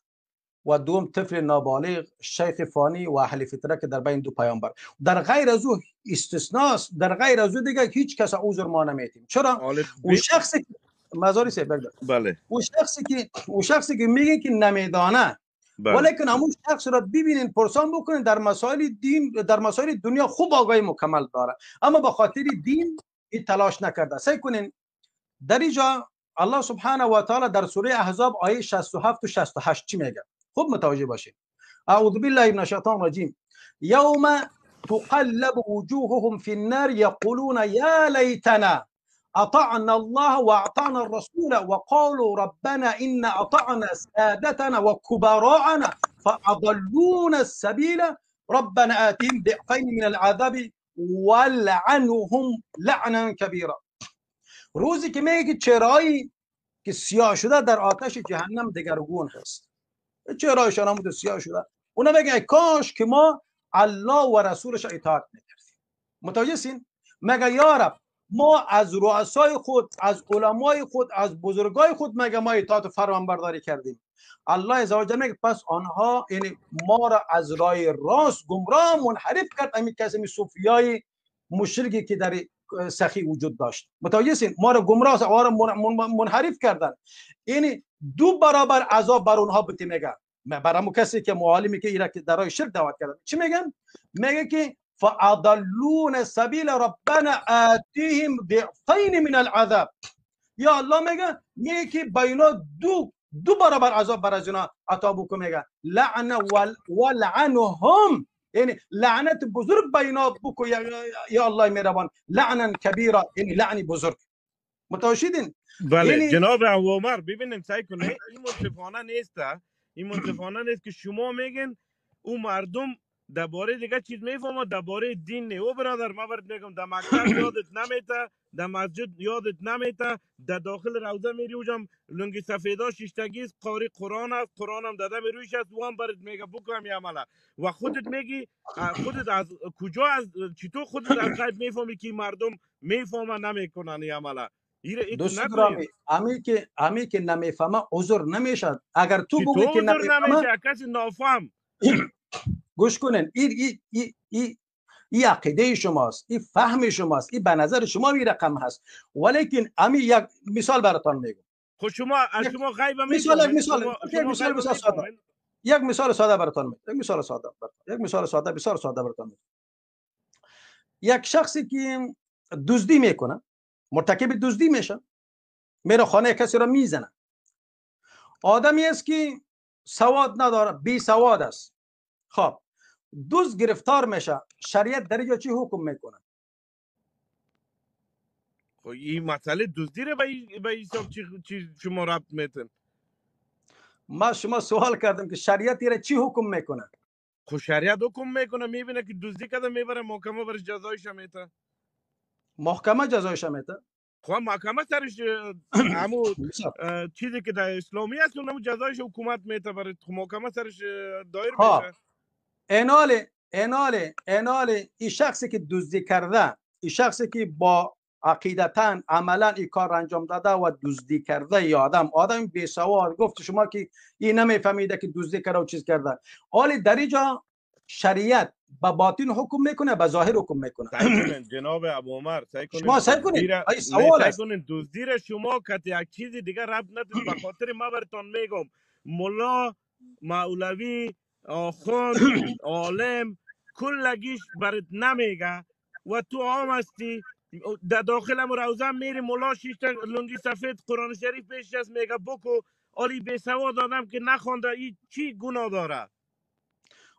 و دوم طفل نابالغ، شیخ فانی و اهل فتره که در بین دو پیامبر. در غیر از او استثناست، در غیر از او دیگه هیچ کس عذر ما نمیتیم. چرا؟ او شخصی مزاری سی بگذار. بله. او شخصی که میگه که نمیدانه، بله. ولیکن همون شخص را ببینین، پرسان بکنین، در مسائل دین، در مسائل دنیا خوب آگاهی مکمل داره، اما به خاطر دین این تلاش نکرده. سعی کنین در اینجا الله سبحانه و تعالی در سوره احزاب آیه 67 و 68 چی میگه؟ خوب متوجه باشین. اعوذ بالله من الشیطان الرجیم. یوم تقلب وجوههم في النار يقولون يا ليتنا أطعنا الله وأطعنا الرسول وقالوا ربنا إن أطعنا سادتنا وكبراءنا فأضلونا السبيل ربنا آتهم ضعفين من العذاب ولعنهم لعنا كبيرا. روزی که میگه چرایی که سیاه شده در آتش جهنم دگرگون هست، چهرهایشان هم سیاه شده، اونا میگه کاش که ما الله و رسولش اطاعت میکردیم. متوجه سین؟ مگه یا رب ما از رؤسای خود، از علمای خود، از بزرگای خود مگه ما اطاعت و فرمانبرداری کردیم؟ الله عزوجل میگه پس آنها، یعنی ما را از راه راست گمراه منحرف کرد. همین کسی صوفیای مشرکی که در سخی وجود داشت، متوجه سین؟ ما را گمراه و منحرف کردن. یعنی 2 برابر عذاب بر اونها بتی میگه. برای کسی که معالمی که ایرا که در راه شرک دعوت کردن چی میگن؟ میگه که فاضلون سبیل ربنا آتیهم ضعفین من العذاب. یا الله میگه که بینا دو برابر عذاب بر از اینا عطا بکن. میگه لعن ولعنهم، یعنی لعنت بزرگ بینا بکو یا الله مهربان، لعنا کبیره، یعنی لعنی بزرگ. متوجه؟ بله. یعنی جناب ابو عمر ببینیم، سعی کنه این منصفانه نیست، این منصفانه نیست که شما میگن او مردم درباره دیگه چیز میفهمه، درباره دین نه. او برادر من برات میگم در مکتب یادت نمیته، در مسجد یادت نمیته، در داخل روضه میری اوجم لنگی سفیدا شیشتگی است، قاری قرآن است، قرآن هم داده رویش است، او هم برات میگه بکن می عمله. و خودت میگی خودت از کجا، از چطور خودت از غیب میفهمی که مردم میفهمن نمیکنن این عمله؟ دوست گرامی، امی که نمیفهمه عذر نمیشد. اگر تو بگی که نمیفهمه، کسی نافهم گوش کنین، این عقیده شماست، این فهم شماست، این به نظر شما این رقم هست. ولیکن امی یک مثال براتان میگم. خب شما از شما غیب مثال ساده، یک مثال ساده براتان میگم، یک مثال ساده براتان، یک مثال ساده بسیار ساده براتان میگم. یک شخصی که دزدی میکنه، مرتکب دزدی میشه، میره خانه کسی را میزنه. آدمی است که سواد نداره، بی سواد است. خب دزد گرفتار میشه، شریعت در اینجا چی حکم میکنه؟ خب این مسئله دزدی رو به حساب چی شما ربط میتن؟ ما شما سوال کردم که شریعت را چی حکم میکنه؟ خب شریعت حکم میکنه، میبینه که دزدی کرده، میبره محکمه، برش جزایش میته. محکمه جزایش میته؟ خب محکمه سرش همو چیزی که در اسلامی است اونم جزایش حکومت میته، برای محکمه سرش دایر میشه. اناله این شخصی که دزدی کرده، این شخصی که با عقیدتا عملا این کار انجام داده و دزدی کرده، یا آدم بی سواد، گفت شما که این نمیفهمیده که دزدی کرده و چیز کرده. حالی در اینجا شریعت به باطن حکم میکنه، به ظاهر حکم میکنه. جناب ابو عمر سعی کنید، شما سعی کنید ای سوال است، دزدی را شما که یک چیز دیگه ربط ندید. به خاطر ما براتون میگم ملا، مولوی، آخوند، عالم کلگیش برات نمیگه و تو عام هستی، در داخل هم روزه میری، ملا شش تا لنگی سفید قرآن شریف پیش است میگه بکو. آلی بی سواد آدم که نخوانده این چی گناه داره؟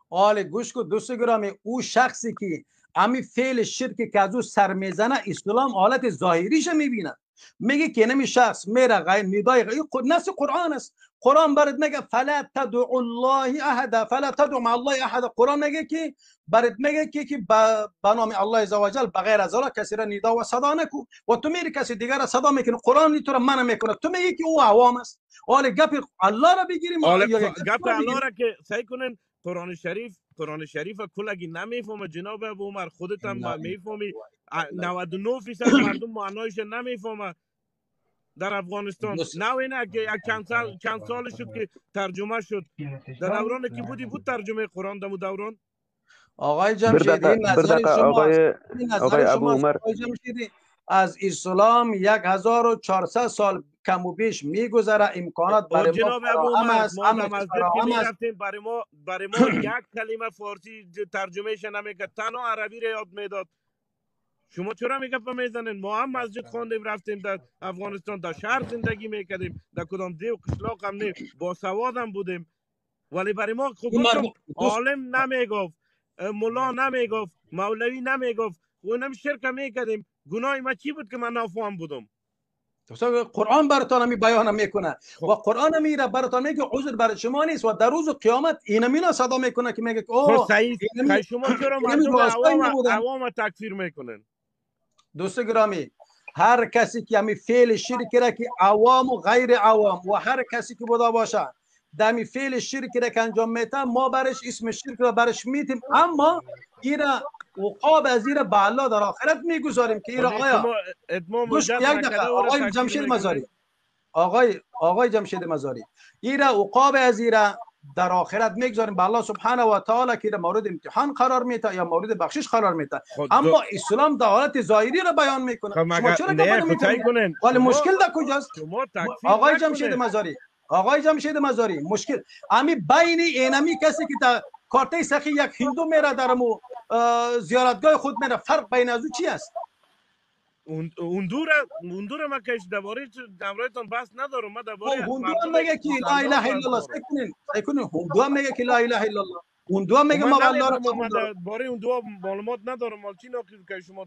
آله گوش کن دوست گرامی، او شخصی که امی فعل شرک که از او سر میزنه، اسلام حالت ظاهریش میبینه، میگه که نمی شخص میره غیر ندای غیر، نص قرآن است. قرآن برات میگه فلا تدعو الله احد، فلا تدعو مع الله احد. قرآن میگه که برات میگه که به نام الله عزوجل بغیر از الله کسی را ندا و صدا نکو، و تو میری کسی دیگر را صدا میکنی، قرآن تو را منع میکنه، تو میگی که او عوام است. حالا گپ الله را بگیریم، گپ الله را که سعی کنن قرآن شریف، قرآن شریف کلگی نمیفهمه جناب ابو عمر، خودت هم میفهمی 99% مردم معنایش نمیفهمه در افغانستان. نه اینه که چند سال شد که ترجمه شد، در دوران که بودی بود ترجمه قرآن در دوران. آقای جمشیدی نظر شما، آقای ابو عمر، از اسلام 1400 سال کم و بیش میگذره، امکانات برای ما فراهم است. ما میرفتیم برای ما یک کلمه فارسی ترجمهش نمیکرد، تنها عربی را یاد میداد. شما چرا میگپ میزنین؟ ما هم مسجد خواندیم، رفتیم در افغانستان، در شهر زندگی میکردیم، در کدام دیو قشلاق هم نه، با سواد هم بودیم، ولی برای ما خب عالم نمیگفت، ملا نمیگفت، مولوی نمیگفت، اونم شرک میکردیم. گناه ما چی بود که من نافهم بودم؟ قرآن براتون می بیان میکنه و قرآن میره براتون میگه عذر برای شما نیست، و در روز قیامت اینمینا صدا میکنه که میگه اوه شما چرا مردم عوام تکفیر میکنن؟ دوست گرامی، هر کسی که همی فعل شرک را که عوام و غیر عوام و هر کسی که بوده باشه دمی فعل شرک را که انجام میده، ما برش اسم شرک را برش میتیم، اما ایرا عقاب از ایرا به الله در آخرت میگذاریم که ایرا آیا گوش یک دقیقه آقای جمشید مزاری، آقای جمشید مزاری، ایرا عقاب از ایرا در آخرت میگذاریم به الله سبحانه و تعالی که مورد امتحان قرار میده یا مورد بخشش قرار میده. اما اسلام در حالت ظاهری را بیان میکنه. شما چرا نمی‌کنید؟ ولی مشکل در کجاست؟ آقای جمشید مزاری، آقای جمشید مزاری، مشکل امی بین اینمی کسی که تا کارته سخی یک هندو میره در مو زیارتگاه خود میره، فرق بین از او چی است؟ اون دور ما که درباره درباره‌تون بحث ندارم. ما درباره هندو هم میگه که لا اله الا الله. سعی کنین هندو هم میگه که لا اله الا الله، هندو هم میگه ما الله را قبول داریم. درباره اون دو معلومات ندارم. مال چی ناقص که شما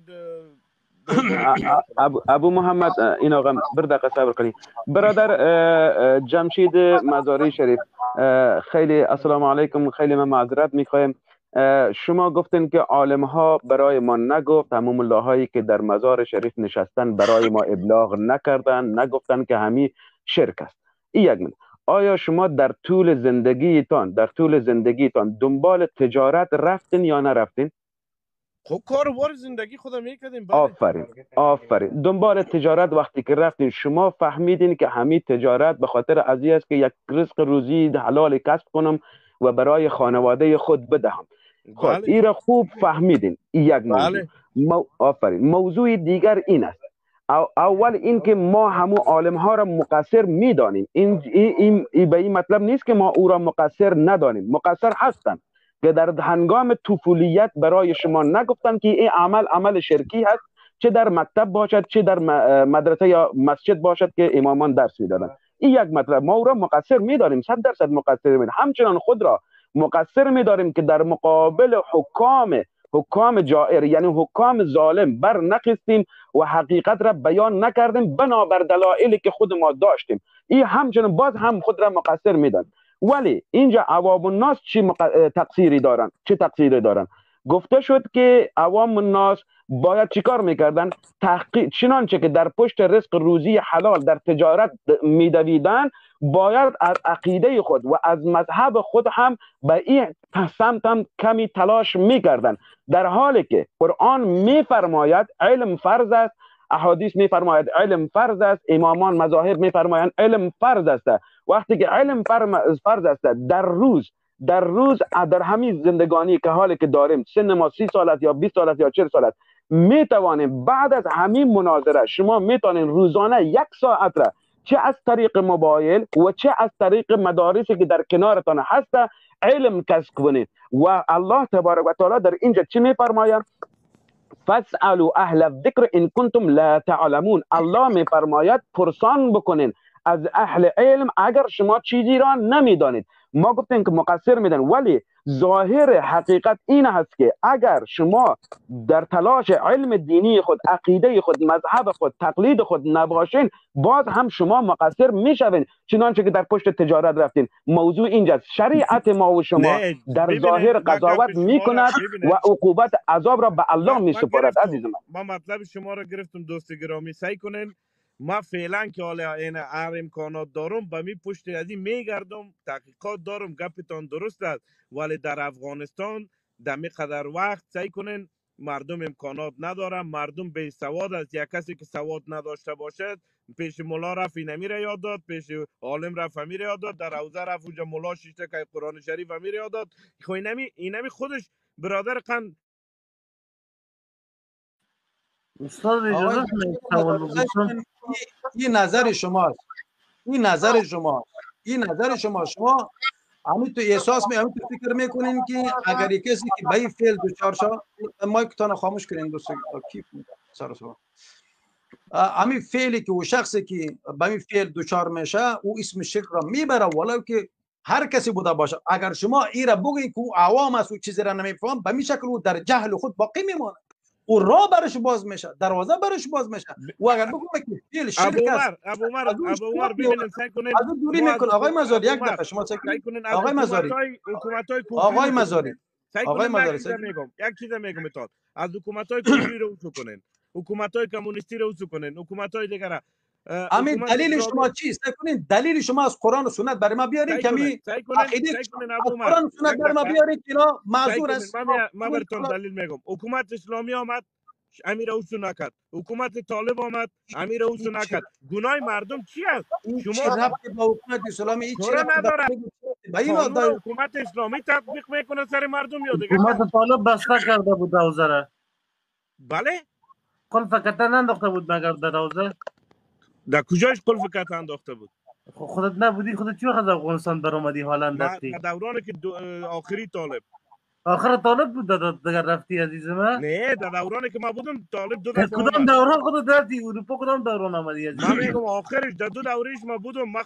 ابو محمد این آقا بر دقیقه صبر کنید. برادر جمشید مزاری شریف، خیلی السلام علیکم، خیلی من معذرت میخوایم. شما گفتین که عالم ها برای ما نگفت، همون ملاهایی که در مزار شریف نشستن برای ما ابلاغ نکردن، نگفتن که همی شرک است. این یک من. آیا شما در طول زندگیتان دنبال تجارت رفتین یا نرفتین؟ خب کاروبار زندگی خودم میکردیم. آفرین آفرین. دنبال تجارت وقتی که رفتین شما فهمیدین که همی تجارت به خاطر از است که یک رزق روزی حلال کسب کنم و برای خانواده خود بدهم. خب این را خوب فهمیدین. این یک موضوع. آفرین. موضوع دیگر این است. اول این که ما همو عالم ها را مقصر میدانیم. این به این مطلب نیست که ما او را مقصر ندانیم. مقصر هستند که در هنگام طفولیت برای شما نگفتن که این عمل عمل شرکی هست، چه در مکتب باشد چه در مدرسه یا مسجد باشد که امامان درس میدادند. این یک مطلب. ما او را مقصر میدانیم، 100% مقصر میدانیم. همچنان خود را مقصر میداریم که در مقابل حکام جائر، یعنی حکام ظالم، بر نخستیم و حقیقت را بیان نکردیم بنابر دلایلی که خود ما داشتیم. این همچنین باز هم خود را مقصر میدن. ولی اینجا عوام الناس چه تقصیری دارن؟ چه تقصیری دارن؟ گفته شد که عوام الناس باید چیکار میکردن؟ تحقیق، چنانچه که در پشت رزق روزی حلال در تجارت میدویدن، باید از عقیده خود و از مذهب خود هم به این سمت هم کمی تلاش میکردن، در حالی که قرآن میفرماید علم فرض است، احادیث میفرماید علم فرض است، امامان مذاهب میفرمایند علم فرض است. وقتی که علم فرض است، در روز در همین زندگانی که حالی که داریم، سن ما 30 سال است یا 20 سال است یا 40 سال است، میتوانیم بعد از همین مناظره شما میتونین روزانه 1 ساعت را چه از طریق موبایل و چه از طریق مدارسی که در کنارتان هست علم کسب کنید. و الله تبارک و تعالی در اینجا چی میفرماید؟ فاسالوا اهل الذکر ان کنتم لا تعلمون. الله میفرماید پرسان بکنین از اهل علم اگر شما چیزی را نمیدانید. ما گفتیم که مقصر میدن، ولی ظاهر حقیقت این هست که اگر شما در تلاش علم دینی خود، عقیده خود، مذهب خود، تقلید خود نباشین، باز هم شما مقصر میشوین، چنانچه که در پشت تجارت رفتین. موضوع اینجاست، شریعت ما و شما در ظاهر قضاوت میکند و عقوبت عذاب را به الله میسپارد. عزیز من، ما مطلب شما را گرفتم دوست گرامی. سعی کنین ما فعلا که حالا این هر امکانات دارم به می پشت از این میگردم، تحقیقات دارم، گپتان درست است، ولی در افغانستان در می قدر وقت سعی کنین مردم امکانات ندارن، مردم بی سواد است. یک کسی که سواد نداشته باشد پیش ملا رفت اینمی را یاد داد، پیش عالم رفت امی را یاد داد، در حوزه رفت اونجا ملا شیشته که قرآن شریف امی را یاد داد. خب اینمی خودش برادر قند. استاد اجازه می‌خوام این نظر شماست، این نظر شما، این نظر شما. شما همین تو احساس می، همین تو فکر میکنین که اگر کسی که به این فعل دچار شد، مایکتان خاموش کنین دوست کی سر سوال، همین فعلی که او شخصی که به این فعل دچار میشه او اسم شرک را میبره، ولو که هر کسی بوده باشه. اگر شما ای را بگین که او عوام است و چیزی را نمیفهم، به این شکل او در جهل خود باقی میمونه، او راه برش باز میشه، دروازه برش باز میشه. و اگر بگم که فعل شرک است، ابو عمر ببینید سعی کنید از دوری میکنه. آقای مزاری یک دقیقه شما سعی کنید. آقای مزاری، آقای مزاری، آقای مزاری، میگم یک چیز میگم تا از حکومت‌های کفری رو اوسو کنین، حکومت‌های کمونیستی رو اوسو کنین، حکومت‌های دیگر. امین دلیل شما چیست؟ کنین دلیل شما از قرآن و سنت برای ما بیارین که می عقیده قرآن و سنت برای ما بیارین که اینا معذور است. من براتون دلیل میگم. حکومت اسلامی آمد امیر اوسو نکرد، حکومت طالب آمد امیر اوسو نکرد. گناه مردم چی است؟ شما ربط به حکومت اسلامی هیچ نداره. حکومت اسلامی تطبیق میکنه سر مردم یا دیگه؟ حکومت طالب بسته کرده بود حوزه را. بله؟ قلف کتن انداخته بود مگر در حوزه؟ در کجاش قلف کت انداخته بود؟ خودت نبودی، خودت چی وقت از افغانستان برآمدی هالند رفتی؟ در دوران که آخری طالب، آخر طالب بود دیگر رفتی عزیز من؟ نه در دورانی که ما بودم طالب دو دفعه. کدام دوران خودت رفتی اروپا؟ کدام دوران آمدی عزیز؟ من میگم آخرش در دو دورهش ما بودم. ما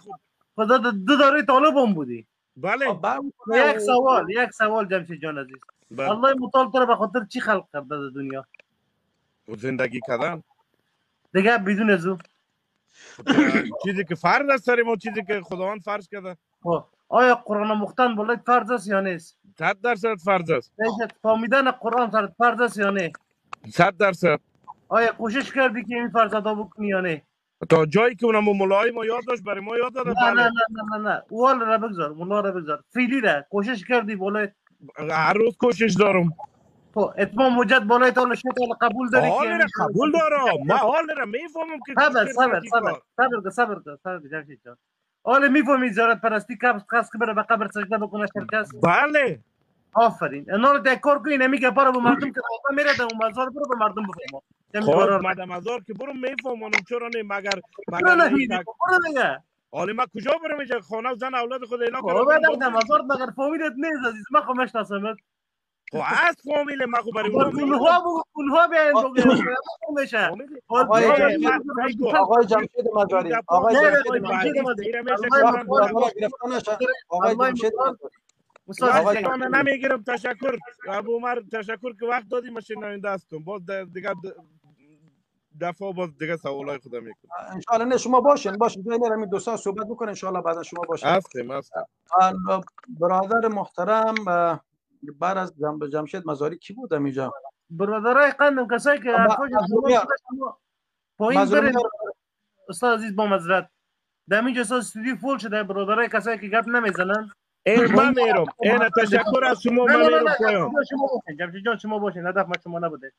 خود دو دوره طالب هم بودی؟ بله. یک سوال، یک سوال جمشید جان عزیز. الله متعال تو را به خاطر چی خلق کرده در دنیا؟ زندگی کردن دیگه، بدون از او چیزی که فرض است سر ما، چیزی که خداوند فرض کرده. آیا قرآن مختن بالای فرض است یا نیست؟ 100% فرض است. فهمیدن قرآن سر فرض است یا نه؟ 100%. آیا کوشش کردی که این فرض ادا بکنی یا نه؟ تا جایی که اونم مولای ما یاد داشت برای ما یاد داد. نه نه نه نه نه، اول را بگذار، مولا را بگذار، فعلی را کوشش کردی بالای؟ هر روز کوشش دارم. خب اتمام حجت بالای تا شد قبول داری؟ حال را قبول دارم، ما حال را میفهمم که صبر صبر صبر صبر صبر صبر جمشید جان، حالا میفهمی زیارت پرستی کس که بره به قبر سجده بکنه شرک است؟ بله. آفرین. اینا رو کار کنی نمیگه برو به مردم که میره در اون مزار، برو به مردم بفهمم. خب ما در مزار که برو میفهمم چرا نه، مگر برو دیگه. حالا ما کجا برم اینجا؟ خانه و زن اولاد خود اعلام کردم. در مزار مگر فامیلت نیست عزیز من؟ خو میشناسمت. خب از فامیل ما خو برای اونها اونها بیاین بگن میشه. آقای جمشید مزاری، آقای جمشید مزاری، آقای جمشید مزاری، وقت نمیگیرم. تشکر ابو عمر، تشکر که وقت دادی. من شنونده هستم. باز دیگه دفعه باز دیگه سوالای خودم میکنم ان شاء الله. نه شما باشین، باشین، جای نرم، دوستا صحبت بکنن، ان شاء الله بعدا شما باشین. هستیم هستیم. برادر محترم، بعد از جمشید مزاری کی بودم اینجا؟ برادرای قندم، کسایی که پایین برین. استاد عزیز، با معذرت، در اینجا استاد استودیو full شده. برادرای کسایی که گپ نمیزنن ای من میرم. اینا تشکر از شما، من میرم پایین. شما باشین جمشید جان، شما باشین، هدف ما شما نبوده.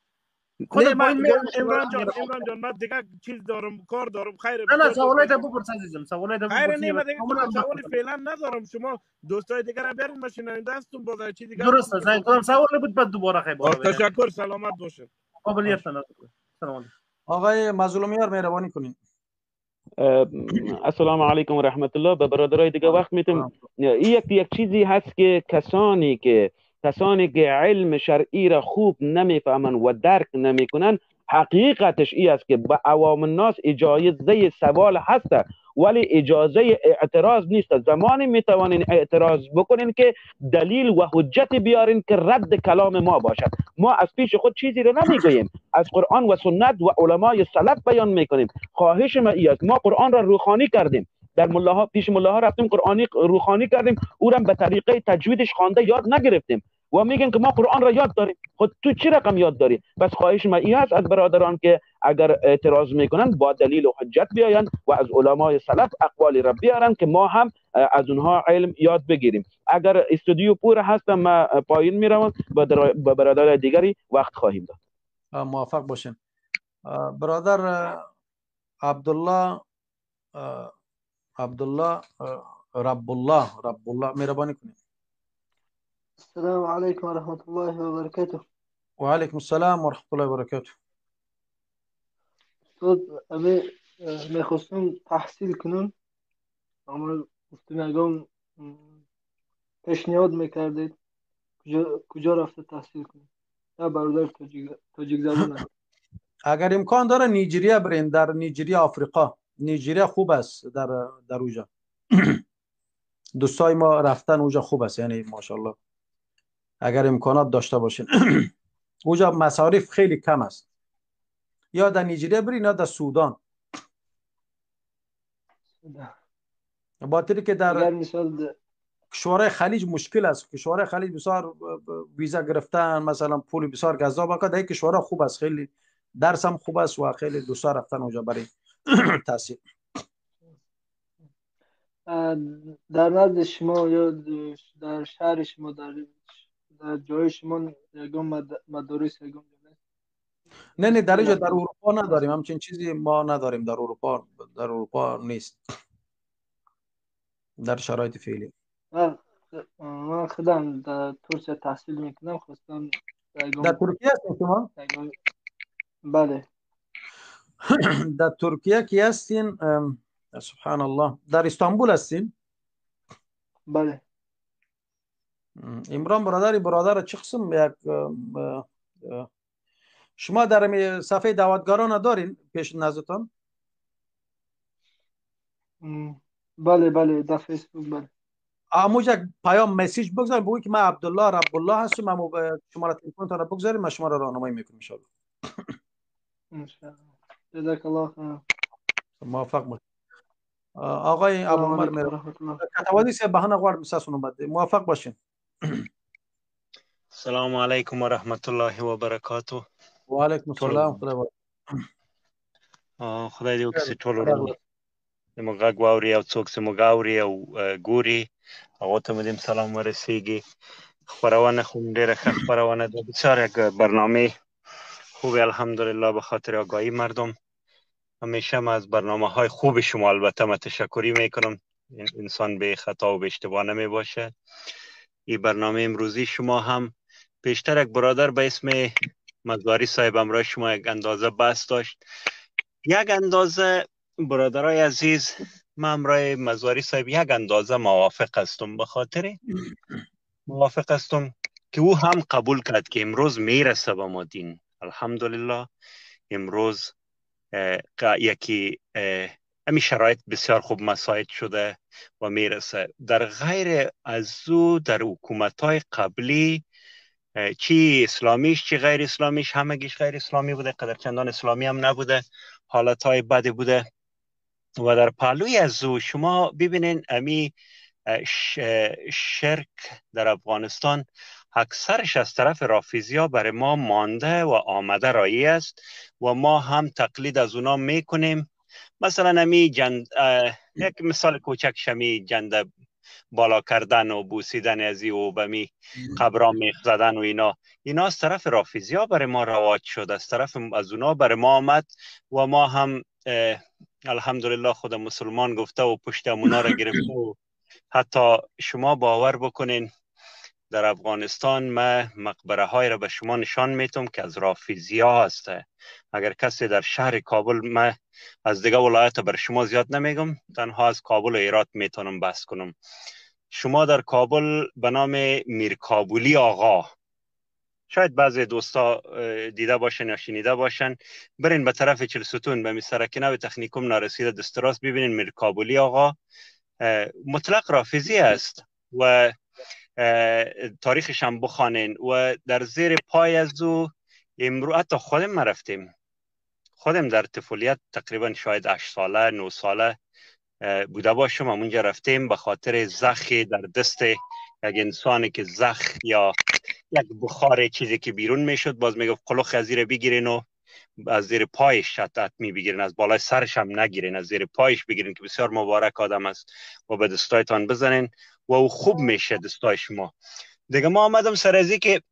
خود عمران جان، عمران جان، من دیگه چیز دارم، کار دارم. خیر. نه نه، سوالای تا بپرس عزیزم، سوالای تا بپرس. خیر، نه، من دیگه سوال فعلا ندارم. شما دوستای دیگه را بیارین، من شنونده هستم. باز چی دیگه؟ درست است. کدام سوال بود بعد دوباره خیلی. تشکر، سلامت باشین. قابلیت نداره. سلام علیکم. آقای مظلومیار، مهربانی کنین. السلام علیکم و رحمت الله. به برادرای دیگه وقت میتم. یک چیزی هست که کسانی که علم شرعی را خوب نمیفهمن و درک نمیکنن، حقیقتش ای است که به عوام الناس اجازه سوال هست ولی اجازه اعتراض نیست. زمانی میتوانین اعتراض بکنین که دلیل و حجت بیارین که رد کلام ما باشد. ما از پیش خود چیزی رو نمیگوییم، از قرآن و سنت و علمای سلف بیان میکنیم. خواهش ما ای است، ما قرآن را روخانی کردیم، در ملاها پیش ملاها رفتیم، قرآنی روخانی کردیم، او را به طریقه تجویدش خوانده یاد نگرفتیم و میگن که ما قرآن را یاد داریم. خود تو چی رقم یاد داری؟ پس خواهش ما این است از برادران که اگر اعتراض میکنن با دلیل و حجت بیاین و از علمای سلف اقوال را بیارن که ما هم از اونها علم یاد بگیریم. اگر استودیو پر هست، ما پایین میروم، با برادر دیگری وقت خواهیم داد. موفق باشین. برادر عبدالله، عبدالله رب الله، رب الله، مهربانی کنید. السلام عليكم ورحمة الله وبركاته. وعلیکم السلام و رحمت الله و برکاته. استاد، امی میخواستم تحصیل کنم، اما گفتم اگم پیشنهاد میکردید کجا رفته تحصیل کنم؟ یا برادر تاجیک زبان. اگر امکان داره نیجریه برین، در نیجریه آفریقا، نیجریه خوب است. در اوجا دوستای ما رفتن، اوجا خوب است، یعنی ماشاءالله اگر امکانات داشته باشین، اوجا مصارف خیلی کم است. یا در نیجریه برین یا در سودان، باطری که در مثال کشورهای خلیج مشکل است. کشورهای خلیج بسیار ویزا گرفتن، مثلا پول بسیار گزاف. در کشورها خوب است، خیلی درس هم خوب است و خیلی دوستا رفتن اونجا برای تحصیل. در نزد شما یا در شهر شما، در جای شما یگان مدارس یگان؟ نه نه، در اینجا در اروپا نداریم، همچین چیزی ما نداریم در اروپا، در اروپا نیست در شرایط فعلی. من خودم در ترکیه تحصیل میکنم، خواستم در ترکیه هستین شما؟ بله. در ترکیه که هستین، سبحان الله، در استانبول هستین؟ بله. عمران برادر، برادر چه قسم یک شما در صفحه دعوتگران دارین پیش نظرتان؟ بله بله، در فیسبوک، بله. اموج یک پیام message بگذاریم، بگویی که من عبدالله رب الله هستم، اما شما را تلفن را بگذاریم، من شما را راهنمایی میکنم ان شاء الله. ان شاء الله، جزاک الله خیر. موفق باشید آقای ابو عمر. کتوادی صاحب، بهانه غواړم ستاسو نوبت دی، موفق باشین. السلام علیکم و رحمت الله و برکاته. و علیکم السلام. خدای خدای دې وکړي چې ټول ورونه زموږ غږ واوري او څوک چې موږ اوري او ګوري، هغو ته مو دې سلام ورسیږي. خپرونه خو ډېره ښه خپرونه ده، بسیار یک برنامه خوبی، الحمدلله، به خاطر آگاهی مردم. همیشه ما از برنامه های خوب شما البته ما تشکری میکنم. انسان به خطا و به اشتباه نمی باشه. این برنامه امروزی شما هم، پیشتر یک برادر به اسم مزاری صاحب امرای شما یک اندازه بحث داشت. یک اندازه برادرای عزیز، من امرای مزاری صاحب یک اندازه موافق هستم، به خاطر موافق هستم که او هم قبول کرد که امروز میرسه به ما دین. الحمدلله، امروز یکی همین شرایط بسیار خوب مساعد شده و میرسه. در غیر از او در حکومت های قبلی چی اسلامیش چی غیر اسلامیش، همگیش غیر اسلامی بوده، قدر چندان اسلامی هم نبوده، حالت های بد بوده. و در پهلوی از او شما ببینین امی شرک در افغانستان اکثرش از طرف رافضیا برای ما مانده و آمده رایی است و ما هم تقلید از اونا میکنیم. مثلا امی یک مثال کوچک شمی جنده بالا کردن و بوسیدن از ای و به می قبرا میخ زدن و اینا از طرف رافضیا برای ما رواج شد، از طرف از اونا برای ما آمد و ما هم الحمدلله خود مسلمان گفته و پشت اونا را گرفته. و حتی شما باور بکنین در افغانستان ما مقبره های را به شما نشان میتم که از رافضیا هسته. اگر کسی در شهر کابل، ما از دیگه ولایت بر شما زیاد نمیگم، تنها از کابل و هرات میتونم بحث کنم. شما در کابل به نام میرکابولی آقا، شاید بعضی دوستا دیده باشن یا شنیده باشن، برین به طرف چلستون به میسرکنه و تخنیکوم نارسیده دست راست ببینین میرکابولی آقا مطلق رافضی است و تاریخش هم بخوانین. و در زیر پای از او امرو حتی خودم ما رفتیم، خودم در طفولیت تقریبا شاید 8 ساله 9 ساله بوده باشم، اونجا رفتیم به خاطر زخی در دست یک انسانی که زخ یا یک بخار چیزی که بیرون میشد، باز میگفت قلخ از زیر بگیرین و از زیر پایش شتت می بگیرین، از بالای سرش هم نگیرین، از زیر پایش بگیرین که بسیار مبارک آدم است و به دستایتان بزنین و او خوب میشه دستای شما. دیگه ما آمدم سر ازی که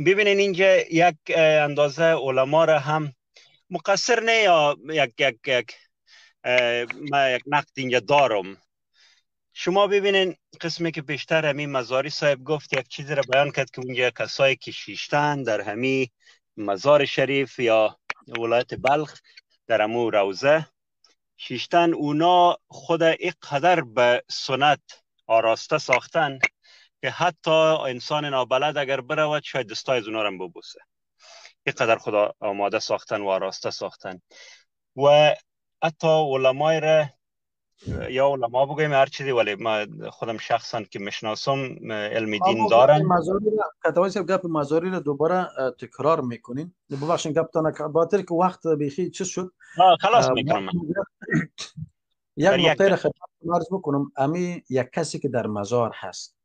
ببینین اینجا یک اندازه علما را هم مقصر نه، یا یک یک یک ما یک نقد اینجا دارم. شما ببینین قسمی که بیشتر همین مزاری صاحب گفت، یک چیزی را بیان کرد که اونجا کسایی که شیشتن در همی مزار شریف یا ولایت بلخ در امو روزه شیشتن، اونا خود اینقدر به سنت آراسته ساختن که حتی انسان نابلد اگر برود شاید دستای از اونا را ببوسه. اینقدر خدا آماده ساختن و آراسته ساختن. و حتی علمای را یا علما بگویم هر چیزی، ولی ما خودم شخصا که میشناسم علم دین دارن. گپ مزاری را دوباره تکرار میکنین، ببخشید گپتان باطل که وقت بیخی چیز شد. خلاص میکنم. یک نکته را خدمت عرض بکنم. امی یک کسی که در مزار هست،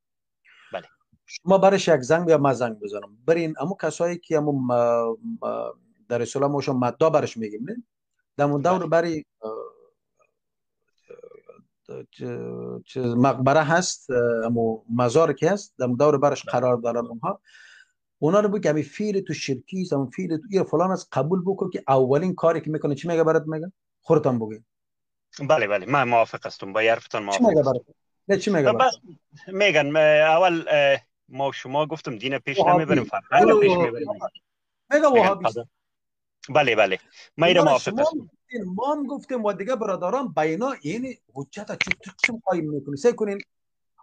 بله، شما برش یک زنگ یا ما زنگ بزنم، برین امو کسایی که امو در اصطلاح ما مدا برش میگیم، نه در دور بری مقبره هست، امو مزار که هست در دور برش قرار دارن اونها، اونا رو بگم فعل تو شرکی است، امو فعل تو یه فلان است، قبول بکن که اولین کاری که میکنه چی میگه برات؟ میگه خودتون بگین. بله بله، من موافق هستم با حرفتون، موافق هستم. نه چی میگه؟ بس میگن اول ما شما گفتم دین پیش نمیبریم، فرهنگ پیش میبریم. میگه وهابی. بله بله، من اینو موافق هستم. ما هم گفتیم و دیگه برادران بینا، یعنی حجت چطور قسم قایم میکنی؟ سعی کنین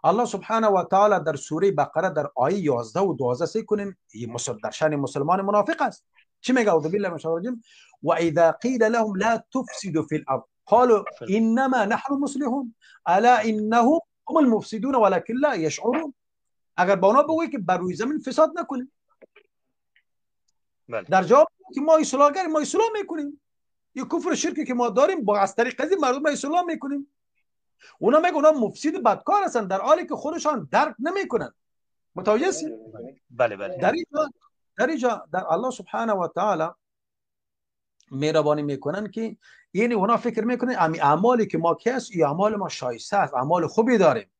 الله سبحانه و تعالی در سوره بقره در آیه 11 و 12 سعی کنین، این در شأن مسلمان منافق است. چی میگه؟ اعوذ بالله من الشیطان الرجیم، و اذا قیل لهم لا تفسدوا فی الارض قالوا انما نحن مصلحون الا انهم هم المفسدون ولكن لا يشعرون. اگر با اونا بگویی که بر روی زمین فساد نکنید، بله، در جواب که ما اصلاحگر، ما اصلاح میکنیم، یه کفر شرکی که ما داریم با از طریق قضیه مردم اصلاح میکنیم. اونا میگن اونا مفسد بدکار هستن، در حالی که خودشان درک نمیکنن. متوجه هستی؟ بله بله. در اینجا در الله سبحانه و تعالی مهربانی میکنن که یعنی اونا فکر میکنن امی اعمالی که ما کس، این اعمال ما شایسته است، اعمال خوبی داریم،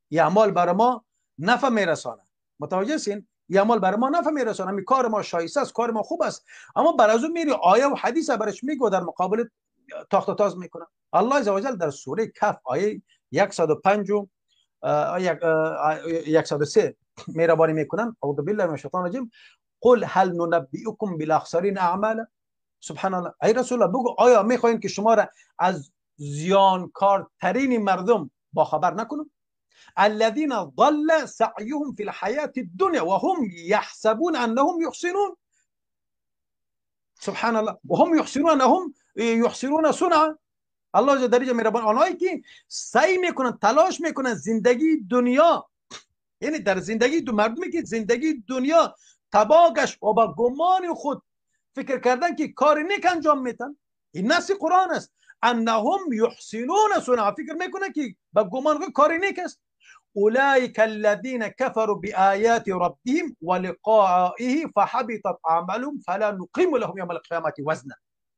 این اعمال برای ما نفع میرسانه. متوجه هستین؟ این اعمال برای ما نفع میرسانه، همین کار ما شایسته است، کار ما خوب است. اما بر از اون میری آیه و حدیث برش میگه، در مقابل تاخت و تاز میکنه. الله عزوجل در سوره کهف آیه 105 و 103 مهربانی میکنن. اعوذ بالله من الشیطان الرجیم، قل هل ننبئکم بالاخسرین اعمالا. سبحان الله، ای رسول الله بگو آیا میخواین که شما را از زیانکارترین مردم با خبر نکنم؟ الذين ضل سعيهم في الحياة الدنيا وهم يحسبون أنهم يحسنون. سبحان الله، وهم يحسنون أنهم يحسنون صنعا. الله در اینجا مهربان آنهایی که سعی میکنن، تلاش میکنن زندگی دنیا، یعنی در زندگی دو مردمی که زندگی دنیا تباگش و با گمان خود فکر کردن که کار نیک انجام میتن. این نص قرآن است. انهم یحسنون صنعا، فکر میکنن که با گمان خود کار نیک است. اولئک الذین كفروا بآیات ربهم ولقائه فحبطت اعمالهم فلا نقیم لهم یوم القیامة وزنا.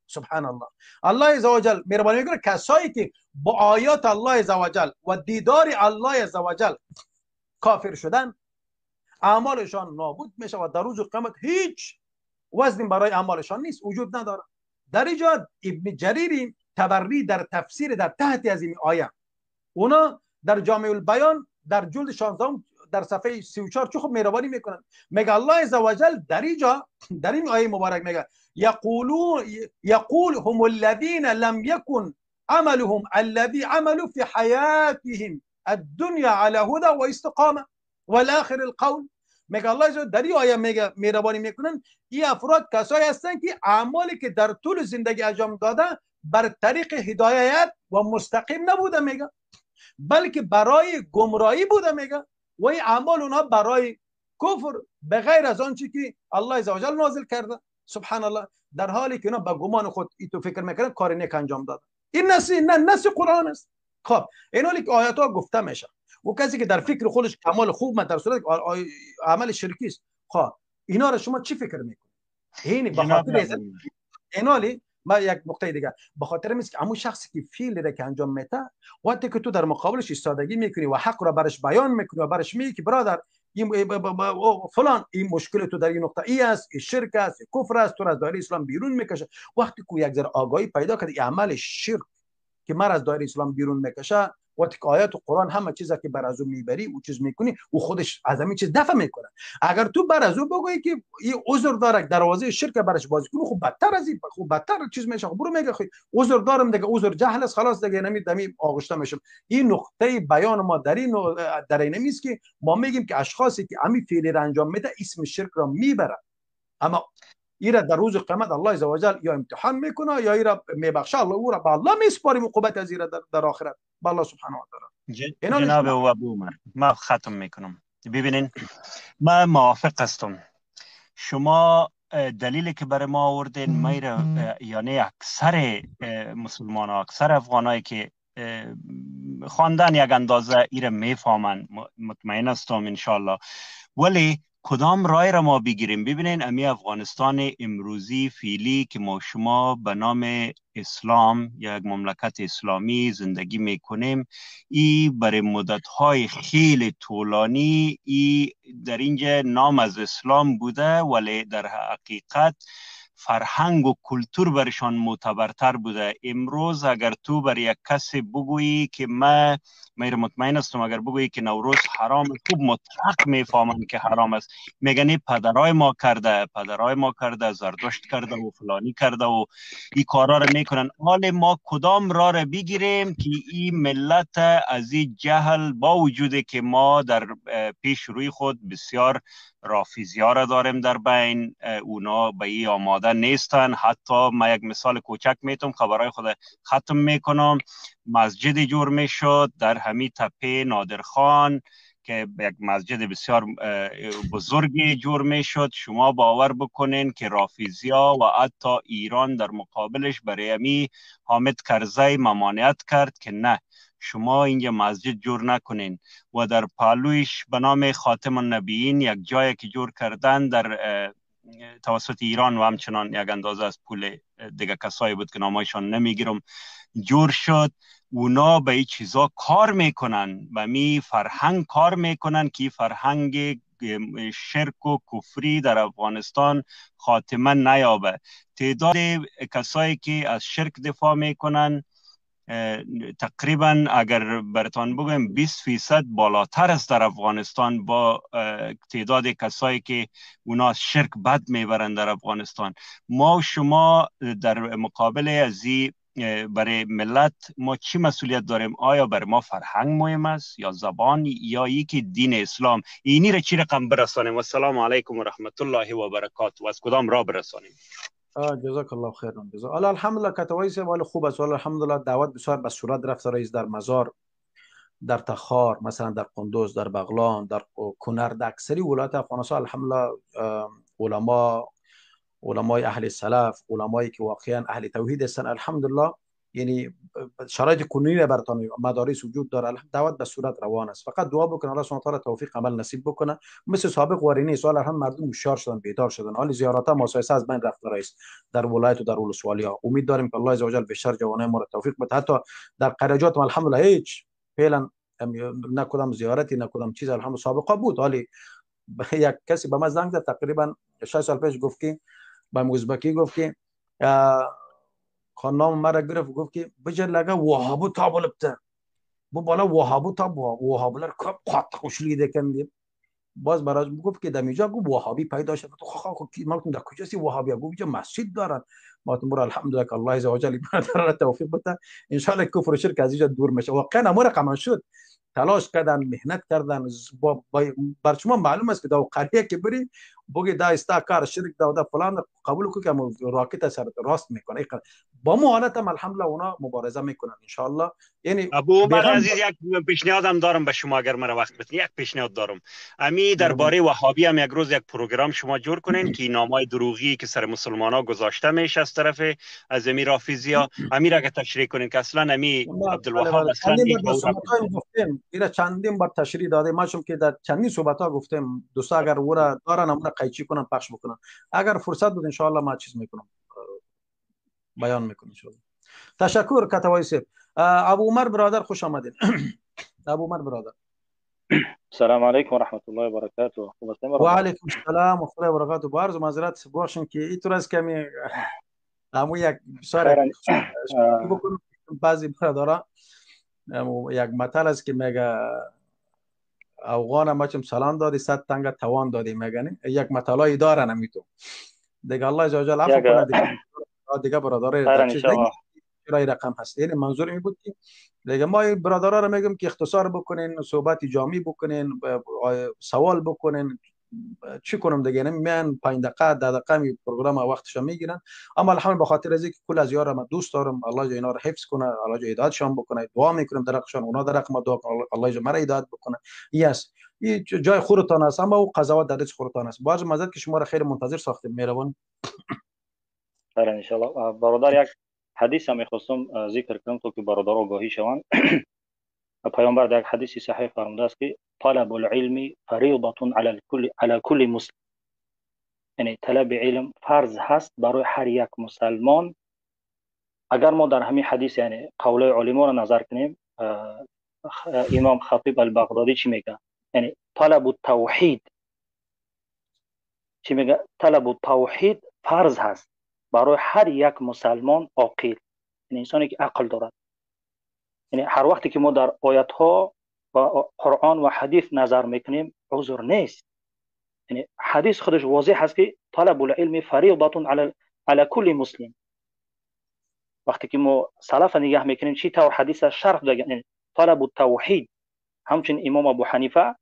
سبحان الله. الله عزوجل مهربانی میکنه کسایی که با آیات الله عزوجل و دیدار الله عزوجل کافر شدن، اعمالشان نابود میشه و در روز قیامت هیچ وزن برای اعمالشان نیست، وجود نداره. در اینجا ابن جریر تبری در تفسیر در تحت از این آیه، اونا در جامع البیان در جلد 16 در صفحه 34 چه خوب مهربانی میکنن. میگه الله عزوجل در اینجا در این آیه مبارک میگه یقول هم الذين لم يكن عملهم الذي عملوا في حياتهم الدنيا على هدى واستقامه والآخر القول. میگه الله عزوجل در این آیه میگه مهربانی میکنن این افراد کسایی هستند که اعمالی که در طول زندگی انجام دادن بر طریق هدایت و مستقیم نبوده، میگه بلکه برای گمراهی بوده، میگه و این اعمال اونها برای کفر به غیر از آنچه که الله عزوجل نازل کرده. سبحان الله. در حالی که اینا به گمان خود ایتو فکر میکنن کار نیک انجام دادن. این نص نه نص قرآن است. خب این حالی که آیات ها گفته میشه و کسی که در فکر خودش کمال خوب در صورت عمل شرکی است، خب اینا رو شما چی فکر میکنید؟ این به خاطر این حالی ما یک نقطه دیگه به خاطر میست که همون شخصی که فعل را که انجام میده، وقتی که تو در مقابلش ایستادگی میکنی و حق را برش بیان میکنی و برش میگی که برادر این فلان این مشکل تو در این نقطه ای است، این شرک است، این کفر است، تو را از دایره اسلام بیرون میکشه. وقتی که یک ذره آگاهی پیدا کرد این عمل شرک که مر از دایره اسلام بیرون میکشه، وقتی که آیات قرآن همه چیزا که بر از او میبری و چیز میکنی او خودش از همین چیز دفع میکنه. اگر تو بر از او بگویی که این عذر داره دروازه شرک برش باز کنی، خب بدتر از این، خب بدتر چیز میشه. خب برو میگه خب عذر دارم دیگه، عذر جهل است، خلاص دیگه نمی دمی آغشته میشم. این نقطه بیان ما در این در این نیست که ما میگیم که اشخاصی که همین فعل را انجام میده اسم شرک را میبره، اما ایرا در روز قیامت الله عزوجل یا امتحان میکنه یا ایرا میبخشه. الله او را به الله میسپاریم عقوبت از ایرا در آخرت به الله سبحانه و تعالی. جناب ابو عمر ما ختم میکنم. ببینین من موافق هستم. شما دلیلی که برای ما آوردین میره، یعنی اکثر مسلمان ها، اکثر افغانایی که خواندن یک اندازه ایره میفهمن، مطمئن هستم انشالله. ولی کدام رای را ما بگیریم؟ ببینین امی افغانستان امروزی فعلی که ما شما به نام اسلام یا یک مملکت اسلامی زندگی میکنیم، ای برای مدت‌های خیلی طولانی ای در اینجا نام از اسلام بوده، ولی در حقیقت فرهنگ و کلتور برشان معتبرتر بوده. امروز اگر تو بر یک کسی بگویی که من مطمئن هستم اگر بگویی که نوروز حرام، خوب مطلق میفهمن که حرام است. میگن پدرای ما کرده، پدرای ما کرده، زردشت کرده و فلانی کرده و این کارا رو میکنن. حال ما کدام راه رو بگیریم که این ملت از این جهل، با وجود که ما در پیش روی خود بسیار رافیزیا را داریم در بین، اونا به این آماده نیستن. حتی ما یک مثال کوچک میتونم، خبرهای خود ختم میکنم. مسجد جور میشد در همی تپه نادرخان که یک مسجد بسیار بزرگی جور میشد. شما باور بکنین که رافیزیا و حتی ایران در مقابلش برای همی حامد کرزی ممانعت کرد که نه، شما اینجا مسجد جور نکنین. و در پالویش به نام خاتم النبیین یک جایی که جور کردن در توسط ایران و همچنان یک اندازه از پول دیگه کسایی بود که نامایشان نمیگیرم جور شد. اونا به این چیزا کار میکنن، به می فرهنگ کار میکنن که فرهنگ شرک و کفری در افغانستان خاتمه نیابه. تعداد کسایی که از شرک دفاع میکنن تقریبا اگر براتان بگم 20% بالاتر است در افغانستان با تعداد کسایی که اونا شرک بد میبرند در افغانستان. ما و شما در مقابل از برای ملت ما چی مسئولیت داریم؟ آیا بر ما فرهنگ مهم است یا زبان یا یکی دین اسلام؟ اینی را چی رقم برسانیم؟ و السلام علیکم و رحمت الله و برکاته. و از کدام را برسانیم؟ جزاک الله خیرا. جزاک الله. الحمدلله کتوایی ولی خوب است. ولی الحمدلله دعوت بسیار به صورت رفته رئیس در مزار، در تخار، مثلا در قندوز، در بغلان، در کنر، در اکثری ولایت افغانستان الحمدلله علمای اهل سلف، علمایی که واقعا اهل توحید هستند، الحمدلله یعنی شرایط کنونی را براتون مدارس وجود داره، دعوت به صورت روان است. فقط دعا بکنه الله سبحانه و تعالی توفیق عمل نصیب بکنه. مثل سابق واری نیست، حالا هم مردم هوشیار شدن، بیدار شدن. حال زیارت ها مؤسسه از بین رفته رئیس در ولایت و در ولسوالی ها. امید داریم که الله عزوجل بیشتر جوانای ما را توفیق بده. حتی در قرجات الحمدلله هیچ فعلا نه کدام زیارتی نه کدام چیز الحمدلله سابقه بود. حالی یک کسی به ما زنگ زد تقریبا 6 سال پیش، گفت که به ازبکی گفت که نام مرا گرفت، گفت که bu yerlarga vahobi topilibdi, bu bola vahobi top, vahobilar ko'p qattiq ushlaydi ekan deb باز براش گفت که دمیجا گفت وهابی پیدا شد. خب من در کجاست وهابی؟ گفت اینجا مسجد دارن. ما برو الحمدلله که الله عزوجل برادر توفیق بده ان شاء الله کفر و شرک از اینجا دور میشه. واقعا امر رقم شد، تلاش کردن، مهنت کردن. بر شما معلوم است که دا قریه که بری بگی دا استا کار شرک دا دا فلان قبول کو که راکت سر راست میکنه. با مو حالت هم الحمدلله اونا مبارزه میکنن ان شاء الله. یعنی ابو عمر عزیز یک پیشنهادم دارم به شما، اگر مرا وقت بدین یک پیشنهاد دارم. امی درباره وهابی هم یک روز یک پروگرام شما جور کنین که نامای دروغی که سر مسلمانا گذاشته میشه از طرف از امی رافضیا، امی را اگه تشریح کنین که اصلا امی عبدالوهاب اصلا گفتیم اینا چندین بار تشریح داده ما شم که در چندین صحبت ها گفتیم. دوستا اگر اورا دارن امرا قیچی کنن پخش بکنن، اگر فرصت بود ان شاء الله ما چیز میکنم، بیان میکنم ان شاء الله. تشکر کتوای صاحب. ابو عمر برادر خوش آمدین. ابو عمر برادر السلام علیکم و رحمت الله و برکاته. و علیکم السلام و الله و برکاته. با عرض معذرت باشین که اینطور است که می امو یک بسیار بکنم. بعضی برادرها یک مثل است که میگه افغان ما چم سلام دادی صد تنگ توان دادی، میگن یک مثلای دارن همیتو دیگه. الله عزوجل عفو کنه دیگه برادرای چیز دیگه چرا رقم هست. یعنی منظور این بود که دیگه ما برادرها رو میگم که اختصار بکنین، صحبت جامع بکنین، سوال بکنین، چی کنم دیگه. یعنی من 5 دقیقه 10 دقیقه می پروگرام وقتش میگیرن. اما الحمد به خاطر از اینکه کل از یارم من دوست دارم، الله جل اینا رو حفظ کنه، الله جل هدایتشان بکنه، دعا میکنم در حقشان، اونا در حق ما دعا کنن، الله جل مرا هدایت بکنه. یس این جای خودتان است، اما او قضاوت در دست خودتان است. باز معذرت که شما را خیلی منتظر ساختیم. مهربان. خیر ان شاء الله. برادر یک حدیث هم میخواستم ذکر کنم تا که برادر آگاهی شوند. پیامبر در یک حدیث صحیح فرموده است که طلب العلم فریضه على كل مسلم، یعنی طلب علم فرض هست برای هر یک مسلمان. اگر ما در همین حدیث یعنی قول علما را نظر کنیم، امام خطیب البغدادی چی میگه؟ یعنی طلب التوحید چی میگه؟ طلب التوحید فرض هست برای هر یک مسلمان عاقل، یعنی انسانی که عقل دارد. یعنی هر وقتی که ما در آیت ها و قرآن و حدیث نظر میکنیم عذر نیست. یعنی حدیث خودش واضح هست که طلب العلم فریضه على كل مسلم. وقتی که ما سلف نگاه میکنیم چی طور حدیث شرح دادن، یعنی طلب التوحید. همچنین امام ابو حنیفه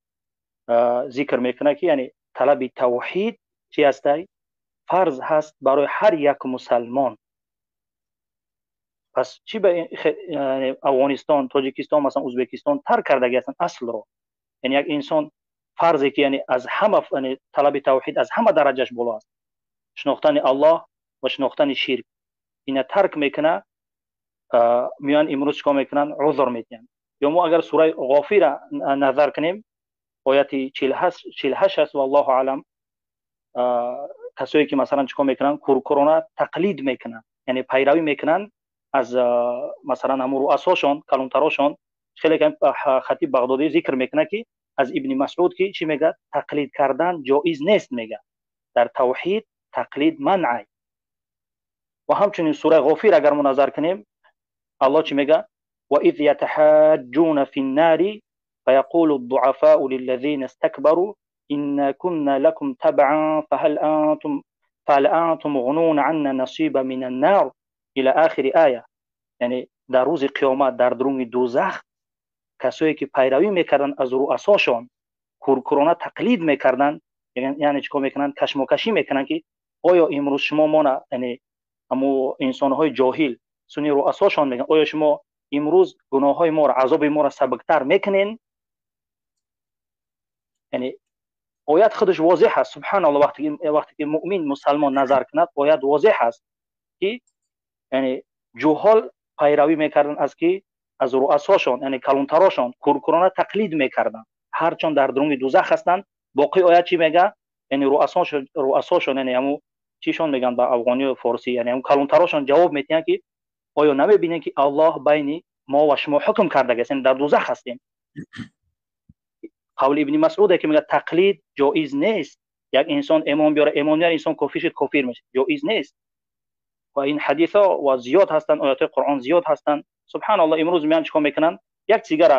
ذکر میکنه که یعنی طلب توحید چی هست؟ فرض هست برای هر یک مسلمان. پس چی به افغانستان، تاجیکستان، مثلا ازبکستان ترک کردگی هستن اصل رو. یعنی یک انسان فرضی که یعنی از همه یعنی طلب توحید از همه درجهش بالا است، شناختن الله و شناختن شرک، اینا ترک میکنه. میان امروز چیکار میکنن؟ عذر میدن. یا ما اگر سوره غافر نظر کنیم آیت 48 است و الله اعلم، کسایی که مثلا چیکار میکنن؟ کورکورانه تقلید میکنن، یعنی پیروی میکنن از مثلا همون رؤساشون، کلانتراشون. خیلی کم خطیب بغدادی ذکر میکنه که از ابن مسعود که چی میگه؟ تقلید کردن جایز نیست، میگه در توحید تقلید منع. و همچنین سوره غافر اگر ما نظر کنیم الله چی میگه؟ و اذ یتحاجون فی النار فیقول الضعفاء للذین استكبروا إنا كنا لكم تبعا فهل أنتم مغنون عنا نصيبا من النار إلى آخر آیه. یعنی در روز قیامت در درون دوزخ کسایی که پیروی میکردن از رؤساشون، کورکورانه تقلید میکردن، یعنی چیکار میکنن؟ کشمکشی میکنن که Оё имрӯз шумо мона, яъне ҳаму инсонҳои ҷоҳил суни руасошон мегӯянд, оё шумо имрӯз гуноҳҳои моро, азоби моро сабуктар мекунен? Яъне оят худаш возеҳ аст. Субҳаналлоҳ, вақте ки муъмин мусалмон назар кунад, оят возеҳ аст, ки яъне ҷуҳол пайравӣ мекарданд аз ки? Аз руасошон, яъне калонтарошон, куркурона тақлид мекарданд, ҳарчанд дар дуруни дузах ҳастанд. Боқи оят чӣ мега? Яъне руасошон, яъне ҳаму чишон мегӯянд ба афғонию форсӣ, яъне ҳаму калонтарошон ҷавоб метиҳанд, ки оё намебинем, ки Аллоҳ байни мо ва шумо ҳукм кардагиаст, яъне дар дузах ҳастем. Қавли Ибни Масъуде, ки мегӯяд, тақлид ҷоиз нест. Як инсон имон биёра, имон биёра, инсон кофир шуд, кофир мешавад, ҷоиз нест. Ва ин ҳадисҳо ва зиёд ҳастанд, оятҳои Қуръон зиёд ҳастанд. Субҳаналлоҳ, имрӯз меянд, чикор мекунанд? Як сигара,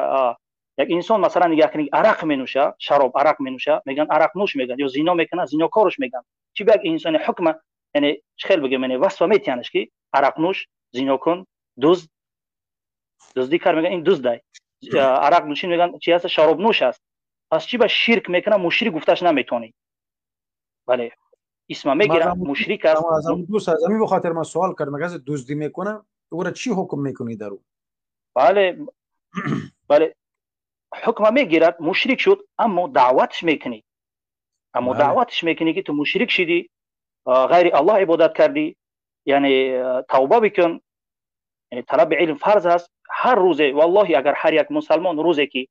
як инсон масалан нигоҳ кунед, арақ менӯша, шароб, арақ менӯша, мегӯянд арақнӯш мегӯянд, ё зино мекунад, зинокорш мегӯянд. Чӣ ба як инсони ҳукма, яъне чӣ хел бигӯем, яъне васфа метиҳанаш, ки арақнӯш, зинокун, дузд, дуздӣ кард, мегӯянд ин дуздай, арақ нӯшин мегӯянд чи аст, шаробнӯш аст. Пас чӣ ба ширк мекунад, мушрик гуфташ наметавонӣ? Бале, исма мегирам, мушрик аст. Дӯст, аз ҳамин бихотир ман суол кардам, агар дуздӣ мекунад, ӯро чӣ ҳукм мекунӣ дар ӯ? Бале, бале, ҳукма мегирад, мушрик шуд, аммо даъватш мекунӣ, аммо даъватш мекунӣ, ки ту мушрик шидӣ, ғайри Аллоҳ ибодат кардӣ, яъне тавба бикун. Яъне талаби илм фарз аст ҳар рӯзе. Валлоҳи, агар ҳар як мусалмон рӯзе ки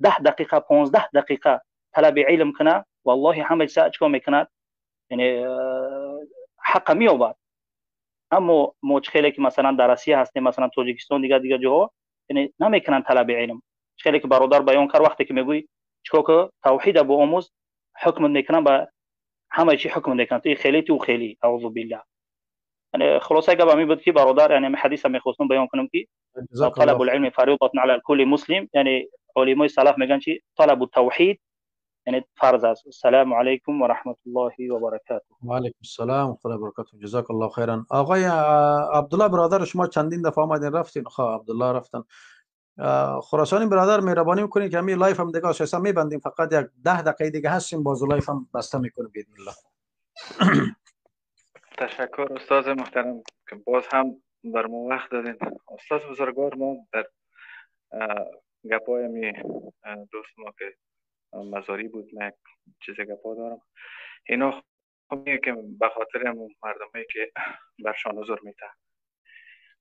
10 дақиқа, 15 дақиқа талаби илм кунад, валлоҳи, ҳама чиза чикор мекунад? Яъне ҳаққа меёбад. Аммо мо чӣ хеле ки масалан дар Россия ҳастем, масалан Тоҷикистон, дигар дигар ҷоҳо, яъне намекунанд талаби илм. Чӣ хеле ки бародар баён кард, вақте ки мегӯӣ чикор ку, тавҳида биомӯз, ҳукм мекунанд, ба ҳамаи чӣ ҳукм мекунанд, ту хеле, ту хеле, аузу биллаҳ. Яъне хулосаи гап ҳамин буд, ки бародар, яъне ҳадиса мехостам баён кунам, ки طلب العلم فريضة على كل مسلم. яъне олимои салаф мегӯянд, чи талабу тавҳид яъне фарз аст. Ассалому алайкум ва раҳматуллоҳи ва баракатуҳ. و علیکم السلام و الله برکاته. جزاک الله خیرا. آقای عبدالله برادر، شما چندین دفعه آمدین رفتین. خب، عبدالله رفتن. خراسانی برادر، مهربانی میکنید که همین live هم دیگه اساسا میبندیم، فقط یک 10 دقیقه دیگه هستیم، باز live هم بسته میکنیم باذن الله. تشکر استاد محترم که باز هم بر ما وقت دادین. استاد بزرگوار، ما در گپای می دوست ما که مزاری بود، من یک چیز گپا دارم. اینا خب که به خاطر مردمایی که برشان حضور میته،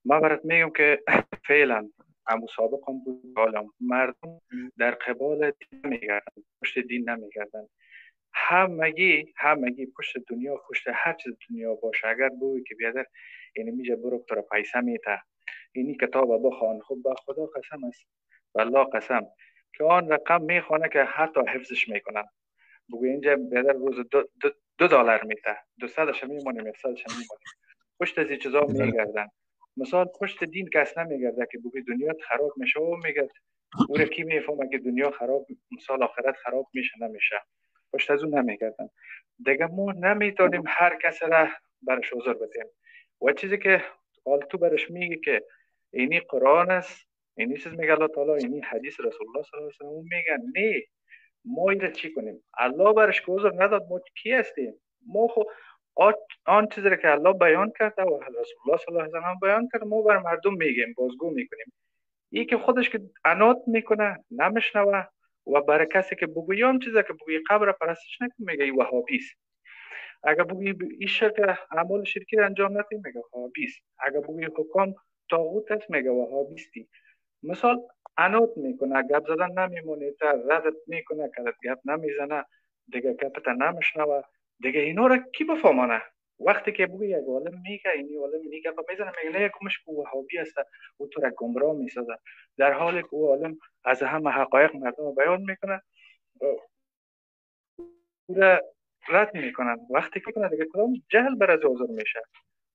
ما برات میگم که فعلا همو سابق هم بود، حالا مردم در قبال دین نمیگردن، پشت دین نمیگردن، همگی همگی پشت دنیا، پشت هر چیز دنیا باشه. اگر بگویی که بیادر اینی میجه برو تو را پیسه میته، اینی کتاب بخوان، خب به خدا قسم است، والله قسم که آن رقم میخوانه که حتی حفظش میکنن. بگو اینجا بیادر روز 2 $2 میته، 200ش میمونیم، 100ش میمونیم. پشت از این چیزا میگردن. مثال پشت دین کس نمیگرده که بگوی دنیا خراب میشه و میگرد او را کی میفهمه که دنیا خراب، مثال آخرت خراب میشه نمیشه. پشت از اون نمیگردن. دیگه ما نمیتونیم هر کس را برش عذر بدیم و چیزی که حال تو برش میگی که اینی قرآن است، اینی چیز میگه الله تعالی، اینی حدیث رسول الله صلی الله علیه و سلم، میگن نه. ما این چی کنیم؟ الله برش که عذر نداد، ما کی هستیم؟ ما خو آن چیزی که الله بیان کرده و رسول الله صلی الله علیه و سلم بیان کرده، ما بر مردم میگیم، بازگو میکنیم. ای که خودش که عناد میکنه، نمیشنوه و برای کسی که بگویی هم چیزی که بگویی قبر پرستش نکن، میگه ای وهابی است. اگر بگویی این شرک، اعمال شرکی انجام ندی، میگه وهابی است. اگر بگویی حکام طاغوت است، میگه وهابی استی. مثال عناد میکنه، گپ زدن نمیمونه، تا ردت میکنه که گپ نمیزنه، دیگه گپت نمیشنوه. دیگه اینا را کی بفهمانه؟ وقتی که بگوی یک عالم میگه، اینی عالم اینی گپ میزنه، میگه نه، کمش که وهابی است و تو را گمراه میسازه، در حالی که او عالم از همه حقایق مردم بیان میکنه، او را رد میکنن. وقتی که کنه دیگه کدام جهل بر از حاضر میشه؟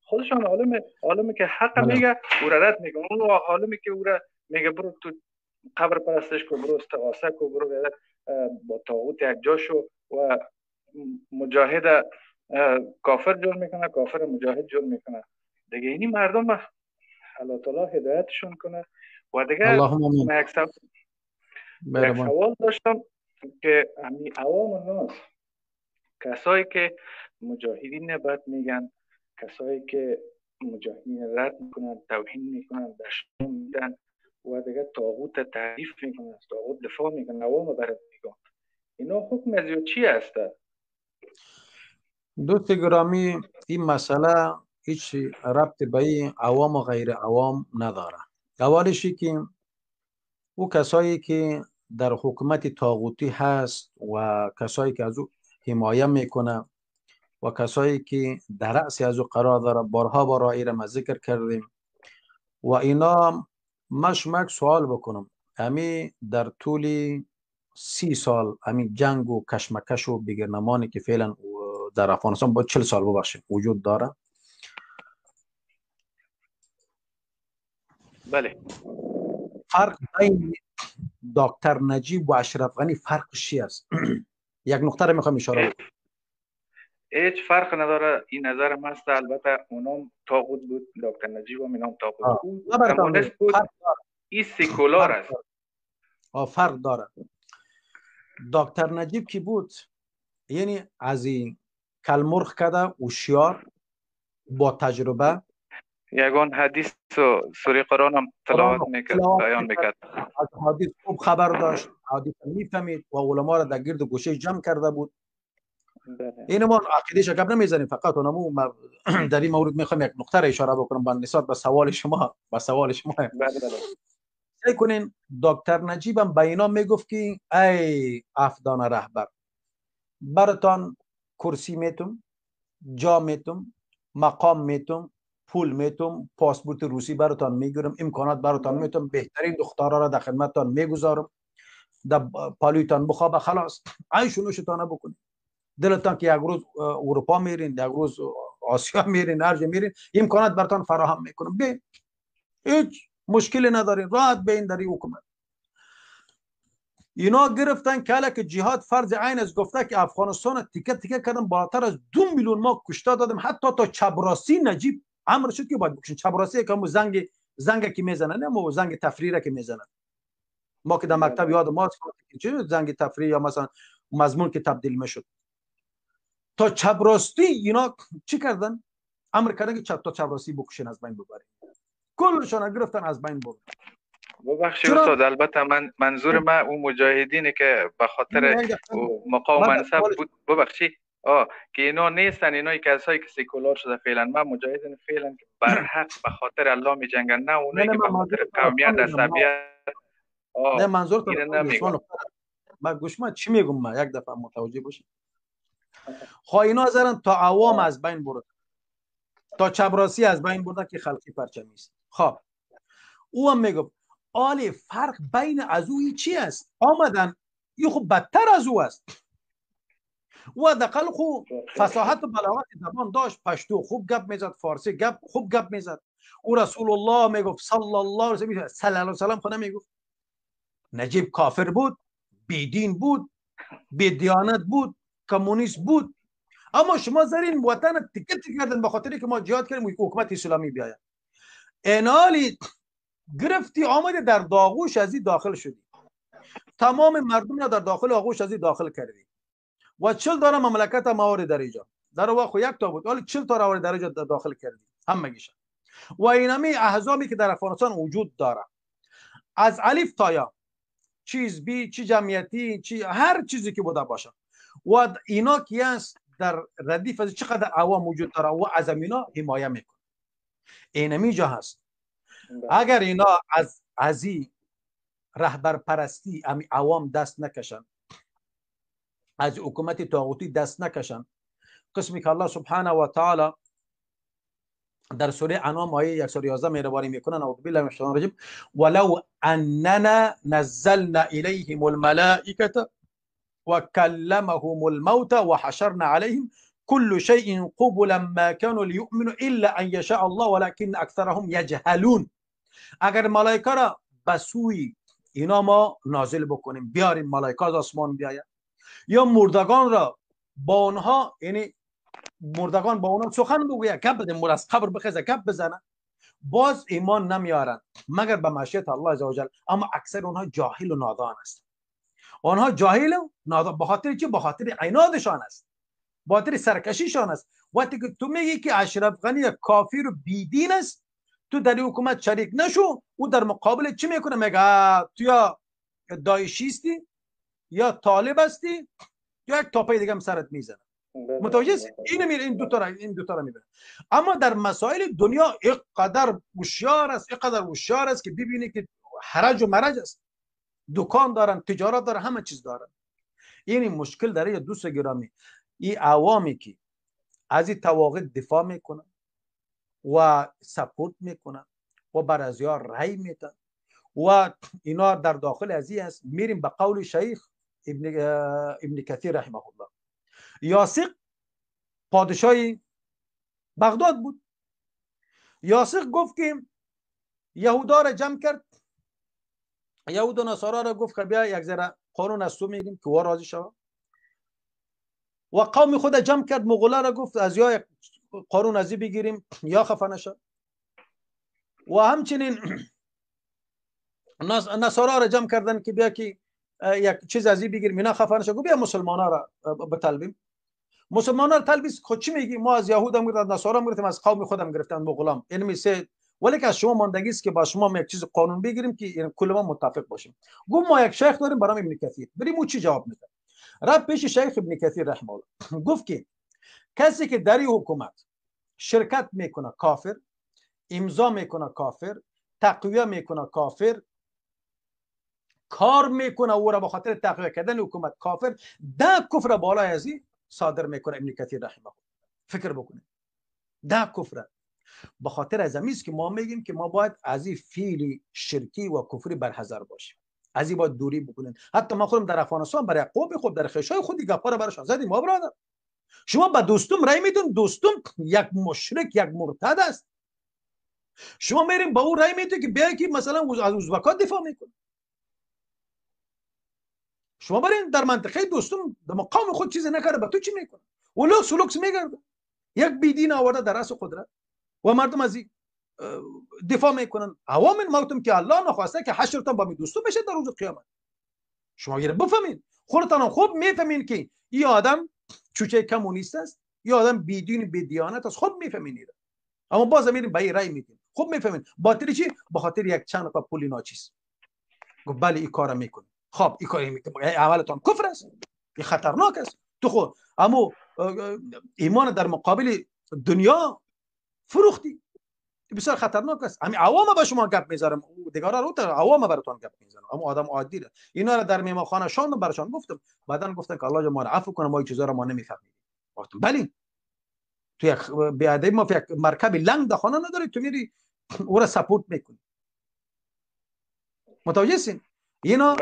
خودشان عالم، عالمی که حق میگه او را رد میکنه. اون عالمی که او را میگه برو تو قبر پرستش کو، برو استغاثه کو، برو با طاغوت یک جا شو و مجاهد کافر جور میکنه، کافر مجاهد جور میکنه. دیگه اینی مردم الله تعالی هدایتشون کنه. و دیگه من یک سوال داشتم که همی عوام الناس، کسایی که مجاهدین بد میگن، کسایی که مجاهدین رد میکنن، توهین میکنن، دشنام میدن و دیگه طاغوت تعریف میکنن، از طاغوت دفاع میکنن، عوام برات میگن، اینا حکم از چی هست؟ دوست گرامی، این مسئله هیچ ربط به این عوام و غیر عوام نداره. اولش که او کسایی که در حکومت طاغوتی هست و کسایی که از او حمایه میکنه و کسایی که در رأس از او قرار داره، بارها بارها ایره ما ذکر کردیم و اینا. ما شما یک سوال بکنم، امی در طول 30 سال امی جنگ و کشمکش و بگرنمانی که فعلا در افغانستان با 40 سال ببخشید وجود داره، بله، فرق بین دکتر نجیب و اشرف غنی فرق چی است؟ یک نقطه رو میخوام اشاره بکنم. هیچ فرق نداره، این نظر من است. البته اونام طاغوت بود، دکتر نجیب هم اینام طاغوت بود، کمونیست بود، این سکولار است. فرق داره. دکتر نجیب کی بود؟ یعنی از این کلمرخ کده، هوشیار، با تجربه، یگان حدیث و سوره قرآن هم تلاوت میکرد، بیان میکرد، از حدیث خوب خبر داشت، حدیث میفهمید و علما را در گرد گوشه جمع کرده بود. اینو ما عقیده گپ نمیزنیم، فقط اونمو در این مورد میخوام یک نقطه را اشاره بکنم با نسبت به سوال شما، به سوال شما. بله بله. سعی کنین دکتر نجیب هم به اینا میگفت که ای افدان رهبر، براتان کرسی میتم، جا میتم، مقام میتم، پول میتم، پاسپورت روسی براتان میگیرم، امکانات براتان میتم، بهترین دخترها را در خدمتتان میگذارم، در پالویتان بخوابه، خلاص عیش و نوشتان بکنید. دلتان که یک روز اروپا میرین، یک روز آسیا میرین، هر جا میرین امکانات براتان فراهم میکنم، به هیچ مشکلی ندارین، راحت بین در این حکومت. اینا گرفتن که که جهاد فرض عین از گفته که افغانستان تیکه تیکه کردن، بالاتر از 2 میلیون ما کشته دادم، حتی تا چبراسی نجیب امر شد که باید بکشن. چبراسی که همون زنگ که میزنن، نه مو زنگ تفریح که میزنن، ما که در مکتب یاد ما چه زنگ تفریح یا مثلا مضمون که تبدیل میشد، تا چبراستی اینا چی کردن؟ امر کردن که تا چبراسی بکشن، از بین ببرن، کلشان گرفتن از بین بردن. ببخشید استاد، البته من منظور من اون مجاهدینه که به خاطر مقام منصب بود، ببخشید که اینا نیستن، اینا کسایی که سکولار شده فعلا. من مجاهدین فعلا که بر حق به خاطر الله می جنگن، نه اونایی که به خاطر قومیت عصبیت. نه منظور تو من گوش، من چی میگم، من یک دفعه متوجه باشید. خب اینا زدن تا عوام از بین بردن، تا چبراسی از بین بردن که خلقی پرچمی است. خب او هم میگفت آلی فرق بین از او چی است؟ آمدن این خب بدتر از او است. او حداقل خو فصاحت و بلاغت زبان داشت، پشتو خوب گپ میزد، فارسی گپ خوب گپ میزد. او رسول الله میگفت صلی الله علیه و صلی الله علیه و سلم، خود نمیگفت. نجیب کافر بود، بیدین بود، بیدیانت بود، کمونیست بود، اما شما زرین وطن تیکه تیکه کردن به خاطری که ما جهاد کردیم حکومت اسلامی بیاید. انالی گرفتی آمده در داغوش از این داخل شدی، تمام مردم را در داخل آغوش از این داخل کردی و 40 داره مملکت موارد در اینجا در واقع یک تا بود، ولی 40 تا را در اینجا داخل کردی همگیش. و اینمی احزابی که در افغانستان وجود داره از الف تا یا، چیز بی، چی جمعیتی، چی هر چیزی که بوده باشه، و اینا کی است در ردیف از چقدر عوام وجود داره و از اینا حمایه میکنه. اینمی جا هست. اگر اینا از این رهبر پرستی امی عوام دست نکشن، از حکومت طاغوتی دست نکشن، قسمی که الله سبحانه و تعالی در سوره انعام آیه 111 مهربانی میکنن، اعوذ بالله من الشیطان الرجیم، ولو اننا نزلنا الیهم الملائکه وكلمهم الموت وحشرنا عليهم كل شيء قبلا ما كانوا ليؤمنوا الا ان يشاء الله ولكن اكثرهم يجهلون. اگر ملائکه را به سوی اینا ما نازل بکنیم، بیاریم ملائکه از آسمان بیاید، یا مردگان را با آنها، یعنی مردگان با آنها سخن بگوید، گپ بزنه، از قبر بخیزه گپ بزنه، باز ایمان نمیارن مگر به مشیت الله عزوجل. اما اکثر اونها جاهل و نادان هستند. آنها جاهل و نادان به خاطر چی؟ به خاطر عنادشان است. باطل سرکشیشان است. وقتی که تو میگی که اشرف غنی کافر و بیدین است، تو در حکومت شریک نشو، او در مقابل چی میکنه؟ میگه تو یا داعشیستی یا طالب هستی یا یک تاپه دیگه هم سرت میزنه. متوجه هستی؟ اینو میره، این دو تا را میبره. اما در مسائل دنیا اینقدر هوشیار است، اینقدر هوشیار است که ببینی که حرج و مرج است. دکان دارن، تجارت دارن، همه چیز دارن. این مشکل داره دوست گرامی. این عوامی که از این طواغیت دفاع میکنن و support میکنن و بر از یا رأی میتن و اینا در داخل از این است. میریم به قول شیخ ابن کثیر رحمه الله. یاسق پادشاه بغداد بود. یاسق گفت که یهودا را جمع کرد، یهود و نصارا را گفت که بیا یک ذره قانون از تو میگیم که وا راضی شود. و قوم خود جمع کرد، مغولا را گفت از یا قانون از بگیریم یا خفه نشد. و همچنین نصارا را جمع کردن که بیا که یک چیز از این بگیریم اینا خفه نشد. گفت بیا مسلمانا را بطلبیم. مسلمانا را طلبیس خود چی میگی؟ ما از یهود هم گرفتیم، از نصارا هم گرفتیم، از قوم خودم گرفتن، مغولام. یعنی سه ولی که از شما ماندگی است که با شما یک چیز قانون بگیریم که یعنی کل ما متفق باشیم. گفت ما یک شیخ داریم برام ابن کثیر، بریم او چی جواب میده. رفت پیش شیخ ابن کثیر رحمه الله، گفت که کسی که در حکومت شرکت میکنه کافر، امضا میکنه کافر، تقویه میکنه کافر، کار میکنه او را به خاطر تقویه کردن حکومت کافر، ده کفر بالای ازی صادر میکنه ابن کثیر رحمه الله. فکر بکنه ده کفر. به خاطر از امیست که ما میگیم که ما باید از این فعل شرکی و کفری برحذر باشیم، از این باید دوری بکنیم. حتی ما خودم در افغانستان برای قوم خود در خشای خود گپا را براشان زدیم. ما برادر شما به دوستم رای میدون، دوستم یک مشرک یک مرتد است، شما میریم با او رای میدون که بیای که مثلا از ازبکا دفاع میکنه. شما برین در منطقه دوستم در مقام خود چیزی نکرده، به تو چی میکنه؟ و لوکس و لوکس میگرده، یک بیدین آورده در رأس قدرت و مردم از دفاع میکنن. عوام مردم که الله نخواسته که حشرتان با می دوستم بشه در روز قیامت. شما گیر بفهمین، خودتان خوب میفهمین که این آدم چوچه کمونیست است، این آدم بیدین بیدیانت است، خوب میفهمین ایره. اما باز میریم به این رای میدیم. خوب میفهمین باطل چی؟ به خاطر یک چند تا پول ناچیز. گفت بله این کارو میکنه. خب این کار میکنه، عملتان کفر است، این خطرناک است. تو خود اما ایمان در مقابل دنیا فروختی، بسیار خطرناک است. همین عوام با شما گپ میذارم، دیگرا رو عوام براتون گپ میزنم، اما آدم عادی را اینا را در میماخانه شاندم براشان گفتم. بعدن گفتن که الله ما را عفو کنه، ما این چیزا را ما نمیفهمیم. گفتم بله تو یک بیادبی ما یک مرکب لنگ در خانه نداری، تو میری او را سپورت میکنی. متوجه هستین؟ اینا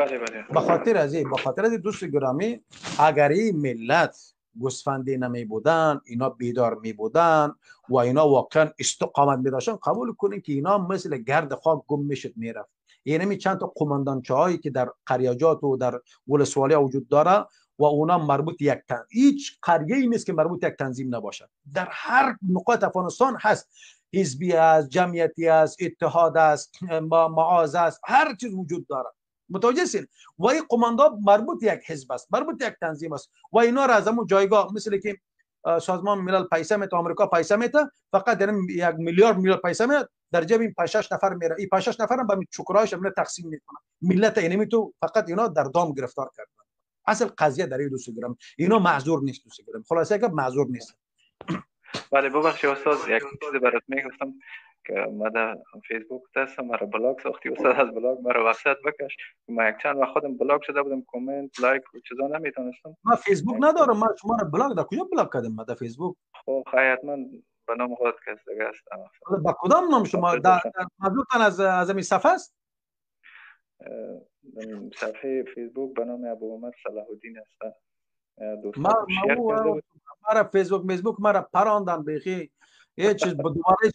به خاطر از این، به خاطر از دوست گرامی، اگر این ملت گوسفندی نمی بودن، اینا بیدار می بودن و اینا واقعا استقامت می داشتن، قبول کنین که اینا مثل گرد خاک گم میشد میرفت. یعنی چند تا قماندانچه هایی که در قریاجات و در ولسوالی وجود داره و اونا مربوط یک تن، هیچ قریه ای نیست که مربوط یک تنظیم نباشد. در هر نقاط افغانستان هست، حزبی است، جمعیتی است، اتحاد است، معاذ است، هر چیز وجود داره. متوجه هستین؟ و این قماندا مربوط یک حزب است، مربوط یک تنظیم است و اینا را از همون جایگاه مثل که سازمان ملل پیسه میته، آمریکا پیسه میته، فقط در یک میلیارد میلیارد پیسه میاد در جیب این 5 6 نفر میره. این 5 6 نفر هم به چوکرایش هم تقسیم میکنن. ملت اینمی تو فقط اینا در دام گرفتار کردن. اصل قضیه در این دوست گرم اینا معذور نیست، دوست گرم خلاصه که معذور نیست. بله ببخشید استاد، یک چیز برات میگفتم که ما در فیسبوک هستم، مرا block ساختی استاد، از block مرا وسط بکش. ما یک چند وقت خودم block شده بودم، comment like و چیزا نمیتونستم. ما فیسبوک ندارم، ما شما را block در کجا block کردم؟ ما در فیسبوک خب حتما به نام خودت کس دیگه هستم. با کدام نام شما در منظورتان از این صفحه است؟ صفحه فیسبوک به نام ابو عمر صلاح الدین است. ما مرا فیسبوک مرا پراندن بیخی یه چیز دوباره.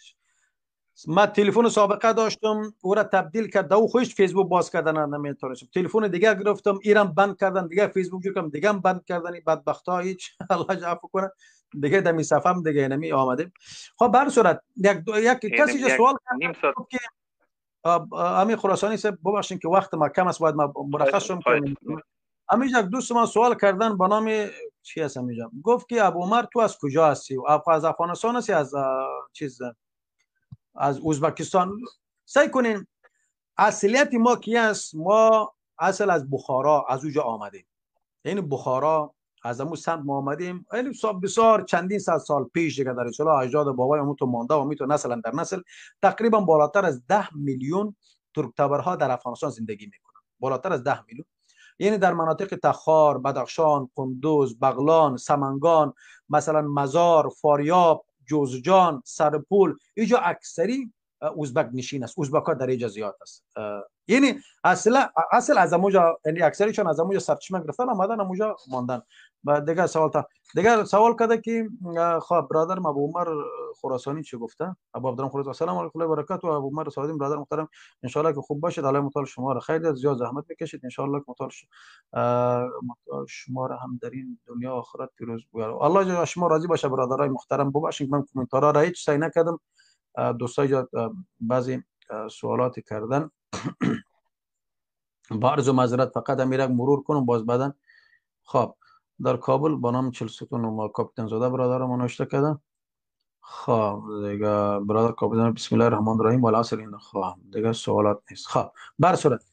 ما تلفن سابقه داشتم، او را تبدیل کرد، او خوش فیسبوک باز کردن نمیتونستم. تلفن دیگه گرفتم، ایران بند کردن، دیگه فیسبوک جور کردم، دیگه هم بند کردن. بدبختا هیچ الله عفو کنه. دیگه دمی صفم دیگه نمی آمده. خب به هر صورت یک کسی جو سوال کرد که امیر خراسانی صاحب ببخشید که وقت ما کم است، باید ما مرخص شم. امیر یک دوست ما سوال کردن به نام چی هستم اینجا؟ گفت که ابو عمر تو از کجا هستی؟ از افغانستان هستی، از چیز، از ازبکستان؟ سعی کنین اصلیت ما کی است؟ ما اصل از بخارا، از اونجا آمدیم، یعنی بخارا از امو سمت ما آمدیم. خیلی بسیار چندین صد سال پیش دیگه در اصطلاح اجداد بابای امو تو مانده و می تو نسل در نسل تقریبا بالاتر از 10 میلیون ترک تبرها در افغانستان زندگی میکنن، بالاتر از 10 میلیون، یعنی در مناطق تخار، بدخشان، قندوز، بغلان، سمنگان، مثلا مزار، فاریاب، جوزجان، سرپل، اینجا اکثری ازبک نشین است، ازبک ها در اینجا زیاد است. یعنی اصل از اموجا، یعنی اکثریشان از اموجا سرچشمه گرفتن آمدن اموجا ماندن. و دیگه سوال تا دیگه سوال کرده که خب برادر ابو عمر خراسانی چه گفته؟ ابو عبدالرحمن خراسانی السلام علیکم و برکاته. ابو عمر سعودی برادر محترم، ان شاء الله که خوب باشید، الله متعال شما را خیلی زیاد زحمت میکشید، ان شاء الله که متعال شما را هم در این دنیا و آخرت پیروز بیاره. الله شما راضی باشه برادرای محترم. ببخشید من کامنتارا را هیچ سعی نکردم، دوستای بعضی سوالات کردن، با عرض و معذرت فقط هم یک مرور کنم باز بعدن. خب در کابل با نام 40 ستون ما کاپیتان زاده برادرم نوشته کردن. خب دیگه برادر کاپیتان، بسم الله الرحمن الرحیم والعصر این. خب دیگه سوالات نیست. خب بر صورت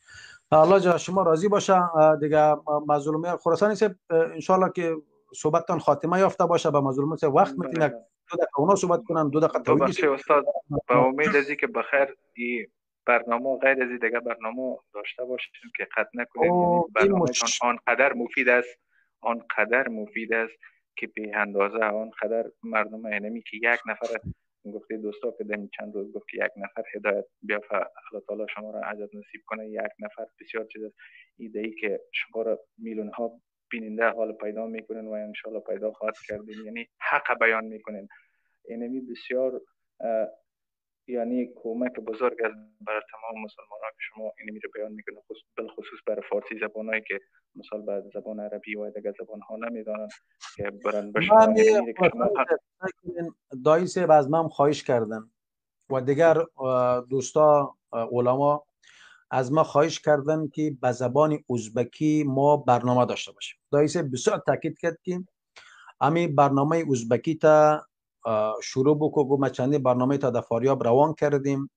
الله جل شما راضی باشه. دیگه مظلومیت خراسانی صاحب ان شاء الله که صحبتتان خاتمه یافته باشه. به مظلومیت وقت میتین 2 دقیقه اونا صحبت کنن، 2 دقیقه توضیح. استاد با امید از اینکه بخیر این برنامه غیر از دیگه برنامه داشته باشیم که قطع نکنیم، یعنی برنامه‌تان آنقدر مفید است، آنقدر مفید است که به اندازه آنقدر مردم اینمی که یک نفر گفته دوستا که دمی چند روز گفت که یک نفر هدایت بیافه، الله تعالی شما را عجب نصیب کنه، یک نفر بسیار چیز است. ایده ای که شما را میلیون ها بیننده حال پیدا میکنن و ان شاء الله پیدا خواهد کردین، یعنی حق بیان میکنن، اینمی بسیار یعنی کمک بزرگ است برای تمام مسلمانان که شما اینمی رو بیان میکنه، بالخصوص برای فارسی زبانایی که مثال به زبان عربی و دیگر زبان ها نمیدانن که برن به شما. دایی صاحب از من خواهش کردن و دیگر دوستا علما از ما خواهش کردن که به زبان ازبکی ما برنامه داشته باشیم. دایی صاحب بسیار تاکید کرد که امی برنامه ازبکی تا شروع بکو، ما چندین برنامه تا در فاریاب روان کردیم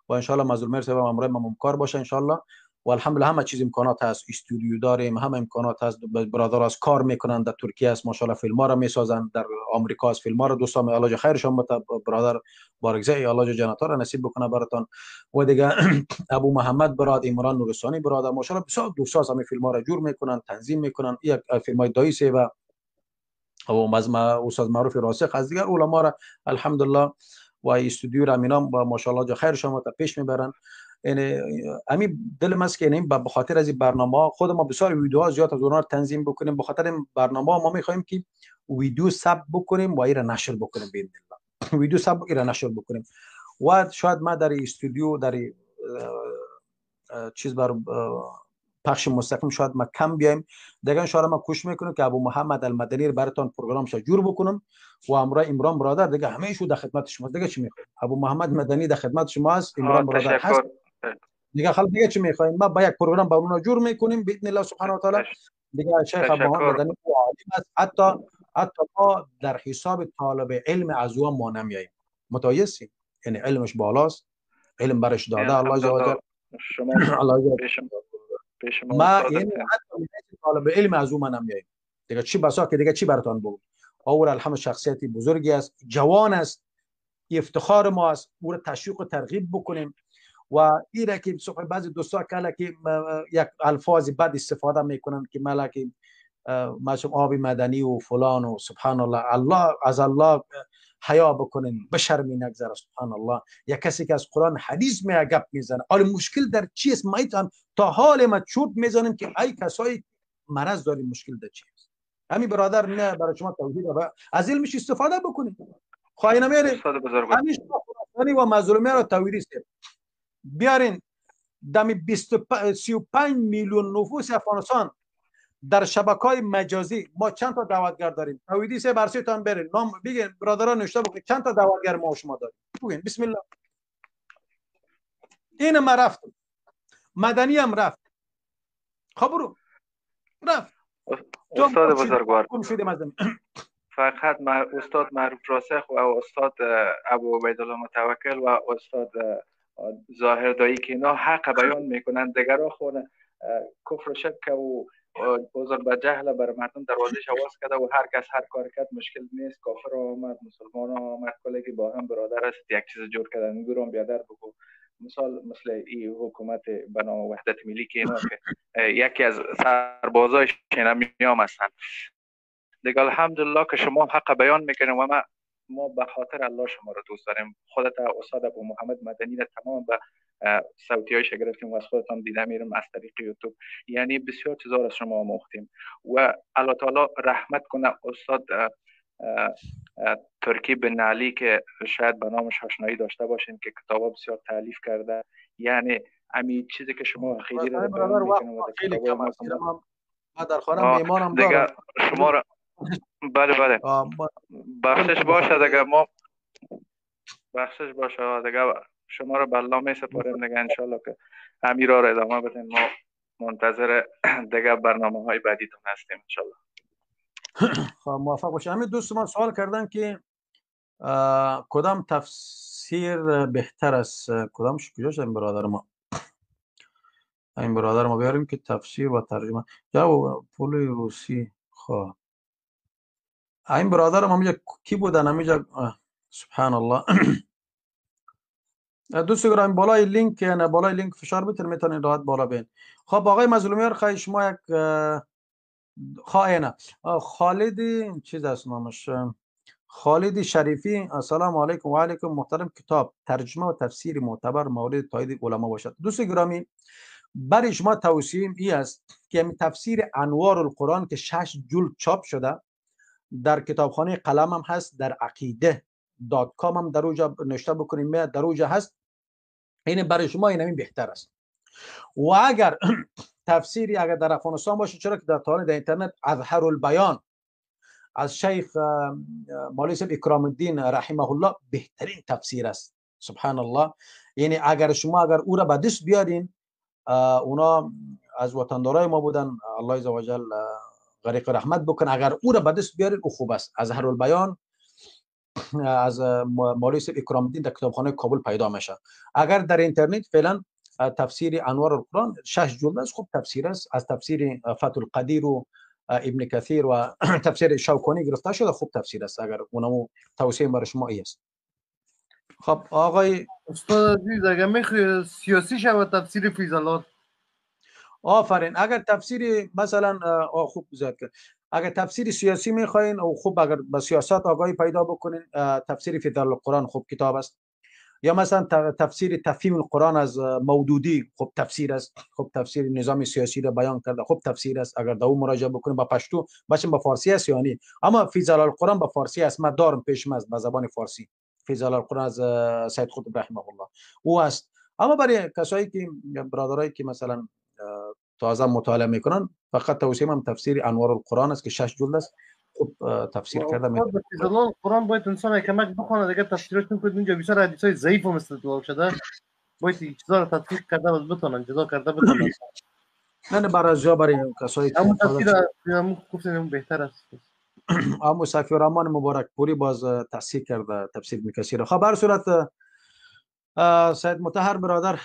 و انشالله مظلوم صاحب همراه ما ممکار باشه انشالله. و الحمدلله همه چیز امکانات هست، استودیو داریم، همه امکانات هست، برادر از کار میکنن، در ترکیه است ماشاءالله فیلم ها را میسازن، در آمریکا است فیلم ها را دوستان الله خیرشان بده، برادر بارکزی الله جنت ها را نصیب بکنه براتان. و دیگه ابو محمد براد، عمران نورستانی برادر، ماشاءالله بسیار دوستا همه فیلم ها را جور میکنن، تنظیم میکنن. یک فیلم های دایی سی و استاد معروف راسخ از دیگر علما را الحمدلله و استودیو را مینا با ماشاءالله خیر شما تا پیش میبرن. یعنی امی دل ماست که یعنی به خاطر از این برنامه خود ما بسیار ویدیوها زیاد از اونها تنظیم بکنیم، به خاطر این برنامه ما میخوایم که ویدیو ثبت بکنیم و ایرا نشر بکنیم باذن الله، ویدیو ثبت ایرا نشر بکنیم. و شاید ما در استودیو در چیز بر پخش مستقیم شاید ما کم بیایم دیگه، ان شاء الله ما کوشش میکنیم که ابو محمد المدنی رو براتون پروگرامش جور بکنم و امرای عمران برادر دیگه همه شو در خدمت شما. دیگه چی میخوایم؟ ابو محمد مدنی در خدمت شما است، عمران برادر هست دیگه. خلاص دیگه چی میخوایم؟ ما با یک پروگرام با اونها جور میکنیم باذن الله سبحانه و تعالی. دیگه شیخ ابو محمد مدنی عالم است، حتی ما در حساب طالب علم از او ما نمیاییم، متوجه هستیم؟ یعنی علمش بالاست، علم برش داده الله جل جلاله. شما الله ما یعنی حتی طالب علم از او من نمیاییم دیگه. چی بسا که دیگه چی براتون بگم؟ اور الحمد شخصیتی بزرگی است، جوان است، افتخار ما است، او را تشویق و ترغیب بکنیم. و ایره که بعضی دوستا کلا که یک الفاظ بد استفاده میکنن که ملک مثلا آب مدنی و فلان و سبحان الله، الله از الله حیا بکنین، بشر می نگذره سبحان الله. یا کسی که از قرآن حدیث می گپ میزنه. حالا مشکل در چی است؟ ما تا حال ما چوت میزنیم که ای کسایی مرض داریم، مشکل در چی است؟ همین برادر نه برای شما توحید و از علمش استفاده بکنید. خواهی نمیره همین خراسانی و مظلومی را توحیدی است. بیارین دم 35 میلیون نفوس افغانستان در شبکه‌های مجازی ما چند تا دعوتگر داریم؟ توحیدی سه برسیتان برین نام بگین برادران نوشته بکنید چند تا دعوتگر ما و شما داریم، بگین بسم الله. این ما رفت، مدنی هم رفت، خب برو رفت. استاد بزرگوار، گم شدیم از فقط استاد معروف راسخ و استاد ابو عبیدالله متوکل و استاد ظاهر دایی که اینا حق بیان میکنن، دیگرها خونه کفر و شک و عذر به جهل بر مردم دروازه باز کرده و هر کس هر کار کرد مشکل نیست، کافر آمد مسلمان آمد کلی با هم برادر است، یک چیز جور کردن گورم بیادر بگو. مثال مثل این حکومت به نام وحدت ملی که اینا که یکی از سربازای میام هستن دیگه. الحمدلله که شما حق بیان میکنیم و ما به خاطر الله شما رو دوست داریم. خودت استاد ابو محمد مدنی را تمام به صوتی هایش گرفتیم و از خودتان دیده میرم از طریق یوتیوب، یعنی بسیار چیزا را شما آموختیم و الله تعالی رحمت کنه استاد ترکی بن علی که شاید به نامش آشنایی داشته باشین که کتابا بسیار تالیف کرده. یعنی امی چیزی که شما خیلی را بیان میکنید و خیلی کم است. ما در خانه میمانم دیگه شما را بله بله بخشش باشه دیگه، ما بخشش باشه دیگه، شما رو به الله می سپاریم دیگه، انشالله که امیرا رو ادامه بدین. ما منتظر دیگه برنامه های بعدیتون هستیم انشالله. خب موفق باشید. همین دوست ما سوال کردن که کدام تفسیر بهتر است، کدامش کجاش این برادر ما، این برادر ما بیاریم که تفسیر و ترجمه جواب پول روسی. خب این برادر ما میگه کی بودن میگه سبحان الله. دوست گرامی بالای لینک، نه بالای لینک فشار بتین میتونین راحت بالا بین. خب آقای مظلومیار خواهی شما یک خائنه خالدی چیز است نامش، خالد شریفی. السلام علیکم و علیکم. محترم کتاب ترجمه و تفسیر معتبر مورد تایید علما باشد. دوست گرامی برای شما توصیه ای است که تفسیر انوار القرآن که 6 جلد چاپ شده در کتابخانه قلم هم هست، در عقیده dot com هم در اوجا نوشته بکنیم میاد در اوجا هست. این برای شما این بهتر است. و اگر تفسیری اگر در افغانستان باشه، چرا که در تاریخ در اینترنت اظهر البیان از شیخ مولوی صاحب اکرام الدین رحمه الله بهترین تفسیر است. سبحان الله. یعنی اگر شما اگر او را به دست بیارین، اونا از وطندارای ما بودن، الله عزوجل غریق رحمت بکنه، اگر او را به دست بیارین او خوب است. اظهر البیان از مولوی صاحب اکرام الدین در کتابخانه کابل پیدا میشه. اگر در اینترنت فعلا تفسیر انوار القرآن 6 جلد است، خوب تفسیر است، از تفسیر فتح القدیر و ابن کثیر و تفسیر شوکانی گرفته شده، خوب تفسیر است. اگر اونمو توصیه برای شما ای است. خب آقای استاد عزیز اگر میخوای سیاسی شود تفسیر فیضالات. آفرین. اگر تفسیر مثلا خوب زیاد کرد. اگر تفسیر سیاسی میخواین او خوب اگر به سیاست آگاهی پیدا بکنین تفسیر فیضال القرآن خوب کتاب است. یا مثلا تفسیر تفهیم القرآن از مودودی خوب تفسیر است، خوب تفسیر نظام سیاسی را بیان کرده، خوب تفسیر است. اگر دو مراجعه بکنیم با پشتو باشیم با فارسی است یعنی، اما فی ظلال القرآن با فارسی است، من دارم پیشم است با زبان فارسی فی ظلال القرآن از سید قطب رحمه الله او است. اما برای کسایی که برادرایی که مثلا تازه مطالعه میکنن فقط توصیه من تفسیر انوار القرآن است که 6 جلد است، خوب تفسیر کرده. میتونه فی القرآن باید انسان کمک بخونه دیگه، تفسیرش کنه اونجا بسیار حدیثای ضعیف هم استدلال شده، باید چیزا رو تدقیق کرده و بتونن جدا کرده بتونن. نه برای جا برای کسایی که همون تفسیر همون گفتیم بهتر است. امو صفی الرحمن مبارک پوری باز تصحیح کرده تفسیر میکسیر. خب هر صورت سید مطهر برادر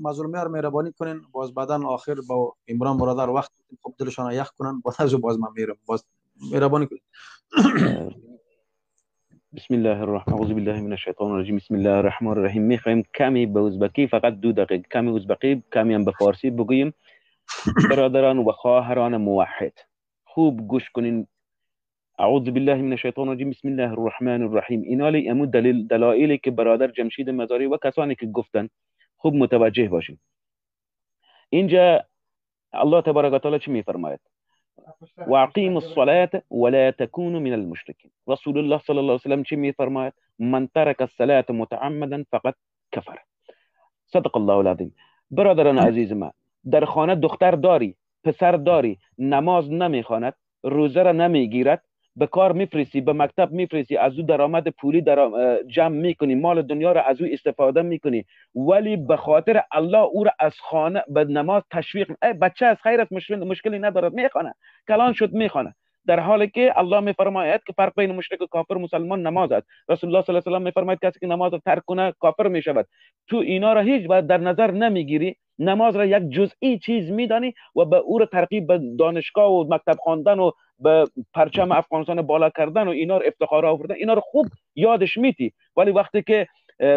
مظلومیار مهربانی کنین، باز بعدن آخر با عمران برادر وقت خوب دلشان یخ کنن، باز از باز من میرم، باز مهربانی کنین. بسم الله الرحمن اعوذ بالله من الشیطان الرجیم. بسم الله الرحمن الرحیم. میخوایم کمی به ازبکی فقط 2 دقیقه، کمی ازبکی کمی هم به فارسی بگوییم. برادران و خواهران موحد خوب گوش کنین. اعوذ بالله من الشیطان الرجیم. بسم الله الرحمن الرحیم. اینالی امو دلیل دلایلی که برادر جمشید مزاری و کسانی که گفتن خوب متوجه باشین. اینجا الله تبارک و تعالی چی میفرماید؟ و اقیموا الصلاة ولا تكونوا من المشرکین. رسول الله صلی الله علیه و سلم چی میفرماید؟ من ترک الصلاة متعمدا فقد کفر. صدق الله العظیم. برادران عزیز ما، در خانه دختر داری، پسر داری، نماز نمیخواند، روزه را نمیگیرد، به کار میفرستی، به مکتب میفرستی، از او درآمد پولی جمع میکنی، مال دنیا را از او استفاده میکنی، ولی به خاطر الله او را از خانه به نماز تشویق. ای بچه از خیر است، مشکلی ندارد، میخوانه، کلان شد میخوانه. در حالی که الله میفرماید که فرق بین مشرک و کافر مسلمان نماز است. رسول الله صلی الله علیه و سلم میفرماید کسی که نماز را ترک کنه کافر میشود. تو اینا را هیچ باید در نظر نمیگیری، نماز را یک جزئی چیز میدانی و به او را ترغیب به دانشگاه و مکتب خواندن و به پرچم افغانستان بالا کردن و اینا را افتخار آوردن، اینا را خوب یادش میتی. ولی وقتی که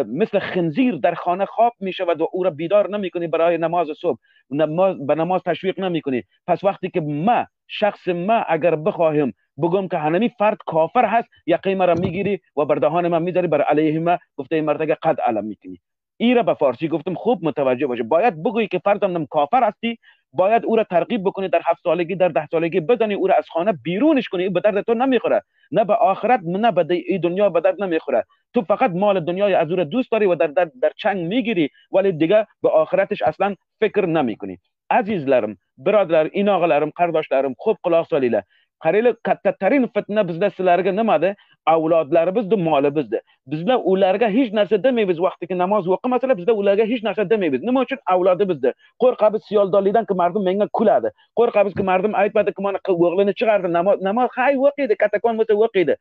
مثل خنزیر در خانه خواب میشود و او را بیدار نمیکنی برای نماز صبح، به نماز تشویق نمیکنی، پس وقتی که ما شخص ما اگر بخواهم بگم که هنمی فرد کافر هست، یقین مرا میگیری و بر دهان من میذاری، بر علیه ما گفته مرتگه قد علم میکنی. ای را به فارسی گفتم، خوب متوجه باشه. باید بگویی که فردم کافر هستی، باید او را ترغیب بکنی، در 7 سالگی در 10 سالگی بزنی، او را از خانه بیرونش کنی. به درد تو نمیخوره، نه به آخرت نه به این دنیا به درد نمیخوره. تو فقط مال دنیای از او را دوست داری و در چنگ میگیری، ولی دیگه به آخرتش اصلا فکر نمیکنی. Azizlarim, birodarlar, inog'alarim, qardoshlarim, xo'p quloq solinglar. Qaranglar, kattatarин fitna bizda sizlarga nimada? Avlodlarimizni moli bizda. Bizlar ularga hech narsa demaymiz. Vaqtiki namoz o'qimasalar, bizlar ularga hech narsa demaymiz. Nima uchun? Avlodi bizda. Qo'rqamiz siyoldolikdan ki mardim menga kuladi. Qo'rqamiz ki mardim aytmadi ki mana o'g'lini chiqardi, namoz hay o'qiydi, katakon bo'lsa o'qiydi.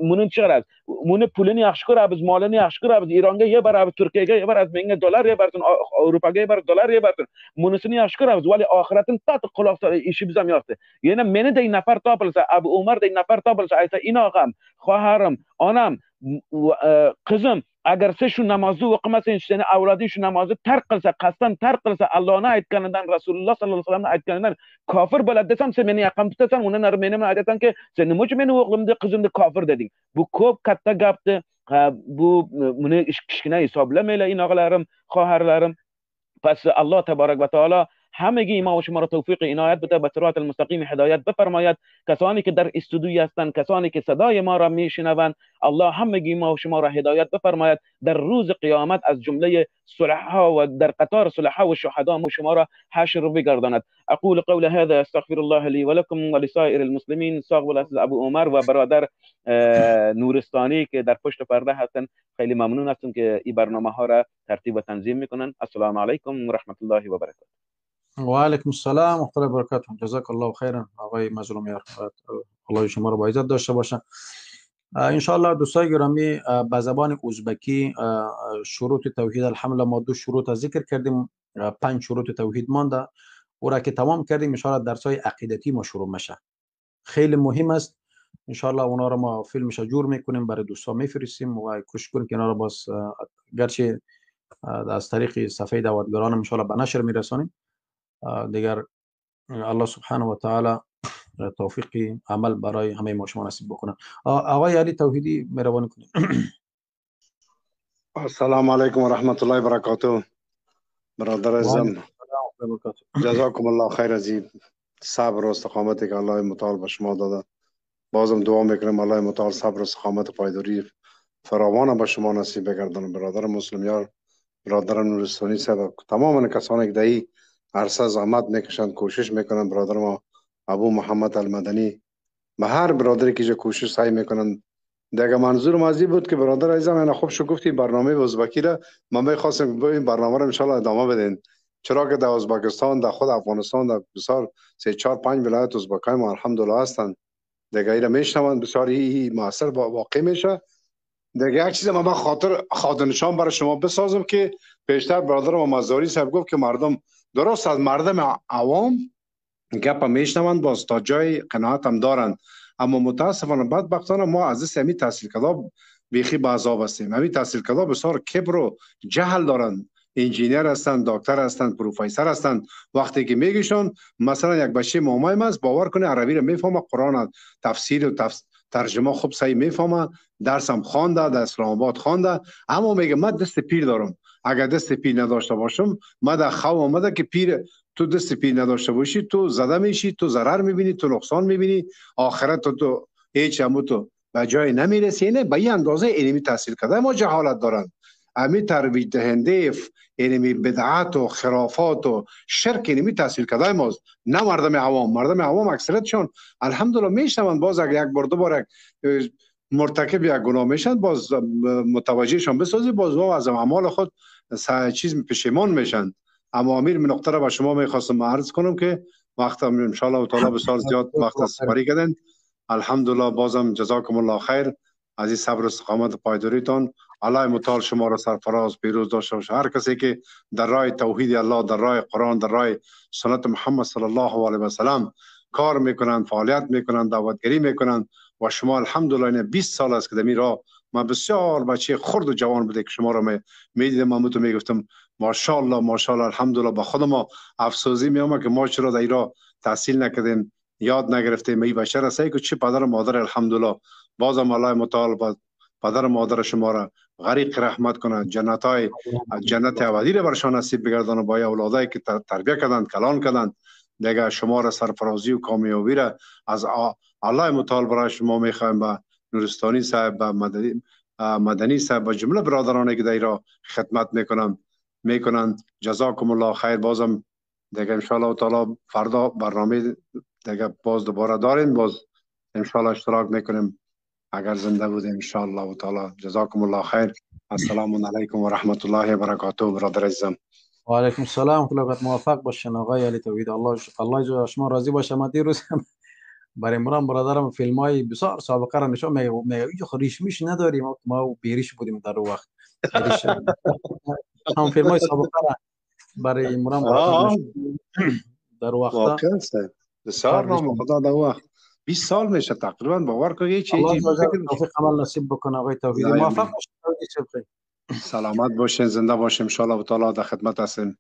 Buni chiqaramiz. Buni pulini yaxshi ko'ramiz, molini yaxshi ko'ramiz. Eronga yebaramiz, Turkiyaga yebaramiz, menga dollar yebarsin, Yevropaga yebarsin, dollar yebarsin. Bunisini yaxshi ko'ramiz, vali oxiratini tatib quloq solib ishimiz ham yo'qdi. Yana meniday nafar topilsa, Abu Umarday nafar topilsa, aytsa inog'am, xoharim, onam, qizim, agar sen shu namozni o'qimasang, seni avloding shu namozni tark qilsa, qasddan tark qilsa, Allohning aytganidan, Rasululloh sollallohu alayhi vasallamning aytganidan kofir bo'ladi desam, sen meni yaqin tutasan, undan nari meni aytasanki, sen nima uchun meni o'g'limni, qizimni kofir deding? Bu ko'p katta gapdi. Bu buni kichkina hisoblamanglar, inog'larim, xoharlarim. Pas Alloh taborak va taolo همگی ما و شما را توفیق عنایت بده، به صراط المستقیم هدایت بفرماید. کسانی که در استودیو هستند، کسانی که صدای ما را میشنوند، الله همگی ما و شما را هدایت بفرماید. در روز قیامت از جمله صلحا و در قطار صلحا و شهدا ما شما را حشر بگرداند. اقول قول هذا استغفر الله لي ولكم ولسائر المسلمین. ساق ابو عمر و برادر نورستانی که در پشت پرده هستند، خیلی ممنون هستم که این برنامه ها را ترتیب و تنظیم میکنن. السلام علیکم و رحمت الله و برکاته. و علیکم السلام و رحمت الله و برکاته. جزاک الله خیرا آقای مظلومیار، الله شما رو با عزت داشته باشه. انشاءالله دوستای گرامی، به زبان ازبکی شروط توحید الحمله ما 2 شروط ذکر کردیم، 5 شروط توحید مانده، او را که تمام کردیم انشاءالله درس های عقیدتی ما شروع میشه. خیلی مهم است انشاءالله اونا رو ما فیلمش جور میکنیم برای دوستا میفرستیم و کوشش کنیم که اینا رو باز گرچه از طریق صفحه دعوتگران انشاءالله به نشر میرسانیم. دیگر الله سبحانه و تعالی توفیق عمل برای همه ما شما نصیب بکنه. آقای علی توحیدی مهربانی کنید. السلام علیکم و رحمت الله و برکاته. برادر عزیزم جزاکم الله خیر از صبر و استقامتی که الله متعال به شما داده. بازم دعا میکنم الله متعال صبر و استقامت پایداری فراوان به شما نصیب بگردانه. برادر مسلم یار، برادر نورستانی صاحب، تمام کسانی که در این عرصه زحمت میکشند، کوشش میکنند، برادر ما ابو محمد المدنی، به هر برادری که کوشش سعی میکنند. دیگه منظور ما از این بود که برادر عزیزم اینا خوب شو گفتی برنامه ازبکی را ما میخواستیم این برنامه را ان شاء الله ادامه بدین، چرا که در ازبکستان، در خود افغانستان، در بسیار 3 4 5 ولایت ازبکای ما الحمدلله هستند، دیگه اینا میشنوند، بسیار موثر واقع میشه. دیگه یک چیز ما به خاطر نشان برای شما بسازم که پیشتر برادر ما مزاری صاحب گفت که مردم درست از مردم عوام گپ میشنوند، باز تا جای قناعت هم دارند، اما متاسفانه بدبختانه ما از دست همین تحصیل کرده بیخی به عذاب هستیم. همین تحصیل کرده بسیار کبر و جهل دارند، انجینیر هستند، دکتر هستند، پروفسور هستند. وقتی که میگیشون مثلا یک بچه مامایم است، باور کنه عربی رو میفهمه، قرآن تفسیر و ترجمه خوب صحیح میفهمه، درسم خوانده، در اسلام آباد خوانده، اما میگه من دست پیر دارم، اگر دست پیر نداشته باشم من در خواب آمده که پیر تو دست پیر نداشته باشی تو زده میشی، تو ضرر میبینی، تو نقصان میبینی، آخرت تو هیچ هم تو به جای نمیرسی. نه به این اندازه علمی تحصیل کرده ما جهالت دارن. امی ترویج دهنده اینمی بدعت و خرافات و شرک اینمی تحصیل کرده ماست، نه مردم عوام. مردم عوام اکثریتشون الحمدلله میشنوند، باز اگه یک بار دو بار مرتکب یک گناه میشن باز متوجهشان بسازی، باز واو از اعمال خود چیز پشیمان میشن. اما امیر من نقطه را به شما میخواستم عرض کنم که وقت ان شاء الله تعالی بسیار زیاد وقت سپری کردن. الحمدلله بازم جزاکم الله خیر از این صبر و استقامت پایداریتان. الله متعال شما را سرفراز پیروز داشته باشه. هر کسی که در راه توحید الله، در راه قرآن، در راه سنت محمد صلی الله علیه و سلم کار میکنند، فعالیت میکنند، دعوتگری میکنند و شما الحمدلله 20 سال است که در این راه، من بسیار بچه خرد و جوان بوده که شما را میدیدم، من تو میگفتم ماشاءالله ماشاءالله الحمدلله. با خود ما افسوسی میامد که ما چرا در این راه تحصیل نکردیم، یاد نگرفتیم. ای بشر است که چه پدر و مادر الحمدلله. بازم الله متعال با پدر و مادر شما را غریق رحمت کنه، جنت‌های جنت ابدی را برشان نصیب بگردانه، با اولادایی که تربیه کردند، کلان کردند. دیگه شما را سرفرازی و کامیابی را از الله متعال برای شما میخوایم، با نورستانی صاحب، با مدنی صاحب، با جمله برادرانی که در را خدمت میکنند. جزاکم الله خیر. بازم دیگه ان شاء الله تعالی فردا برنامه دیگه باز دوباره داریم، باز ان شاء الله اشتراک میکنیم اگر زنده بودیم ان شاء الله تعالی. جزاکم الله خیر. السلام علیکم و رحمت الله و برکاته. برادر عزیزم و علیکم السلام، خدا موفق باشین آقای علی توحید. الله شما راضی باشه. ما دیروز برای مرام برادرم فیلم های بسیار سابقه را نشون میگه، اینجا ریشمیش نداریم، ما بیریش بودیم در وقت ریش. هم فیلم های سابقه را برای مرام برادرم در وقت بسیار نام خدا در وقت 20 سال میشه تقریبا، باور کنید چه چیزی. توفیق عمل نصیب بکنه آقای توحید. موفق باشین، سلامت باشین، زنده باشین ان شاء الله تعالی در خدمت هستیم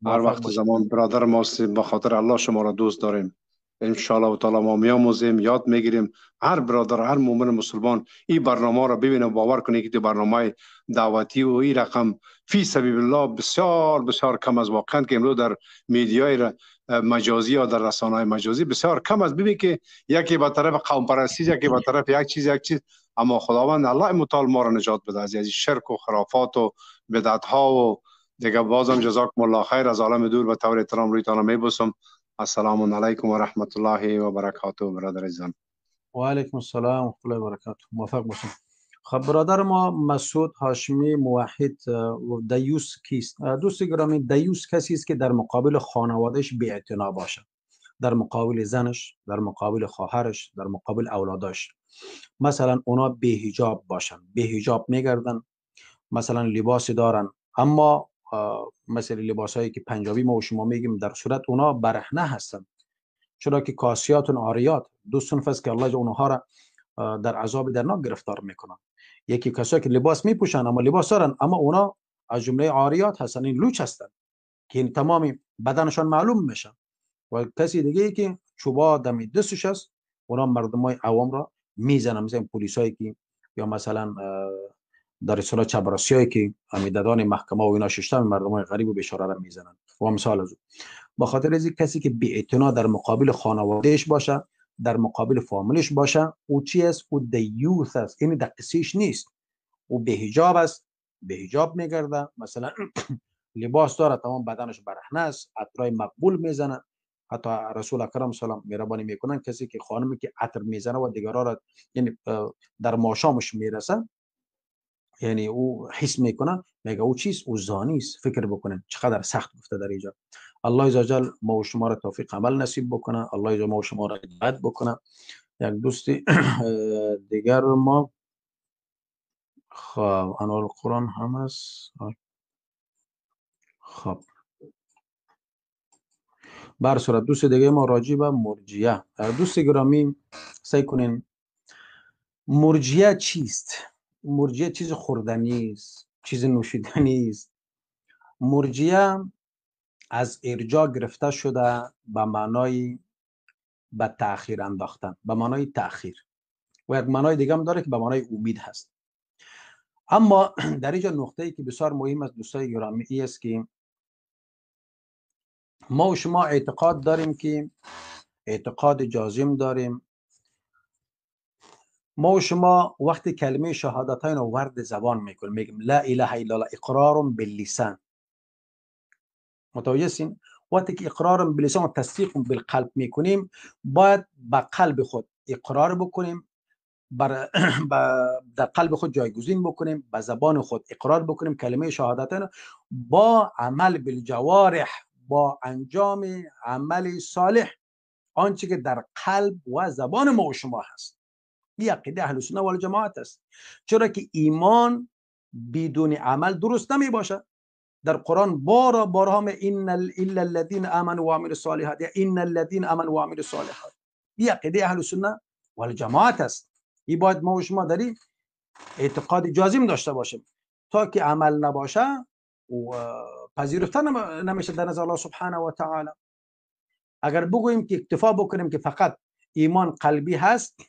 هر وقت زمان. برادر ما هستیم، به خاطر الله شما را دوست داریم. ان شاء الله تعالی ما میآموزیم، یاد میگیریم. هر برادر، هر مؤمن مسلمان این برنامه را ببینه، باور کنه که برنامه دعوتی و این رقم فی سبیل الله بسیار بسیار کم از واقعا که امروز در میدیای مجازی یا در رسانه‌های مجازی بسیار کم از. ببین که یکی به طرف قوم پرستی، یکی به طرف یک چیز یک چیز، اما خداوند الله متعال ما را نجات بده از شرک و خرافات و بدعت ها و دیگه. بازم جزاکم الله خیر. از عالم دور به طور احترام روی تان میبوسم. السلام علیکم و رحمت الله و برکاته. برادر عزیزم و علیکم السلام و رحمت الله و برکاته. موفق باشین. خب برادر ما مسعود هاشمی موحد و دیوس کیست؟ دوست گرامی، دیوس کسی است که در مقابل خانوادهش بی‌اعتنا باشه، در مقابل زنش، در مقابل خواهرش، در مقابل اولاداش. مثلا اونا بی‌حجاب باشن، بی‌حجاب میگردن، مثلا لباس دارن اما مثل لباسایی که پنجابی ما و شما میگیم در صورت اونا برهنه هستن، چرا که کاسیات و عاریات دو صنف است که الله اونها را در عذاب درناک گرفتار میکنن. یکی کسایی که لباس میپوشن اما لباس دارن، اما اونا از جمله عاریات هستن، این لوچ هستن که تمام بدنشان معلوم میشن. و کسی دیگه ای که چوبا دمی دستش است، اونا مردمای عوام را میزنن، مثلا پلیسایی که یا مثلا در اصطلاح چبراسیایی که امیدادان محکمه و اینا ششتن مردمای غریب و بیچاره را میزنن و مثال از او. با خاطر از کسی که بی اعتنا در مقابل خانوادهش باشه، در مقابل فامیلش باشه، او چی است؟ او دیوث است، یعنی در قصیش نیست، او به حجاب است، به حجاب میگرده، مثلا لباس داره، تمام بدنش برهنه است، عطرای مقبول میزنه. حتی رسول اکرم سلام مهربانی میکنن کسی که خانمی که عطر میزنه و دیگران را یعنی در ماشامش میرسه، یعنی او حس میکنه، میگه او چیست؟ او زانی است. فکر بکنن چقدر سخت گفته در اینجا. الله عزوجل ما و شما را توفیق عمل نصیب بکنه، الله عزوجل ما و شما را هدایت بکنه. یک دوستی دیگر ما خب انوار القرآن هم است. خب بر صورت دوست دیگه ما راجع به مرجیه. دوست گرامی سعی کنین مرجیه چیست؟ مرجیه چیز خوردنی است، چیز نوشیدنی است. مرجیه از ارجاع گرفته شده به معنای به تأخیر انداختن، به معنای تأخیر، و یک معنای دیگه هم داره که به معنای امید هست. اما در اینجا نقطه‌ای که بسیار مهم است دوستای گرامی ای است که ما و شما اعتقاد داریم که اعتقاد جازم داریم، ما و شما وقتی کلمه شهادتین رو ورد زبان میکنیم، میگیم لا اله الا الله، اقرار باللسان. متوجه هستین؟ وقتی که اقرار باللسان و تصدیق بالقلب میکنیم، باید به قلب خود اقرار بکنیم، در قلب خود جایگزین بکنیم، به زبان خود اقرار بکنیم کلمه شهادتین با عمل بالجوارح، با انجام عمل صالح، آنچه که در قلب و زبان ما و شما هست. این عقیده اهل سنت و الجماعت است. چرا که ایمان بدون عمل درست نمی باشه. در قرآن بارا بارها می ان الا الذين امنوا وعملوا الصالحات، یا ان الذين امنوا وعملوا الصالحات. این عقیده اهل سنت و الجماعت است. این باید ما و شما در این اعتقاد جازم داشته باشیم. تا که عمل نباشه و پذیرفته نمیشه در نظر الله سبحانه و تعالی. اگر بگوییم که اکتفا بکنیم که فقط ایمان قلبی هست،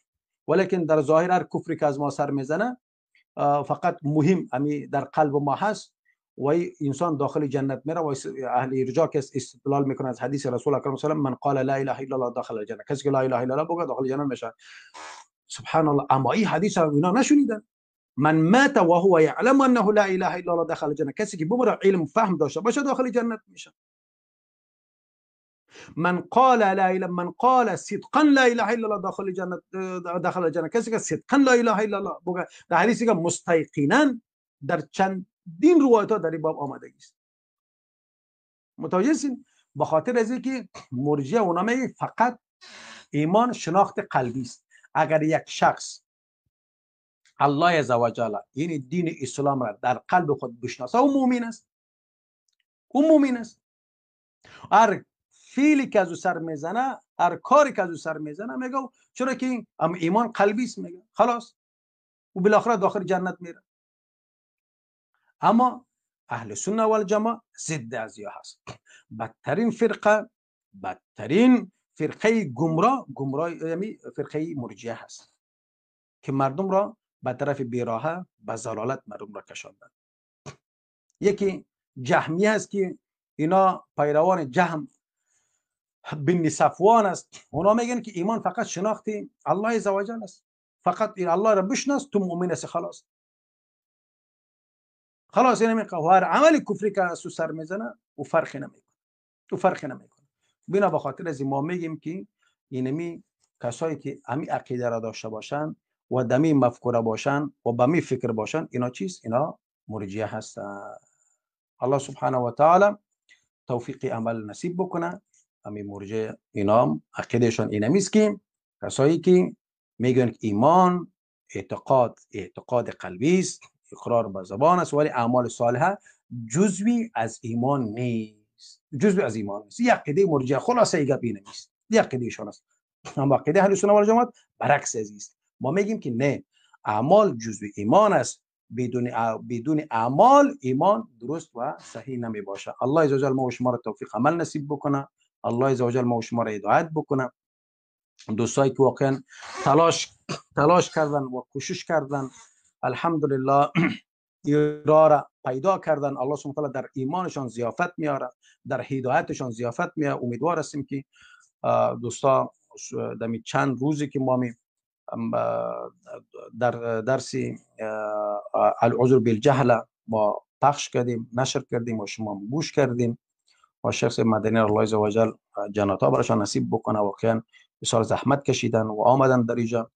ولیکن در ظاهر هر کفری که از ما سر میزنه فقط مهم امی در قلب ما هست و انسان داخل جنت میره و اهل ارجاع که استدلال میکنه از حدیث رسول اکرم صلی الله علیه و من قال لا اله الا الله داخل الجنه، کسی که لا اله الا الله بگه داخل جنت میشه. سبحان الله. اما این حدیث اینا نشنیدن. من مات وهو يعلم انه لا اله الا الله دخل الجنه، کسی که بمره علم فهم داشته باشه داخل جنت میشه. من قال لا اله، من قال صدقا لا اله الا الله داخل الجنه، داخل الجنه، کسی که صدقا لا اله الا الله بگه. در حدیثی که مستیقینا در چند دین روایت ها در این باب آمده است. متوجه هستین؟ به خاطر از اینکه مرجئه اونا میگه فقط ایمان شناخت قلبی است. اگر یک شخص الله عزوجل یعنی دین اسلام را در قلب خود بشناسه، او مؤمن است. او مؤمن است. هر فعلی که از او سر میزنه، هر کاری که از او سر میزنه، میگه چرا که ایمان قلبی است، میگه خلاص او بالاخره داخل جنت میره. اما اهل سنت و الجماعه ضد از یا هست. بدترین فرقه، بدترین فرقه گمراه، گمراه یعنی فرقه مرجئه هست که مردم را به طرف بیراهه، به ضلالت مردم را کشاندن. یکی جهمی هست که اینا پیروان جهم بن صفوان است. اونا میگن که ایمان فقط شناخت الله عزوجل است، فقط الله را بشناس تو مؤمن هستی، خلاص خلاص. یعنی میگه هر عمل کفری که از سر میزنه و فرقی نمیکنه، و فرقی نمیکنه. بنا به خاطر از ما میگیم که اینمی کسایی که امی عقیده را داشته باشن و دمی مفکوره باشن و به می فکر باشن، اینا چیست؟ اینا مرجئه هستن. الله سبحانه و تعالی توفیق عمل نصیب بکنه. امی مرجئه اینا عقیدهشان اینمیست که کسایی که میگن ایمان اعتقاد، اعتقاد قلبی است، اقرار به زبان است، ولی اعمال صالحه جزوی از ایمان نیست، جزوی از ایمان نیست. یک عقیده مرجئه خلاصه ای گپ نیست، یک عقیده ایشان است. اما عقیده اهل سنت و جماعت برعکس از است. ما میگیم که نه، اعمال جزوی ایمان است، بدون اعمال ایمان درست و صحیح نمی باشه. الله عزوجل ما و شما را توفیق عمل نصیب بکنه. الله عزوجل ما و شما را هدایت بکنه. دوستایی که واقعا تلاش کردن و کوشش کردن، الحمدلله ایرا را پیدا کردن. الله سبحانه و تعالی در ایمانشان ضیافت میاره، در هدایتشان ضیافت میاره. امیدوار هستیم که دوستا در چند روزی که ما می در درس العذر بالجهل ما پخش کردیم، نشر کردیم و شما گوش کردیم و شخص مدنی الله عزوجل جنات ها برایشان نصیب بکنه. واقعا بسیار زحمت کشیدن و آمدن در اینجا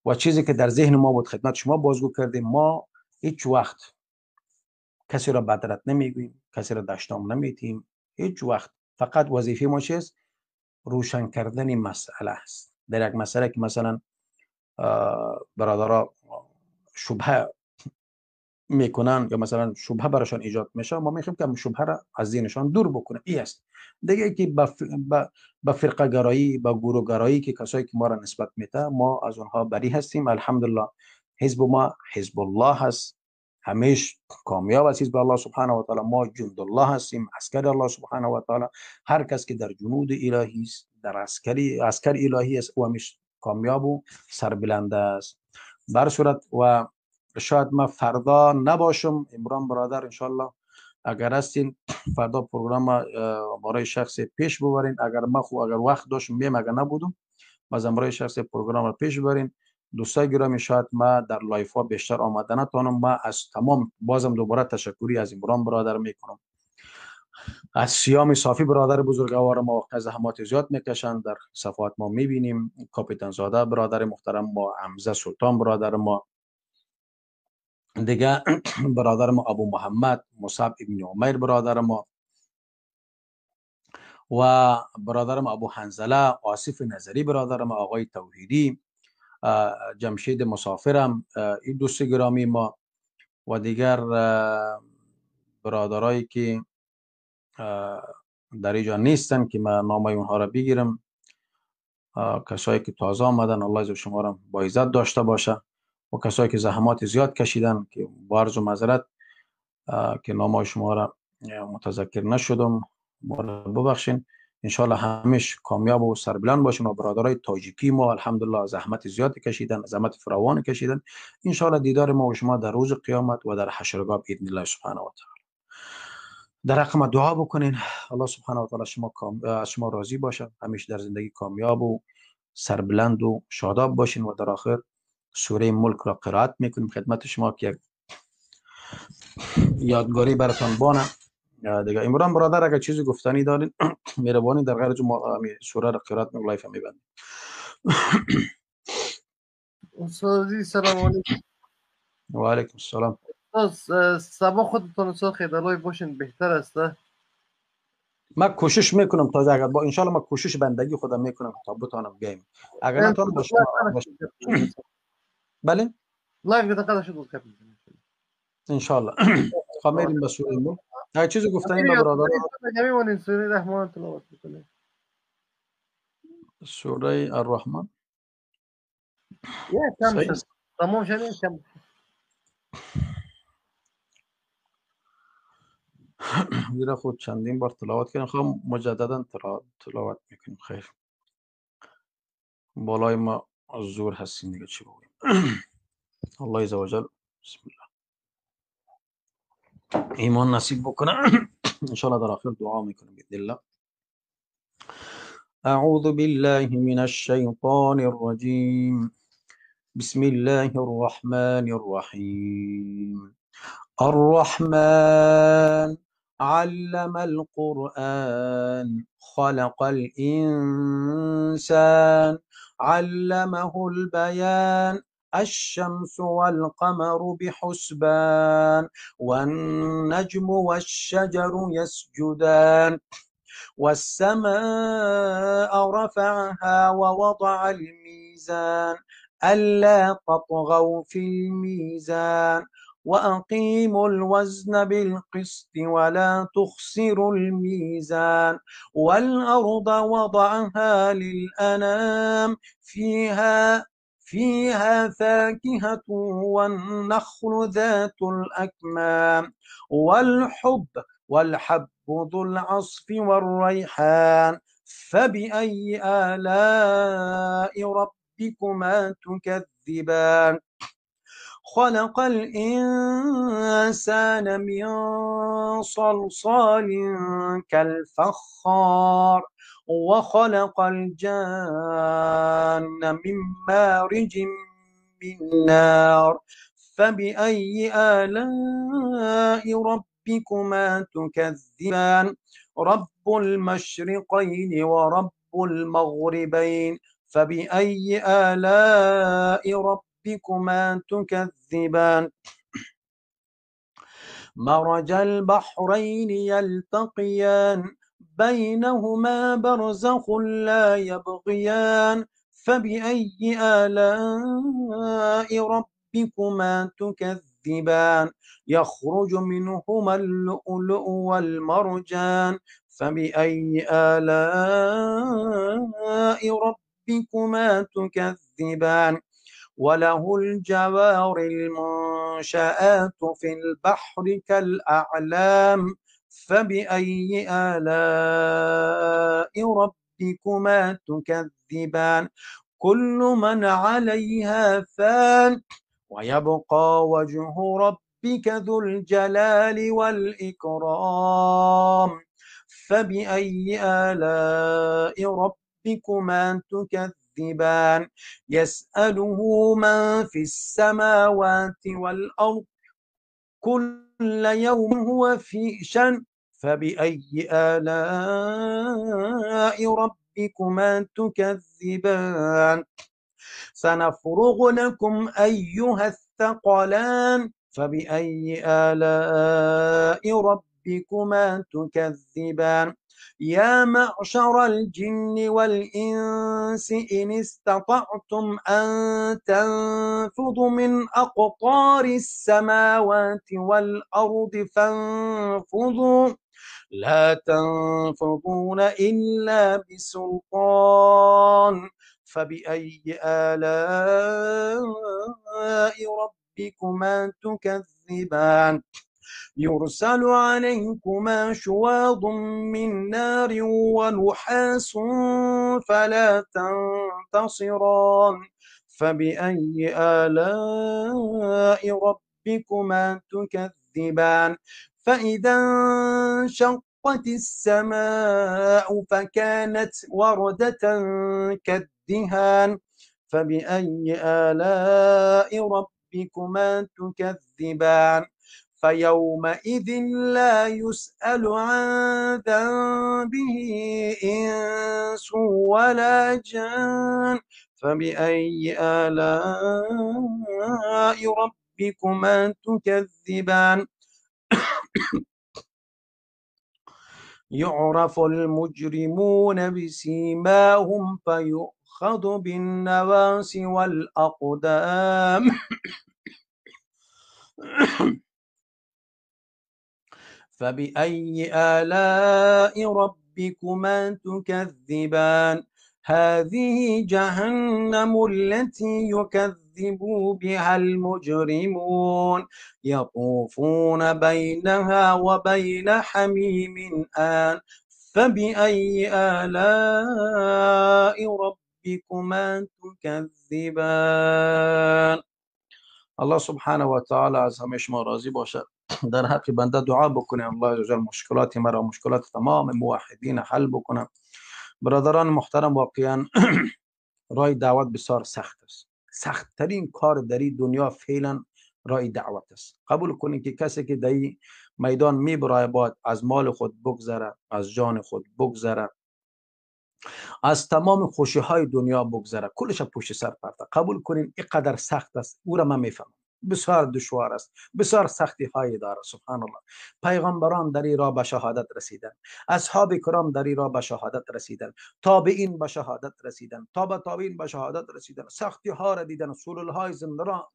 و چیزی که در ذهن ما بود خدمت شما بازگو کردیم. ما هیچ وقت کسی را بدرت نمیگوییم، کسی را دشنام نمیتیم، هیچ وقت. فقط وظیفه ما چیست؟ روشن کردن مسئله است. در یک مسئله که مثلا برادرها شبهه میکنن یا مثلا شبهه براشان ایجاد میشه، ما میخوایم که شبهه را از ذهنشان دور بکنیم. این است دیگه که با فرقه گرایی، با گروه گرایی که کسایی که ما را نسبت میده، ما از اونها بری هستیم. الحمدلله حزب ما حزب الله هست، همیش کامیاب است حزب الله سبحانه و تعالی. ما جند الله هستیم، عسکر الله سبحانه و تعالی. هر کس که در جنود الهی است، در عسکر الهی است، او همیش کامیاب و سربلند است. بر صورت و شاید ما فردا نباشم، عمران برادر انشالله اگر هستین فردا پروگرام برای شخص پیش ببرین. اگر ما خو اگر وقت داشتم بیم، اگر نبودم بازم برای شخص پروگرام رو پیش ببرین. دوستای گرامی، شاید ما در live ها بیشتر آمده نتونم. ما از تمام بازم دوباره تشکری از عمران برادر میکنم، از سیام صافی برادر بزرگوار ما واقعا زحمات زیاد میکشند، در صفحات ما میبینیم، کاپیتان زاده برادر محترم ما، حمزه سلطان برادر ما، دیگه برادر ما ابو محمد مصعب ابن عمیر برادر ما و برادر ما ابو حنظله، آصف نظری برادر ما، آقای توحیدی، جمشید مسافرم، این دوست گرامی ما و دیگر برادرایی که در اینجا نیستن که من نامای اونها را بگیرم، کسایی که تازه آمدن الله عز شما را با عزت داشته باشه و کسایی که زحمات زیاد کشیدن که با عرض و معذرت که نامای شما را متذکر نشدم، ما را ببخشین. انشالله همیش کامیاب و سربلند باشین و برادرای تاجیکی ما الحمدلله زحمت زیاد کشیدن، زحمت فراوان کشیدن. انشالله دیدار ما و شما در روز قیامت و در حشرگاه باذن الله سبحانه و تعالی. در حق ما دعا بکنین، الله سبحانه و تعالی شما از شما راضی باشه، همیشه در زندگی کامیاب و سربلند و شاداب باشین. و در آخر سوره ملک را قرائت میکنیم خدمت شما که یک یادگاری براتان بانه. دیگه عمران برادر اگر چیزی گفتنی دارین مهربانی، در غیر ما سوره را قرائت میکنیم، live میبندیم. استاد سلام علیکم. و علیکم السلام. استاد سبا خودتون استاد خیلی live باشین بهتر است. من کوشش میکنم تا اگر با انشالله من کوشش بندگی خودم میکنم تا بتونم بیایم، اگر نتونم با شما بله live دقیقه شد انشالله. خب میریم به سوره ملک. هر چیزی گفتنی به برادران نمیمونین سوره رحمان تلاوت میکنه، سوره الرحمن یا کم شد تمام شد کم. زیرا خود چندین بار تلاوت کردیم، خب مجددا تلاوت میکنیم. خیر بالای ما زور هستیم دیگه، چی بگویم. الله عزوجل بسم الله ایمان نصیب بکنه. انشالله در آخر دعا میکنیم باذن الله. اعوذ بالله من الشیطان الرجیم، بسم الله الرحمن الرحیم. الرحمن علم القرآن، خلق الإنسان، علمه البيان، الشمس والقمر بحسبان، والنجم والشجر يسجدان، والسماء رفعها ووضع الميزان، ألا تطغوا في الميزان، وأقيموا الوزن بالقسط ولا تخسروا الميزان، والأرض وضعها للأنام، فيها فاكهة والنخل ذات الأكمام، والحب ذو العصف والريحان، فبأي آلاء ربكما تكذبان. خلق الإنسان من صلصال كالفخار، وخلق الجان من مارج من نار، فبأي آلاء ربكما تكذبان. رب المشرقين ورب المغربين، فبأي آلاء ربكما تكذبان. مرج البحرين يلتقيان، بينهما برزخ لا يبغيان، فبأي آلاء ربكما تكذبان. يخرج منهما اللؤلؤ والمرجان، فبأي آلاء ربكما تكذبان. وله الجوار المنشآت في البحر كالأعلام، فبأي آلاء ربكما تكذبان. كل من عليها فان، ويبقى وجه ربك ذو الجلال والإكرام، فبأي آلاء ربكما تكذبان. تكذبان؟ يسأله من في السماوات والأرض كل يوم هو في شأن، فبأي آلاء ربكما تكذبان؟ سنفرغ لكم أيها الثقلان، فبأي آلاء ربكما تكذبان؟ يا معشر الجن والإنس إن استطعتم أن تنفذوا من أقطار السماوات والأرض فانفذوا، لا تنفذون إلا بسلطان، فبأي آلاء ربكما تكذبان؟ يرسل عليكما شواظ من نار ونحاس فلا تنتصران، فبأي آلاء ربكما تكذبان؟ فإذا انشقت السماء فكانت وردة كالدهان، فبأي آلاء ربكما تكذبان؟ فيومئذ لا يسأل عن ذنبه إنس ولا جان، فبأي آلاء ربكما تكذبان؟ يعرف المجرمون بسيماهم فيؤخذ بالنواصي والأقدام، فبأي آلاء ربكما تكذبان؟ هذه جهنم التي يكذب بها المجرمون، يطوفون بينها وبين حميم آن، فبأي آلاء ربكما تكذبان؟ الله سبحانه و تعالی از همه شما راضی باشد. در حق بنده دعا بکنه الله عزوجل مشکلات مرا، مشکلات تمام موحدین حل بکنه. برادران محترم، واقعا راه دعوت بسیار سخت است. سخت ترین کار در این دنیا فعلا راه دعوت است. قبول کنید که کسی که در این میدان میبرای باید از مال خود بگذره، از جان خود بگذره، از تمام خوشی های دنیا بگذره، کلش پشت سر پرده. قبول کنین اینقدر سخت است، او را من میفهمم، بسیار دشوار است، بسیار سختی های داره. سبحان الله، پیغمبران در این راه به شهادت رسیدن، اصحاب کرام در این راه به شهادت رسیدن، تابعین به شهادت رسیدن، تابع تابعین به شهادت رسیدن، سختی ها را دیدن، سلول های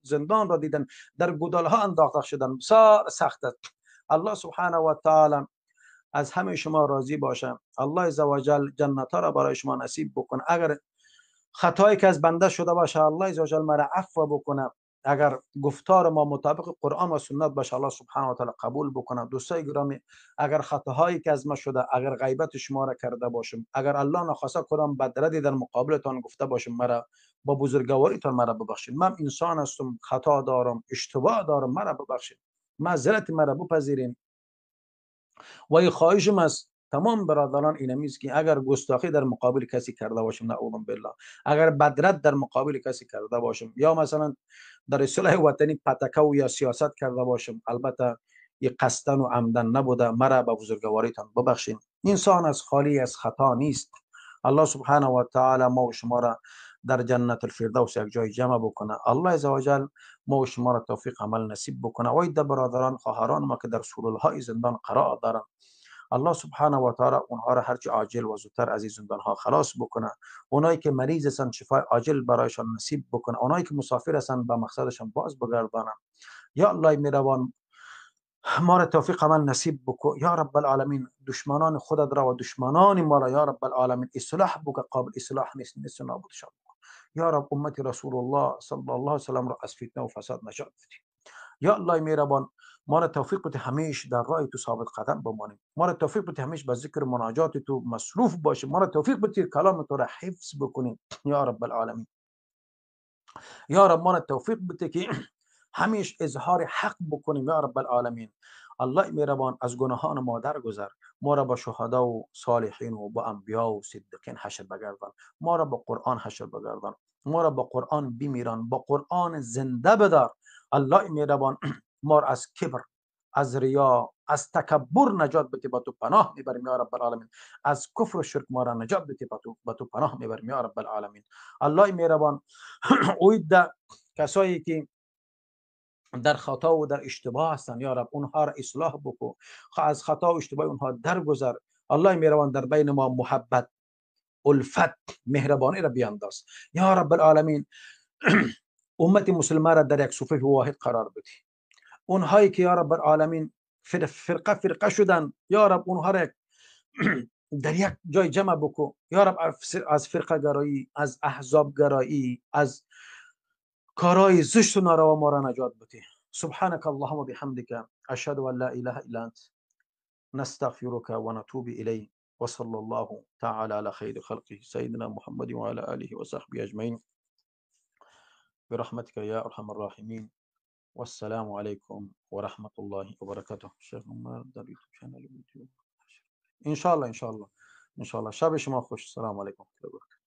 زندان را دیدن، در گودال ها انداخته شدن. بسیار سخت است. الله سبحانه و تعالی از همه شما راضی باشه. الله عزوجل جنت ها را برای شما نصیب بکنه. اگر خطایی که از بنده شده باشه الله عزوجل مرا عفو بکنه. اگر گفتار ما مطابق قرآن و سنت باشه الله سبحانه و تعالی قبول بکنه. دوستای گرامی، اگر خطاهایی که از ما شده، اگر غیبت شما را کرده باشم، اگر الله نخواسته کدام بدردی در مقابلتان گفته باشم، مرا با بزرگواریتان مرا ببخشید. من انسان هستم، خطا دارم، اشتباه دارم، مرا ببخشید، معذرت مرا بپذیرین. و این خواهشم از تمام برادران اینمیست که اگر گستاخی در مقابل کسی کرده باشم، نعوذ بالله، اگر بدرد در مقابل کسی کرده باشم، یا مثلا در اصطلاح وطنی پتکه و یا سیاست کرده باشم، البته این قصدن و عمدن نبوده، مرا به بزرگواریتان ببخشید. انسان از خالی از خطا نیست. الله سبحانه و تعالی ما و شما را در جنت الفردوس یک جای جمع بکنه. الله عزوجل ما و شما را توفیق عمل نصیب بکنه. و ای برادران خواهران ما که در سلول‌های زندان قرار دارند، الله سبحانه و تعالی اونها را هرچه عاجل و زودتر از این زندان ها خلاص بکنه. اونایی که مریض هستند شفای عاجل برایشان نصیب بکنه. اونایی که مسافر هستند به مقصدشان باز بگردانند. یا الله مهربان، ما را توفیق عمل نصیب بکن یا رب العالمین. دشمنان خودت را و دشمنان ما را یا رب العالمین اصلاح بکن، قابل اصلاح نیست، نیست نابودشان بکن یا رب. امت رسول الله صلی الله علیه و سلم را از فتنه و فساد نجات بده یا الله مهربان. ما را توفیق بده همیشه در راه تو ثابت قدم بمانیم. ما را توفیق بده همیشه به ذکر مناجات تو مصروف باشیم. ما را توفیق بده کلام تو را حفظ بکنیم یا رب العالمین. یا رب ما را توفیق بده که همیشه اظهار حق بکنیم یا رب العالمین. الله مهربان، از گناهان ما درگذر، ما را با شهدا و صالحین و با انبیا و صدیقین حشر بگردان. ما را با قرآن حشر بگردان، ما را با قرآن بمیران، با قرآن زنده بدار. الله مهربان ما را از کبر، از ریا، از تکبر نجات بده، با تو پناه میبریم یا رب العالمین. از کفر و شرک ما را نجات بده، با تو پناه میبریم یا رب العالمین. الله مهربان اوید کسایی که در خطا و در اشتباه هستند یا رب اونها را اصلاح بکو، از خطا و اشتباه اونها درگذر. الله مهربان در بین ما محبت، الفت، مهربانی را بیانداز یا رب العالمین. امت مسلمه را در یک صفوف واحد قرار بده. اونهایی که یا رب العالمین فرقه فرقه شدن یا رب اونها را در یک جای جمع بکو یا رب. از فرقه گرایی، از احزاب گرایی، از کارهای زشت و ناروا ما را نجات بده. سبحانك اللهم وبحمدك اشهد ان لا اله الا انت نستغفرك ونتوب الیه وصلى الله تعالى على خير خلقه سيدنا محمد وعلى آله وصحبه اجمعين برحمتك يا ارحم الراحمين. والسلام عليكم ورحمة الله وبركاته. شیخ عمر در یوتیوب channel ویدیو ان شاء الله ان شاء الله ان شاء الله. شب شما خوش. السلام علیکم و رحمة الله وبرکاته.